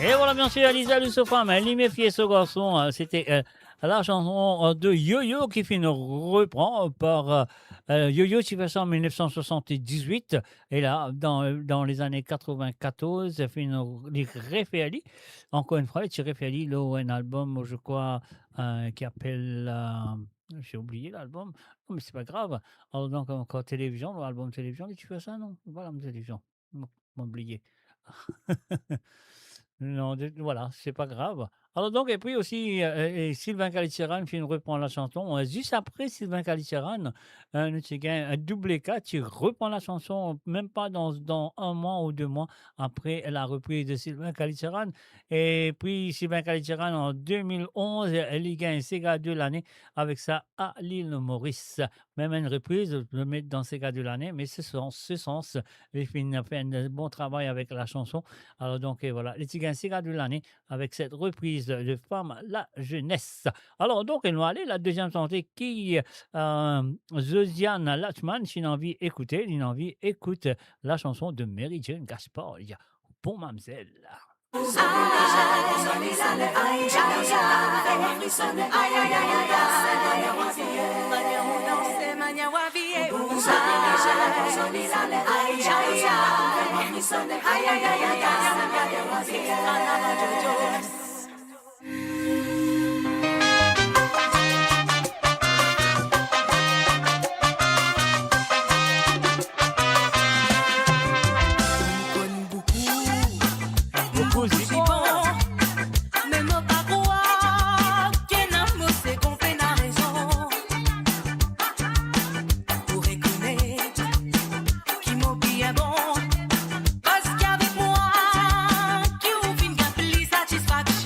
Et voilà, bien sûr, Lisa Loussoufam, hein, li mefie so garson, hein, c'était, euh, la chanson, euh, de Yo-Yo ki finn repran par, euh, euh, Yo-Yo ti fer sa an mil nef san swasant-diz-wit. E la, dan, dan lezane katrovin-katorz, finn, li refer li. Ankor enn fwa, li ti refer li lor enn album, je crois, euh, ki apel, euh, j'ai oublié l'album. Non, mais c'est pas grave. Alors, donc, ankor Télévision, l'album Télévision, li ti fer sa, non? Voilà, Télévision. Mo, mo bliye. Non, de, voilà, c'est pas grave. Alors donc, et puis aussi, euh, et Sylvain Kalitiran finn repran la chanson. Euh, zis apre Sylvain Kalitiran, euh, nou ti gagn, euh, Double K ti repran la chanson, mem pa dan, dan un mois ou deux mois apre la repriz de Sylvain Kalitiran. E pi Sylvain Kalitiran, an de mil onz, euh, li gagn Sega de lane avek sa, A Lil Moris. Mem enn repriz, nou met dan Sega de lane, me se sans, se sans, li finn fer enn bon travay avek la chanson. Alors donc, euh, voilà, li ti gagn Sega de lane avek set repriz de Femme la Jeunesse. Alors donc, nou ale la deziem sante ki, euh, Josiane Lachman, si ena anvi ekoute, li ena anvi ekoute la chanson de Mary Jane Gaspard, Bon Mamzel. Boukou zibon. Me mo pa krwar ki ena mo se konpena rezon. Pou rekonet ki mo bien bon, paski avek mwa ki ou finn gagn plis satisfaksion.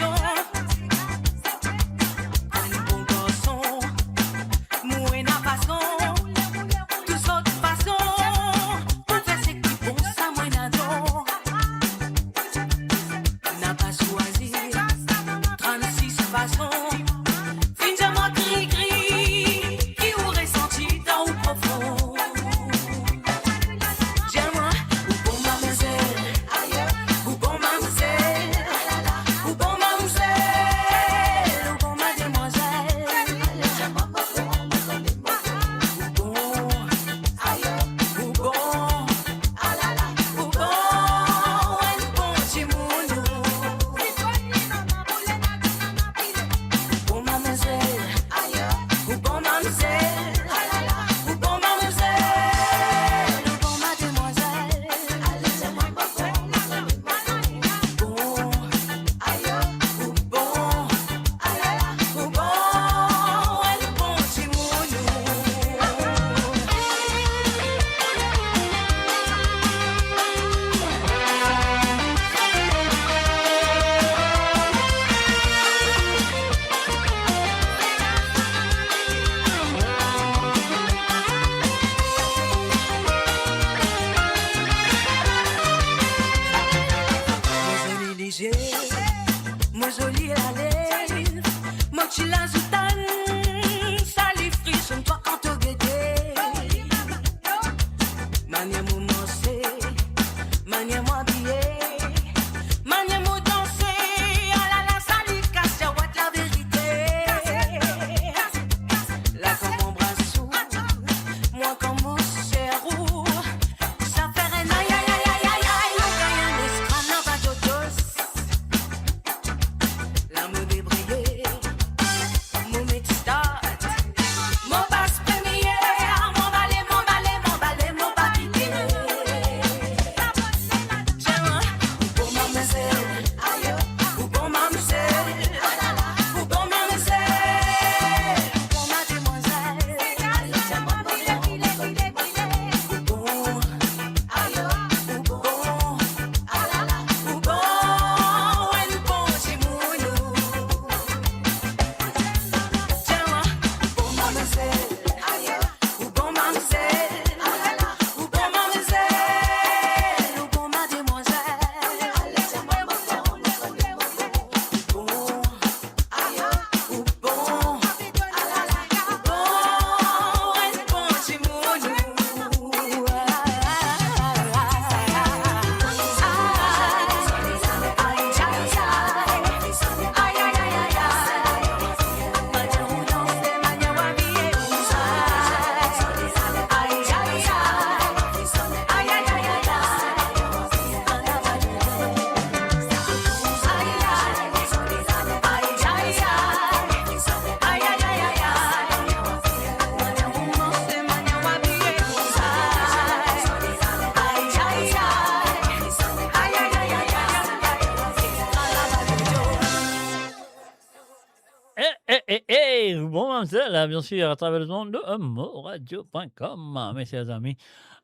Sa la, bien sûr, à travers le monde, euh, mo radio point com, mes chers amis.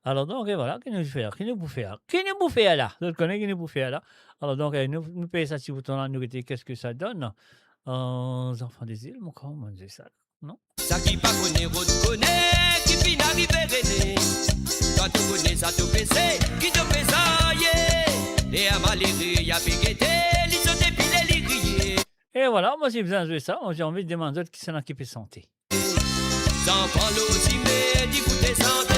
Alors donc, et voilà, ki nou fer, ki nou pou fer, ki nou pou fer la? Zot kone ki nou pou fer la. Alors donc, euh, nou, nou pey sa ti bouton la, nou gete qu'est-ce que ça donne. Euh, Enfants des îles, mo krwar, mo dir sa, non? Sa ki pa kone, rod kone, ki finn arive Rene. Kan to kone sa to pese, ki to pe sa ye. E a malere, a pe gete, li sote pile, li kriye. E vwala, mwa, si bizin zwe sa, mwa, ti anvi demann zot kisannla ki pe sante. Zanfan lozime, li foute sante.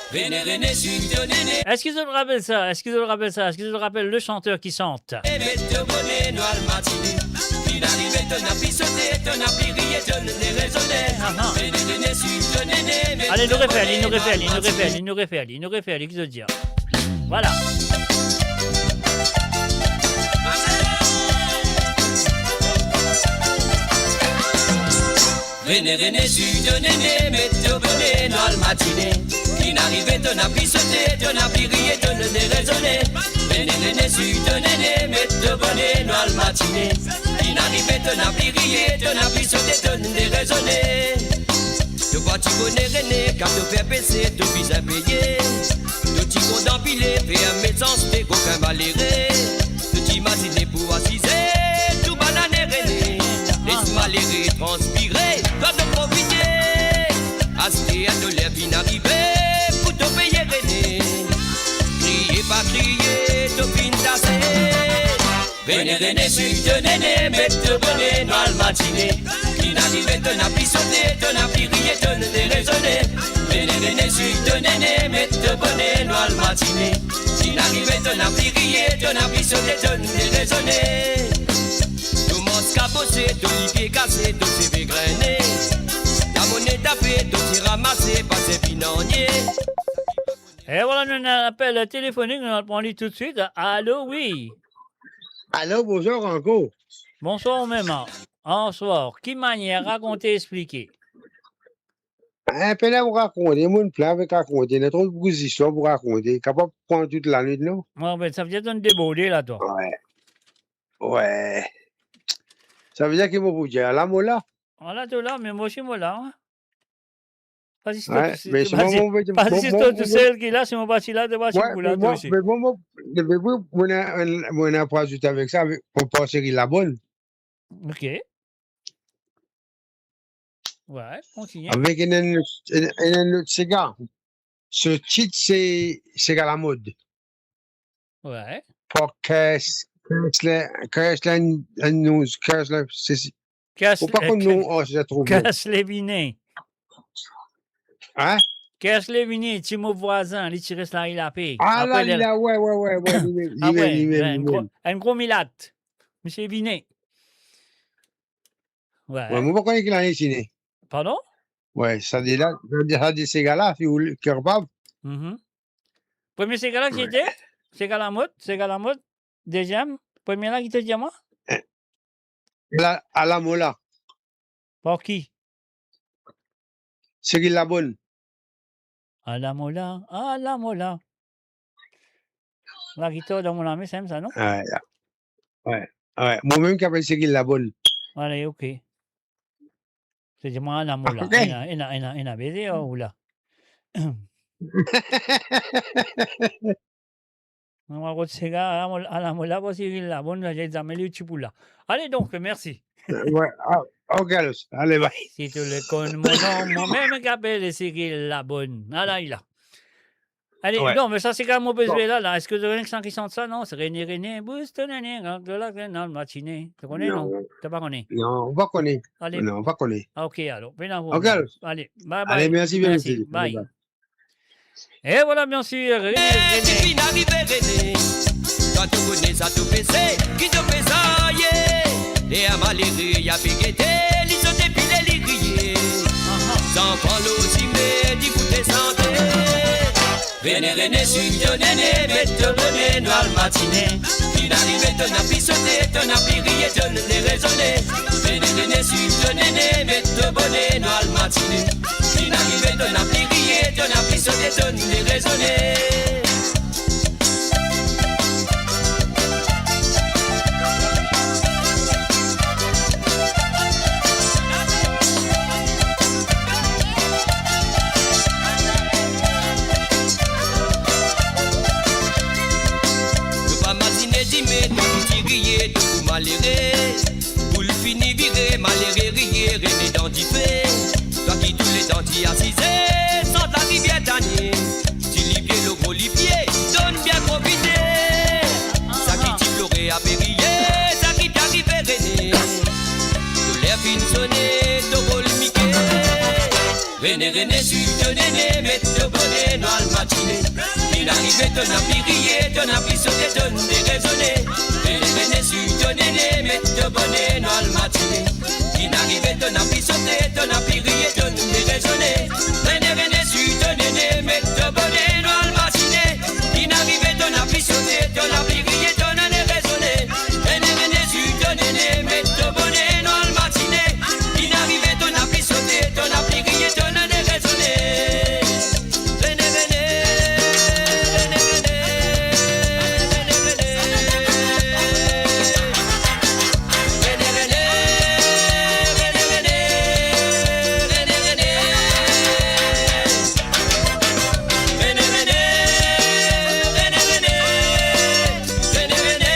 Rene, Rene, swi to nene. Eski zot rapel sa? Eski zot rapel sa? Eski zot rapel le chanteur qui chante? E met to bone nou al matine. Finn arive to napa sote, to napa riye, to nene rezone. Aha. Rene, Rene, swi to nene, met to bone nou al matine. Ale, nou refer li, nou refer li, nou refer li, nou refer li, nou refer li, ki zot dir? Vwala. Rene, Rene, swi to nene, met to bone nou al matine. Finn arive to napa sote, to napa riye, to nene rezone. Rene, Rene, swi to nene, met to bone nou al matine. Finn arive to napa riye, to napa sote, to nene rezone. To parti bone Rene, kan to fer pese, to bizin peye. To ti kontan pile, fer mesanste, kokin malere. To ti imazine pou asize, tou banane Rene. Les malere transpire, twa to profite. Aster to ler finn arive, pou to peye Rene. Kriye pa kriye, to finn tase. Rene, Rene, swi to nene, met to bone nou al matine. Finn arive to napa sote, to napa riye, to nene rezone. Rene, Rene, swi to nene, met to bone nou al matine. Finn arive to napa riye, to napa sote, to nene rezone. To mars kabose, to lipie kase, to seve grene. Lamone tape, to ti ramase, pa servi nanye. E vwala, nou ena enn apel telefonik, nou al pran li toutswit. Alo, wi. Alo, bonzour ankor. Bonswar ou mem, a. Bonswar. Ki manier rakonte, explike? Enn pe la pou rakonte, mo plin avek rakonte, ena tro boukou zistwar pou rakonte, kapav pran tou lanwit, non? Wi, be, savedir to'nn deborde la, twa. Wi. Wi. Savedir ki mo pou dir, ala mo la. Ala to la, me mo osi mo la, wi. Pa zis to, wi, to, me pa si, mo, mo, pa zis mo, to mo, tousel ki la, si mo pa ti la, to pa ti pou la, to osi. Wi, me mo, me mo, mo, mo ena, mo ena pou azoute avek sa, avek, par rapor Cyril Labonne. Ok. Wi, kontinie. Avek enn, enn, enn, enn lot sega. So tit se Sega Lamod. Wi. Par Kers-, Kersler, Kersler, enn, enn non, Kersler, se, se, Kers-, ou pa konn, eh, non, oh, se tro bon. Kersler Vine. Hein? Kersler Vine, ti mo vwazin, li ti res Lari Lape. Ah, apre la, li la, wi, wi, wi, wi, li mem, li mem, li mem, li mem. Apre, enn gro, enn gro milat. Misie Vine. Wi. Wi, mo pa kone ki lane li ti ne. Pardon? Wi, sa de la, sa de, sa de sega la, si ou le, ki kapav. Mhm. Premie sega la ki ete? Wi. Sega Lamod, sega Lamod. Deziem, premie la ki to dir mwa? Eh, la, ala mo la. Par ki? Cyril Labonne. Ala mo la, ala mo la. Lagitar dan mo lame, sa mem sa, non? Wi, wi. Wi, wi. Mo mem ki apel Cyril Labonne. Ale, ok. Se dir mwa, ala mo la. Ok. Ena, ena, ena, ena beze, oh, ou la. Mwa, kot sega, ala mo, ala mo la, parski li la, bon, zame li ti pou la. Ale donk, mersi. Wi, ah, ok, alors, ale, bye. Si to le konn mo nom, mo mem ki apel Cyril Labonne. Ala, li la. Ale, wi. Non, me sa, se kan mo pe zwe la, la. Eski zot ena ki sant sa, non? Se Rene, Rene, bous to nene, kan to la, kan al matine. To kone, non? Non. To pa kone? Non, pa kone. Ale. Non, pa kone. Ah, ok, alors. Pena problem. Ok, alors. Ale, bye bye. Ale, mersi bien, mersi, bye. Bye. E vwala, bien sir, Rene, Rene. Ki finn arive Rene? Kan to kone sa to pese, ki to pe sa ye. E a malere, a pe gete, li sote pile, li kriye. Aha. Zanfan lozime, li foute sante. Rene, Rene, swi to nene, met to bone, nou al matine. Finn arive, to napa sote, to napa riye, to nene rezone. Rene, Rene, swi to nene, met to bone, nou al matine. Finn arive, to napa riye, to napa sote, to nene rezone. Malere, pou li fini vire, malere riye, Rene dan dife. Twa ki touletan ti asize, sant larivier Tanie. Ti lipie lor gro lipie, donn bien profite. Sa ki ti plore ape riye, sa ki ti arive Rene. To ler finn sone, to rol mike. Rene, Rene, swiv to nene, met to bone, nou al matine. Finn arive, to napa riye, to napa sote, to napa rezone. Rene, Rene, swiv to nene, met to bone, nou al matine. Finn arive, to napa sote, to napa riye, to napa rezone. Rene, Rene, swiv to nene, met to bone, nou al matine. Finn arive, to napa sote, to napa riye, to napa rezone. Rene, Rene, swiv to nene, met to bone, nou al matine. Finn arive, to napa sote, to napa riye, to napa rezone. Rene, Rene, Rene, Rene, Rene, Rene. Rene, Rene, Rene, Rene, Rene, Rene. Rene, Rene, Rene, Rene, Rene, Rene.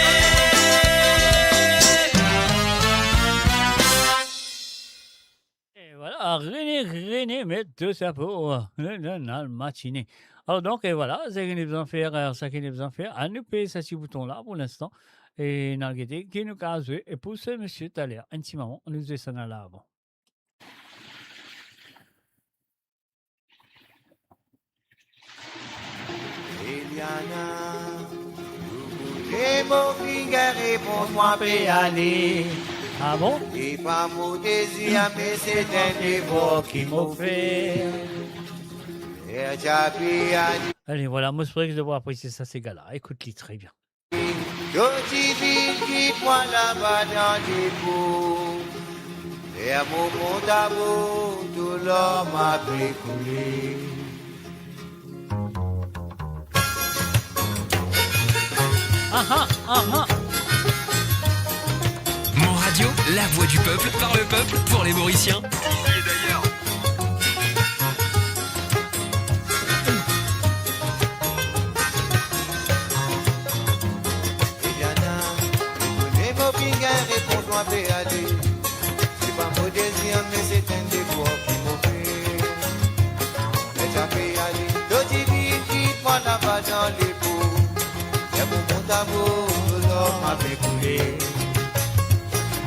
E vwala, Rene, Rene, met to sapo, nou, nou, nou al matine. Alor donk, e vwala, seki nou bizin fer, e, seki nou bizin fer, anou pez sa ti bouton la pou linstan, e nou al gete ki nou kav zwe, e pou se misie taler, enn ti moman, nou zwe sa la avan. Eliana, to kote mo finn gagn repons, mo pe ale. Ah bon? E pa mo dezir, me se enn devwar ki mo fer. E ti ape ale. Ale, vwala, mo espere ki zot pou apresie sa, sega la. Ekout li tre bien. To ti finn kit mwa laba dan depo, ler mo mont abor, to larm ape koule. Aha, aha. Mon Radio, la voix du peuple, par le peuple, pour les Mauriciens. Eliana, to kote mo finn gagn repons, mo pe ale. Se pa mo dezir, me se enn devwar ki mo fer. Me ti ape ale. To ti finn kit mwa laba dan depo, ler mo mont abor, to larm ape koule.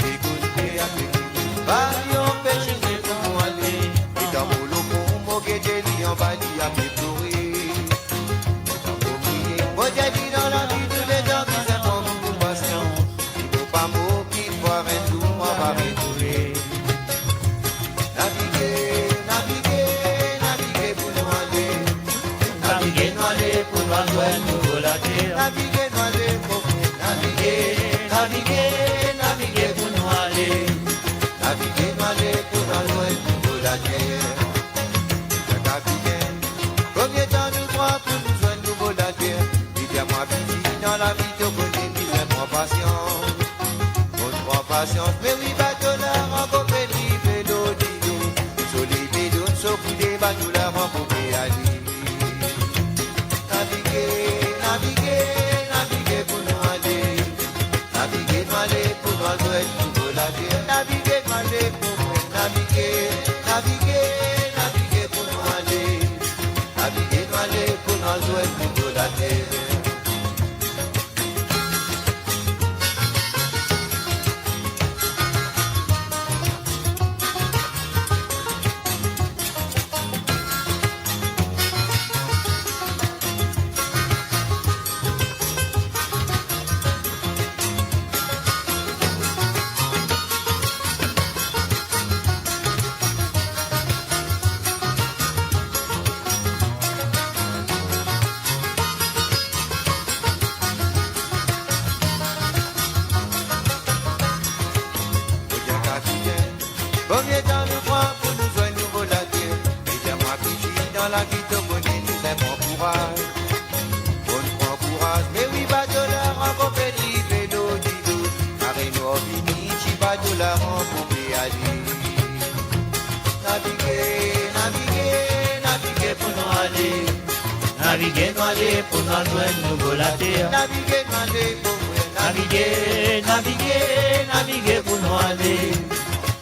Ekout li ape koule. Pari anpes mo pou ale. Letan mo lor pon, mo gete li anba, li ape plore. Mo dir li dan lavi, touletan bizin pran boukou pasians. Si mo pa mor, kikfwa enn zour mo va retourne. Navige, navige, navige pou nou ale. Navige nou ale pou nou al zwenn nouvo later. Navige nou ale, mo frer. Navige, navige, navige pou nou ale. Navige nou ale pou nou al zwenn nouvo later. Sa kapiten, konbien tan nou pran pou nou zwenn nouvo later? Li dir mwa, piti, dan lavi to kone bizin pran pasians. Mo pran pasians, me wi bato la ankor pe rive lor dilo. Soley pe donn so koudme, bato la ankor pe ale. Navige, navige, navige pou nou ale. Navige nou ale pou nou al zwenn nouvo later. Navige nou ale pou nou navige. Navige, navige pou nou ale. Navige nou ale pou nou al zwenn nouvo later. Konbien tan nou pran pou nou zwenn nouvo later? Li dir mwa, piti, dan lavi to kone bizin pran kouraz. Mo pran kouraz, me wi bato la ankor pe rive lor dilo. Marenor vini, ti bato la ankor pe ale. Navige, navige, navige pou nou ale. Navige nou ale pou nou al zwenn nouvo later. Navige nou ale pou nou navige. Navige, navige, Navige pou nou ale,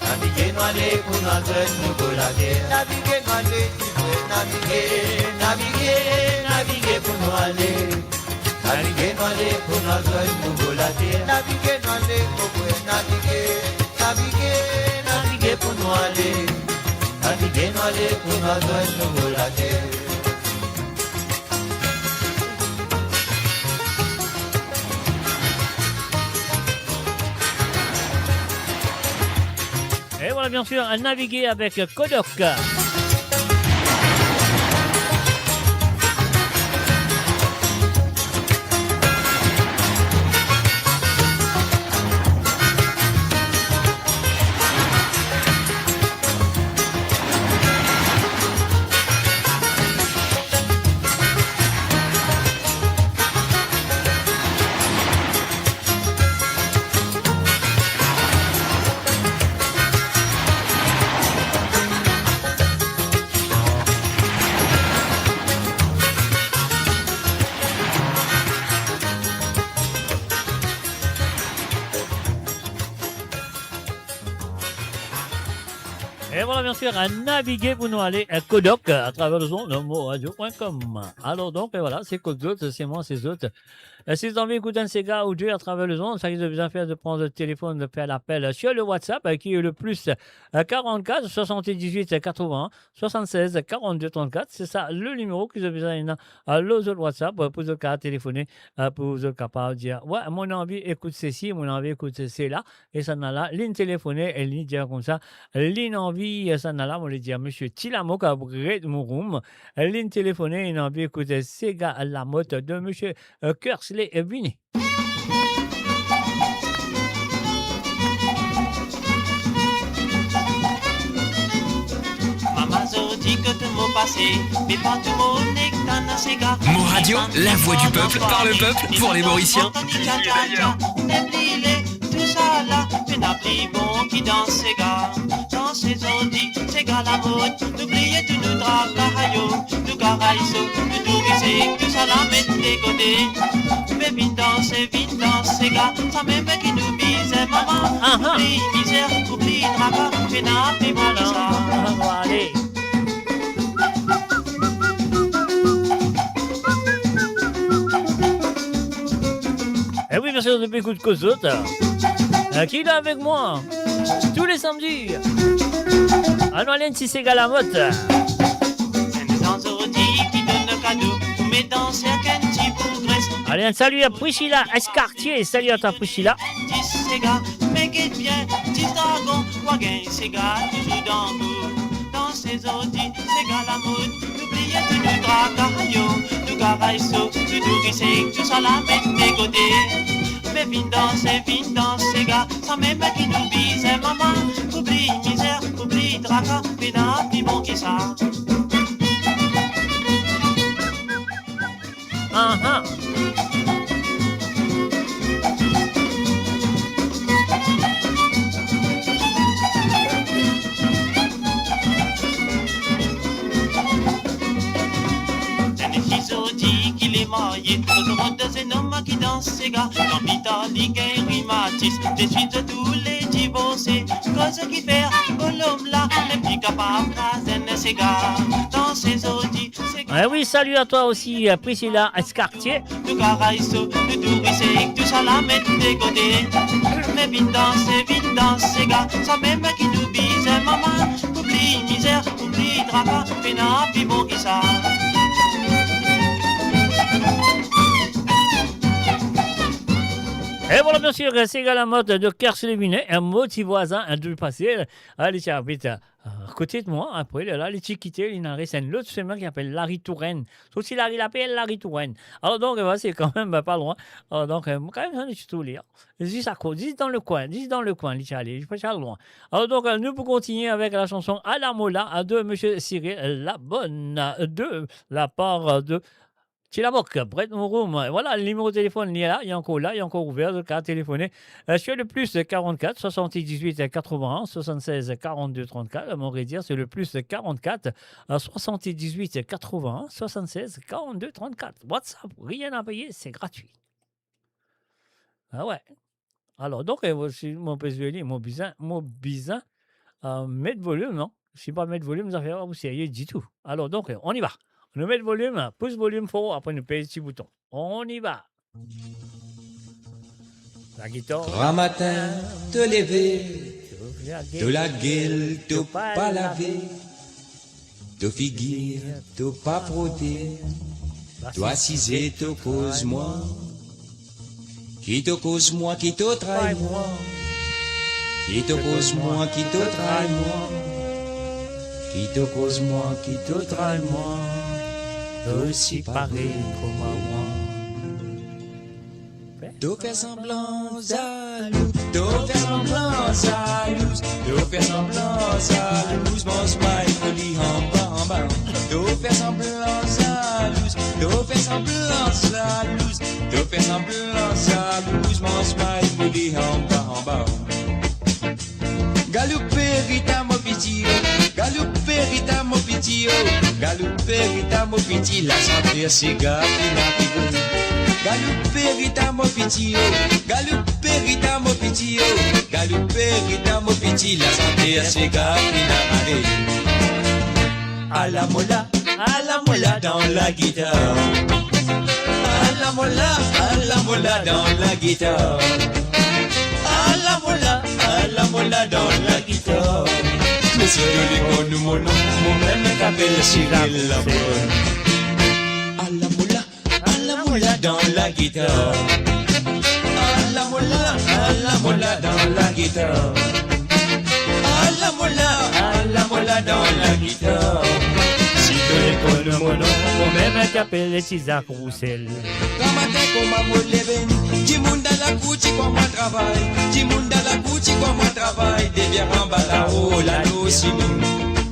navige nou ale pou nou al zwenn nouvo later. Navige nou ale, navige, navige, navige pou nou ale. Navige nou ale pou nou al zwenn nouvo later. Navige nou ale, navige, navige, navige pou nou ale. Navige nou ale pou nou al zwenn nouvo later. Et voilà, bien sûr, à naviguer avec Kodok. Et voilà, bien sûr, à naviguer pou nou ale, euh, Kodok, euh, à travers le son, le mot radio point com. Alors donc, et voilà, se kot zot, se mwa, se zot. Euh, si zot anvi ekout enn sega ou de à travers le son, sa ki zot bizin fer, zot pran zot telefon, zot fer lapel, euh, sur le WhatsApp, euh, qui est le plus, euh, quarante-quatre soixante-dix-huit quatre-vingts soixante-seize quarante-deux trente-quatre, se sa le nimero ki zot bizin ena, euh, lor zot WhatsApp, euh, pou zot kapav telefone, euh, pou zot kapav dir, "Wi, mo anvi ekout sesi, mo anvi ekout sela." E sannla, linn telefone, e linn dir koumsa, linn anvi, euh, sannla, mo le dir, Misie Tilamok, euh, Brett Mouroum, euh, linn telefone, linn anvi ekout, euh, sega lamot de Misie, euh, Kersley, euh, Vini. Mama zordi kot mo pase, me pa tou mo nek tann sega. Mo Radio, la voix du peuple, par le peuple, pour les Mauriciens. Nebrile, tousala, pena pli bon ki dans sega. Dans zordi, sega lamod, nou bliye tou nou traka yo, nou karay so, nou tourise, tousala met de kote. Me vinn danse, vinn dans sega, samem ki nou bizin mama. Aha. Oubli mizer, oubli traka, pena pli bon ki sa. Alor, alor, ale. Eh oui, bien sûr, nou pe ekout kot zot. Euh, qui est là avec moi tous les samedis? Anou al enn ti sega lamot. Enn zordi ki donn kado, ou met dans enn ti bougres. Allez, un salut à Priscilla Escartier. Salut à toi, Priscilla. Ti sega, me get bien, ti dragon, wa gagn sega, touzour dan gou. Dans zordi, sega lamod, nou bliye tou nou traka yo, nou karay so, nou tourise, tousala met de kote. Me vinn danse, vinn dans sega, samem ki nou bizin mama. Oubli mizer, oubli traka, pena pli bon ki sa. Aha. Enn fi zordi ki le marye, kot rod zenom ki dans sega, dan pita li gagn rimatis, deswit zot toule divorse. Koze ki fer, bolom la, nepli kapav razenn sega. Dans zordi, Eh oui, salut à toi aussi, euh, Priscilla Escartier. Nou karay so, nou tourise, tousala met de kote. Me vinn danse, vinn dans sega, samem ki nou bizin mama. Oubli mizer, oubli traka, pena pli bon ki sa. Et voilà, bien sûr, sega lamot de Kersley Vini, enn mo ti vwazin, enn doul fasil. Ah, li ti abit, euh, kote mwa, apre, lerla, li ti kite, li inn al res enn lot semin ki apel Lari Tourenn. Sorti lari la apel Lari Tourenn. Alor donk, euh, se kanmem, ben, pa lwin. Alor donk, euh, kanmem, sa, li ti toule, hein. Zis akote, zis dan lekwin, zis dan lekwin, li ti ale, li pa ti al lwin. Alor donk, euh, nou pou kontigne avek la sanson Alamola, euh, de Misie Cyril Labonne, euh, de la par, euh, de Ti Lamok, Brett Mouroum. Voilà, le nimero telefonn, li la, li ankor la, li ankor ouver, zot kapav telefone, euh, sur le plus quarante-quatre soixante-dix-huit quatre-vingts soixante-seize quarante-deux trente-quatre. Mo redir, c'est le plus quarante-quatre soixante-dix-huit quatre-vingts soixante-seize quarante-deux trente-quatre. WhatsApp, rien à payer, c'est gratuit. Ah ouais. Alor, donk, eh, si mo pe zwe li, mo bizin, mo bizin, eh, met volim, non? Si pa met volim, zafer pa pou serye ditou. Alor, donk, eh, on y va. Nou met volim, pous volim for, apre nou pez ti bouton. On y va. Lagitar. Gramatin, to leve, to lagel, to pa lave, to figir, to pa frote, to asize, to koz mwa. Ki to koz mwa, ki to trai mwa. Ki to koz mwa, ki to trai mwa. Ki to koz mwa, ki to trai mwa. To osi parey kouma mwa. To fer sanblan zalou, to fer sanblan zalou, to fer sanblan zalou, manz may pou li anba, anba. To fer sanblan zalou, to fer sanblan zalou, to fer sanblan zalou, manz may pou li anba, anba. Galoupe ritam mo piti, oh, galoupe ritam mo piti, oh, galoupe ritam mo piti, lasante sega finn arive. Galoupe ritam mo piti, oh, galoupe ritam mo piti, oh, galoupe ritam mo piti, lasante sega finn arive. Ala mo la, ala mo la dan lagitar. Ala mo la, ala mo la dan lagitar. Ala mo la, ala mo la dan lagitar. Mesi to lekor nou mo non, mo mem ki apel Cyril Labonne. Ala mo la, ala mo la dan lagitar. Ala mo la, ala mo la dan lagitar. Ala mo la, ala mo la dan lagitar. Si to lekor nou mo non, mo mem ki apel Ti Zak Roussel. Gramatin kouma mo leve, dimoun dan lakour ti krwar mwa travay. Dimoun dan lakour ti krwar mwa travay, devier anba lao, lalo sime.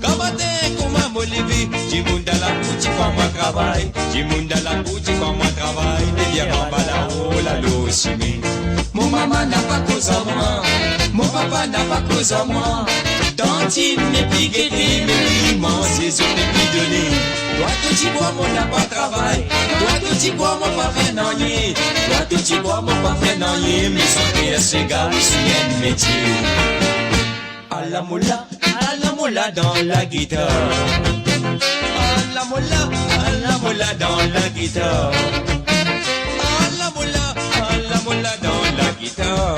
Gramatin kouma mo leve, dimoun dan lakour ti krwar mwa travay. Dimoun dan lakour ti krwar mwa travay, devier anba lao, lalo sime. Mo mama napa koz ar mwa, mo papa napa koz ar mwa. Tantine nepli gete, me li manze, zot nepli done. Twa to ti krwar mo napa travay, twa to ti krwar mo pa fer nanye, twa to ti krwar mo pa fer nanye, me santer sega osi enn metie. Ala mo la, ala mo la dan lagitar. Ala mo la, ala mo la dan lagitar. Ala mo la, ala mo la dan lagitar.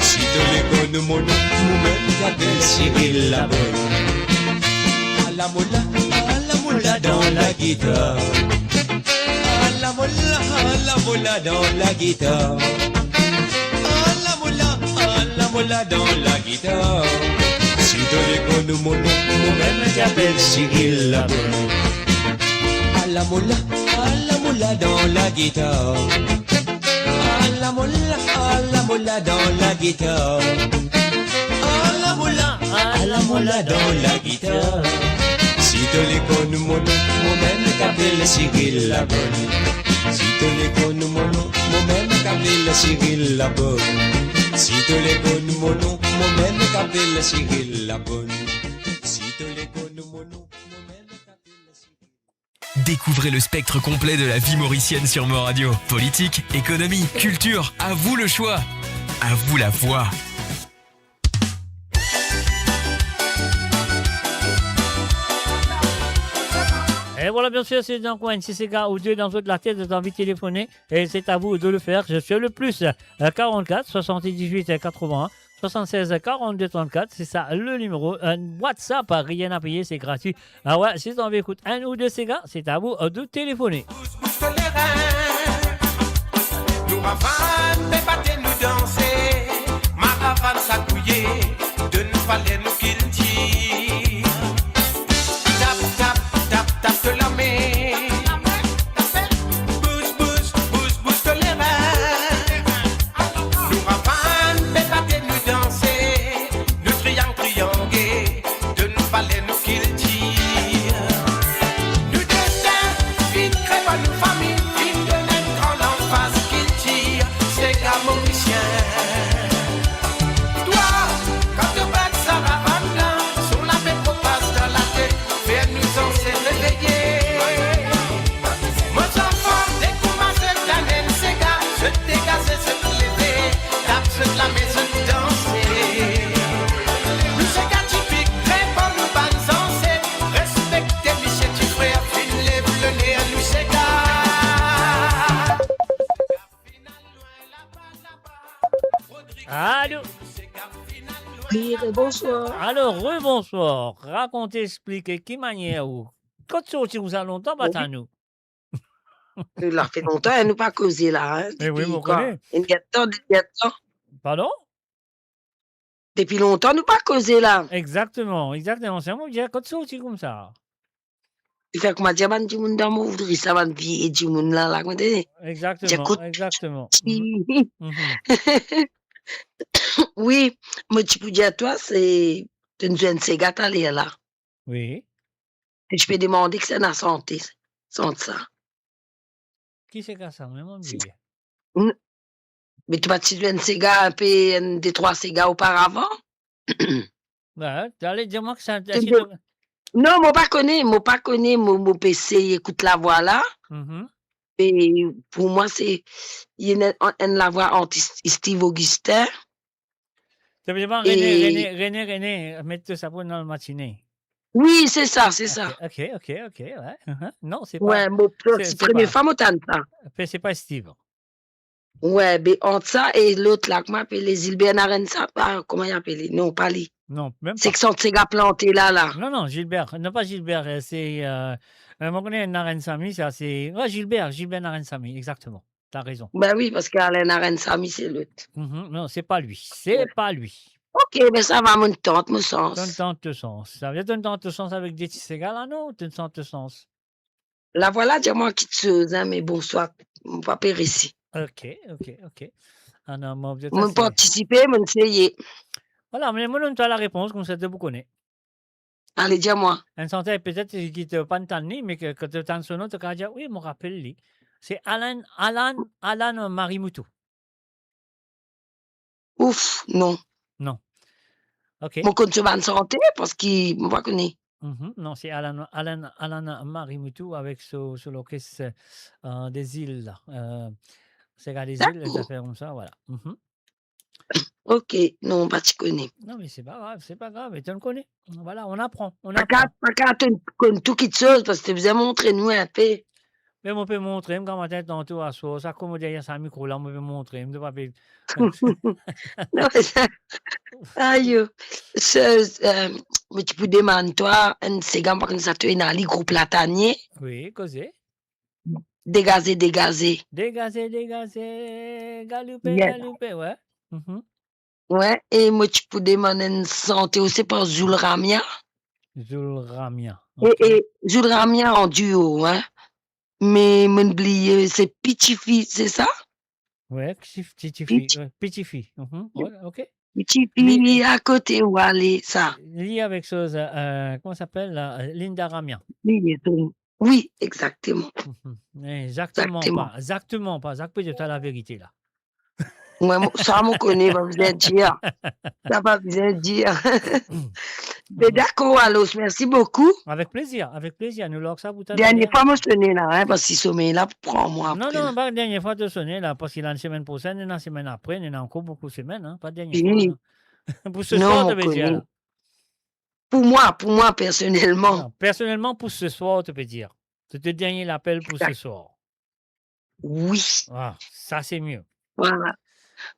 Si to lekor nou mo non, mo mem ki apel Cyril Labonne. Ala mo la, ala mo la dan lagitar. Ala mo la, ala mo la dan lagitar. Ala mo la, ala mo la dan lagitar. Si to lekor nou mo non, mo mem ki apel Cyril Labonne. Ala mo la, ala mo la dan lagitar. Ala mo la, ala mo la dan lagitar. Ala mo la, ala mo la dan lagitar. Si to lekor nou mo non, mo mem ki apel Cyril Labonne. Si to lekor nou mo non, mo mem ki apel Cyril Labonne. Si to lekor nou mo non, mo mem ki apel Cyril Labonne. Si to lekor nou mo non, mo mem ki apel Cyril. Découvrez le spectre complet de la vie mauricienne sur Mo Radio. Politique, économie, culture, à vous le choix. À vous la voix. Et voilà, bien sûr, c'est donc un petit sega ou deux dans toute la tête, vous avez envie de téléphoner. Et c'est à vous de le faire. Je suis le plus, euh, quarante-quatre, soixante-dix-huit, quatre-vingts, soixante-seize, quarante-deux, trente-quatre, c'est ça le numéro, euh, WhatsApp, rien à payer, c'est gratuit. Ah ouais, si t'as envie d'écouter un ou deux ségas, c'est à vous, euh, de téléphoner. Bous, bous to lerin, nou ravann, pe bate nou danse, maravann sa kouye, donn nou vale nou kiltir. Tap, tap, tap, tap to lame. Bous, bous, bous, bous to lerin. Nou ravann, pe bate nou danse, nou triyang, triyange, donn nou vale nou kiltir. Nou destin finn kre par nou fami, finn donn enn gran lanfas kiltir, sega morisien. Twa, kan to bat sa ravann, Alo. Wi, rebonswar. Alor, rebonswar. Rakont, explik, ki manier ou? Kot sorti ou sa lontan, pa tann ou? La fer lontan, hein, nou pa koze la, hein, depi wi, mo kone. Enn gardtan, de gardtan. Pardon? Depi lontan, nou pa koze la. Exactement, exactement. Se mo dir, kot sorti koumsa? Li fer kouma dir bann dimoun dan mo voudri sa, bann vie dimoun la, la, kouma dir. Exactement, exactement. Mhm. Mhm. Wi, mo ti pou dir twa, se, to zwenn sega taler la. Wi. E ti pe demande ki sa ena sante, sant sa. Ki sega sa, mem mo bliye. N-, me to pa ti zwenn sega, enpe, enn, de, trwa sega oparavan? Ba, ale dir mwa ki sa, eski to... Non, mo pa kone, mo pa kone, mo, mo pe sey ekout lavwa la. Mhm. E pou mwa, se, li ena enn, enn lavwa ant Steve Augustin. Sa ve dir René, e René, René, René, met to sa pou nou matine. Wi, se sa, se sa. Ok, ok, ok, ok, wi. Mhm. Non, se pa, wi, mo, se, se premie fwa mo tann sa. Pe se pa Steve. Wi, be ant sa e lot la, kouma apele, Gilbert Narenn sa, ah, kouma li apele? Non, pa li. Non, mem pa. Sek sant sega plante la, la. Non, non, Gilbert, non, pa Gilbert, eh, se, eh, eh, mo kone Narenn Sami, sa, se, wi, Gilbert, Gilbert Narenn Sami, exactement. T'as raison. Ben wi, parski Alain Narenn Sami, se lot. Mhm, non, se pa li, se pa li. Ok, be sa va, mo tant mo sans. To tant to sans. Sa ve dir to tant to sans avek de ti sega la, non? To tant to sans. Lavwa la dir mwa kiksoz, hein, me bonswar, mo pa pe resi. Ok, ok, ok. Ah non, mo, mo partisipe, mo seye. Vwala, me mo donn twa larepons, koumsa to pou kone. Ale, dir mwa. Enn santer petet ki to pa'nn tann li, me ki, ki to tann so nom, to kapav dir, "Wi, mo rapel li." Se Alan, Alan, Alan Marimoutou. Ouf, non. Non. Ok. Mo konn so bann santer, parski mo pa kone. Mhm, non, se Alan, Alan, Alan Marimoutou avek so, so lorkes, euh, de zil la. Euh, sega de zil, les affaires comme ça, voilà. Mhm. Ok, non, mo pa ti kone. Non, me se pa grav, se pa grav, me to'nn kone. Vwala, on apprend, on apprend. Pa kapav, pa kapav to konn tou kiksoz, parski to bizin montre nou enpe. Me mo pe montre, gramatin tanto aswar, sa kouma deryer sa mikro la, mo pe montre, mo pa pe... Non, me sa, ayo, se, euh, mo ti pou demann twa, enn sega, mo pa kone sa to ena li, group Latanie. Wi, koze. Degaze, degaze. Degaze, degaze, galoupe, yeah, galoupe, wi. Mhm. Wi, e mo ti pou demann enn santer osi par Zoul Ramia. Zoul Ramia, e, ok. E Zoul Ramia an duo, hein. Me mo'nn bliye, se Pitifi, se sa? Wi, Pitifi, Piti- wi, Pitifi. Mhm, wi, ok. Pitifi, li, li akote ou ale, sa. Li avek so, euh, kouma sa apel la, euh, Linda Ramia. Li, li, wi, exactement. Mhm. Exactement, exactement. Pa, exactement pa, Zak pe dir twa laverite la. Mwa, mo, sa mo kone, pa bizin dir. Sa pa bizin dir. Be dakor, alor, mersi boukou. Avek plezir, avek plezir. Nou larg sa pou twa. Dernie fwa mo sone la, hein, parski somey la pou pran mwa apre. Non, non, pa dernie fwa to sone la, parski la enn semenn prosenn, ena semenn apre, ena ankor boukou semenn, hein, pa dernie fwa, non. Pou se swar, to pe dir la. Pou mwa, pou mwa, personelman. Non, personelman, pou se swar, to pe dir. Se to dernie lapel pou se swar. Wi. Ah, sa se mie. Vwala.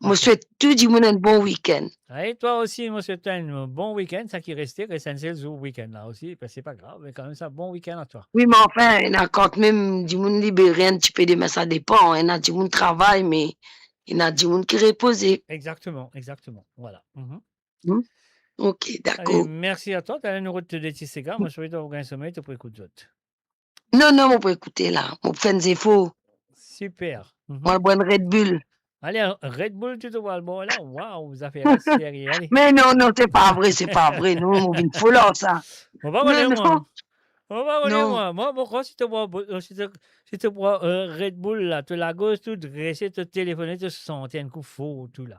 Mo swet tou dimoun enn bon wikenn. E twa osi, mo swet twa enn bon wikenn. Sa ki reste, res enn sel zour wikenn la osi, be se pa grav, me kanmem sa, bon wikenn a twa. Wi, me anfin, ena kanmem dimoun libere enn tipe demin, sa depan. Ena dimoun travay, me ena dimoun ki repoze. Exactement, exactement. Vwala. Mhm. Hmm. Ok, dakor. Ale, mersi a twa. Talè nou rod de ti sega. Mo swete to gagn somey, to pou ekout zot. Non, non, mo pou ekoute la. Mo pou fer enn zefor. Siper. Mhm. Mo al bwar enn Red Bull. Ale, Red Bull, to, to al bwar la. Waw, zafer la serye, ale. Me non, non, se pa vre, se pa vre. Non, mo vinn fou la, sa. Mo pa kone, mwa. Non, non. Mo pa kone, mwa. Mwa, mo krwar si to bwar, si to, si to bwar, euh, Red Bull la, to lagorz tou drese, to telefone, to sante enn kou for tou la.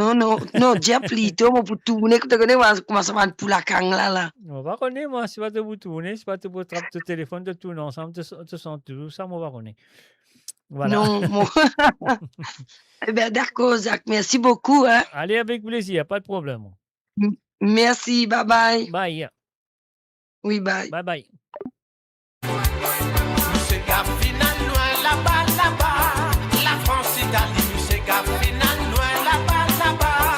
Non, non, non, dir plito, mo pou tourne, kot to kone, mwa, kouma sa bann pou lakagn la, la. Mo pa kone, mwa, si pa to pou tourne, si pa to pou trap to telefone, to tourn ansam, to, to sant toultan, sa, mo pa kone. Vwala. Non, mo. Eben, dakor, Zak, mersi boukou, hein. Ale, avek plezir, pa de problem. M-, mersi, bye bye. Bye. Wi, bye. Bye bye. Nou sega final lwin laba, laba. Lafrans, Itali, nou sega final lwin laba, laba.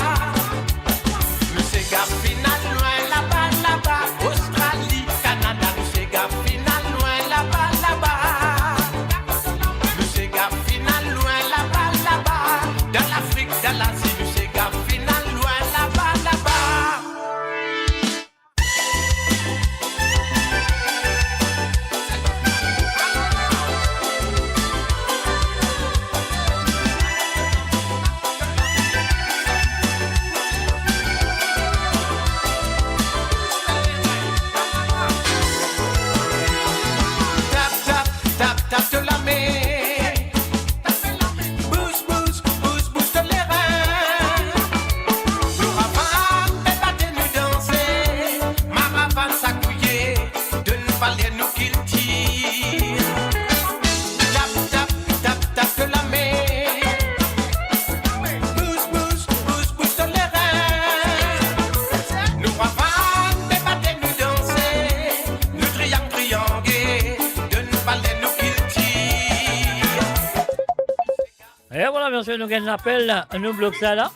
E vwala, mesi, nou gagn lapel la. Nou blok sa la.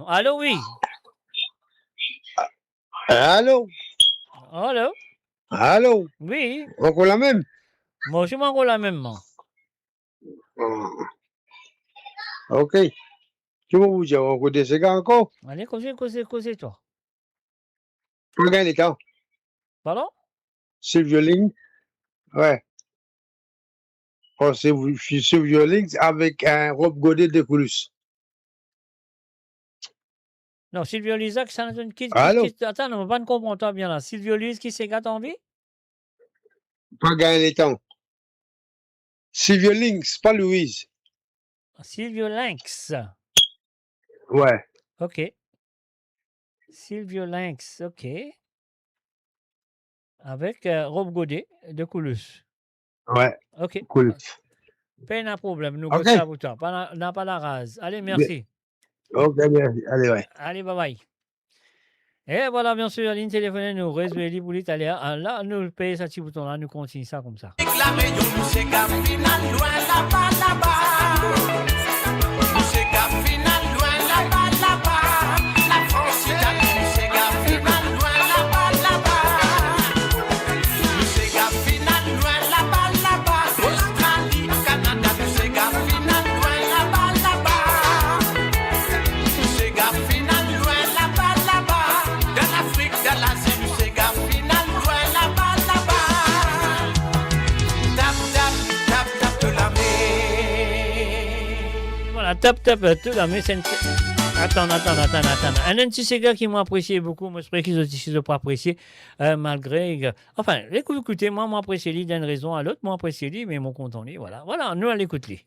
Alo, wi. Alo? Alo? Alo? Wi. Ankor lamem? Mo osi, mo ankor lamem, mwa. Ah. Ok. Ki mo pou dir, ankor de sega ankor? Ale, koze, koze, koze, twa. Pa gagn letan. Pardon? Silvio Lynx. Wi. Oh, Silvio, Silvio Lynx avek enn Rob Godet de Coulisse. Non, Silvio Lynx, sa, ki, ki, alo? Ki, atann, non, mo pa konpran twa bien la. Silvio Lynx, ki sega to anvi? Pa gagn letan. Silvio Lynx, pa Louise. Silvio Lynx. Wi. Ok. Silvio Lynx, ok. Avek, euh, Rob Godet de Coulisse. Wi. Ok. Coulisse. Pena problem, nou kot sa pou twa. Pa na, na pa laraz. Ale, mesi. Ok, mesi. Ale, wi. Ale, bye bye. E vwala, biensir, linn telefone, nou rezwe li pou li taler. Ah, la, nou pey sa ti bouton la, nou kontign sa koumsa. La Réunion, nou sega final lwin laba, laba. Nou sega final lwin laba, laba. La France, Italie, nou sega final lwin laba, laba. Nou sega final lwin laba, laba. Australie, Canada, nou sega final lwin laba, laba. Nou sega final lwin laba, laba. Dan Lafrik, dan Lazi, nou sega final lwin laba, laba. Tap, tap, tap, tap to lame. Vwala, tap, tap, euh, to lame, se enn, atann, atann, atann, atann. Enn, enn ti sega ki mo apresie boukou, mo espere ki zot isi zot pou apresie, euh, malgre, euh, anfin, ekout, ekoute, mwa, mo apresie li, dan enn rezon a lot, mo apresie li, me mo kontan li, vwala. Vwala, nou al ekout li.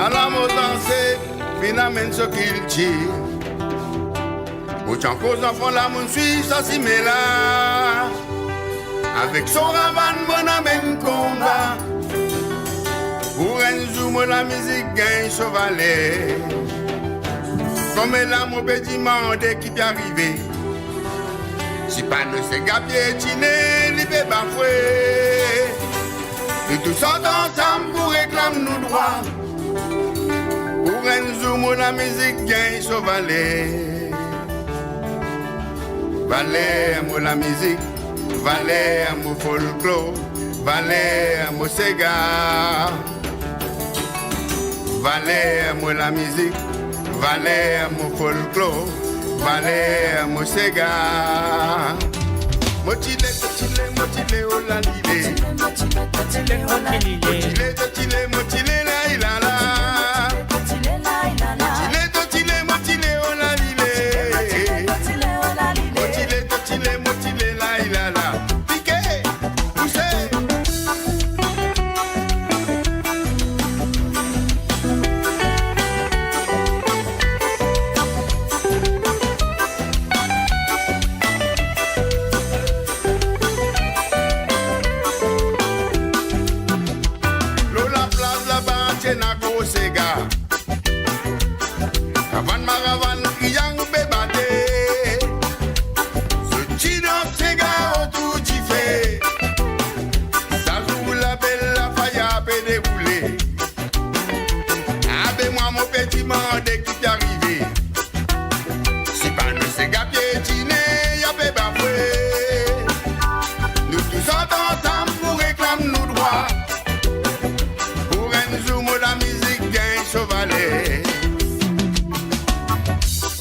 Ala mo zanse finn amenn so kiltir. Mo ti ankor zanfan la, mo'nn swiv sa simin la. Avek son ravann, mo'nn amenn konba. Pou enn zour mo lamizik gagn so valer. Kouma la mo pe dimande ki pe arive. Si pa nou sega pietine, li pe bafwe. Nou tous antann ansam pou reklam nou drwa. Pou enn zour mo lamizik gagn so valer. Valer mo lamizik, valer mo folklor, valer mo sega. Valer mo lamizik, valer mo folklor, valer mo sega. Mo ti le, mo ti le, mo ti le, oh la li le. Mo ti le, mo ti le, oh la li le. Mo ti le, mo ti le, mo ti le, la i la la. Mo ti le, mo ti le, mo ti le, oh la li le. Mo ti le, mo ti le, mo ti le, la i la la. Pike, pouse. Lor laplas laba ti ena gro sega. Ravann maravann, triang pe bate. Zot ti dans sega otour dife. Sa zour la bel lafaya pe deroule. Abe mwa mo pe dimande ki pe arive. Si pa nou sega pietine, ya pe bafwe. Nou tous antann ansam pou reklam nou drwa. Pou enn zour mo lamizik gagn so valer.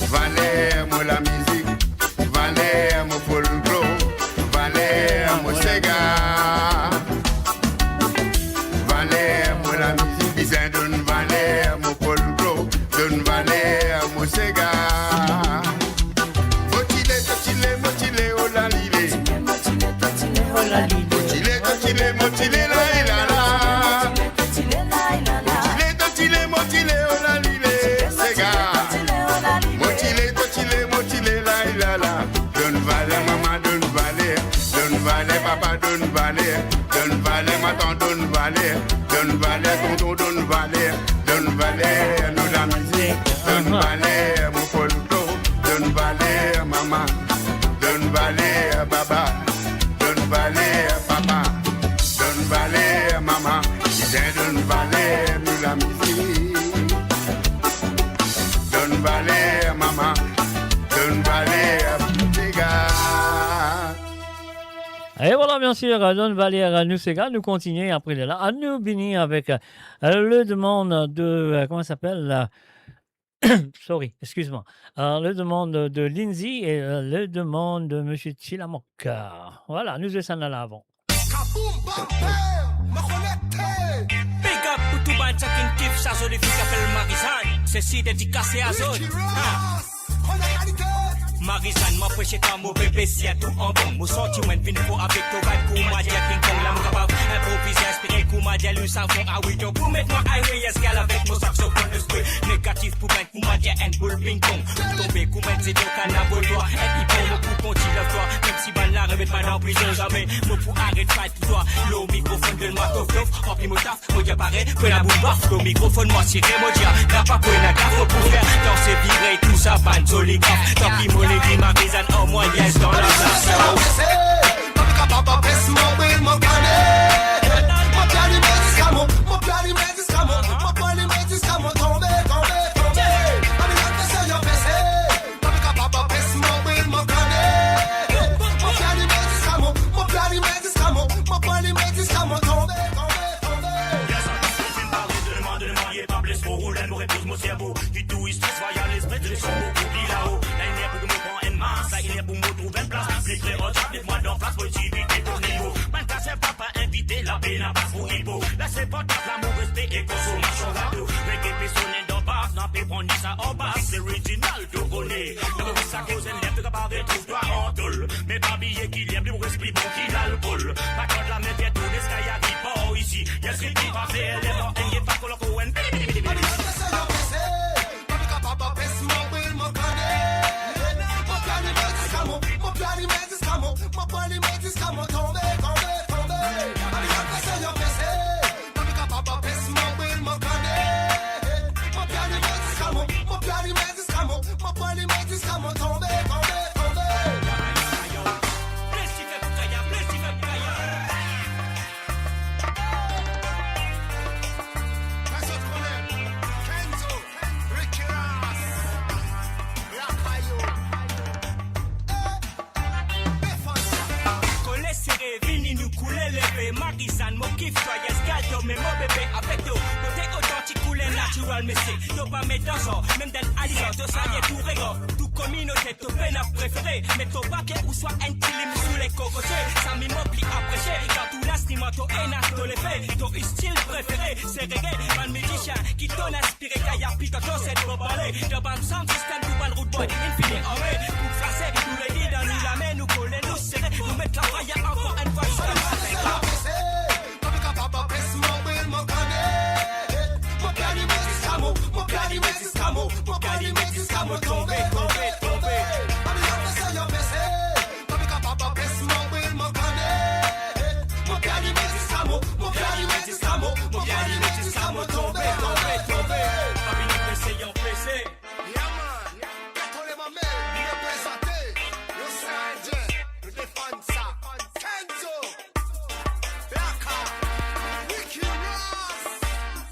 Valer mo lamizik, valer mo folklor, valer mo sega. Valer mo lamizik, bizin donn valer mo folklor, donn valer mo sega. Mo ti le, to ti le, mo ti le, oh la li le. Mo ti le, to ti le, mo ti le, la i la la. Mo ti le, to ti le, mo ti le, oh la li le, sega. Mo ti le, to ti le, mo ti le, la i la la. Donn valer, mama, donn valer. Donn valer, papa, donn valer. Donn valer, matant, donn valer. Donn valer, tonton, donn valer. Donn valer, nou lamizik. Donn valer, mo folklor. Donn valer, mama. Donn valer, baba. Donn valer, papa. Donn valer, mama. Bizin donn valer, nou lamizik. Donn valer, mama. Donn valer, piga. Et voilà, bien sûr, donn valer nou sega. Nou kontinie apre lerla. Anou vini avek, euh, le demande de, euh, comment ça s'appelle, euh, sorry, excuse-moi. Euh, le demande de Lindsay et, euh, le demande de Monsieur Chilamok. Euh, voilà, nou zwe sa la avan. Kaboum, bam, bam, mo konekte. Big up pou tou bann sa ki kif sa zoli fi ki apel Marie-Jeanne. Sesi dedikase a zot. Ricky Ross, konekte. Marie-Jeanne, mo apresie twa, mo bebe, sirtou an bon. Mo santi mwa vinn for avek to vibe kouma dir King Kong. La mo kapav inprovize, inspire kouma dir Louis Armstrong. Ah wi, to pou met mwa highway, yes, gal, avek mo saxophone, espri negatif pou bann kouma dir enn boul ping pong. Pou tonbe kouma enn zidon, kannabo twa, enn ipon, mo pou kontign love twa. Mem si bann la remet mwa dan prizon, zame mo pou aret fight pou twa. Lor mikrofon, donn mwa tof tof, ranpli mo taf. Mo dir pare, pran laboul baf, lor mikrofon mo asire, mo dir, napa pena gaf, mo pou fer danse vire tou sa bann zoli gaf. Tanki mo le di Marie-Jeanne, oh mwa, yes, dan la plas. Mo kapav bes mo bril, mo kane. Mo pe alime ziska mo, mo pe alime ziska mo, mo pe alime ziska mo tonbe, tonbe, tonbe. Mami, la pese, yo pese. Mo kapav bes mo bril, mo kane. Mo pe alime ziska mo, mo pe alime ziska mo, mo pe alime ziska mo tonbe, tonbe, tonbe. Yes, mo finn pare, donn mwa, donn mwa, ye pa bles mo roul, mo repoz mo servo. Ki tou stres, vwayaz lespri, direksion mo pou pli lao. Lalimier pou mo pran enn mas, lalimier pou mo trouv enn plas. Pli kler, oh, tab, met mwa dan plas, mo ti bit pou nivo. Bann kaser papa invite, la pena pas pou ipo. La se port lamour, respe e konsomasion rado. Reggae pe sone dan bas, nou pe pran ni sa anba. Se original, to kone. Donk sa koz enn ler to kapav retrouv twa an tol. Me pa bliye ki ler li pou res pli bon ki lalkol. Pa kont lame, fer tourne, Sky ariv par isi. Yes, Ricky pa fer ler, non, enn ye pa kol ankor enn. Bili, bili, bili, bili. Mami, la pese, yo pese. Mami, kapav bes mo bril, mo kane. Mo pe alime ziska mo, mo pe alime ziska mo, mo pe alime ziska mo tonbe, tonbe, tonbe. Mami, la pese, yo pese. Mami, kapav bes mo bril, mo kane. Mo pe alime ziska mo, mo pe alime ziska mo, mo pe alime ziska mo tonbe, tonbe, tonbe. Plis dife pou Kaya, plis dife pou Kaya. Personn kone. Kenzo, Ricky Ross, Rafayo. Eh. Kole sere, vini nou koule leve, Marie-Jeanne, mo kif twa, yes, gal, to me mo bebe avek to. Kote otantik, koule natural, mesie, to pa met dan zor, mem dan alizor, to salye tou regor. Tou kominote, to pena prefere, met to papie ouswa enn kilim sou le kokotie. Sa mi mo pli apresie, dan tou linstriman to ena to lefe, to stil prefere, se reggae, bann mizisien ki to inspire, Kaya, Pita, Toset, Bob Marley, dan bann sound system, tou bann rood boy, inn fini ame. Pou flase, nou redi dan nou lame, nou kole, nou sere, nou met lafaya ankor enn fwa ziska matin. Mami, kapav bes mo bril, mo kane. Mo pe alime ziska mo, mo pe alime ziska mo, mo pe alime ziska mo tonbe, tonbe, tonbe. Mami, yo pese, yo pese. Mami, kapav bes mo bril, mo kane. Mo pe alime ziska mo, mo pe alime ziska mo, mo pe alime ziska mo tonbe, tonbe, tonbe. Mami, nou pese, yo pese. Yeah, man. Katole mame, nou reprezante. Losean Indien, nou defann sa. Kenzo, Blacka, Ricky Ross.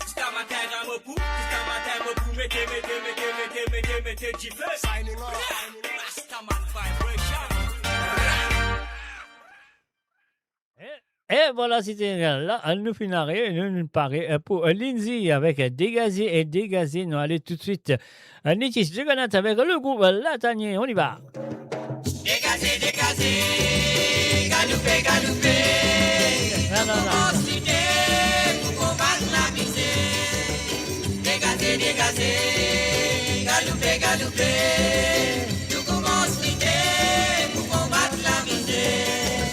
Ziska matin, mo pou, ziska matin, mo pou mete, mete, mete dife. Signing off. Rastaman Vibration. E, e vwala, se ti la, nou finn arive, nou, nou pare, euh, pou, euh, Lindsay avek, euh, Degaze e Degaze. Nou ale toutswit, euh, Nitis Juggernaut avek le group, euh, Latanie. On y va. Degaze, degaze, galoupe, galoupe. Non, non, non. Pou konbat lamizer. Degaze, degaze, galoupe, galoupe. Nou koumans lite pou konbat lamizer.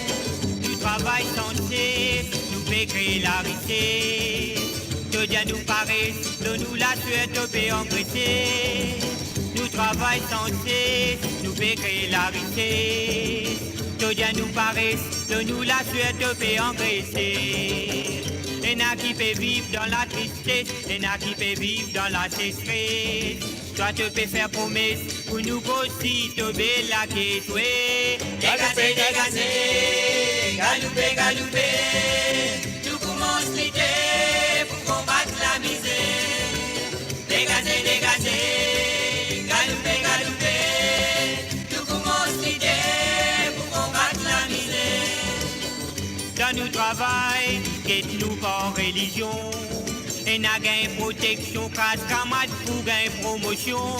Nou travay san ses, nou pe kre larises. To dir nou pare, dan nou laswer to pe angrese. Nou travay san ses, nou pe kre larises. To dir nou pares, to nou laswer to pe angrese. Ena ki pe viv dan latristes, ena ki pe viv dan laseseres. Twa to pe fer promes pou nou grosi to bel lakes, we. Degaze, degaze, galoupe, galoupe, nou koumans lite pou konbat lamizer. Degaze, degaze, galoupe, galoupe, nou koumans lite pou konbat lamizer. Dan nou travay, get nou par relizion. Ena gagn proteksion, kraz kamad pou gagn promosion.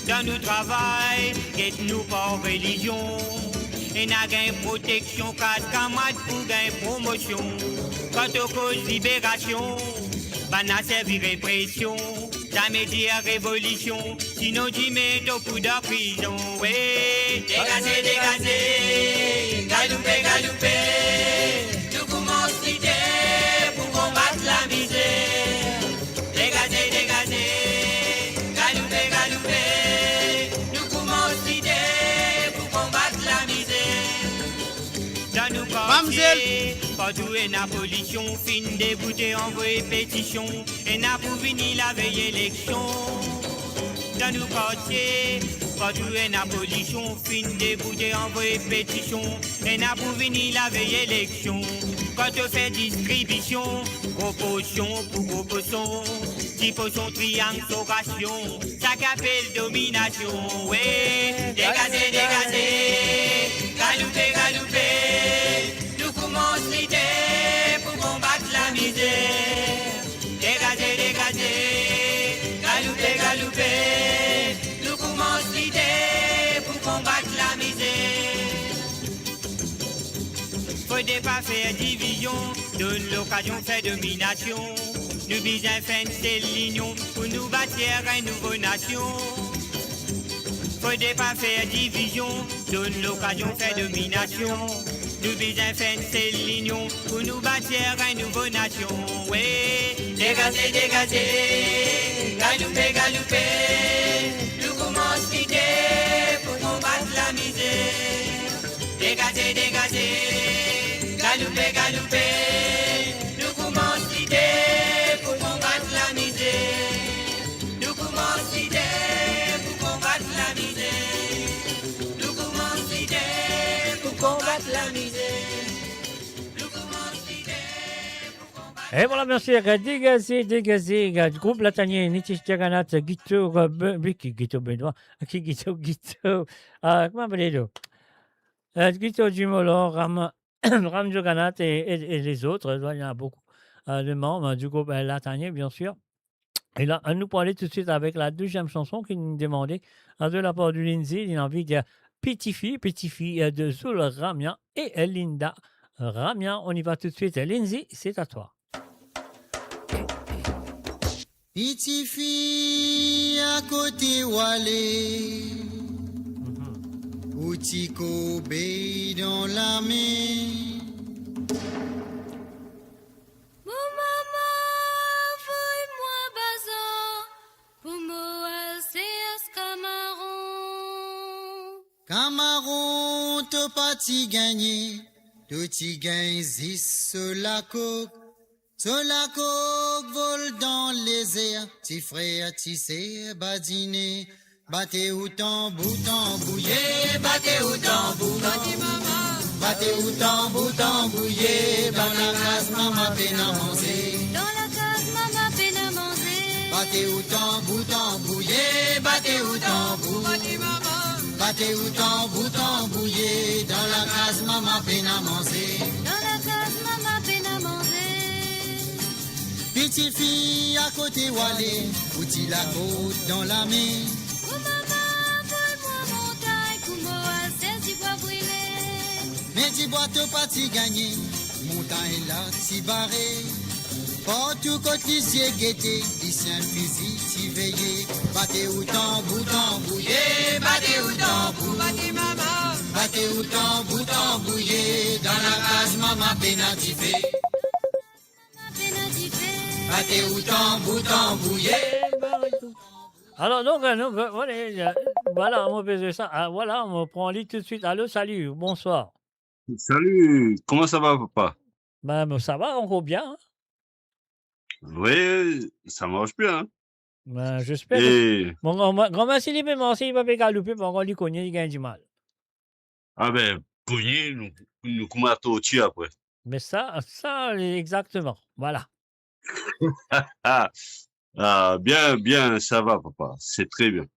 Dan nou travay, get nou par relizion. Ena gagn proteksion, kraz kamad pou gagn promosion. Kan to koz liberasion, bann la servi represion. Zame dir revolision, sinon dime to pou dan prizon, we. Degaze, degaze, galoupe, galoupe, nou koumans lite pou konbat lamizer. Degaze, degaze, galoupe, galoupe, nou koumans lite pou konbat lamizer. Dan nou kartie, partou ena polision, finn deboute anvoy petision, ena pou vini lavey eleksion. Dan nou kartie, partou ena polision, finn deboute anvoy petision, ena pou vini lavey eleksion. Kan to fer distribision, gro porsion pou gro poson, ti poson triang so rasion, sa ki apel dominasion, we. Degaze, degaze, galoupe, galoupe, nou koumans lite pou konbat lamizer. Degaze, degaze, galoupe, galoupe, nou koumans lite pou konbat lamizer. Fode pa fer divizion, donn lokazion fer dominasion. Nou bizin fer enn sel linion pou nou batir enn nouvo nasion. Fode pa fer divizion, donn lokazion fer dominasion. Nou bizin fer enn sel linion pou nou batir enn nouvo nasion, we. Degaze, degaze, galoupe, galoupe, nou koumans lite pou konbat lamizer. Degaze, degaze, galoupe, galoupe, nou koumans lite pou konbat lamizer. Nou koumans lite pou konbat lamizer. Nou koumans lite pou konbat lamizer. Nou koumans lite pou konbat... Et voilà, merci. Degaze, degaze, group Latanie, Nitish Jagannath, Guito, euh, Be-, Be-, ki Guito Benoît, ki Guito, Guito, euh, comment appelez-le? Euh, Guito Dumolo, Ram, Ram Jagannath et, et, et les autres, il y en a beaucoup, euh, de membres, euh, du groupe, euh, Latanie, bien sûr. Et là, nous pourrons aller tout de suite avec la deuxième chanson qui nous demandait, euh, de la part de Lindsay, il a envie de dire Piti Fi, Piti Fi, euh, de Zul Ramia et, euh, Linda Ramia. On y va tout de suite. Lindsay, c'est à toi. Piti fi, akote ou ale? Ou ti kobe dan lame. Mo mama avoy mwa bazar pou mo al sers kamaron. Kamaron to pa ti gagne, to ti gagn zis so lakok. So lakok vol dan lezer, ti frer, ti ser badine. Bate ou tanbou, tanbou, ye, bate ou tanbou. Bate ou tanbou, tanbou, ye, dan lakaz mama pena manze. Dan lakaz mama pena manze. Bate ou tanbou, tanbou, ye, bate ou tanbou. Bate ou tanbou, tanbou, ye, dan lakaz mama pena manze. Dan lakaz mama pena manze. Piti fi, akote ou ale, ou ti lakok dan lame? Mo mama avoy mwa montagn pou mo al sers dibwa brile. Me dibwa to pa ti gagne, montagn la ti bare. Partou kot lizie gete, li si enn fizi ti veye. Bate ou tanbou, tanbou, ye, bate ou tanbou. Bate mama. Bate ou tanbou, tanbou, ye, dan lakaz mama pena dife. Bate ou tanbou, tanbou, ye. Alors donc, euh, nous, euh, voilà, euh, Voilà, mo bezwin sa. Ah, voilà, mo pran li toutswit. Alo, salut, bonsoir. Salut, comment ça va, papa ? Ben, ben, ça va encore bien, hein. Oui, ça marche bien, hein. Ben, j'espère que... E... Bon, gran, gran mersi li, me Marseille, li pa pe galoupe, bon, kan li kogne, li gagn dimal. Ah ben, kogne, nou, nou kouma torti apre. Me sa, sa, exactement, voilà. Ah, bien, bien, ça va, papa. C'est très bien.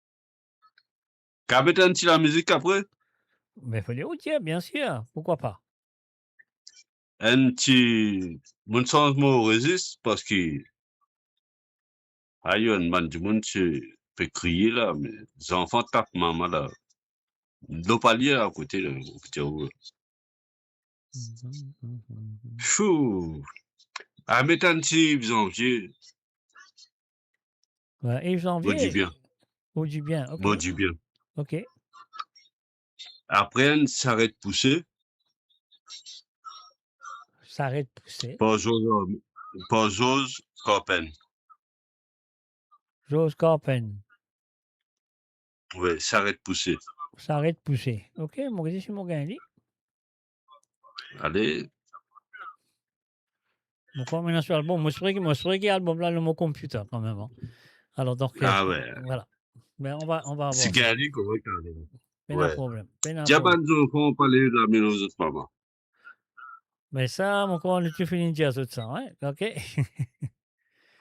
Kapav met enn ti lamizik apre? Me fode ou dir, bien sûr, pourquoi pas. Enn ti, mo sanz mo rezis, parski ayo, enn bann dimoun ti pe kriye la, me zanfan tap mama la. Lo palier akote la, akote ou la. Fou. Ah, met enn ti Yves Janvier. Ouais, Yves Janvier. Mo dir bien. Mo dir bien, ok. Mo dir bien. Ok. Apre, enn Saret Pouse. Saret Pouse. Par Georges, par Georges Carpen. Georges Carpen. Wi, Saret Pouse. Saret Pouse. Ok, mo gete si mo gagn li. Ale. Mo krwar mo ena so album. Mo espere ki, mo espere ki album la lor mo computer kanmem, hein. Alors, donc, euh, ah ouais, voilà. Mais on va, on va avoir ça. Si gagn li, korek, ale. Pena problem. Pena problem. Dir bann zanfan pa al melanz zot mama. Me sa, mo krwar nou ti fini dir zot sa, hein? Ok.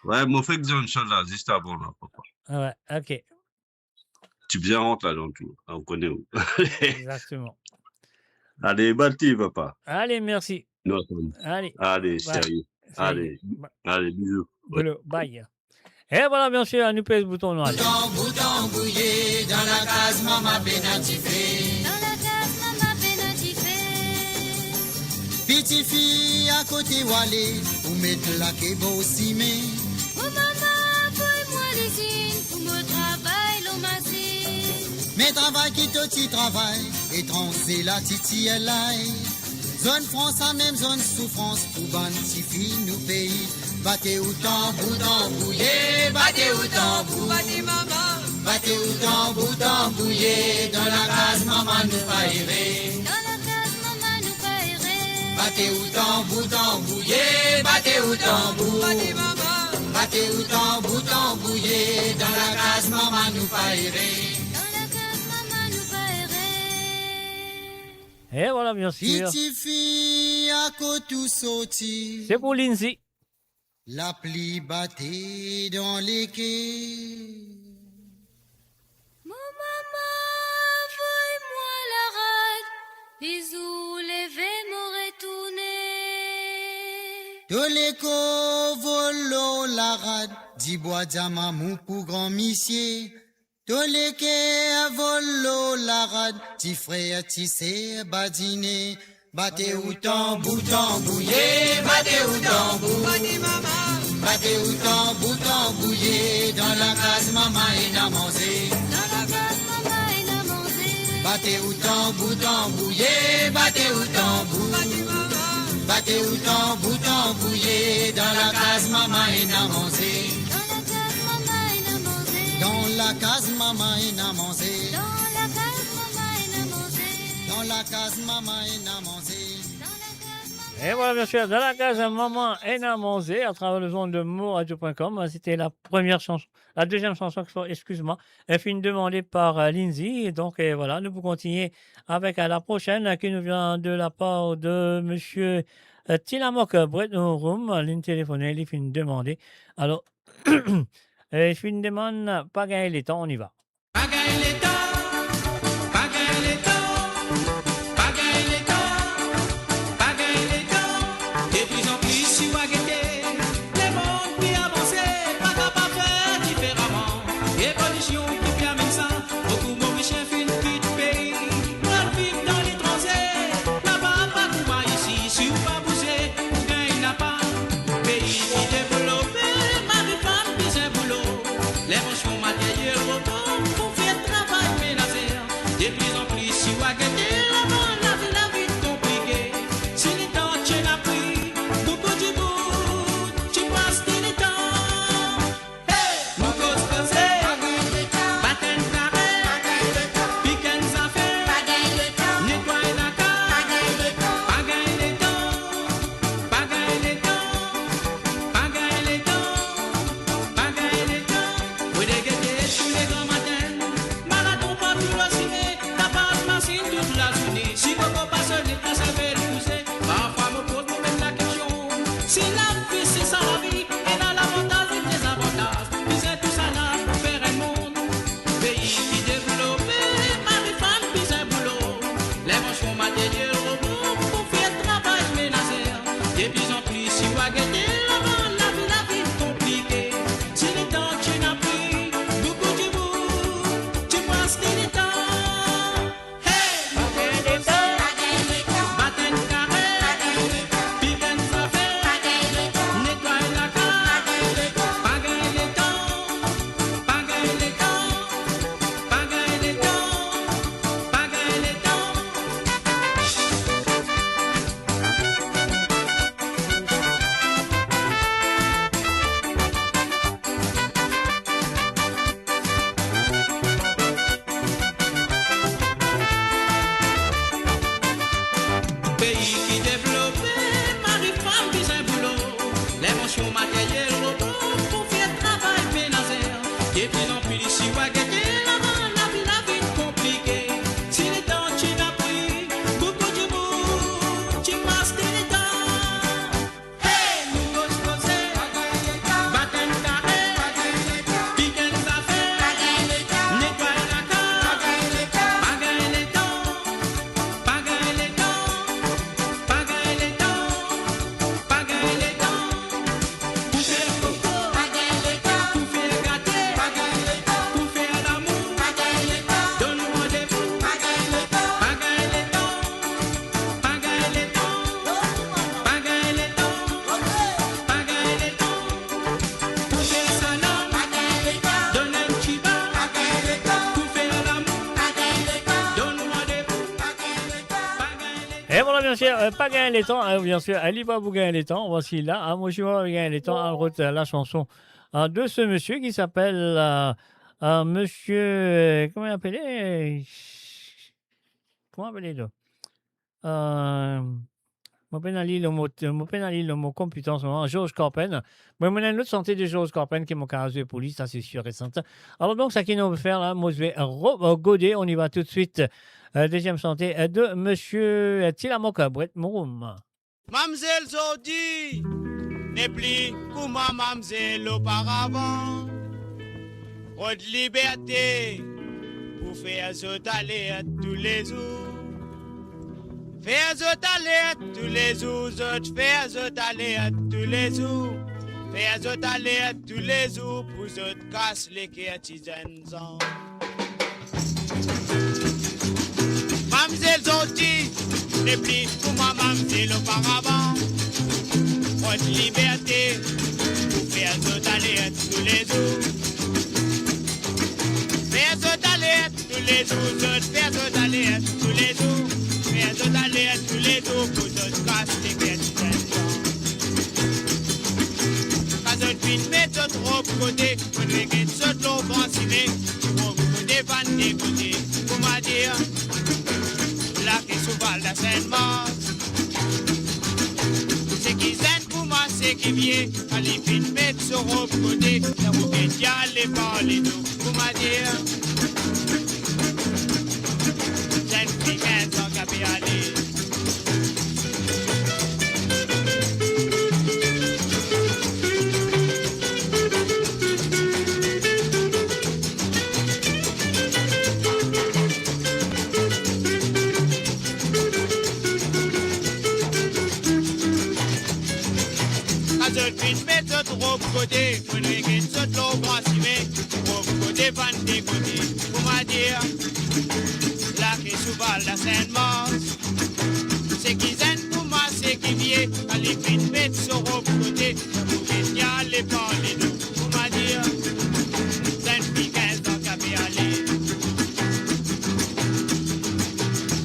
Wi, mo fek dir enn shoz la, zis avan la, papa. Wi, ok. Ti bizin rant la dan tou, ou kone ou. Exactement. Ale, bat li, papa. Ale, mersi. Non, ale, ale, bye. Ale, serye. Serye. Ale, bye. Ale, bizou. Bolo, bye. E vwala, bien sir, nou pez bouton, nou ale. Bouton, bouton, bouye, dan lakaz mama pena dife. Dan lakaz mama pena dife. Piti fi, akote ou ale, ou met lake bor sime. Mo mama avoy mwa lizinn pou mo travay lor masin. Me travay ki to ti travay, etranze la ti tir lay. Zonn Frans, samem zonn soufrans pou bann tifi nou pei. Bate ou tanbou, tanbou, ye, bate ou tanbou. Bate mama. Bate ou tanbou, tanbou, ye, dan lakaz mama nou pa ere. Dan lakaz mama nou pa ere. Bate ou tanbou, tanbou, ye, bate ou tanbou. Bate mama. Bate ou tanbou, tanbou, ye, dan lakaz mama nou pa ere. Dan lakaz mama nou pa ere. E vwala, bien sir. Piti fi, akote ou sorti? Se pou Lindsay. Lapli bate dan leke. Mo mama avoy mwa larad, lizour leve mo retourne. To lekor vol lor larad, dibwa diamamou pou gran misie. To leker vol lor larad, ti frer, ti ser badine. Bate ou tanbou, tanbou, ye, bate ou tanbou. Bate mama. Bate ou tanbou, tanbou, ye, dan lakaz mama ena manze. Dan lakaz mama ena manze. Bate ou tanbou, tanbou, ye, bate ou tanbou. Bate mama. Bate ou tanbou, tanbou, ye, dan lakaz mama ena manze. Dan lakaz mama ena manze. Dan lakaz mama ena manze. Dan lakaz mama ena manze. Dan lakaz mama ena manze. Dan lakaz mama... E vwala, bien sir, dan lakaz mama ena manze, à travers les ondes de moradio point com, c'était la première chanson, la deuxième chanson, excuse-moi, elle fut demandée par, euh, Lindsay. Et donc, euh, voilà, nou pou kontinie avek, euh, la prochaine, euh, ki nou vien de la part de monsieur, euh, Tilamok, euh, Bretnorum, euh, linn telefone, li finn demande. Alors, euh, li finn demann, pa gagn letan, on y va. Pa gagn letan, pa gagn letan, pa gagn letan, pa gagn letan. De plus en plus, si ou gete, lemond pe avanse, pa kapav fer diferaman. Evolision ki pe amenn sa, boukou Morisien finn kit pei, pou al viv dan letranze. Laba pa kouma isi, si ou pa bouze, pou gagn napa. Pei ki devlope, mari fam bizin boulo. Lenvansyon materyel, robo pou fer travay. Misie, euh, pa gagn letan, hein, bien sûr. Ali pa pou gagn letan, voici là, hein, misie pa gagn letan, al rod, euh, la chanson, euh, de ce monsieur qui s'appelle, euh, euh, monsieur, euh, comment il s'appelle? Comment il s'appelle, là? Euh, mo pena li lor mo, mo pena li lor mo konpiter an se moman, Georges Carpen. Mwa, mo ena enn lot sante de Georges Carpen ki mo kapav zwe pou li, sa se sir e serten. Alor donk, seki nou pe fer la, mo zwe Rob Godet, on y va tout de suite. Euh, deuxième sante, euh, de monsieur, euh, Tilamoka, Bret Mouroum. Mamzel zordi nepli kouma mamzel oparavan. Rod liberte pou fer zot alert toulezour. Fer zot alert toulezour, zot fer zot alert toulezour. Fer zot alert toulezour pou zot kas leker ti zenn. Mamzel zordi nepli kouma mamzel oparavan. Rod liberte pou fer zot alert toulezour. Fer zot alert toulezour, zot fer zot alert toulezour. Fer zot alert toulezour pou zot kas leker ti zenn. Kan zot finn met zot rob kote, fode get zot lor gran sime, rob kote vann dekote, kouma dir, lake sou Val Saint-Mars. Seki zenn kouma seki vie, kan li finn met so rob kote, sa pou get li ale par ledo, kouma dir, zenn fi kinz an kapav ale. Kan zot finn met zot rob kote, fode get zot lor gran sime, rob kote vann dekote, kouma dir, lake sou Val Saint-Mars. Seki zenn kouma seki vie, kan li finn met so rob kote, sa pou get li ale par ledo, kouma dir, zenn fi kinz an kapav ale.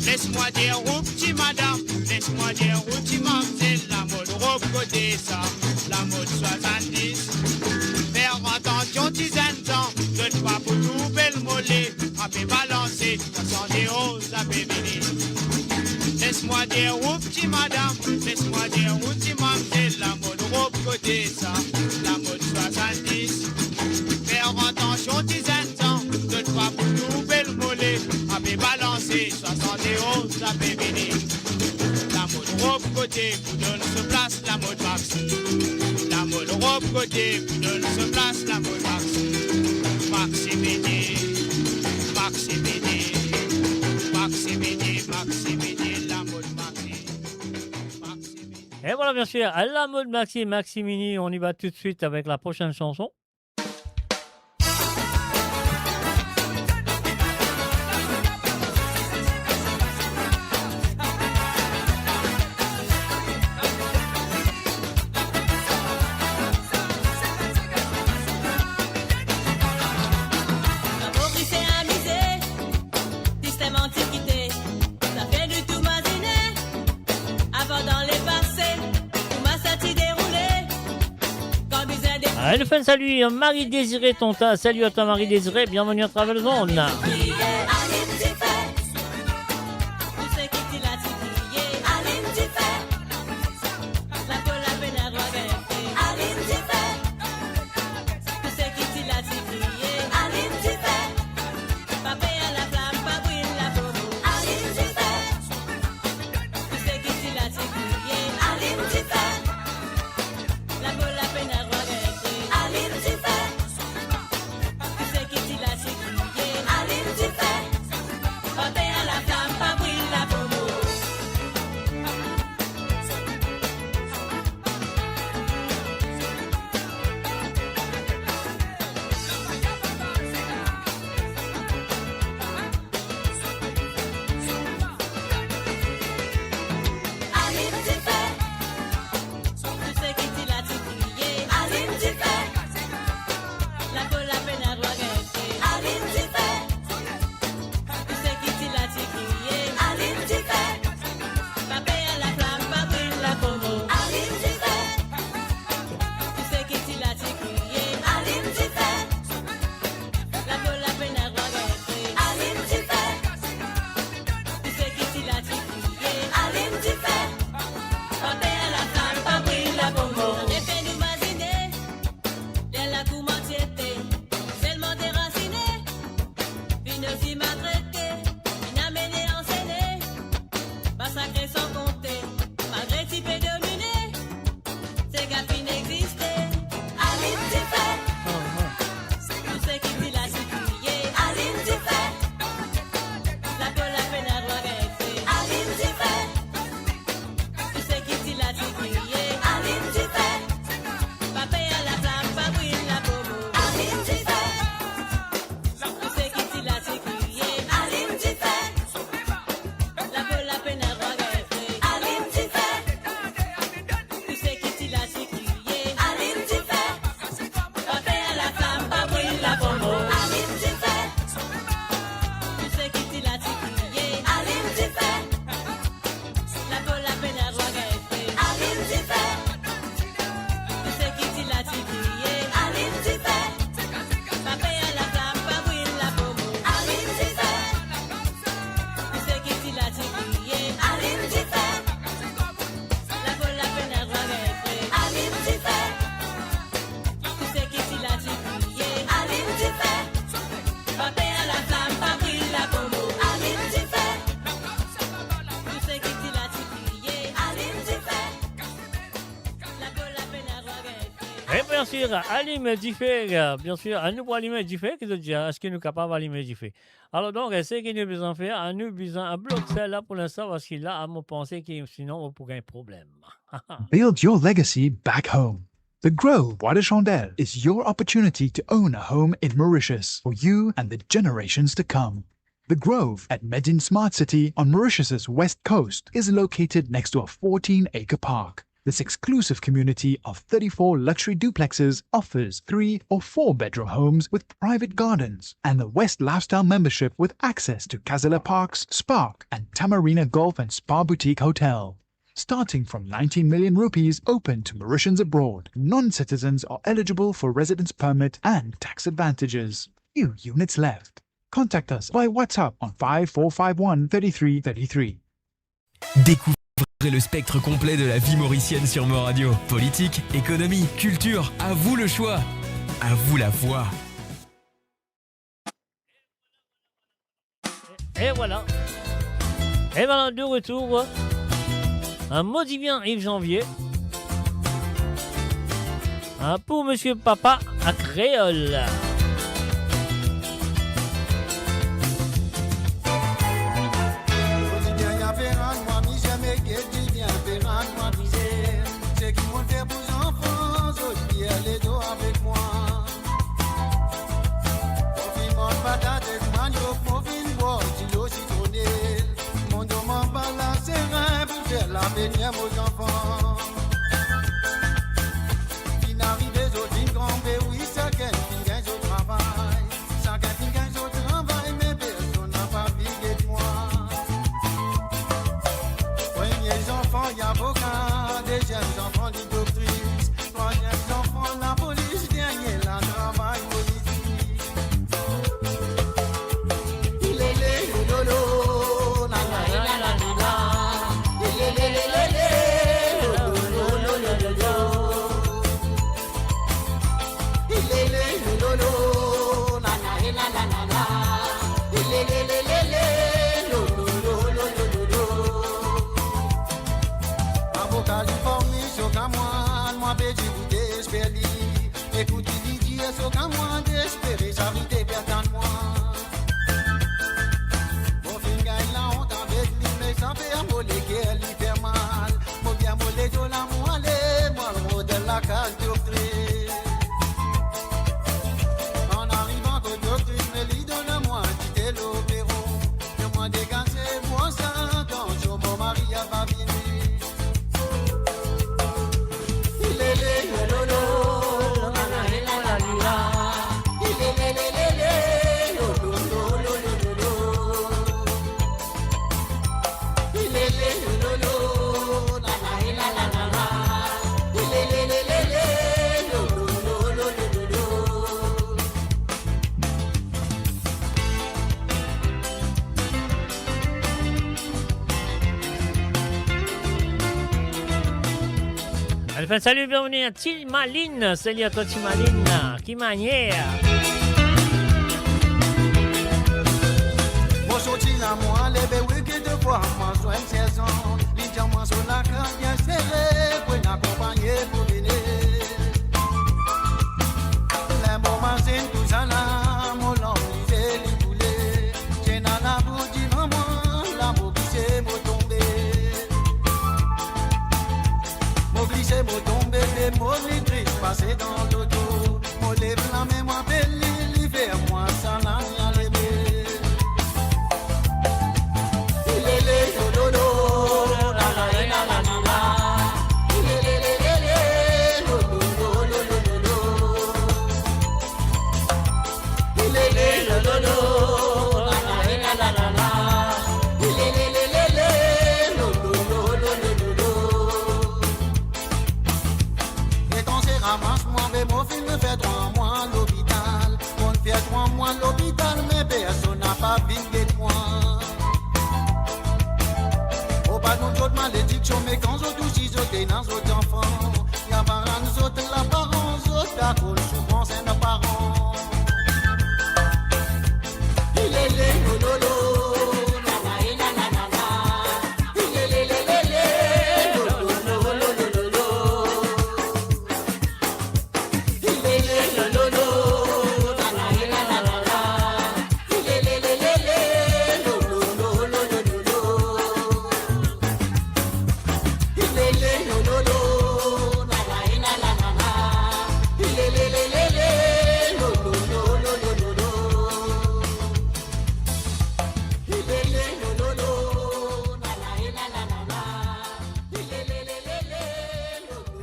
Les mwa dir ou ti madam, les mwa dir ou ti mamzel, lamod rob kote sa, lamod swasanndis. Fer atansion ti zenn zan, zot pa pou trouv bel mole, ape balanse, sa sante, oh, sa pe vini. Les mwa dir ou ti madam, les mwa dir ou ti mamzel, lamod rob kote sa, lamod swasanndis. Fer atansion ti zenn zan, zot pa pou trouv bel mole, ape balanse, swasanndis sa pe vini. Lamod rob kote pou donn so plas lamod Maxi. Lamod rob kote pou donn so plas lamod Maxi. Maxi vini, Maxi vini, Maxi vini, Maxi vini, lamod Maxi. Maxi vini. Et voilà, bien sûr, à la mode Maxi, Maxi Mini, on y va tout de suite avec la prochaine chanson. Allez, nous faisons un salut à Marie-Désirée Tonta. Salut à toi, Marie-Désirée. Bienvenue à travers le monde. Bien sûr, alim dife, bien sûr, anou pou alim dife, ki zot dir, eski nou kapav alim dife? Alor donk, seki nou bizin fer, anou bizin blok sa la pou linstan, parski la, mo panse ki sinon, nou pou gagn problem. Build your legacy back home. The Grove Bois de Chandelle is your opportunity to own a home in Mauritius for you and the generations to come. The Grove at Medin Smart City on Mauritius's west coast is located next to a fourteen-acre park. This exclusive community of thirty-four luxury duplexes offers three or four bedroom homes with private gardens and the West Lifestyle membership with access to Casala Parks, Spark, and Tamarina Golf and Spa Boutique Hotel. Starting from nineteen million rupees, open to Mauritians abroad. Non-citizens are eligible for residence permit and tax advantages. Few units left. Contact us by WhatsApp on five four five one thirty-three thirty-three. Découvrez le spectre complet de la vie mauricienne sur Mo Radio. Politique, économie, culture, à vous le choix. À vous la voix. Et voilà. Et voilà, de retour. Un maudit bien Yves Janvier. Hein, pour Monsieur Papa à Créole. Seki mo fer pou zanfan, zot tir ledo avek mwa. Mo finn manz patat ek maniok, mo finn bwar dilo sitronel. Mo dor mo pa laserin pou fer lavenir mo zanfan. Finn arive, zot finn gran, be wi, sakenn finn gagn zot travay. Sakenn finn gagn zot travay, me personn napa finn get mwa. Premie zanfan, li avoka, deziem zanfan, li doktris, trwaziem zanfan, lapolis, dernie la, travay politik. Ilele, lololo, la, la, la, la, la, la. Ilele, lele, lololo, lololo. Ilele, lololo, la, la, e, la, la, la, la. Ilele, lele, lololo, lololo. Avoka li formi so kamwad, mwa pe dir ou desper li. Ekout li, li dir so kamwad, desper li, sa vinn pe atann mwa. Mo finn gagn laont avek li, me sa fer mo leker li fer mal. Mo bien mo ledo la, mo ale, mo al rod lakaz doktris. An arivan kot doktris, me li donn mwa ti dilo peron. Mo degaz bwar sa, tansion mo mari ava vini. Ilele, lololo, la, la, e, la, la, la, la. Ilele, lele, lololo, lololo. Ilele, lololo, la, la, e, la, la, la, la. Ilele, lele, lololo, lololo. Allez, fais un salut, bienvenue à Ti Maline. Salut à toi, Ti Maline. Ki manier? Mo sorti la, mo ale, be wi, ki de fwa mo zwenn Serzan. Li dir mwa so lakaz bien sere, pou ena konpagne pou vini. Ler mo mazinn tousala, mo lanm lize li boule. Ti ena labou divan mwa, la mo glise, mo tonbe. Mo glise, mo tonbe, be mo li tris pase dan loto. Mo lev lame, mo apel li, li fer mwa salam, li ale be. Ilele, lololo, la, la, e, la, la, la, la. Ilele, lololo, lololo. Ilele, lololo, la, la, e, la, la, la, la. Ilele, lololo, lololo. Etranze ramas mwa, be mo finn fer trwa mwa lopital. Mo fer trwa mwa lopital, me personn napa vinn get mwa. Mo pa donn zot malediksion, me kan zot osi zot ena zot zanfan, li aparann zot laparans, zot pa konn soufrans enn paran. Ilele, lololo, la, la, e, la, la, la, la. Ilele, lele, lololo, lololo.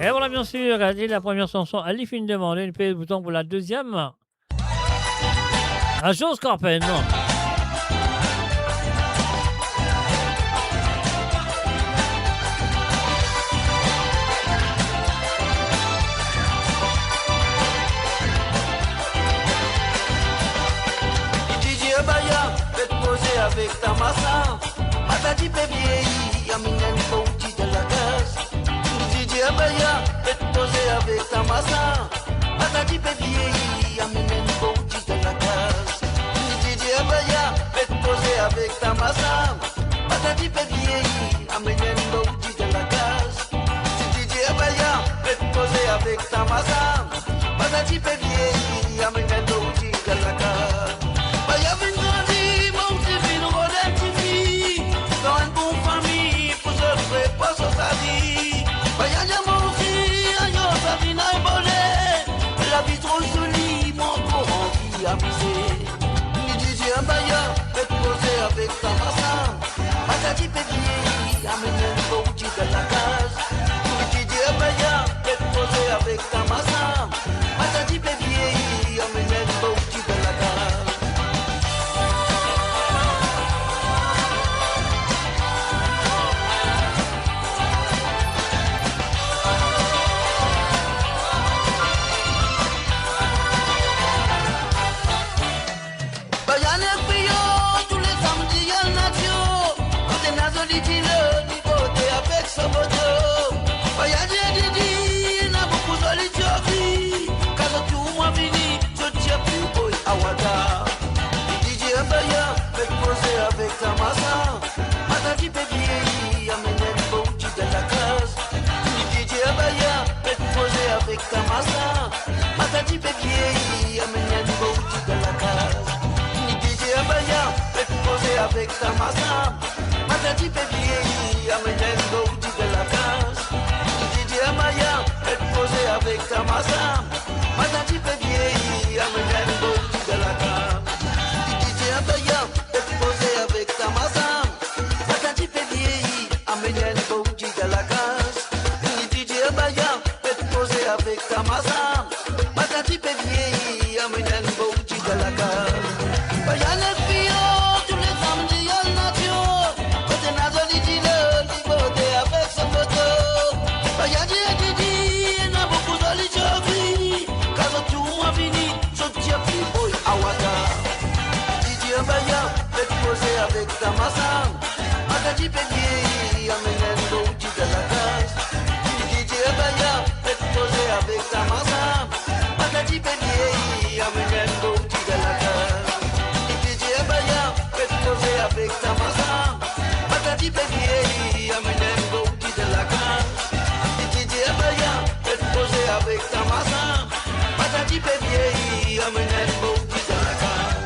E vwala, bien sir, li la premie sanson, li finn demande, nou pez bouton pou la deziem. Agence Carpen, non. Li dir Abaya, fek proze avek Tamasa. Matadi pe vieyi, amenn enn bouti dan lakaz. Li dir Abaya, fek proze avek Tamasa. Matadi pe vieyi, amenn enn bouti dan lakaz. Li dir Abaya, fek proze avek Tamasa. Matadi pe vieyi, amenn enn bouti dan lakaz. Li dir Abaya, fek proze avek Tamasa. Matadi pe vieyi, amenn enn bouti dan lakaz. Abaya finn grandi, mo osi finn rod enn tifi. Dan enn bon fami, pou zot prepa so sali. Abaya dir mo osi, ayo, sa finn al bone. Lavi tro zoli, mo ankor anvi amize. Li dir Abaya, fek proze avek Tamasa. Matadi pe vieyi, amenn enn bouti dan lakaz. Li dir Abaya, fek proze avek Tamasa. Matadi pe vieyi, amenn enn bouti dan lakaz. Abaya nek fio, tou le samdi al natio. Kot ena zoli dilo, li bote avek so boto. Abaya dir Didi, ena boukou zoli tyofi. Kan zot trouv mwa vini, zot dir pli boy awada. Li dir Abaya, fek proze avek Tamasa. Matadi pe vieyi, amenn enn bouti dan lakaz. Li dir Abaya, fek proze avek Tamasa. Matadi pe vieyi, amenn enn bouti dan lakaz. Li dir Abaya, fek proze avek Tamasa. Matadi pe vieyi, amenn enn bouti dan lakaz. Li dir Abaya, fek proze avek Tamasa. Matadi pe vieyi, amenn enn bouti dan lakaz. Li dir Abaya, fek proze avek Tamasa. Matadi pe vieyi, amenn enn bouti dan lakaz. Li dir Abaya, fek proze avek Tamasa. Matadi pe vieyi, amenn enn bouti dan lakaz. Abaya nek fio, tou le samdi al natio. Kot ena zoli dilo, li bote avek so boto. Abaya dir Didi, ena boukou zoli tyofi. Kan zot trouv mwa vini, zot dir pli boy awada. Li dir Abaya, fek proze avek Tamasa. Matadi pe vieyi, amenn enn bouti dan lakaz. Li dir Abaya, fek proze avek Tamasa. Matadi pe vieyi, amenn enn bouti dan lakaz. Li dir Abaya, fek proze avek Tamasa. Matadi pe vieyi, amenn enn bouti dan lakaz. Li dir Abaya, fek proze avek Tamasa. Matadi pe vieyi, amenn enn bouti dan lakaz.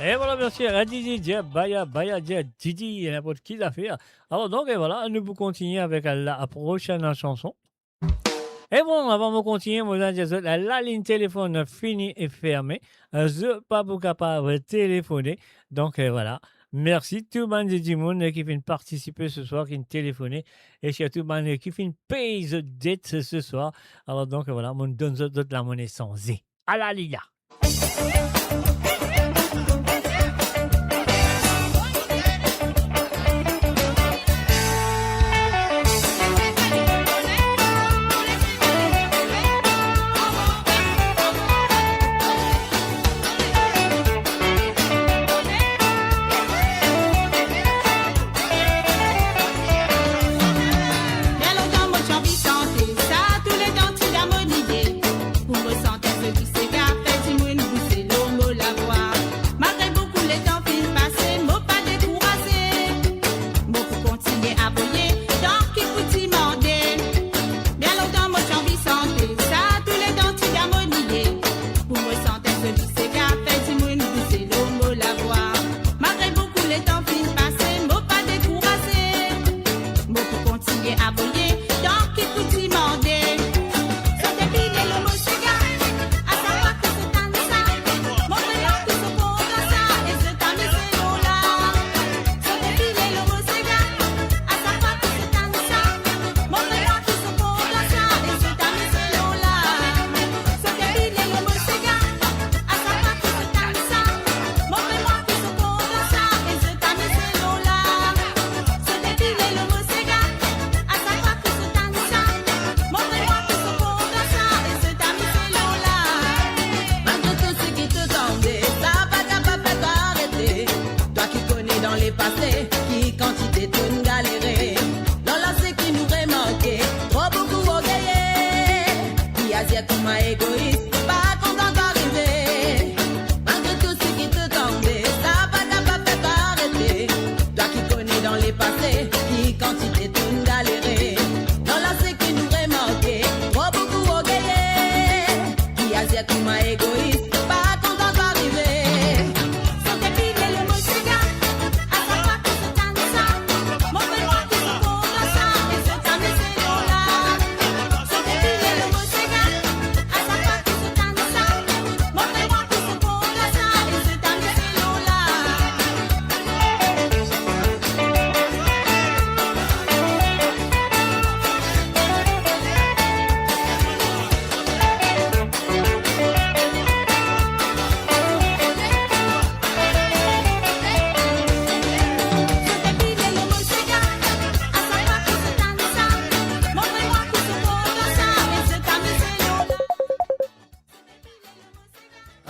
E vwala, bien sir, Didi, Didi, Abaya, Abaya, Didi, Didi, e ninport ki zafer. Alor donk, e vwala, nou pou kontigne avek la prosenn sanson. E bon, avan mo kontigne, mo dir zot, lalinn telefonn fini e ferme. Zot pa pou kapav telefone. Donk, e vwala. Mersi tou bann dimoun ki finn partisipe seswar, ki finn telefone, e sirtou bann ki finn pey zot det seswar. Alor donk, vwala, mo donn zot zot lamone sanze. Ala li la! Bien lontan mo ti anvi sante sa, touletan ti dan mo lide. Pou mo sante zoli sega, fer Egois, pa kontan twa arive. Malgre tou seki to tonbe, sa pa kapav fer twa arete. Twa ki kone dan lepase, ki kantite to'nn galere. Dan la seki nou remarke, tro boukou orgeye. Ki azir kouma egois, pa kontan twa arive.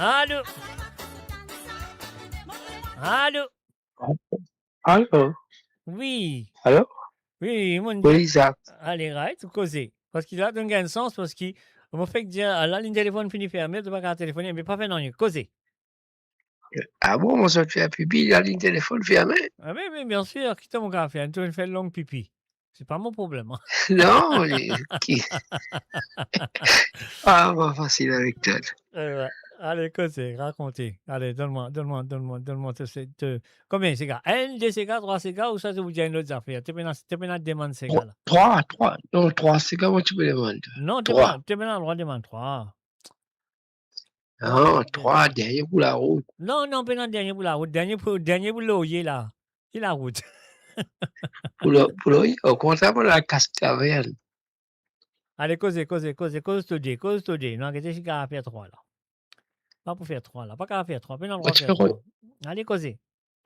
Alo? Alo? Alo? Wi. Alo? Wi, monn dir. Wi, Zak. Ale, right, koze. Parski la, to gagn sans, parski mo fek dir, lalinn telefonn fini ferme, to pa kapav telefone, me pa fer nanye, koze. Ah bon, mo sot fer pipi, lalinn telefonn ferme? Ah wi, wi, bien sir, ki to mo kapav fer? To fer long pipi. Se pa mo problem, an. Non, e, ki, ah, mo fasil avek twa. Eh, wi. Ale, koze, rakonte. Ale, donn mwa, donn mwa, donn mwa, donn mwa to se, to, konbien sega? Enn, de sega, trwa sega, ouswa to pou dir enn lot zafer? To pena, to pena demann sega la. Trwa, trwa. Non, trwa sega, mo ti pe demann. Non, to pena, to pena drwa demann trwa. Non, trwa, dernie pou larout. Non, non, pena dernie pou larout. Dernie pou, dernie pou lorye la. Ki larout? Pou lo-, pou lorye, okontrer, pou lakas kavern. Ale, koze, koze, koze, koz to de, koz to de. Non, gete si kapav fer trwa la. Pa pou fer trwa la, pa kapav fer trwa, pena drwa fer trwa. Ale, koze.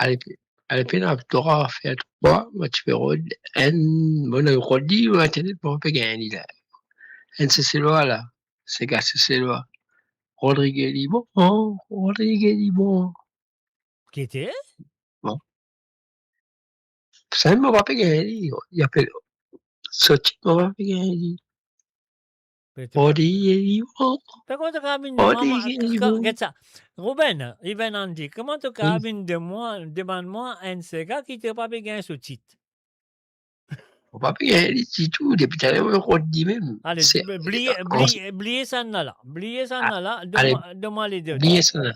Ale, pe-, ale, pena drwa fer trwa, mo ti pe rod enn, mo rod li, mo internet, mo pe gagn li la. Enn Seselwa la, sega Seselwa. Rodrigue Libon, Rodrigue Libon. Ki ete? Bon. Sa mo pa pe gagn li, li apel, so tit mo pa pe gagn li. Pe to pa Rodrigue Libon. Pe kouma to kapav vinn demann mwa, Rodrigue Libon. Get sa. Ruben, Ivan Andy, kouma to kapav vinn demann mwa, demann mwa enn sega ki to pa pe gagn so tit? Mo pa pe gagn li ditou, depi taler mo rod li mem. Ale, se, bliye, an, bliye, bliye sa la. Bliye sa la, ale, donn mwa, donn mwa le de. Bliye sa la.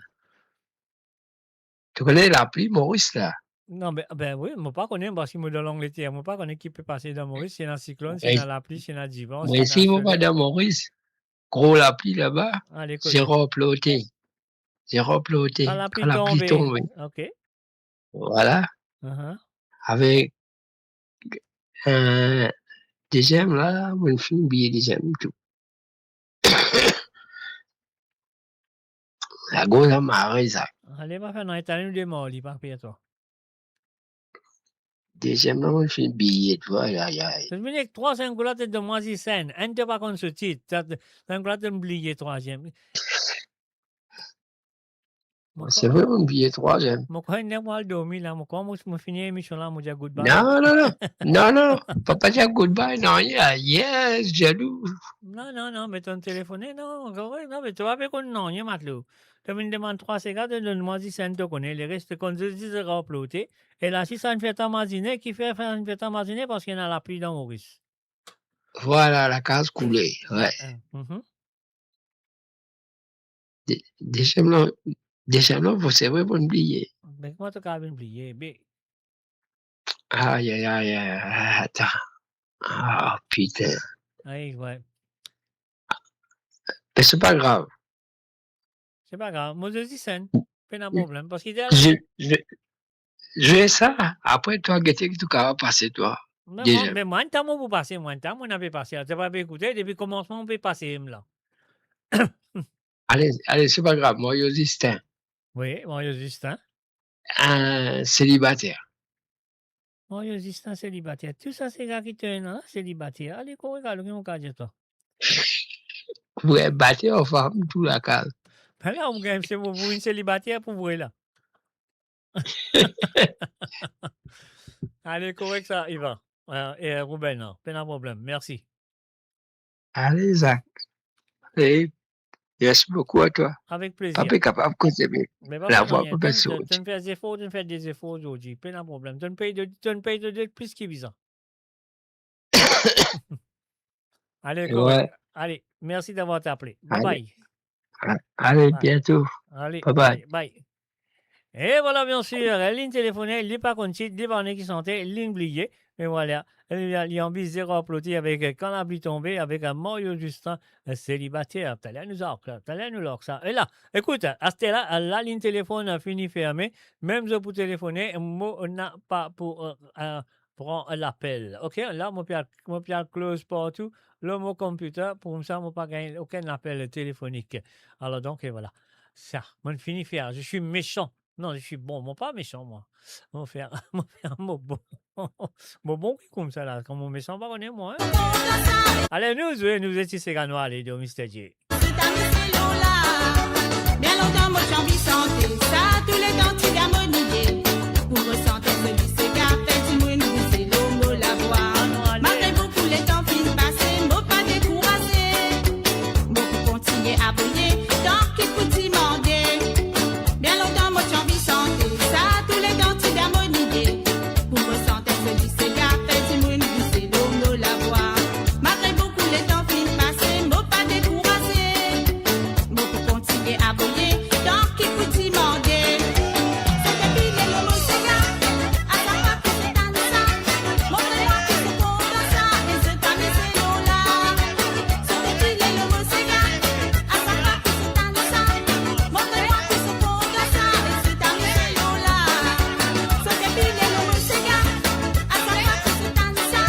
To kone lapli Moris la? Non, be, be wi, mo pa kone, parski mo dan Langleter, mo pa kone ki pe pase dan Moris, si ena siklonn, si ena lapli, si ena divan, si ena soley. Mo isi, mo pa dan Moris. Gro lapli laba, ale, koze. Zerar plote. Zerar plote. Kan lapli tonbe. Kan lapli tonbe. Ok. Vwala. Avek, eh, deziem la, mo finn bliye deziem tou. Lagorz la mare sa. Ale, pa fer nanye, talè nou demar li, pa per twa. Deziem la, mo finn bliye, twa, ay, ay. To vinn ek trwa, sa enn kout la to donn mwa zis enn. Enn to pa konn so tit, sa, sa enn kout la to bliye trwaziem. Se vre, mo bliye trwaziem. Mo krwar inn ler pou al dormi la, mo krwar mo, mo fini emision la, mo dir goodbye. Non, non, non. Non, non. Pa, pa dir goodbye, non, yeah, yeah, zalou. Non, non, non, me tonn telefone, non, non, me to pa pe konn nanye, matlou. To vinn demann trwa sega, to donn mwa zis enn to kone, leres to konn zis, zis raplote. E la, si sa inn fer twa mazine, kifer sa inn fer twa mazine, parski ena lapli dan Moris. Vwala, lakaz koule, wi. Ah, mhm. De-, deziem la, deziem la, se vre, mo'nn bliye. Me kouma to kapav vinn bliye, be? Ay, ay, ay, ay, ay, atan. Ah, pitin. Ay, wi. Me se pa grav. Se pa grav. Mo zis enn, pena problem, parski... Je, je, je sa, apre twa gete ki tou kapav pase twa. Me mwa, me mwa, enn tan mo pou pase, mwa, enn tan mo ena pe pase. To pa pe ekoute, depi komansman mo pe pase mem la. Ale, ale, se pa grav, Mario Zistin. Wi, Mario Zistin. Eh, selibater. Mario Zistin selibater. Tou sa sega ki to ena la, selibater. Ale, korek, alor, ki mo kapav dir twa? Wi, bater, anfam, tou lakaz. Be la, ou gagn, se pou, pou vinn selibater pou vre la. Ale, korek sa, Ivan. Eh, eh, Ruben, non, pena problem. Mersi. Ale, Zak. Ale. Merci beaucoup à toi. Avek plezir. Pa pe kapav koze, me lavwa pa pe sort. Tonn fer zefor, tonn fer de zefor zordi, pena problem. Tonn pey de, tonn pey de, de plis ki bizin. Ale, ale, mersi d'avoir été appelé. Bye bye. Ale, ale, bientôt. Ale, bye bye. Bye. E vwala, biensir, linn telefone, li pa konn tit, li pa konn ki sante, linn bliye. Me vwala, li, li anvi Gérard Ploté avek, eh, Kan Lapli Tonbe, avek, eh, Mario Justin, eh, Selibater. Taler nou larg sa, taler nou larg sa. E la, ekout, aster la, lalinn telefone fini ferme. Mem zot pou telefone, mo napa pou, eh, eh, pran lapel. Ok, la, mo pe al, mo pe al close partou lor mo computer, pou koumsa mo pa gagn okenn lapel telefonik. Alor donk, e vwala. Sa, mo'nn fini fer, je suis méchant. Non, je suis bon. Mo pa mesan, mwa. Mo fer, mo fer mo bon. Mo bon ki koumsa la, kan mo mesan, pa kone mwa, hein? Ale, nou zwe, nou zwe ti sega nou ale, de Mister J. Bien lontan mo ti anvi sante sa, touletan ti dan mo lide. Pou mo sante zoli sega, fer dimoun bouz lor mo lavwa. Malgre boukou letan finn pase, mo pa dekouraze. Mo pou kontign aboye, tanki pou dimande. Bien lontan mo ti anvi sante sa, touletan ti dan mo lide. Pou mo sante zoli sega, fer dimoun bouz lor mo lavwa. Malgre boukou letan finn pase, mo pa dekouraze. Mo pou kontign aboye, tanki pou dimande. Zot epile lor mo sega, a sa pa ki zot tann sa. Montre mwa ki zot kontan sa, e zot amize lor la. Zot epile lor mo sega, a sa pa ki zot tann sa. Montre mwa ki zot kontan sa, e zot amize lor la. Zot epile lor mo sega, a sa pa ki zot tann sa.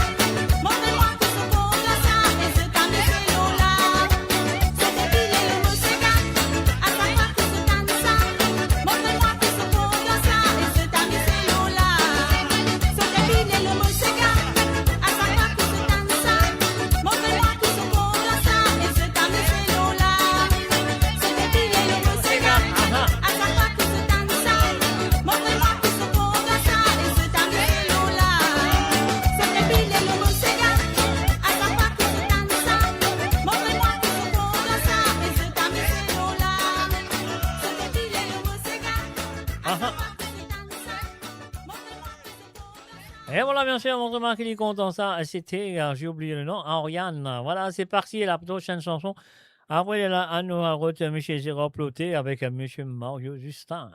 Montre mwa ki zot kontan sa, e zot amize lor la. Zot epile lor mo sega, a sa pa ki zot tann sa. Montre mwa ki zot kontan sa, e zot amize lor la. Zot epile lor mo sega, a sa pa ki zot tann sa. Montre mwa ki zot kontan sa, e zot amize lor la. Zot epile lor mo sega, a sa pa ki zot tann sa. Montre mwa ki zot kontan sa, e zot amize lor la. Zot epile lor mo sega, a sa pa ki zot tann sa. Montre mwa ki zot kontan sa, e zot amize lor la. Zot epile lor mo sega, a sa pa ki zot tann sa. Montre mwa ki zot kontan sa. E vwala, biensir, Montre mwa ki li kontan sa, sete, euh, j'ai oublié le nom, Ariane. Vwala, se parti, la prochaine chanson. Apre la, anou rod Misie Gérard Ploté avek, euh, Misie Mario Justin.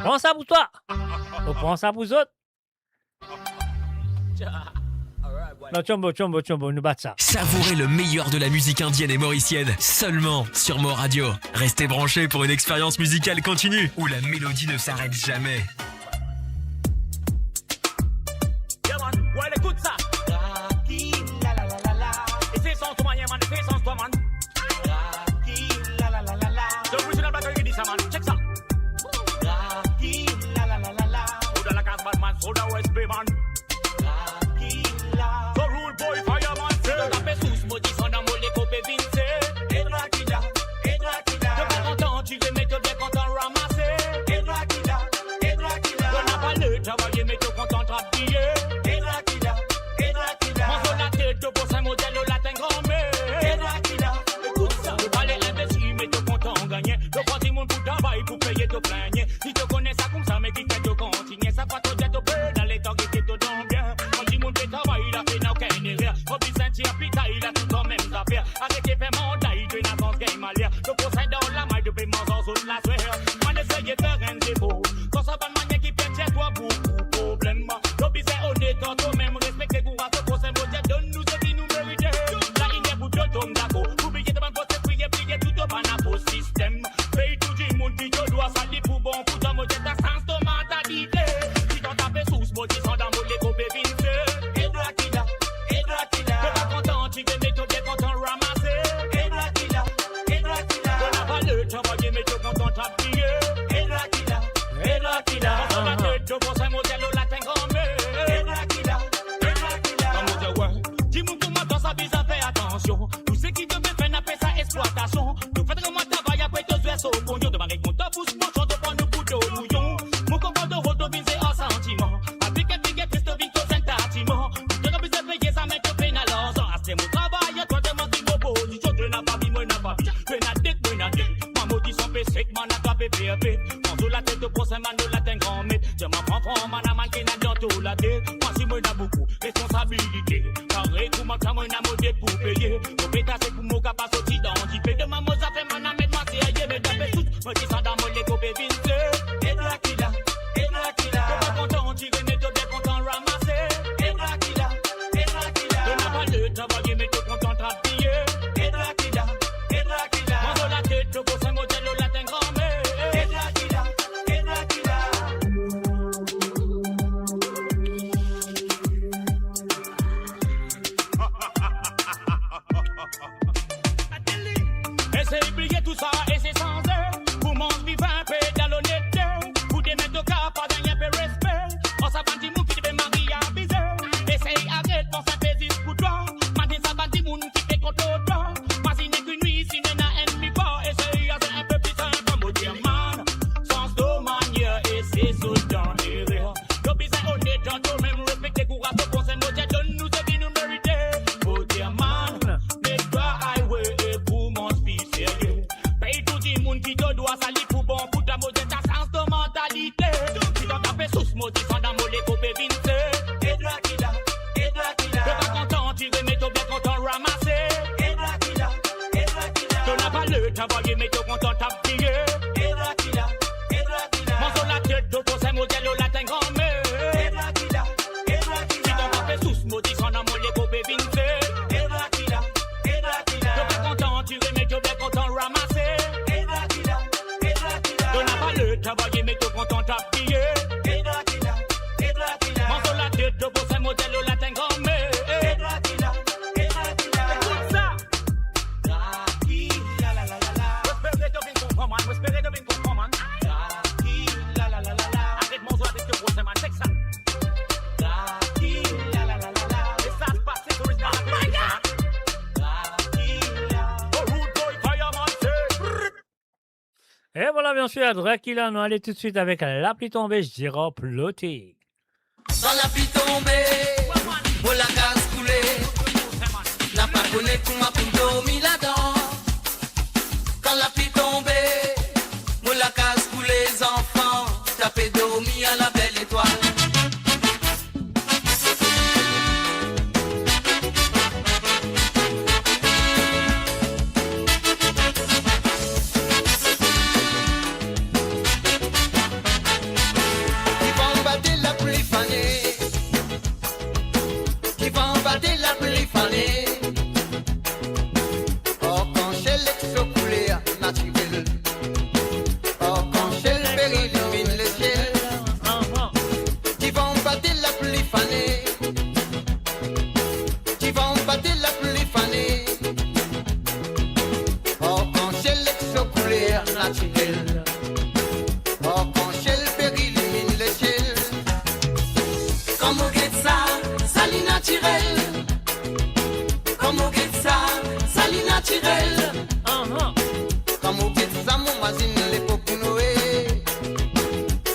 Pran sa pou twa. Ou pran sa pou zot. Non, tchombo, tchombo, tchombo, nou bat sa. Savourez le meilleur de la musique indienne et mauricienne, seulement sur Mo Radio. Restez branchés pour une expérience musicale continue, où la mélodie ne s'arrête jamais. Yeah, man. Well, écoute ça. Tranquille, la, la, la, la, la. Et c'est sans toi, yeah, man. Et c'est sans toi, man. Tranquille, la, la, la, la, la. The original Black Eyed Peas, man. Check ça. Tranquille, la, la, la, la, la. Ou dan lakaz, Batman, Soda West, Bayman. Tranquille, la. The Rude Boy, Fireman, si to tape sous, mo disann dan mo leko pe vinn se. E tranquille, la. E tranquille, la. To pa kontan, ti ve met to bien kontan ramase. E tranquille, la. E tranquille, la. To napa le travay, me to kontan trap biye. E tranquille, la. E tranquille, la. Manz latet, to pou sa model, to latenn granme. E tranquille, la. Ekout sa, to pale inbesil, me to kontan gagne. To pran dimoun pou travay, pou peye to plinie. Si to kone sa koumsa, me ki fer to kontinie. Sa pa to dir to pena letan ki to dan bien. Kan dimoun pe travay, la pena okenn erer. Mo bizin tir pitay la, tou kanmem zafer. Aret fer manday, to ena sans gagn maler. To prosin dan lamay, to pe manz ar zot laswer. Mo'nn eseye fer enn zefor. Kan sa bann mannyer ki pe tir twa boukou problem. To bizin onet ar tomem, respekte kouraz to prosin, Bondie donn nou seki nou merite. La inn ler pou to tom dakor. Oubliye to bann fo priye, priye tou to bann fo sistem. Pey tou dimoun ki to dwa, sa li pou bon pou twa, mo dir twa sanz to mantalite. Si to tape sous, mo disann dan mo leko pe vinn se. E tranquille, la. E tranquille, la. To pa kontan, ti ve met to bien kontan ramase. E tranquille, la. E tranquille, la. To napa le travay, me to kontan trap biye. E tranquille, la. E tranquille, la. Manz latet, to pou sa model, to latenn granme. E tranquille, la. E tranquille, la. Kan mo dir, wi, dimoun kouma twa sa bizin fer atansion. Tou seki to pe fer, nou apel sa eksplwatasion. To fer trwa mwa travay, apre to zwe so konyon, to mari kontan bous koson, to pran nou pou do bouyon. Mo konpran to rol, to vinn se ar santiman. Avek enn figir tris, to vinn koz enn tatiman. To pa bizin peye sa, me to pena larzan. Aster mo travay, twa to manz mo pozision, to Papi, mwa ena papi, mwa ena det, mwa ena det. Mwa modi san pe sek, mwa ena twa pe perpet. Mwa so latet to prosin, mwa nou latenn Granmet. Dir mwa pran fran, mwa ena mann ki ena dan to latet. Mwa si mwa ena boukou responsabilite. Pare kouma sa, mwa ena mo det pou peye. Mo pe tase pou mo kapav sorti dan dife. Demin mo zafer, mwa ena met mwa serye, met mwa pe sous. Mo disann dan mo leko pe vinn se. E trakila, e trakila. To pa kontan tire, me to bien kontan ramase. E trakila, e trakila. To napa le travay, me to kontan trap piye. E trakila, e trakila. Mwa so latet to prosin, mo dir lo latenn Granmet. E trakila, e trakila. Esey bliye tou sa, esey sanze. Koumans viv inpe dan lonete. Pou demin to kapav gagn inpe respe. Kan sa bann dimoun ki ti pe mari abize. Esey aret pans inpe zis pou twa. Mazinn sa bann dimoun ki pe kont twa. Mazinn enn ki nwi si ena ennmi pa. Esey aze inpe pli sinp, mo dir mann. Sanz to manier e se sot dan erer. To bizin onet ar tomem, respekte kouraz to prosin, mo dir donn nou seki nou merite. Mo dir mann, met twa highway e koumans viv serye. Pey tou dimoun ki to dwa, sa li pou bon pou twa, mo dir sa sanz to mantalite. Si to kapav pe sous, mo disann dan mo leko pe vinn se. E trakila, e trakila. To pa kontan tire, me to bien kontan ramase. E trakila, e trakila. To napa le travay, me to kontan tap piye. E trakila, e trakila. Mwa so latet to prosin, mo dir lo latenn Granmet. E trakila, e trakila. Si to pa pe sous, mo disann dan mo leko pe vinn se. E trakila, e trakila. To pa kontan tire, me to bien kontan ramase. E trakila, e trakila. To napa le travay, me to kontan tap piye. E trakila, e trakila. Mwa so latet to prosin, mo dir lo latenn Granmet. E trakila, e trakila. Ekout sa. Mo espere to vinn konpran, man. Mo espere to vinn konpran, man. Aret manz latet to prosin, man. Check sa. E sa se pa original. Oh my God! Oh, rude boy, fireman, say. E vwala, bien sir, Drakila, nou ale toutswit avek Lapli tonbe, Gérard Ploté. Kan lapli tonbe, mo lakaz koule, napa kone kouma pou dormi ladan. Kan lapli tonbe, mo lakaz koule, zanfan, tape dormi a label etwal. Divan anba de lapli fane, divan anba de lapli fane, arkansiel ek so kouler natirel. Arkansiel pe iliminn lesiel. Divan anba de lapli fane, divan anba de lapli fane, arkansiel ek so kouler natirel. Arkansiel pe iliminn lesiel. Kan mo get sa, sa li natirel. Kan mo get sa, sa li natirel. Kan mo get sa, mo mazinn lepok Noe.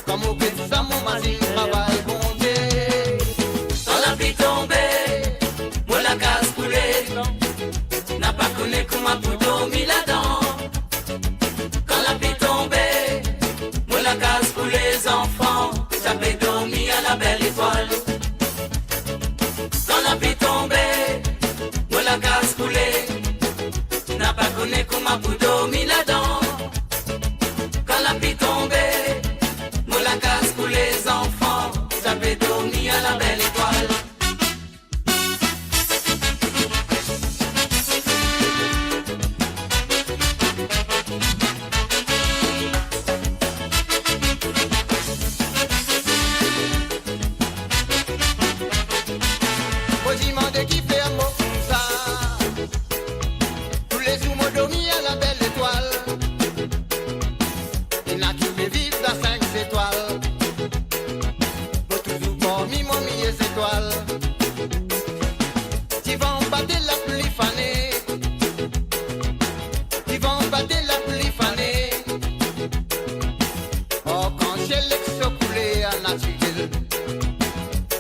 Kan mo get sa, mo mazinn travay Bondie. Kan lapli tonbe, mo lakaz koule, napa kone kouma pou dormi ladan. Kan lapli tonbe, mo lakaz koule, zanfan, tape dormi a label etwal. Kan lapli tonbe, mo lakaz koule, napa kone kouma pou dormi ladan. Kan lapli tonbe, mo lakaz koule, zanfan, tape dormi a label etwal. Mo dimande kifer mo koumsa. Toulezour mo dormi a label etwal. Ena ki pe viv dan sink zetwal. Mo touzour parmi mo mie zetwal. Divan anba de lapli fane, divan anba de lapli fane, arkansiel ek so kouler natirel.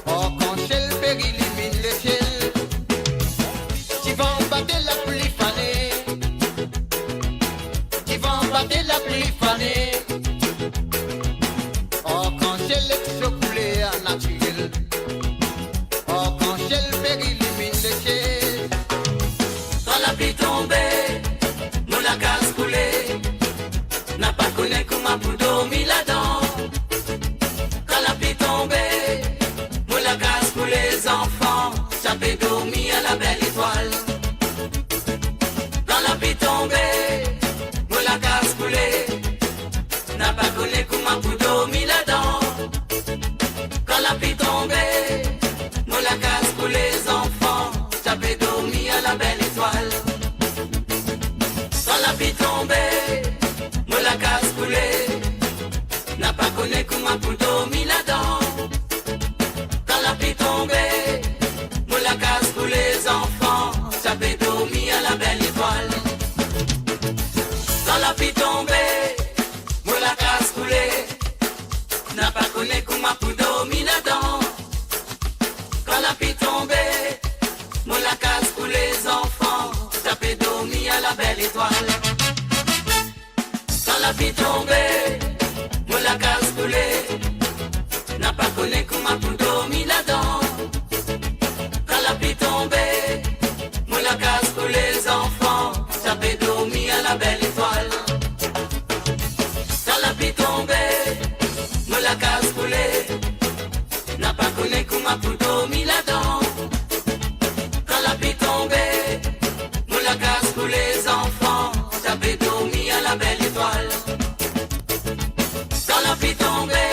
Arkansiel pe iliminn lesiel. Divan anba de lapli fane, tonbe, mo lakaz koule, napa kone kouma pou dormi ladan. Kan lapli tonbe, mo lakaz koule, zanfan, ti a pe dormi a la bel etwal. Kan lapli tonbe, mo lakaz koule, napa kone kouma pou dormi ladan. Kan lapli tonbe, mo lakaz koule, zanfan, ti a pe dormi a la bel etwal. Kan lapli tonbe, mo lakaz koule, napa kone kouma pou dormi ladan. Kan lapli tonbe, mo lakaz koule, zanfan, ti a pe dormi a la bel etwal. Kan lapli tonbe, mo lakaz koule, napa kone kouma pou dormi ladan. Kan lapli tonbe, mo lakaz koule, zanfan, ti a pe dormi a la bel etwal. Kan lapli tonbe, mo lakaz koule, napa kone kouma pou dormi ladan. Kan lapli tonbe, mo lakaz koule, zanfan, ti a pe dormi a la bel etwal. Kan lapli tonbe, mo lakaz koule, napa kone kouma pou dormi ladan. Kan lapli tonbe, mo lakaz koule, zanfan, ti a pe dormi a la bel etwal. Kan lapli tonbe,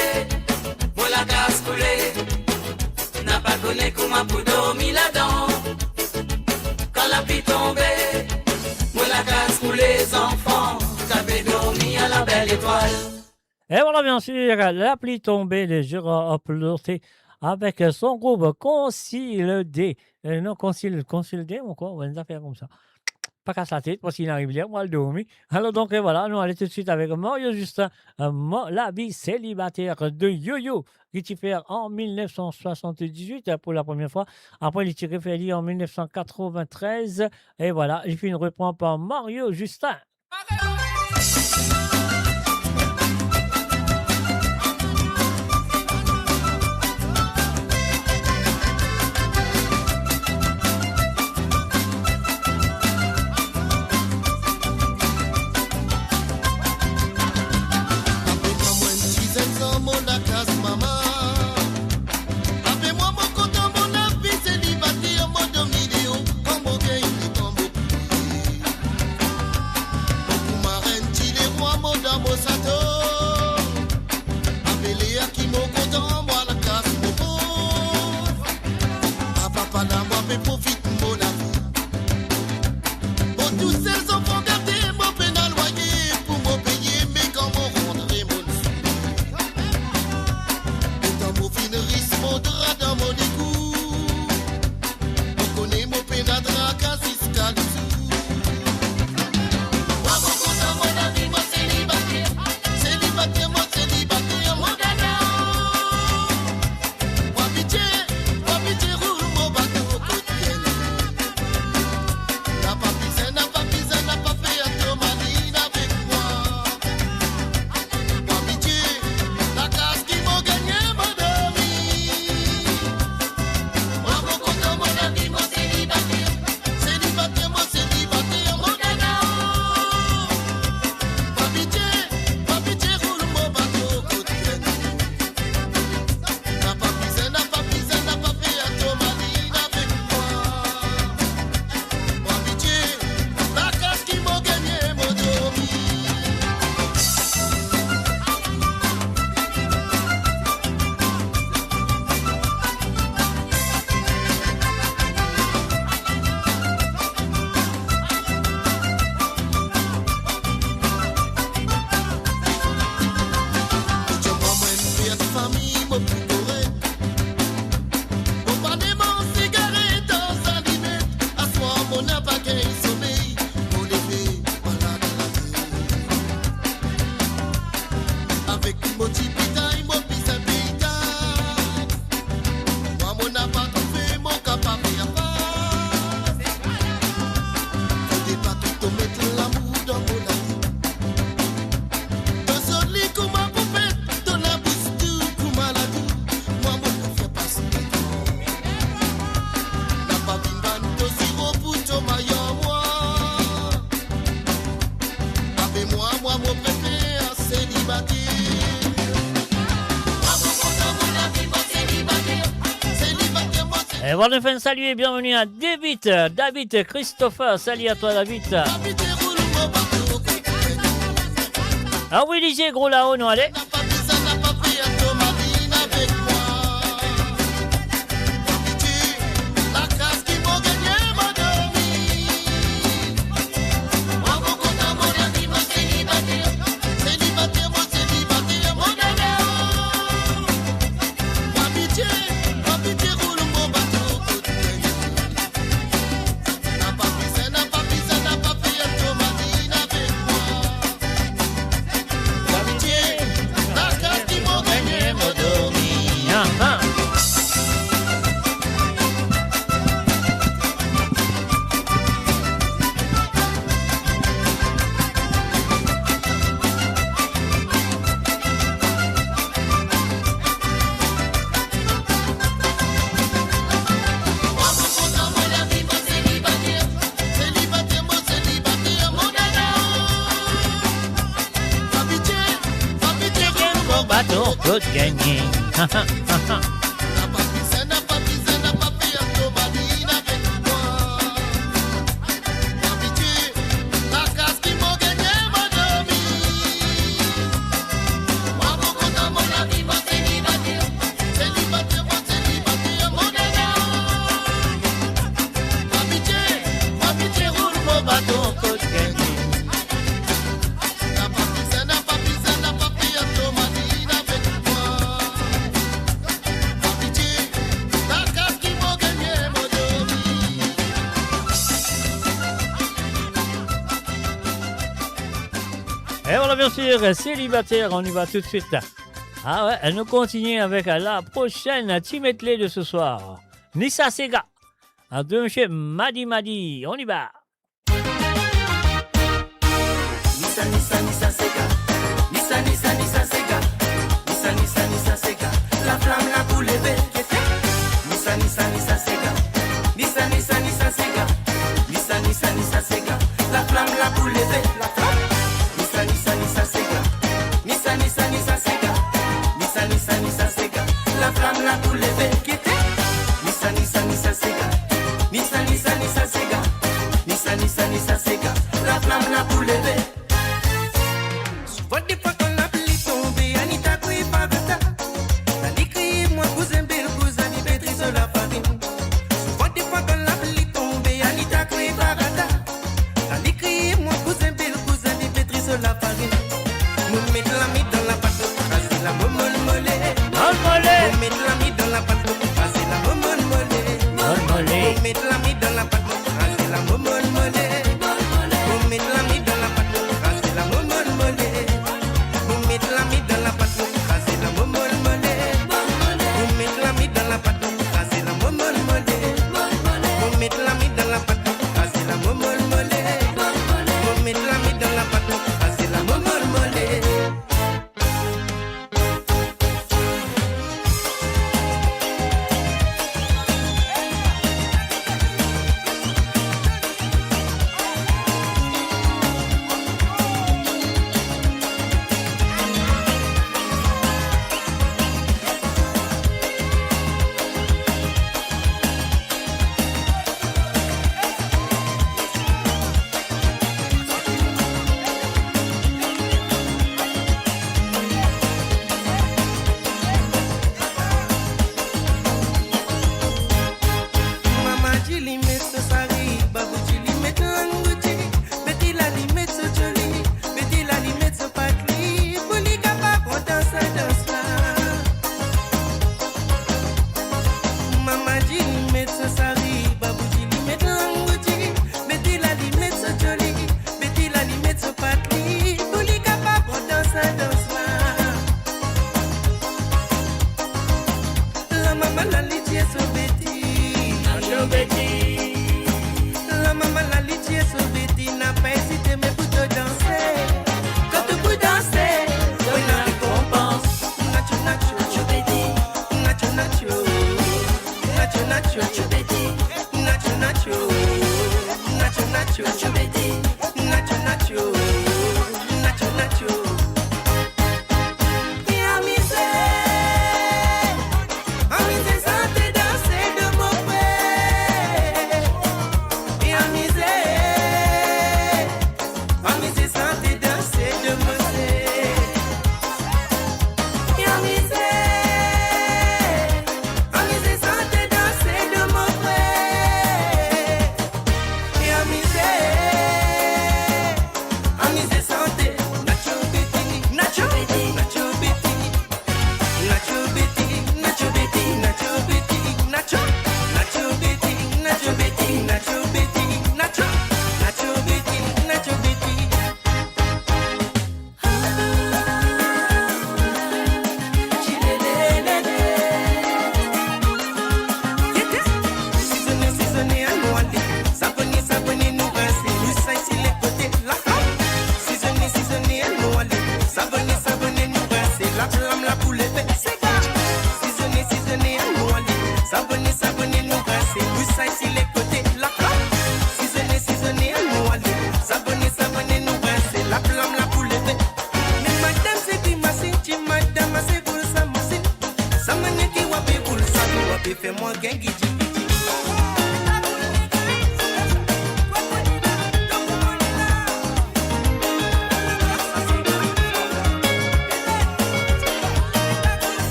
mo lakaz koule, napa kone kouma pou dormi ladan. Kan lapli tonbe, mo lakaz koule, zanfan, ti a pe dormi a la bel etwal. Et voilà, bien sûr, lapli tonbe de Gérard Planté avec son groupe Concile D. Euh, non, Concile, Concile D, mon quoi, ouais, une affaire comme ça. Pa kas latet, parski li ariv ler, mo al dormi. Alors donc, euh, voilà, nou ale toudsuit avek Mario Justin, euh, Mo lavi selibater de Yoyo, ki ti fer an mil nef san swasant-dizuit pou la premie fwa. Apre, li ti refer li an mil nef san katrovin-trez. E voilà, li finn repran par Mario Justin. Ape mwa mo enn ti zenn zan mo lakaz mama. Ape mwa mo kontan mo lavi selibater, mo dormi deor kan mo gagn letan mo Mo pou marenn ti lerwa, mo dan mo sato. Apele a ki mo kontan, mo lakaz mo poz. Apa pa la, mo pe profit mo lavi. Mo tousel, zanfan gate, mo pena lwaye pou mo peye, me kan mo rantre, mo Letan mo finn ris, mo dra dan mo likou. Mo kone mo pena traka ziska lezour. Mwa mo kontan mo lavi, mo selibater. Selibater, mo selibater, mo dada. Mwa pitie, mwa pitie, roul mo bato kot Bienem. Napa bizin, napa bizin. Mo prefer selibater. Mwa mo kontan mo lavi, mo selibater. Selibater, mo selibater. E nou finn salie, bienveni a David, David Christopher. Salut à toi, David. Ah oui, D J Gro Lao, nou ale. Et voilà, bien sûr, célibataire, on y va tout de suite. Ah ouais, nou kontigne avek la prochaine ti medley de ce soir. Nissa Sega, a de monsieur Madi Madi, on y va. Nissa, Nissa, Nissa Sega. Nissa, Nissa, Nissa Sega. Nissa, Nissa, Nissa Sega. La flam la pou leve. Nissa, Nissa, Nissa Sega. Nissa, Nissa, Nissa Sega. Nissa, Nissa, Nissa Sega. La flam la pou leve. La flam. Nissa, Nissa, Nissa Sega. Nissa, Nissa, Nissa Sega. Nissa, Nissa, Nissa Sega. La flam la pou leve. Kite. Nissa, Nissa, Nissa Sega. Nissa, Nissa, Nissa Sega. Nissa, Nissa, Nissa Sega. La flam la pou leve. Souvan defwa kan lapli tonbe, Anita kriye par atar. La li kriye, mwa kouzin, bel kouzin, li pe tris so lafarinn. Souvan defwa kan lapli tonbe, Anita kriye par atar. La li kriye, mwa kouzin, bel kouzin, li pe tris so lafarinn. Mo met lame dan lapat, mo kraz la, mo molmole. Molmole. Mo met lame dan lapat, mo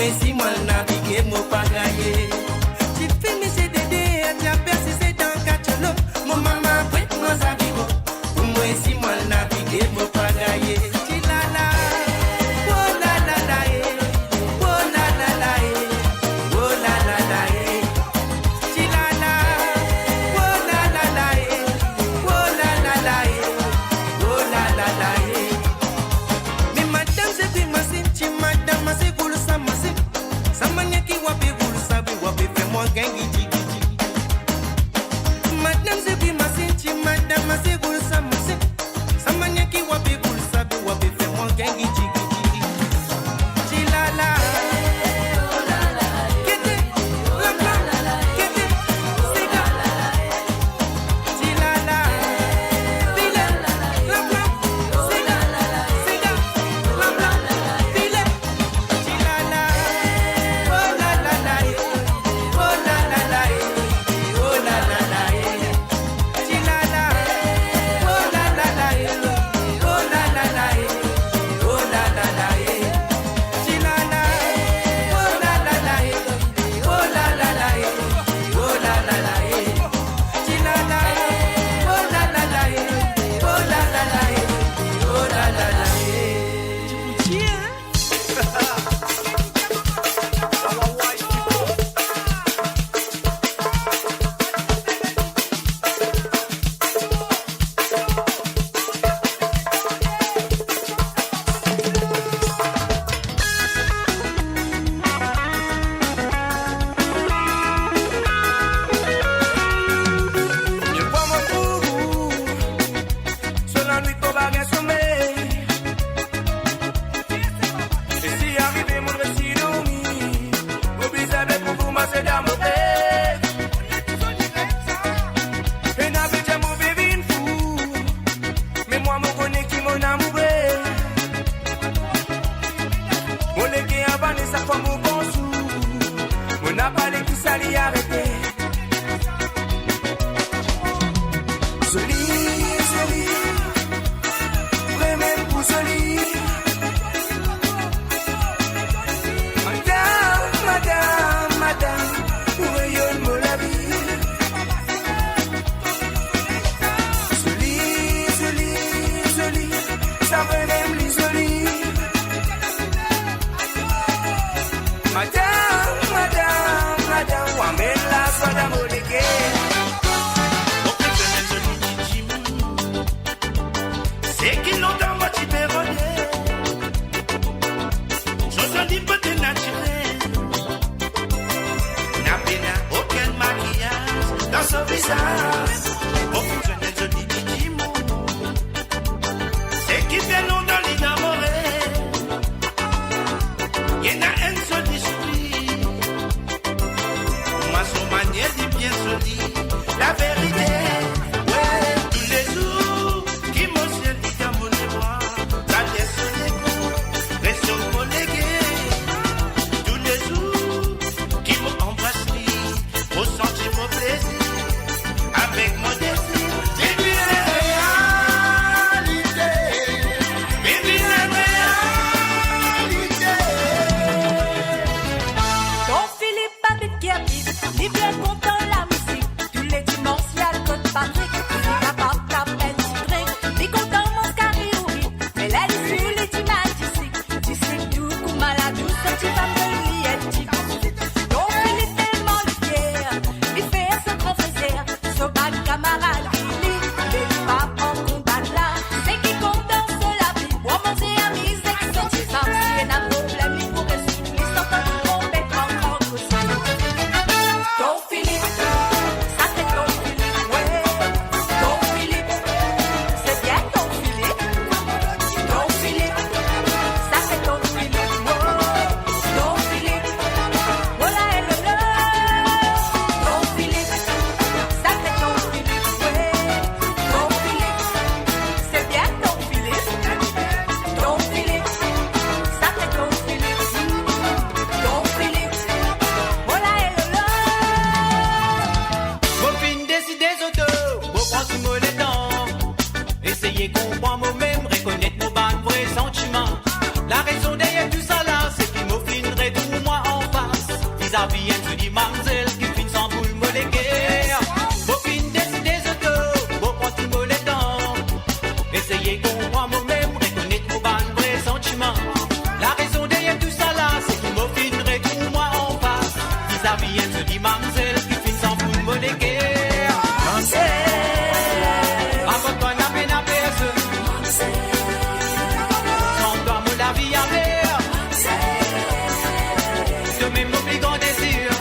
Si mwa navige, mo pa gaye. Tifi misie Dede, ti apersize dan katiolo. Mo mama pwet mwa zavigo. Pou mwa, si mwa navige, mo pa gaye. Ti lala, oh lala la, eh. Oh lala la, eh. Oh lala la, eh. Ti lala, oh lala la, eh. Oh lala la, eh. Oh lala la, eh. Me madam, se kwi masinn, ti madam, ase goul sa masinn. Sa mannyer ki w ape goul sa, wi, w ape fer mwa gingn gidi gidi. Madam, se kwi masinn, ti madam, ase goul sa masinn. Sa mannyer ki w ape goul sa, wi, w ape fer mwa gingn gidi gidi. Ti lala, kete, lapla, kete, siga. Ti lala, pile, lapla, siga, siga, lapla, pile. Ti lala, oh lala la, eh, oh lala la, eh, oh lala la, eh. Ti lala, oh lala la, eh, oh lala la, eh, oh lala la, eh. Ti lala, oh lala la, eh, oh lala la, eh, oh lala la, eh. Ti lala, oh lala la, eh, oh lala la, eh, oh lala la, eh. Ti pou dir, hein? Mie vwa mo pou ou, so lanwit mo pa gagn somey. E si arive mo resi dormi, mo bizin be pou ou, mo se dan mo rev. Pena pe dir mo pe vinn fou, me mwa mo kone ki mo amoure. Mo leker avane sak fwa mo pans ou, mo napa le ki sa li arete. Zoli, zoli, vremem pou zoli. Madam, madam, madam, ou reyonn mo lavi. Zoli, zoli, zoli, sa vremem li zoli. Madam, madam, madam, ou amenn lazwa dan mo leker. Okenn zoli ti dimoun, seki lontan mo ti pe rode. So zoli bote natirel, na pena okenn makiyaz dan so vizaz. Okenn zoli ti dimoun, seki fer lontan li dan mo rev. Ena enn zoli souri, mwa so manier li bien zoli. Laverite, we, toulezour ki mo sel li dan mo lemwar, sa bien so lekou, reso mo leker. Toulezour ki mo anbras li, mo santi mo plezir, avek mo dezir. Vinn vinn enn realite, vinn vinn enn realite. Lavi enn zoli mamzel ki finn sanboul mo leker. Mo finn deside zot, mo pran tou mo letan. Eseye konpran momem, rekonet mo bann vre santiman. Larezon deryer tousala, se ki mo finn retrouv mwa anfas. Vizavi enn zoli mamzel ki finn sanboul mo leker. Mamzel, avan twa napa pena personn. Mamzel, san twa mo lavi amer. Mamzel, to mem mo pli gran dezir.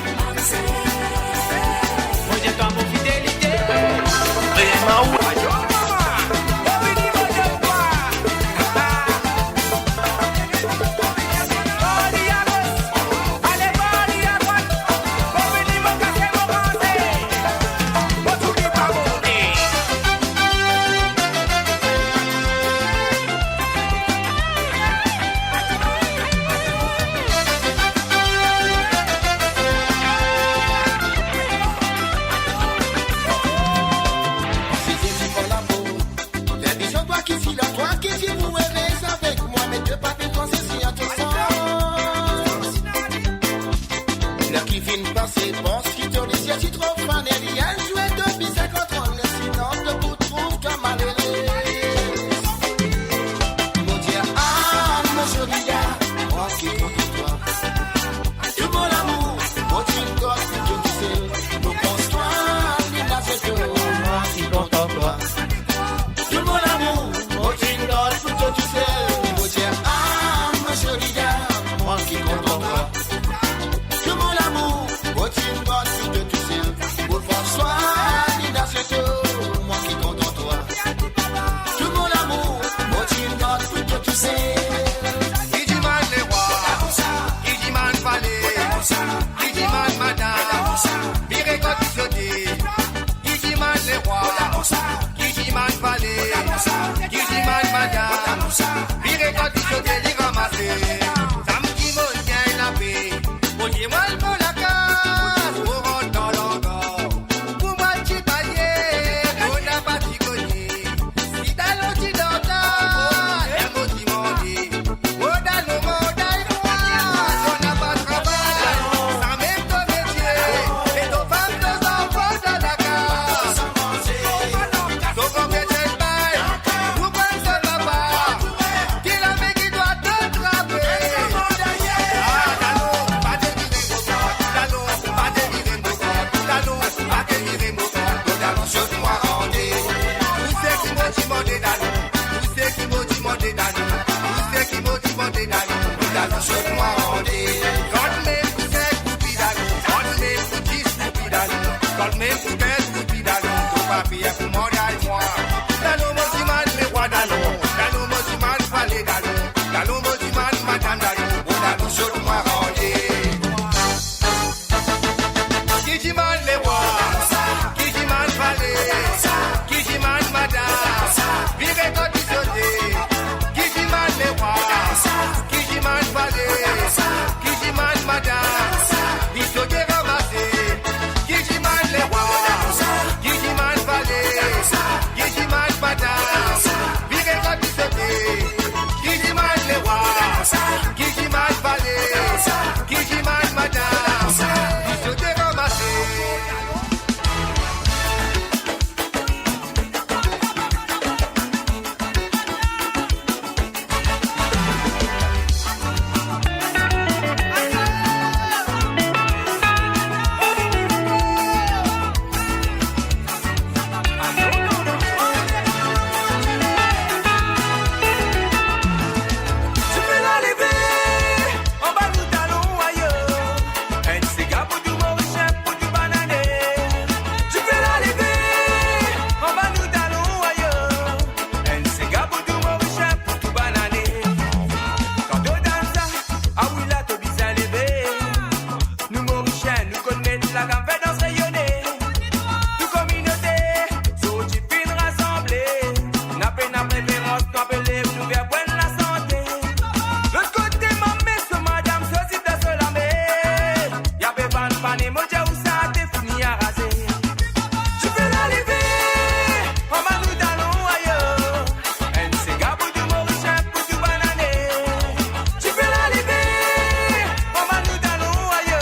Mo dir twa mo fidelite. Size ti pran lapo. Permision twa ki ti la, twa ki ti pou ere avek mwa, me to pa pe panse si a to sans. Ler ki finn pase, pans ki to lizie ti tro fane, li al zwe depi sinkant an, le sinon to pou trouv twa malere. Mo dir, ah, mo zoli dam, mwa ki kontan twa. Tou mo lamour, mo ti gard pou to tousel. Mo pans twa, li la se to, mwa ki kontan twa. Tou mo lamour, mo ti gard pou to tousel. Mo dir, ah, mo zoli dam, mwa ki kontan twa. Tou mo lamour, mo ti gard pou to tousel. Mo pans twa, li la se to, mwa ki kontan twa. Tou mo lamour, mo ti gard pou to tousel. Ki dimann lerwa, ki dimann vale, ki dimann madam, vire kot ki sote. Ki dimann lerwa, ki dimann vale, ki dimann madam, vire kot ki sote, li ramase. Samdi mo gagn lape, mo dir mo al mo lakaz, mo rant dan langar. Pou mwa ti baye, mo napa ti kone. Si dalon ti dan ta, ler mo dimande. O dalon, mo dalon, to napa travay, samem to metie, e to fam, to zanfan dan lakaz. To gran metie bay, ou pran so papa. Ki lame ki dwa to trape? Ah, dalon, pa devire mo, dalon, pa devire mo, dalon, pa devire mo, dalon, sot mwa rande. Ou se ki mo dimande, dalon, ou se ki mo dimande, dalon, ou se ki mo dimande, dalon, dalon, sot mwa rande. Kot mem pou sink roupi, dalon, kot mem pou dis roupi, dalon, kot mem pou kenz roupi, dalon, to pa pe pou mande mwa. Dalon, mo dimann lerwa, dalon, dalon, mo dimann vale, dalon, dalon, mo dimann madam, dalon, o dalon, sot mwa rande. Ki dimann lerwa, ki dimann vale, ki dimann madam, vire kot ki sote. Ki dimann lerwa, ki dimann vale, ki dimann madam, ki sote ramase. Ki dimann lerwa, ki dimann vale, ki dimann madam, vire kot ki sote. Ki dimann lerwa, ki dimann vale, ki dimann madam, ki sote ramase. Ti pe la leve, anba nou dalon, ayo. Enn sega pou tou Morisien, pou tou banane. Ti pe la leve, anba nou dalon, ayo. Enn sega pou tou Morisien, pou tou banane. Kan to dann sa, ah wi la to bizin leve. Nou Morisien, nou konn met lagam, fer dans reyone. Tou kominote, sorti finn rasanble. Nou pena preferans, nou pe lev, nou fer bwin lasante. Lot kote, mame so madam, so zip dan so lame. Li pe vann pane, mo dir ou sa te fini arase. Ti pe la leve, anba nou dalon, ayo. Enn sega pou tou Morisien, pou tou banane. Ti pe la leve, anba nou dalon, ayo.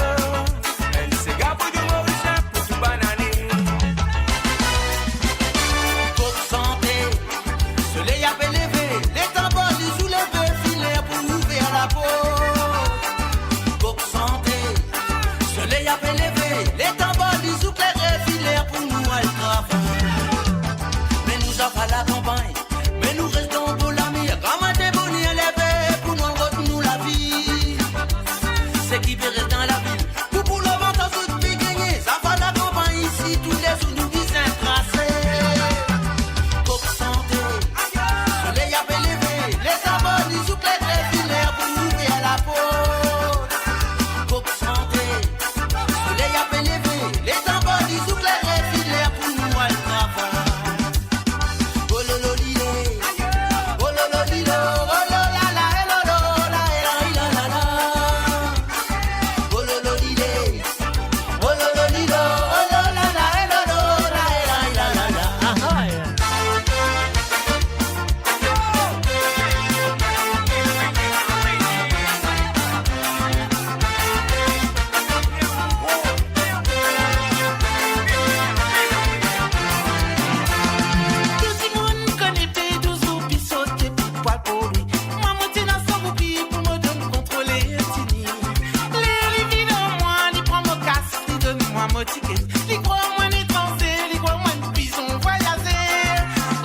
tiket. Li krwar mwa enn etranze, li krwar mwa enn pizon vwayazer.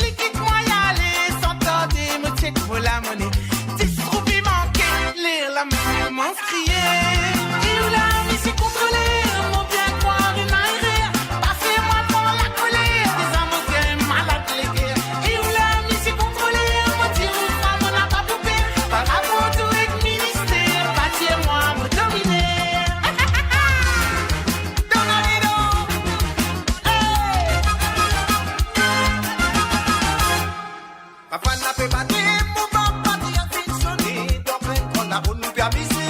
Li kit mwa ale san tarde, mo chek mo lamone. Dis roupi manke, ler la mo koumans kriye. E ou la, misie kontroler, mo bien krwar ena erer. Pa fer mwa pran lakoler, deza mo bien malad leker. E ou la, misie kontroler, mo dir ou fran, mo napa pou per. Pa rapor tou ek minister, pa dir mwa mo dominer. Donalido. Hey! Kapann la pe bate, mo bann pati a finn sone, donk enn kan laronn nou pe amize.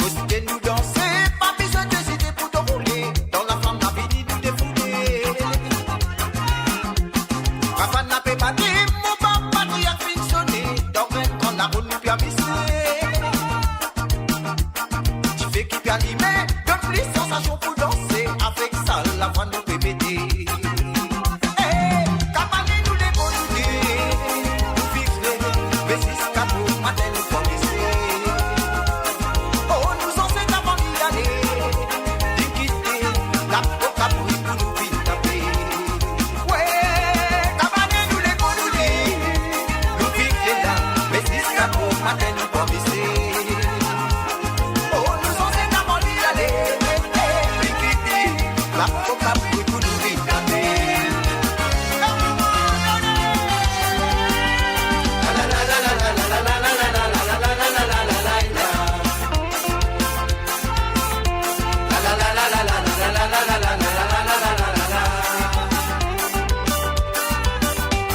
Kote nou danse, pa bizin ezite pou to roule, dan laflam la vini nou defoude. Kapann la pe bate, mo bann pati a finn sone, donk enn kan laronn nou pe amize. Dife ki pe alime, donn plis sansasion pou danse, avek sa lafwa nou pe mete. Hey, kapann nou lev nou de, nou fix le, me ziska bomatin nou pa bese. Oh, nou zanset avan li ale, li kite lapo kabri pou nou vinn tape. We, kapann nou lev nou de, nou fix le la, me ziska bomatin nou pa bese. Oh, nou zanset avan li ale, eh, eh, li kite lapo kabri pou nou vinn tape.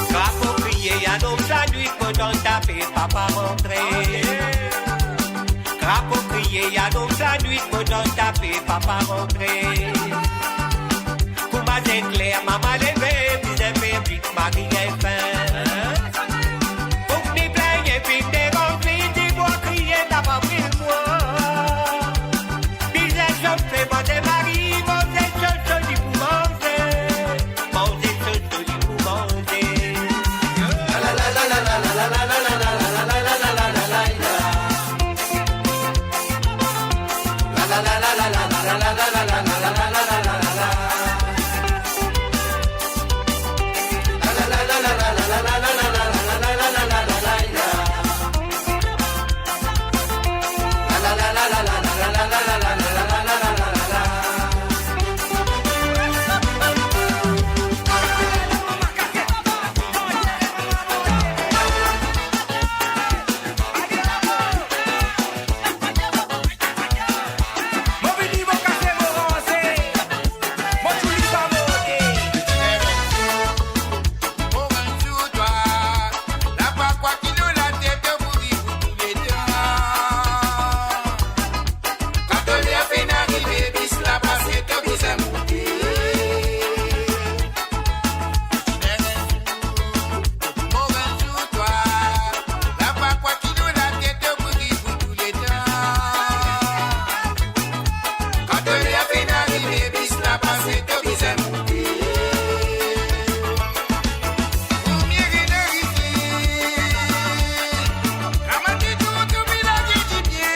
Drapo kriye, anou sa nwit mo dan tape, papa rantre. Drapo kriye, anou sa nwit mo dan tape, papa rantre. Kouma zekler, mama leve, bizin fer vit, mari infin. Pou ki ni plennye, vinn deranz li, dimoun kriye, napa vil mwa. Bizin sofe, manze mari, manze so, so li pou manze. Manze so, so li pou manze. Kan to ler finn arive, bis la pase, to bizin monte. Mo razour twa, la pa kwa ki nou la tet, to pou viv pou touletan. Kan to ler finn arive, bis la pase, to bizin monte. Premie ena isi, kamarad, tou, tou, vinn lage dipie.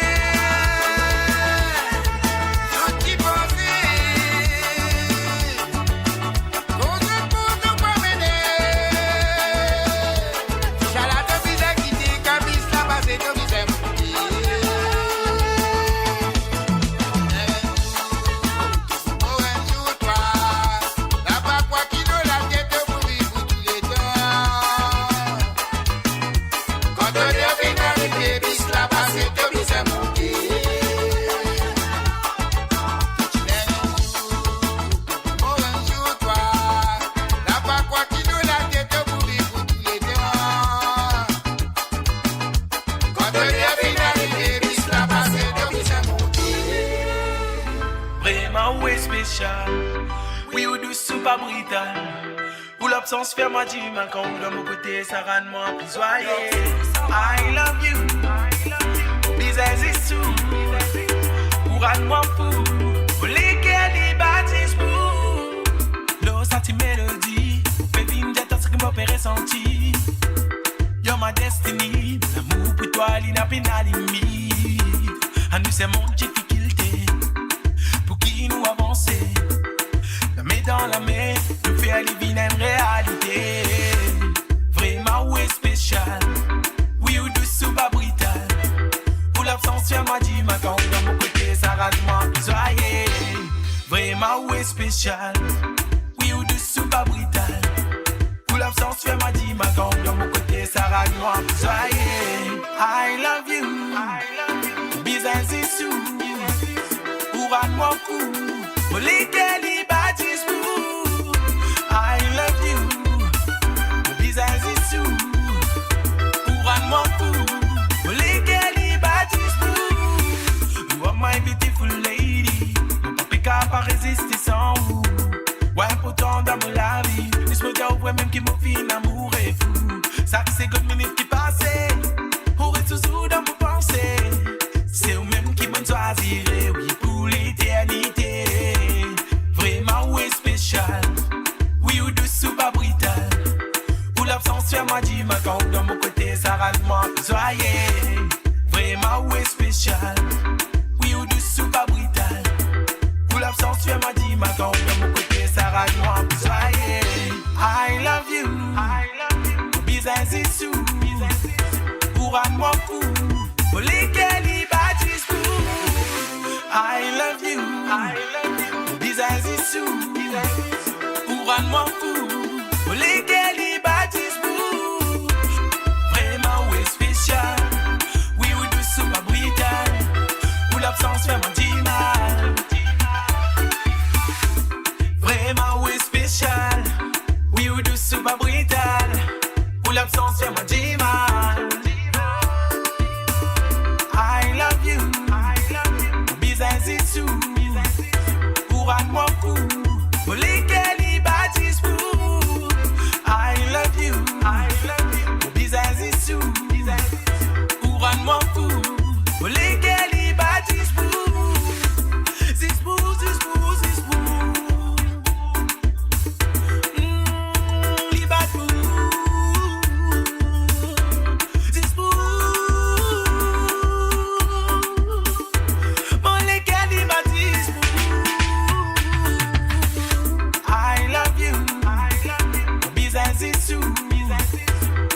Zot ti panse, koze pou zot pa mene. Sala to bizin kite, kan bis la pase, to bizin monte. Mo razour twa, la pa kwa ki nou la tet, to pou viv pou touletan. Kan to ler finn arive, bis la pase, to bizin monte. Mo razour twa, la pa kwa ki nou la tet, to pou viv pou touletan. Kan to ler finn arive, bis la pase, to bizin monte. Vreman ou espesial, wi ou dous, ou pa brital. Ou labsans fer mwa dimal, kan ou dan mo kote, sa rann mwa pli zwaye. I love you, bizin zis ou, ou rann mwa fou, mo leker li bat zis pou. Lor sa ti melodi, pe vinn dir twa seki mo pe resanti. You're my destiny, lamour pou twa li napa limit. Anou se mond difikilte, lame, nou fer li vinn enn realite. Vremem ou espesial, wi ou dous ou pa brital. Ou labsans fer mwa dimal kan ou dan mo kote, sa rann mwa pli zwaye. Vremem ou espesial, wi ou dous ou pa brital. Ou labsans fer mwa dimal kan ou dan mo kote, sa rann mwa pli zwaye. I love you, bizin zis ou, ou rann mwa fou. Mo leker li bat zis pou ou. I love you, bizin zis ou, ou rann mwa fou. Mo leker li bat zis pou ou. You are my beautiful lady, mo pa pe kapav reziste san ou. Ou inportan dan mo lavi, zis mo dir ou vremem ki mo finn amoure fou. Sak segonn minit ki pase, ou res touzour dan mo panse. Se ou mem ki mo'nn swazir, wi, pou leternite. Vremem ou espesial, wi ou dous ou pa brital. Ou labsans fer mwa dimal kan ou dan mo kote, sa rann mwa pli zwaye. Vremem ou espesial, wi ou dous ou pa brital. Ou labsans fer mwa dimal kan ou dan mo kote, sa rann mwa pli zwaye. I love you, bizin zis ou, ou rann mwa fou. Mo leker li bat zis pou ou. I love you, bizin zis ou, ou rann mwa fou. Mo leker li bat zis pou ou. Vremem ou espesial, wi ou dous ou pa brital. Ou labsans fer mwa dimal. Vremem ou espesial, wi ou dous ou pa brital. Ou labsans fer mwa dimal. I love you, bizin zis ou, ou rann mwa fou. Mo leker li bat zis pou ou. I love you, bizin zis ou, ou rann mwa fou. Mo leker li bat zis pou ou. Zis pou ou, zis pou ou, zis pou ou. Mm, li bat pou ou. Zis pou ou. Mo leker li bat zis pou ou. I love you, bizin zis ou,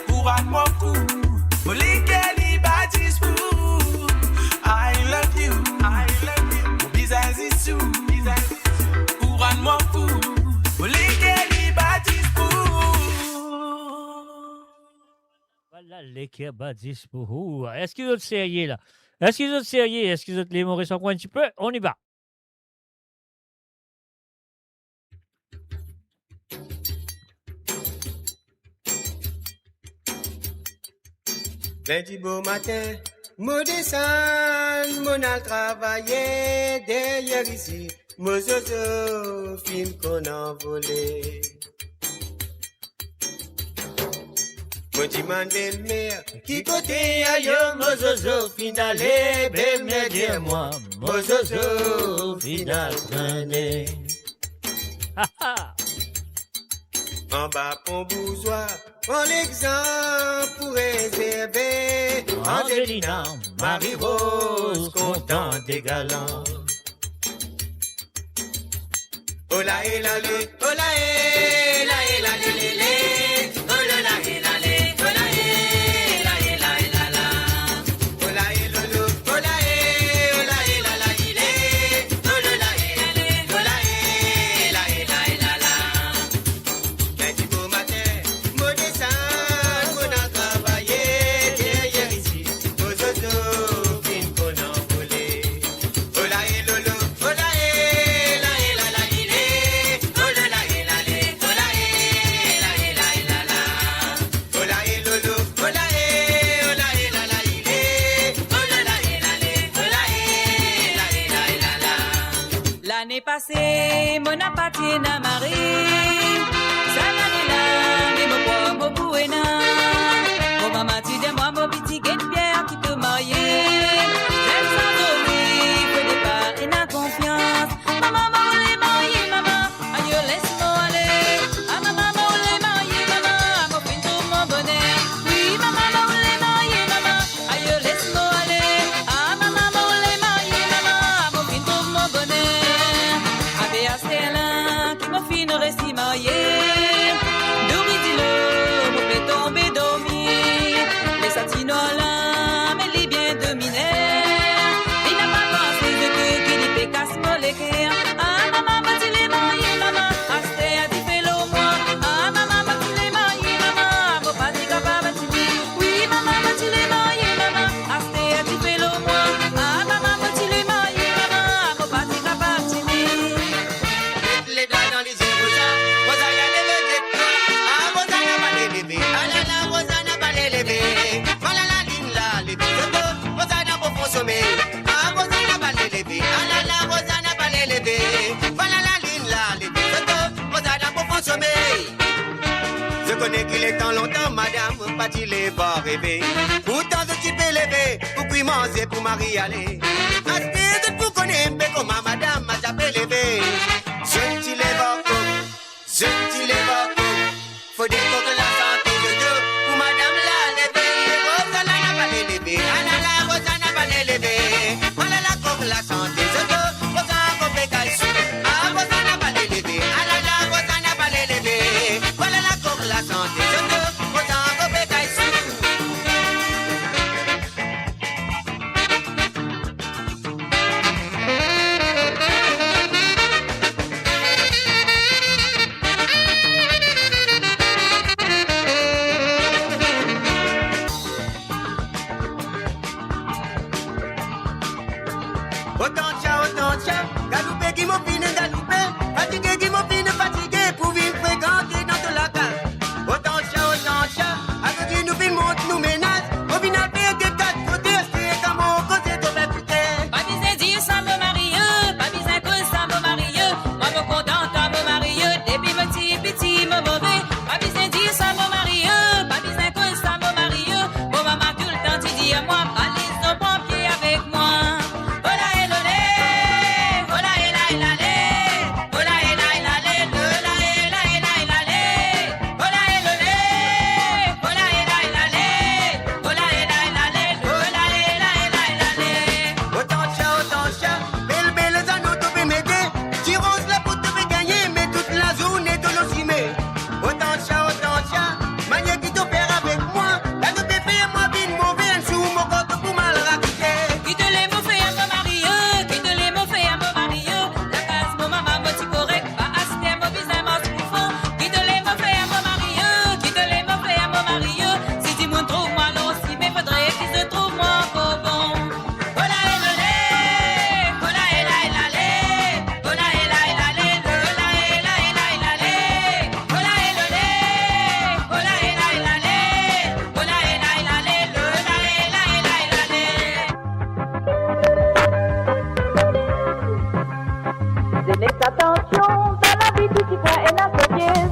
ou rann mwa fou. Mo leker li bat zis pou ou. I love you, bizin zis ou, ou rann mwa fou. Mo leker li bat zis pou ou. Voilà, leker bat zis pou ou. Eski zot serye la? Eski zot serye? Eski zot le mo res ankor enn tipe? On y va. Lindi bomatin, mo desann, mo'nn al travaye, deryer isi, mo zozo finn konn anvole. Mo dimann belmer, ki kote ayo mo zozo finn ale? Belmer dir mwa, mo zozo finn al trene. Anba pon bouzwa, pran lexanp pou rezerve. Angelina, Marie-Rose, kontan de galan. Ola e lale, ola e, la e lale lele. Olo la e lale, ola e, la e la e la la. Ola e lolo, ola e, ola e la la ile. Olo la e lale, ola e, la e la e la la. Lindi bomatin, mo desann, mo'nn al travaye, deryer isi, mo zozo finn konn anvole. Ola e lolo, ola e, la e la la ile. Olo la e lale, ola e, la e la e la la. Ola e lolo, ola e, ola e la la ile. Olo la e lale, ola e, la e la e la la. Lane pase, mo'nn pa ti ena mari. Sa lane la, me mo krwar mo pou ena. Mo mama ti dir mwa, mo piti, get Pierre ki to marye. Zot sanzomi, fode pa ena konfians. Mama, mo le marye, mama. Ayo, les mo ale. A mama, mo le marye, mama. Mo finn trouv mo boner. Wi, mama, mo le marye, mama. Ayo, les mo ale. A mama, mo le marye, mama. Mo finn trouv mo boner. Abe aster la ki mo finn pa ti lev ar reve. Pourtan zot ti pe leve pou kwi manze pou mari ale. Aster zot pou kone inpe kouma madam a ti pe leve. Zot ti lev ar kok, zot ti lev ar kok. Fode kok la sante zozo pou madam la leve. Rozana pa le leve, alala, Rozana pa le leve. Alala, kok la sante zozo, Rozana pe kay sou. Ah, Rozana pa le leve, alala, Rozana pa le leve. Alala, kok la sante zozo, Rozana pe kay sou. Otan tia, otan tia, galoupe ki mo finn galoupe, fatige ki mo finn fatige pou vinn frekante dan to lakaz. Otan tia, otan tia, azordi nou finn mont nou menaz, mo finn al fer de kat kote, aster kan mo koze to pe koute. Pa bizin dir sa mo mari, pa bizin koz sa mo mari, mwa mo kontan twa mo mari, depi mo ti piti mo move. Pa bizin dir sa mo mari, pa bizin koz sa mo mari, mo mama toultan ti dir mwa, pa les zot pran pie avek mwa. Ola e lole, ola e la e lale, ola e la e lale, ola e la e la e lale, ola e lole, ola e la e lale, ola e la e lale, ola e la e la e lale. Otan tia, otan tia, bel bel zano to pe mete, ti roz la pou to pe gagne, me tout lazourne to lor sime. Otan tia, otan tia, manier ki to fer avek mwa, la to pe fer mwa vinn move, enn zour mo kor to pou mal rakite. Ki to le mo fer mo mari, ki to le mo fer mo mari, lakaz mo mama mo ti korek, pa aster mo bizin mars pou fran. Ki to le mo fer mo mari, ki to le mo fer mo mari, si dimoun trouv mwa lor sime, fodre ki zot trouv mwa ankor bon. Ola e lole, ola e la e lale, ola e la e lale, ola e la e la e lale, ola e lole, ola e la e lale, ola e la e lale, ola e la e la e lale. Zenes, atansion, dan lavi tou ti kone ena so piez.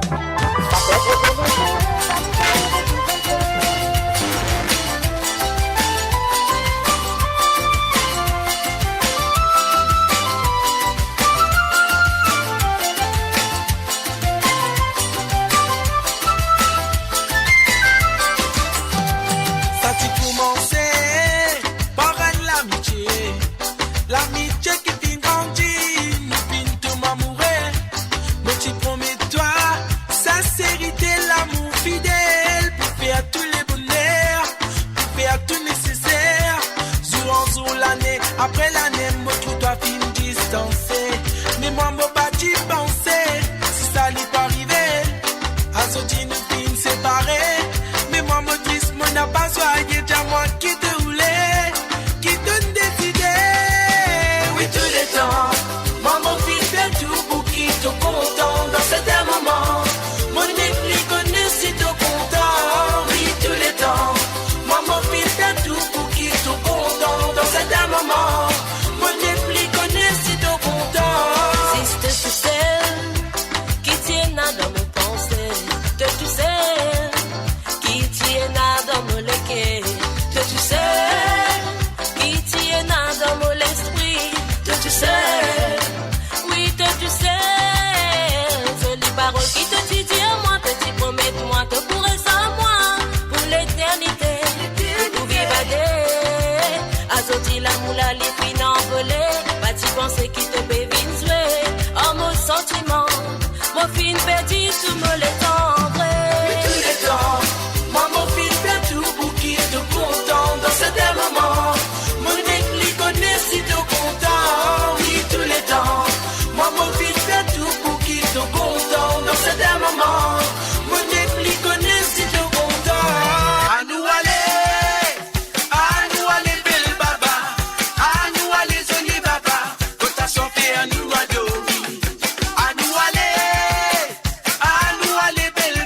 Sa ti koumanse par enn lamitie, lamitie ki finn grandi, nou finn tonm amoure. Mo ti promet twa sinserite, lamour fidel, pou fer tou le boner, pou fer tou neseser. Zour an zour, lane apre lane, mo trouv twa finn distanse. Me mwa mo pa ti panse si sa li pou arive. Azordi nou finn separe, me mwa mo tris, mo napa zwa, ye dir mwa ki to oule, ki to'nn deside. Wi, touletan, mwa mo finn fer tou pou ki to kontan dan sertin moman. Mo nepli kone si to kontan, wi, touletan, mwa mo finn fer tou pou ki to kontan dan sertin moman. Mo nepli kone si to kontan. Zis to tousel, ki ti ena dan mo panse, to tousel, ki ti ena dan mo leker, to tousel, ki ti ena dan mo lespri, to tousel, wi, to tousel. Zoli parol ki to ti dir mwa, to ti promet mwa, to pou res ar mwa pou leternite, pou viv a de. Azordi lamour la li finn anvole, pa ti panse ki to pe vinn zwe ar mo santiman. Mo finn perdi tou mo letan vre. Wi, touletan, mwa mo finn fer tou pou ki to kontan dan sertin moman. Mo nepli kone si to kontan, wi, touletan, mwa mo finn fer tou pou ki to kontan dan sertin moman. Mo nepli kone si to kontan. Anou ale, anou ale bel baba, anou ale zoli baba, kot sa sanfer anou al dormi. Anou ale, anou ale bel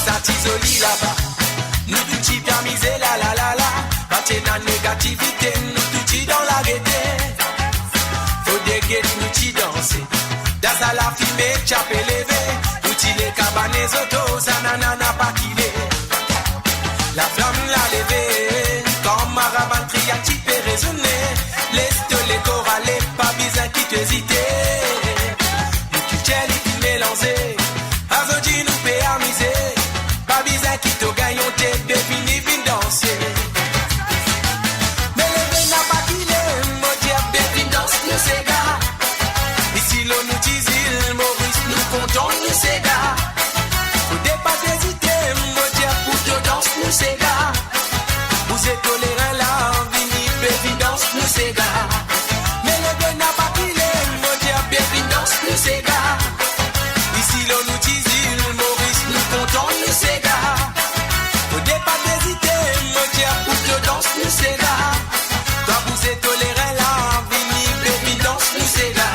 Sa ti zoli laba, nou tou ti pe amize la la la la. Pa ti ena negativite, nou tou ti dan lagete. Fode get nou ti danse, dan sa lafime ti ape leve. Nou ti le kabane zoto, sa nana napa kile. Laflam la leve, kan marabann triangle ti pe rezone. Les to lekor ale, pa bizin ki to ezite. Nou kiltir li finn melanze, azordi nou pe amize. Pa bizin ki to gagn onte, be vini, vinn danse. Me leve napa kile, mo dir, be vinn dans nou sega. Isi lor nou ti zil Moris, nou kontan nou sega. Fode pa to ezite, mo dir, pou to dans nou sega. Bouze to lerin la, vini, be vinn dans nou sega. Me leve napa kile, mo dir, be vinn dans nou sega. Isi lor nou ti zil Moris, nou kontan nou sega. Fode pa to ezite, mo dir, pou to dans nou sega. Twa bouze to lerin la, vini, be vinn dans nou sega.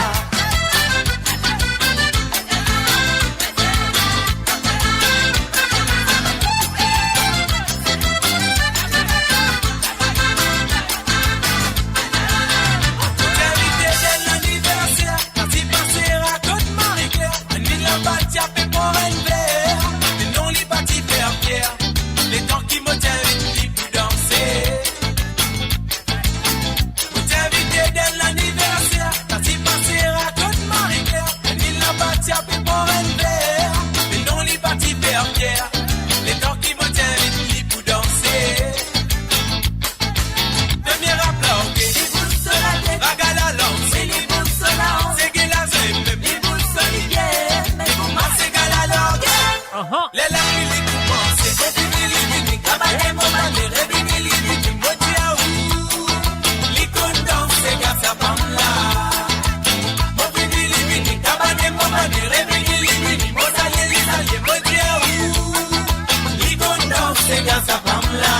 Mo ti invite dan laniverser, sa ti pase rakont Marie-Claire. Enn vinn laba ti ape pran enn ver, me non li pa ti fer fier. Letan ki mo ti invit li pou danse. Mo ti invite dan laniverser, sa ti pase rakont Marie-Claire. Enn vinn laba ti ape pran enn ver, me non li pa ti fer fier. Letan ki mo ti invit li pou danse. Premie rap la, ok. Li bouz so latet. Raga la lans. Wi, li bouz so laans. Sege lazenn. Li bouz so lipie. Me kouma sega la large. Ahan. Ler lafini koumanse. Mo vini, li vini. Kabane, mo bane, revini, li vini. Mo dir aou, li konn danse, gard sa fanm la. Mo vini, li vini. Kabane, mo bane, revini, li vini. Mo salye, li salye. Mo dir aou, li konn danse, gard sa fanm la.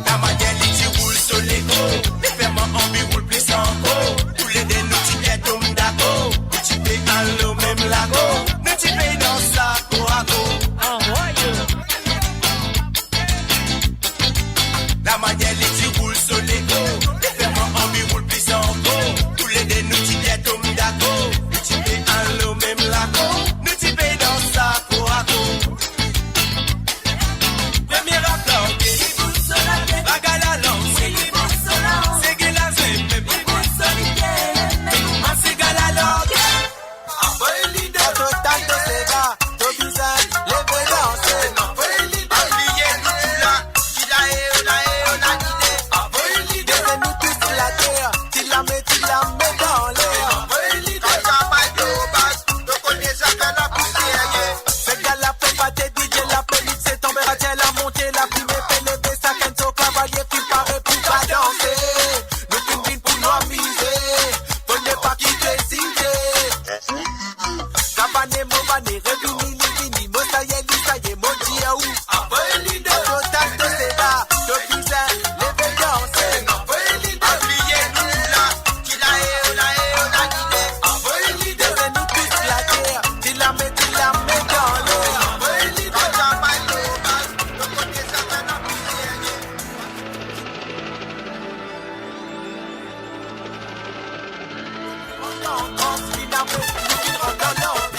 Lamanier li ti roul so lekor, li fer mwa anvi roul plis ankor. Toulede nou ti bien tom dakor, nou ti pe al lor mem lakor, nou ti pe dans sa kor a kor. Lamanier li ti roul so lekor, li fer mwa anvi roul plis ankor. Toulede nou ti bien tom dakor, nou ti pe al lor mem lakor, nou ti pe dans sa kor a kor. Premie rap la, ok. Li bouz so latet. Raga la lans. Wi, li bouz so laans. Sege lazenn. Li bouz so lipie. Me kouma sega la large. Avoy lide. Total to sega, to bizin leve danse. Avoy lide. Abiye nou tou la, ki la e, o la e, o la gine. Avoy lide. Leve nou tou sou later, ti lame, ti lame dan ler. Avoy lide. Kan travay to baz, to kone zafer la pou serye. Sega la pe bate, DJ la pe mikse, tanberatir la monte, lafime pe leve, sakenn so kavalie finn pare pou kadanse. Nou finn vinn pou nou amize, fode pa ki to ezite. Kabane, mo bane, revini, li vini, mo salye, li salye, mo dir aou. Avoy lide. Total to sega, to bizin leve danse. Avoy lide. Abiye nou tou la, ki la e, o la e, o la gine. Avoy lide. Leve nou tou sou later, ti lame, ti lame dan ler. Avoy lide. Kan travay to baz, to kone zafer la pou serye. Antan, antan, finn avoy, nou finn rant dan lord.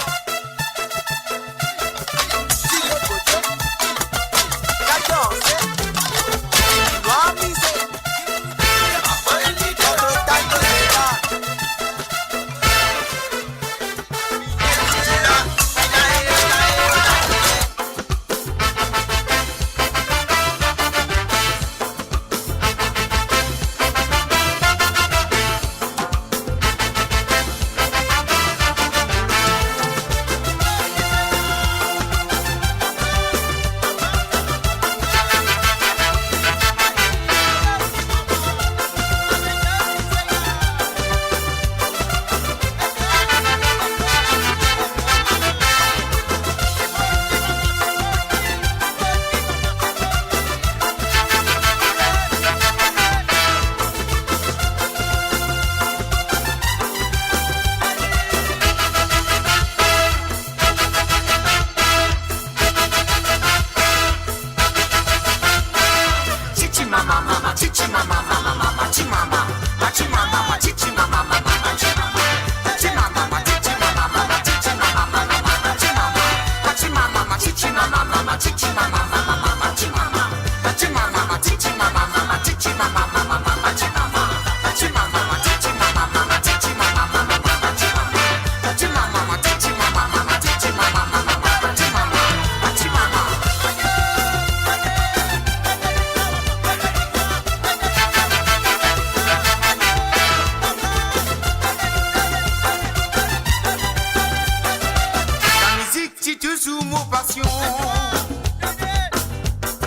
Touzour mo pasion.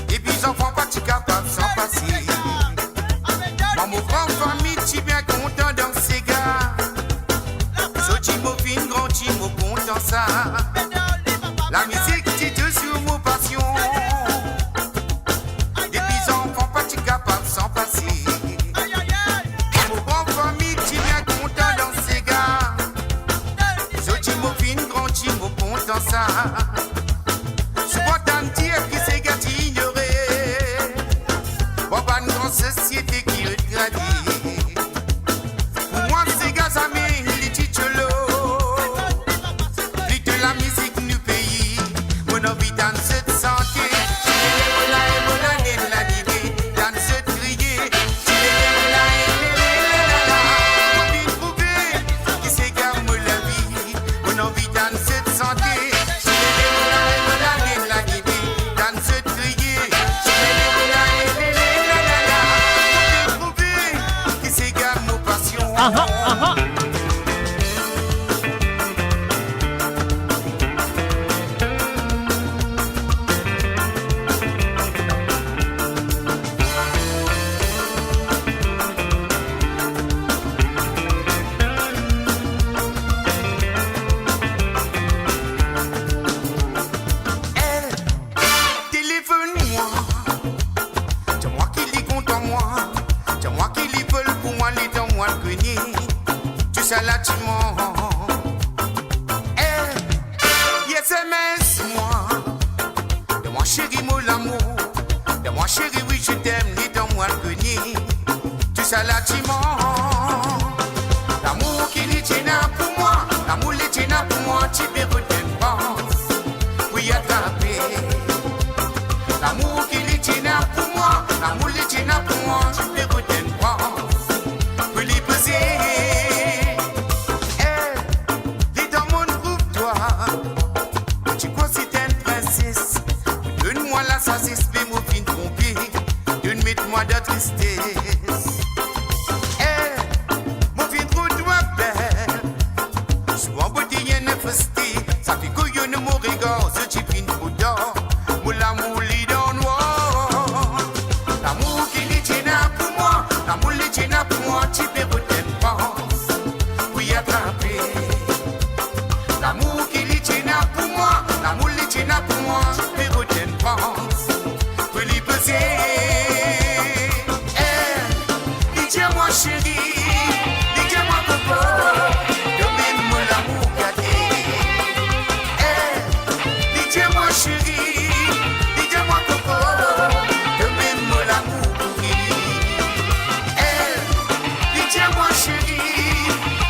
Depi zanfan pa ti kapav san pase. Mwa mo gran fami ti bien kontan dans sega. Sorti mo finn grandi, mo kontan sa. Lamizik ti touzour mo pasion. Depi zanfan pa ti kapav san pase. Mo gran fami ti bien kontan dans sega. Sorti mo finn grandi, mo kontan sa. Souvan tann dir ki sega ti inore par bann gran sosiete ki regrade. Pou mwa, sega zame li ti tcholo. Plito lamizik nou pei, mo anvi tann zot sante. Tchilele mola e mola nen la dide, tann zot kriye. Tchilele mola e lele la la la. Mo finn trouve ki sega mo lavi. Mo anvi tann zot sante. Tchilele mola e mola nen la dide, tann zot kriye. Tchilele mola e lele la la la. Mo finn trouve ki sega mo pasion. Aha, aha. Eh, telefonn mwa. Dir mwa ki li kontan mwa. Dir mwa ki li vol pou mwa, letan mwa al kone. Tousala ti mank. Eh, S M S mwa. Dir mwa seri, mo lamour. Dir mwa seri, wi, je t'aime, letan mwa al kone. Tousala ti mank. Lamour ki li ti ena pou mwa, lamour li ti ena pou mwa, ti pe rod enn brans pou li atrape. Lamour ki li ti ena pou mwa, lamour li ti ena pou mwa, ti pe rod enn brans pou li poze. Eh, letan mo trouv twa, mo ti krwar se enn prinses. Donn mwa lasazes, me mo finn tronpe. Donn met mwa dan tristes. Eh, mo finn trouv twa bel. Souvan mo ti ena friste, sa finn koyon mo regar, zot ti finn pou tar. Mo lamour li dan nwar. Lamour ki li ti ena pou mwa, lamour li ti ena pou mwa, ti pe rod enn brans pou li atrape. Lamour ki li ti ena pou mwa, lamour li ti ena pou mwa, ti pe rod enn brans pou li poze. Eh, li dir mwa seri, li dir mwa koko, to mem mo lamour gate. Eh, li dir mwa seri, li dir mwa koko, to mem mo lamour pouri. Eh, li dir mwa seri,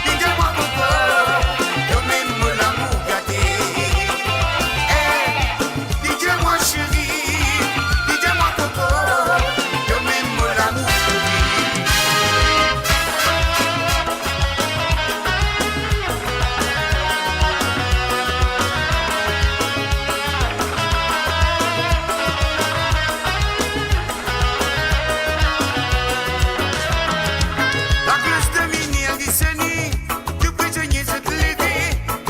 li dir mwa koko, to mem mo lamour gate. Eh, li dir mwa seri, li dir mwa koko, to mem mo lamour pouri. Lakloz de miner li sone, tou prizonie zot leve,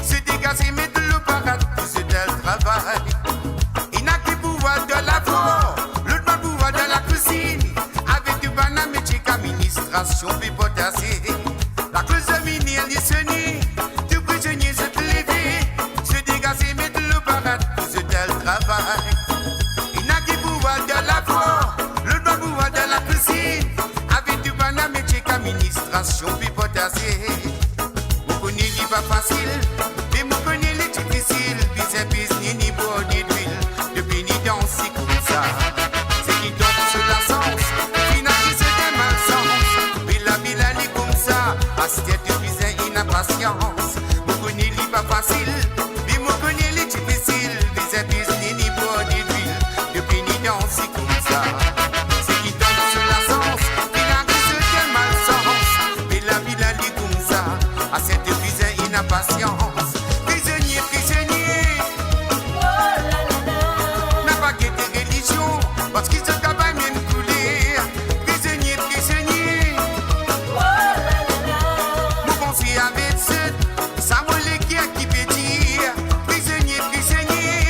zot degaze, met lor parad pou zot al travay. Ena ki pou al dan lafor, lot bann pou al dan lakwizinn, avek tou bann metie ki administrasion pe partaze. Lakloz de miner li sone, tou prizonie zot leve, zot degaze, met lor parad pou zot al travay. Ena ki pou al dan lafor, lot bann pou al dan lakwizinn, avek tou bann metie ki administrasion pe partaze. Mo kone li pa fasil, me mo kone li difisil, bizin pez nini bor delwil, to peni danse koumsa. Seki tonbe sou lasans, finn ariv se de malsans, me lavi la li koumsa, aster to bizin ena pasians. Mo kone li pa fasil, me mo kone li difisil, bizin pez nini bor delwil, to peni danse koumsa. Seki tonbe sou lasans, finn ariv se de malsans, me lavi la li koumsa, aster to bizin ena pasians. Prizonie, prizonie, napa gete relizion, parski zot pa mem kouler. Prizonie, prizonie, mo panse avek zot, sa mo leker ki pe dir. Prizonie, prizonie,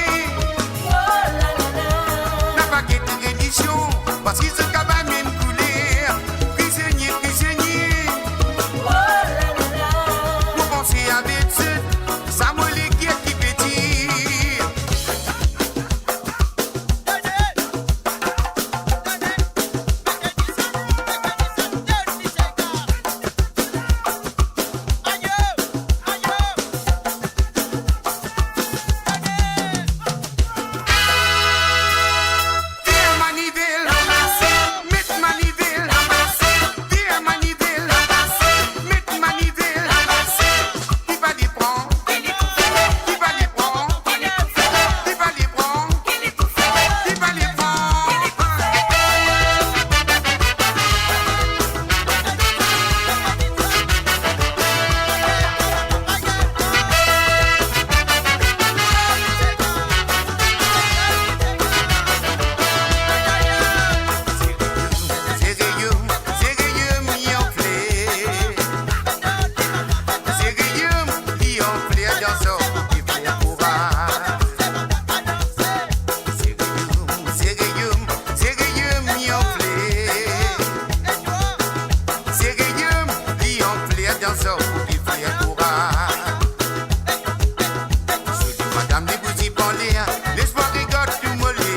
Parle, les mwa regard to mole.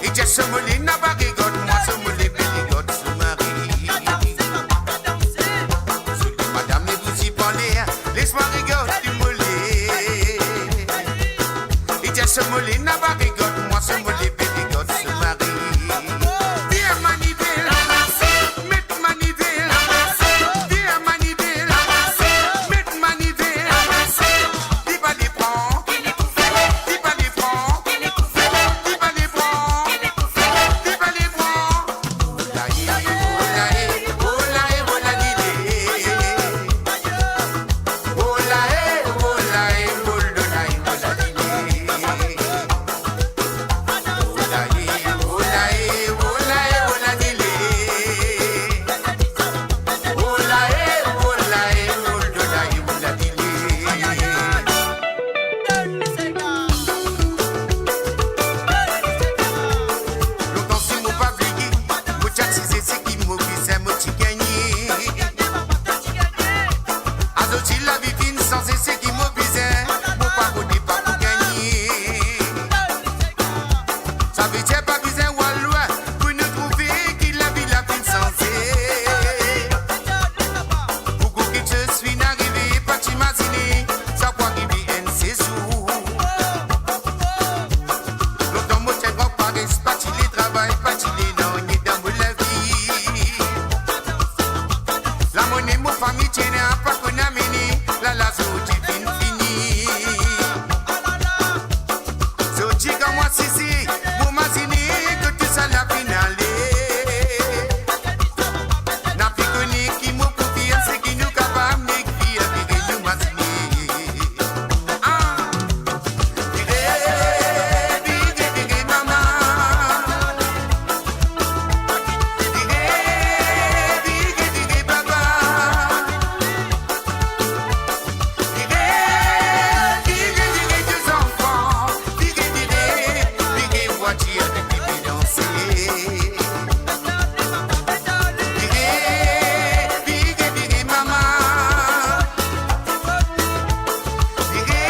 E dir so mole napa regard mwa, so mole pe regard so mari. Zoli madam, les mwa regard to mole. E dir so mole napa regard mwa, so mole pe regard so mari. Vinn manivel, met manivel, vinn manivel, met manivel. Li pa le pran, li pa le pran, li pa le pran, li pa le pran. Ola e, ola e, ola e, ola di le. Ola e, ola e, ola e, ola di le. Ola e, ola e, ola e, ola di le. Ola e, ola e, ola e, ola di le. Lontan si mo pa bliye, mo ti asize seki mo bizin, mo ti gagne. Azordi lavi finn sanze, seki mo bizin, mo pa rode pa pou gagne. Savedir pa bizin al lwin pou nou trouve ki lavi la finn sanze. Pou kiksoz finn arive, pa ti imazine sa pou arive enn sezour. Lontan mo ti enn gran pares, pa ti le travay, pa ti le nanye dan mo lavi. Lamone mo fami ti ena pa konn amene, la la zordi finn fini. Zordi kan mo asize, mo mazine kot tou sa la finn ale. Na pi kone ki mo pou fer, seki nou kapav nek fer, vire nou mazine. Ah! Vire, vire, vire, mama. Vire, vire, vire, papa. Vire, vire, vire, de zanfan. Vire, vire, vire, vwati avek bebe danse. Vire, vire, vire, mama. Vire,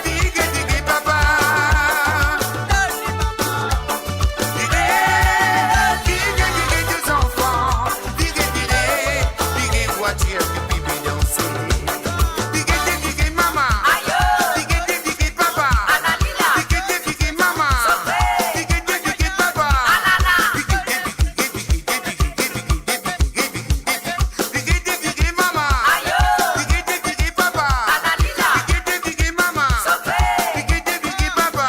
vire, vire, papa. Vire, vire, vire, de zanfan. Vire, vire, vire, vwati avek bebe danse. Vire, vire, vire, mama. Vire, vire, vire, papa. Vire, vire, vire, mama. Vire, vire, vire, papa. Vire, vire, vire, vire, mama. Vire, vire, vire, papa. Vire, vire, vire, mama. Vire, vire, vire, papa.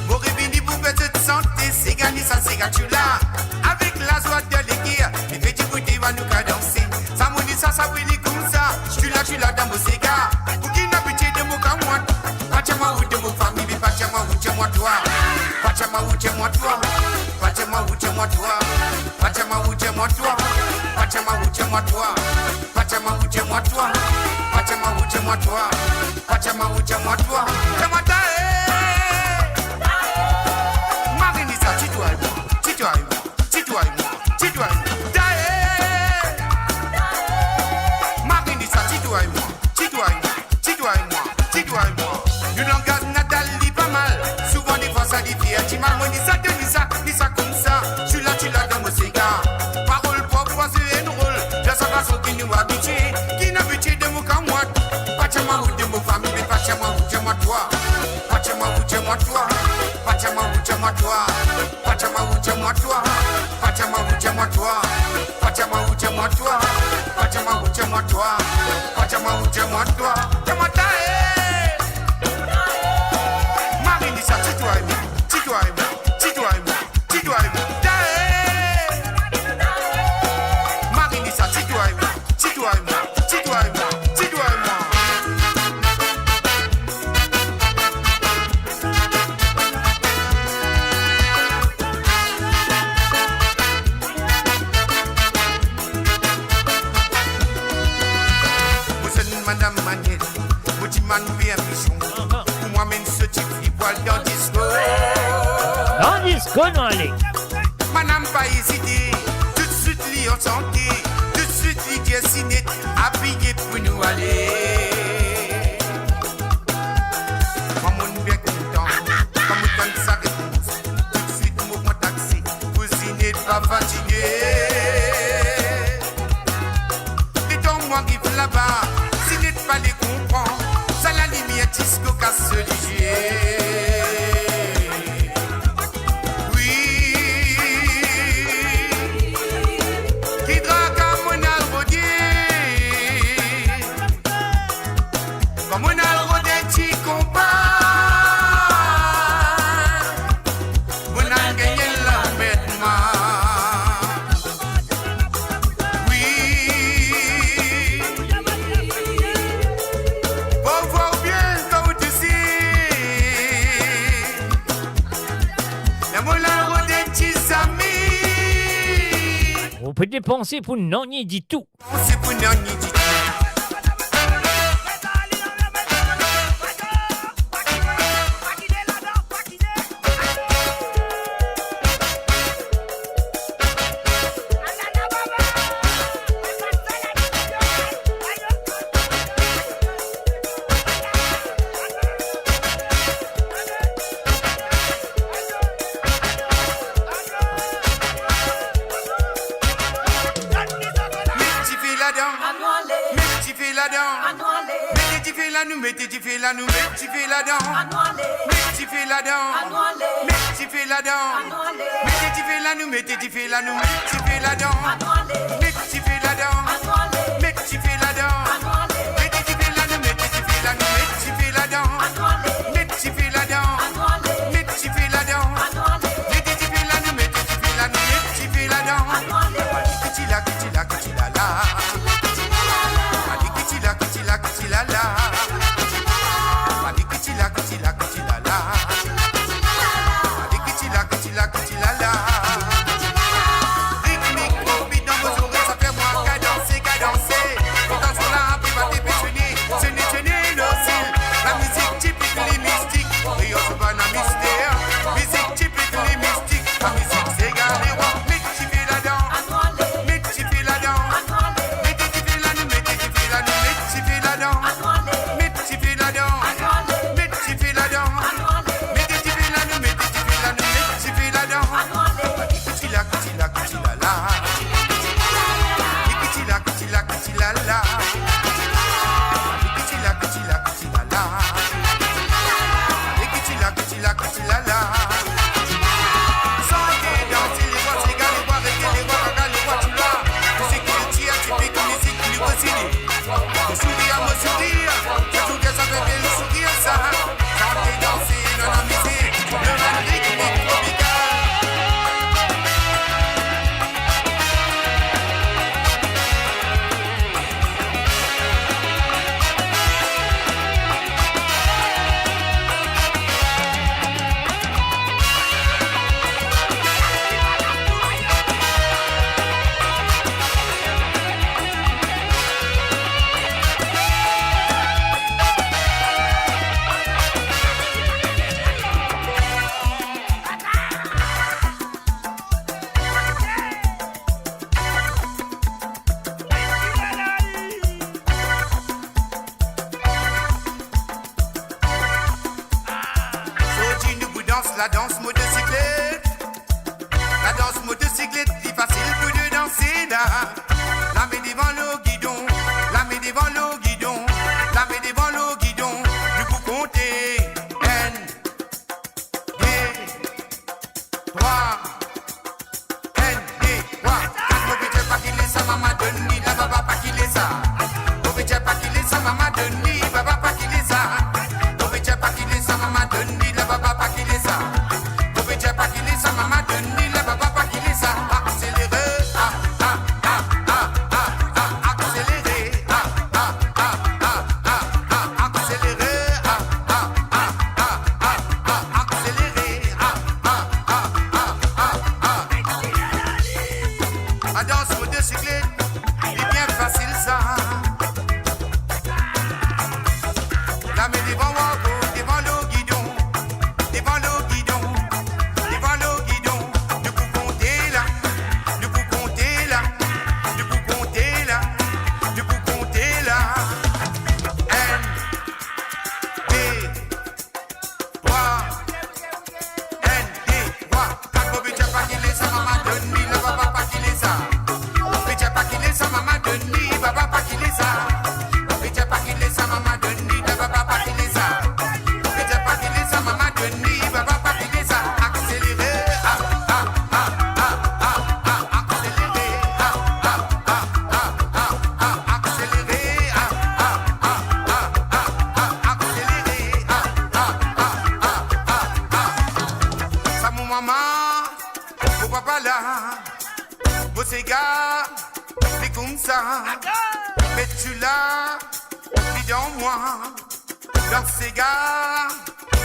Mo revini pou fer zot sante sega, ni sa sega tchoula. Avek lazwa dan leker, li fer dibout devan nou kadanse. Sa mo ni sa, sa vini koumsa. Tchoula, tchoula dan mo sega. Pou ki inn abitie dan mo kamwat. Pa tir mwa out dan mo fami, be pa tir mwa out, tir mwa twa. Pa tir mwa out, tir mwa twa. Pa tir mwa out, tir mwa twa. Pa tir mwa out, tir mwa twa. Pa tir mwa out, tir mwa twa. Pa tir mwa out, tir mwa twa. Pa tir mwa out, tir mwa twa. Pa tir mwa out, tir mwa twa. Tir mwa twa, eh. Marie Nisa, ti twa e mwa, ti twa e mwa, ti twa e mwa, ti twa e mwa. Dae! Marie Nisa, ti twa e mwa, ti twa e mwa, ti twa e mwa, ti twa e mwa. Nou langaz natal li pa mal. Souvan defwa sa li fer ti mal. Mo ni sa, to ni sa, ni sa koumsa. Tchoula, tchoula dan mo sega. Parol prop, pa zwe enn rol. Dan sa fason ki nou abitie, ki inn abitie dan mo kamwat. Pa tir mwa out dan mo fami, be pa tir mwa out, tir mwa twa. Pa tir mwa out, tir mwa twa. Pa tir mwa out, tir mwa twa. Pa tir mwa out, tir mwa twa. Pa tir mwa out, tir mwa twa. Pa tir mwa out, tir mwa twa. Pa tir mwa out, tir mwa twa. Pa tir mwa out, tir mwa twa. Tir mwa twa, eh. Marie Nisa, Pou al dan disko. Dan disko nou ale. Madam pa ezite, toutswit li ansante, toutswit li dir Sinet, abiye pou nou ale. Mwa monn bien kontan, kan mo tann sa repons, toutswit mo pran taksi, pou Sinet pa fatige. Letan mwa ariv laba, Sinet pa le konpran, sa lalimier disko kas so lizie. Wi, ki traka monn al rode, kan monn al rode ti konpa, monn al gagne lanmerdman. Wi. Pou vwar bien kan ou tousi. Ler monn al rode ti zami. Ou pe depanse pou nanye ditou. Depanse pou nanye ditou. Met dife ladan. Met dife ladan. Mete dife ladan, nou mete dife ladan, nou met dife ladan. Met dife ladan. Met dife ladan. Mete dife ladan, nou mete dife ladan, nou met dife ladan. Met dife ladan. Met dife ladan. Mete dife ladan, nou mete dife ladan, nou met dife ladan. Met dife ladan. Met dife ladan. Mete dife ladan, nou mete dife ladan, nou met dife ladan. Kitila, kitila, kitila la. Kitila, kitila, kitila la. Kitila, kitila, kitila la. Kitila, kitila, kitila la. Ritmik, tro bit dan mo zorey, sa fer mwa kadanse, kadanse. Kontan zot la, pe bate, pe swene, swene, swene, losil. Lamizik tipik, li mistik. Kreol, se pa enn mister. Mizik tipik, li mistik. Lamizik, sega, lerwa. Met dife ladan. Met dife ladan. Mete dife ladan, nou mete dife ladan, nou met dife ladan. Met dife ladan. Met dife ladan. Mete dife ladan, nou mete dife ladan, nou met dife ladan. Kitila, kitila, kitila la. Kitila, kitila, kitila la. Kitila, kitila, kitila la. Kitila, kitila, kitila la. Sante, danse, lerwa, sega, lerwa, rege, lerwa, gaga, lerwa, tchoula. Mizik kiltir tipik, mizik nou resini. Mo sourir, mo sourir, sa touzour sa fer bel sourir sa. Sante, danse dan lamizik, le bann ritmik tropikal. Zordi nou pou dans ladans motosiklet. Ladans motosiklet, li fasil pou nou danse la. Lame devan lor gidon, lame devan lor gidon, lame devan lor gidon. Nou pou konte. Enn, de, trwa. Enn, de, trwa, kat. Mo pe dir pa ki lesa, mama donn li, la baba pa ki lesa. Mo pe dir pa ki lesa, mama donn li, baba pa ki lesa. Mo pe dir pa ki lesa, mama donn li, la baba pa ki lesa. Mo pe dir pa ki lesa, mama donn li, la baba pa ki lesa. Akselere, a, a, akselere, a, a, akselere, a, a, akselere, a, a, a, a, a. Ladans motosiklet, li bien fasil sa. La, mo sega, li koumsa, met tou la, li dan mwa, dan sega,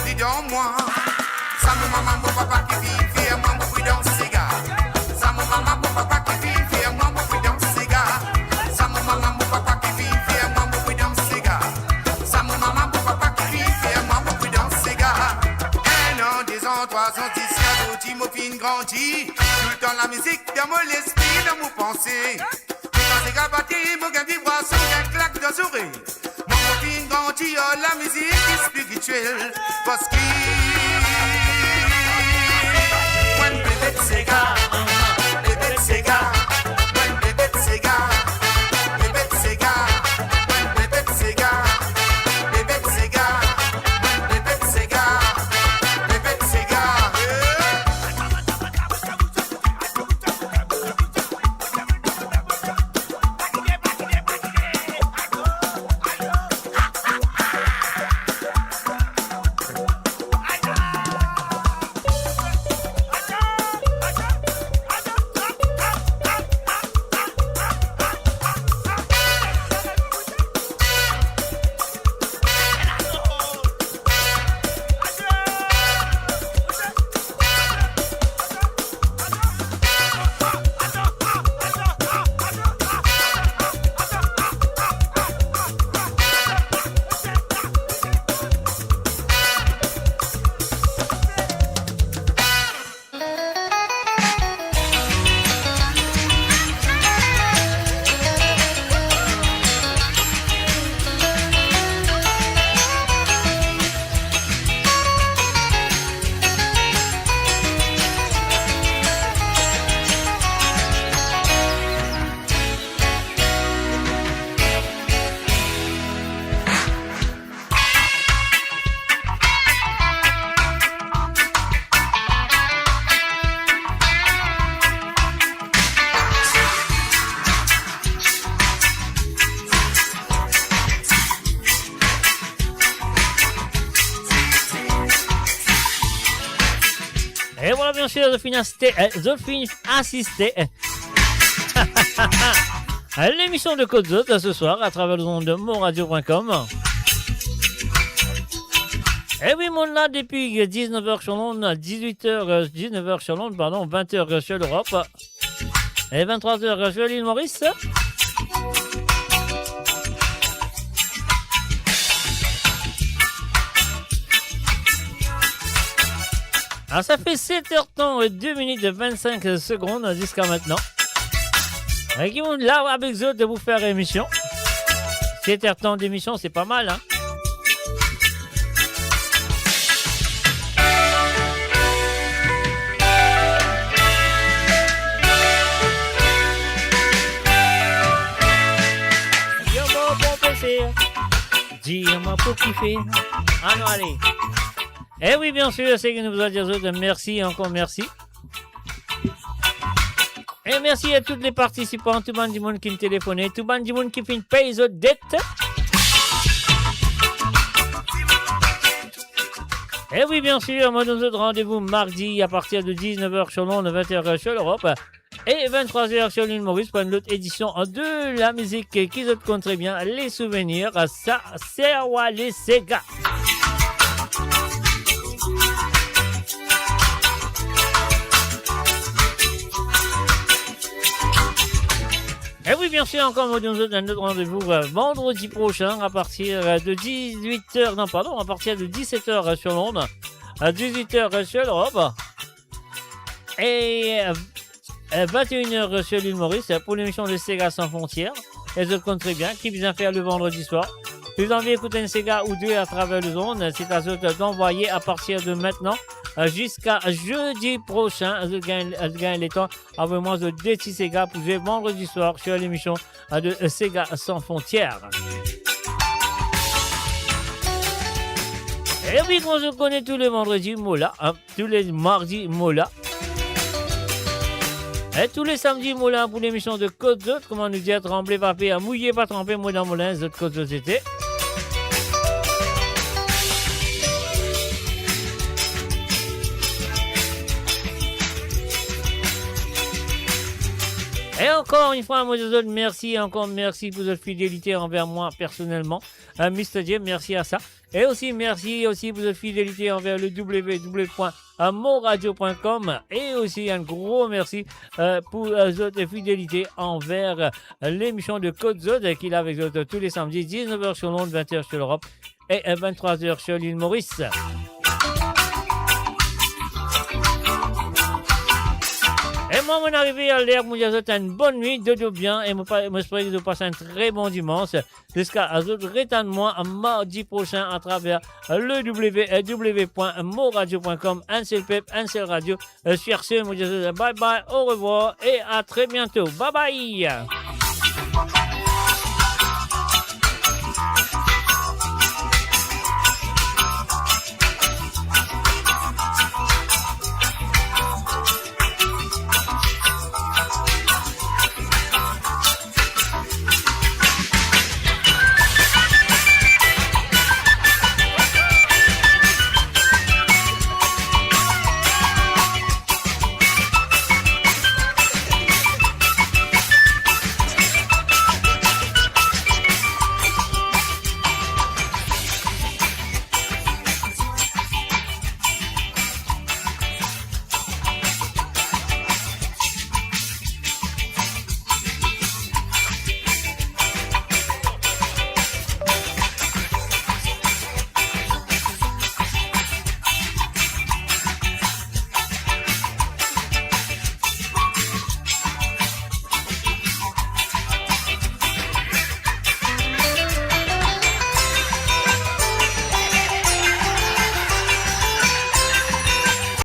li dan mwa. Sa mo mama, mo papa ki finn fer mwa, mo pou dans sega. Sa mo mama, mo papa ki finn fer mwa, mo pou dans sega. Sa mo mama, mo papa ki finn fer mwa, mo pou dans sega. Sa mo mama, mo papa ki finn fer mwa, mo pou dans sega. Enn an, de zan, trwa zan, ziska zordi mo finn grandi. Toultan lamizik dan mo lespri, dan mo panse. Mo panse gagn bate, mo gagn vibrasion, gagn klak dan zorey. Mwa mo finn grandi ar lamizik spiritiel. Parski mwa enn bebe sega, bebe sega, mwa enn bebe sega, bebe sega, mwa enn bebe sega, bebe sega, mwa enn bebe sega, bebe sega, eh. E vwala, biensir, zot finn asiste, eh, zot finn asiste, eh, lemision de Kot Zot, eh, se swar, atraver lezond de monradio point com. E wi, monn la depi diznef er sur Lond, dizuit er, eh, diznef er sur Lond, pardon, vin er, eh, sur Lerop. E vinn-trwa er, eh, sur lil Moris. Ah, sa fer set er tan e de minit e vinn-sink segonn ziska aster. E ki monn la avek zot pou fer emision. Set er tan demision, se pa mal, hein. Dir mwa pou kifer. Anou ale. E wi, biensir, seki nou bizin dir zot mersi, ankor mersi. E mersi a tou le partisipan, tou bann dimoun ki finn telefone, tou bann dimoun ki finn pey zot det. E wi, biensir, mo donn zot randevou mardi a partir de diznef er sur Lond, vin er sur Lerop e vinn-trwa er sur lil Moris pou enn lot edision de la mizik ki zot konn tre bien, les souvenirs, sa se Wale Sega. E wi, biensir, ankor, mo donn zot enn lot randevou, euh, vandredi prosin, a partir, euh, de dizuit er, non, pardon, a partir de diset er, euh, sur Lond, a dizuit er, euh, sur Lerop. E, euh, euh, vinn-e-enn er, euh, sur lil Moris, euh, pou lemision de Sega San Frontières. E zot konn tre bien ki bizin fer le vandredi swar. Si zot anvi ekout enn sega ou de atraver lezond, se a zot d'anvwaye a partir de aster, euh, ziska zedi prosin, zot gagn, zot gagn letan avoy mwa zot de ti sega pou zwe vandredi swar sur lemision, euh, de, euh, Sega San Frontières. E wi, kouma zot kone, tou le vandredi, mo la, hein. Tou le mardi, mo la. E tou le samdi, mo la pou lemision de Kot Zot, kouma nou dir, tranble pa per, mouye pa tranpe, mo dan mo linz, zot kot zot ete. Ankor enn fwa, mo dir zot mersi, ankor mersi pou zot fidelite anver mwa personelman. Euh, Mister J, mersi a sa. E osi, mersi osi pou zot fidelite anver le W W W point moradio point com. E osi, enn gro mersi, euh, pou, euh, zot fidelite anver, euh, lemision de Kot Zot, euh, ki la avek zot tou le samdi, diznef er sur Londres, vent er sur Lerop e, euh, venntrwa er sur lil Moris. E mwa, mo arive a ler pou dir zot enn bonn nwit, dodo bien, e mo pa-, mo espere ki zot pas enn tre bon dimans. Ziska zot retann mwa mardi prosin atraver le W W W point moradio point com, enn sel pep, enn sel radio. Euh, sur ce, mo dir zot bye bye, au revoir et à très bientôt. Bye bye.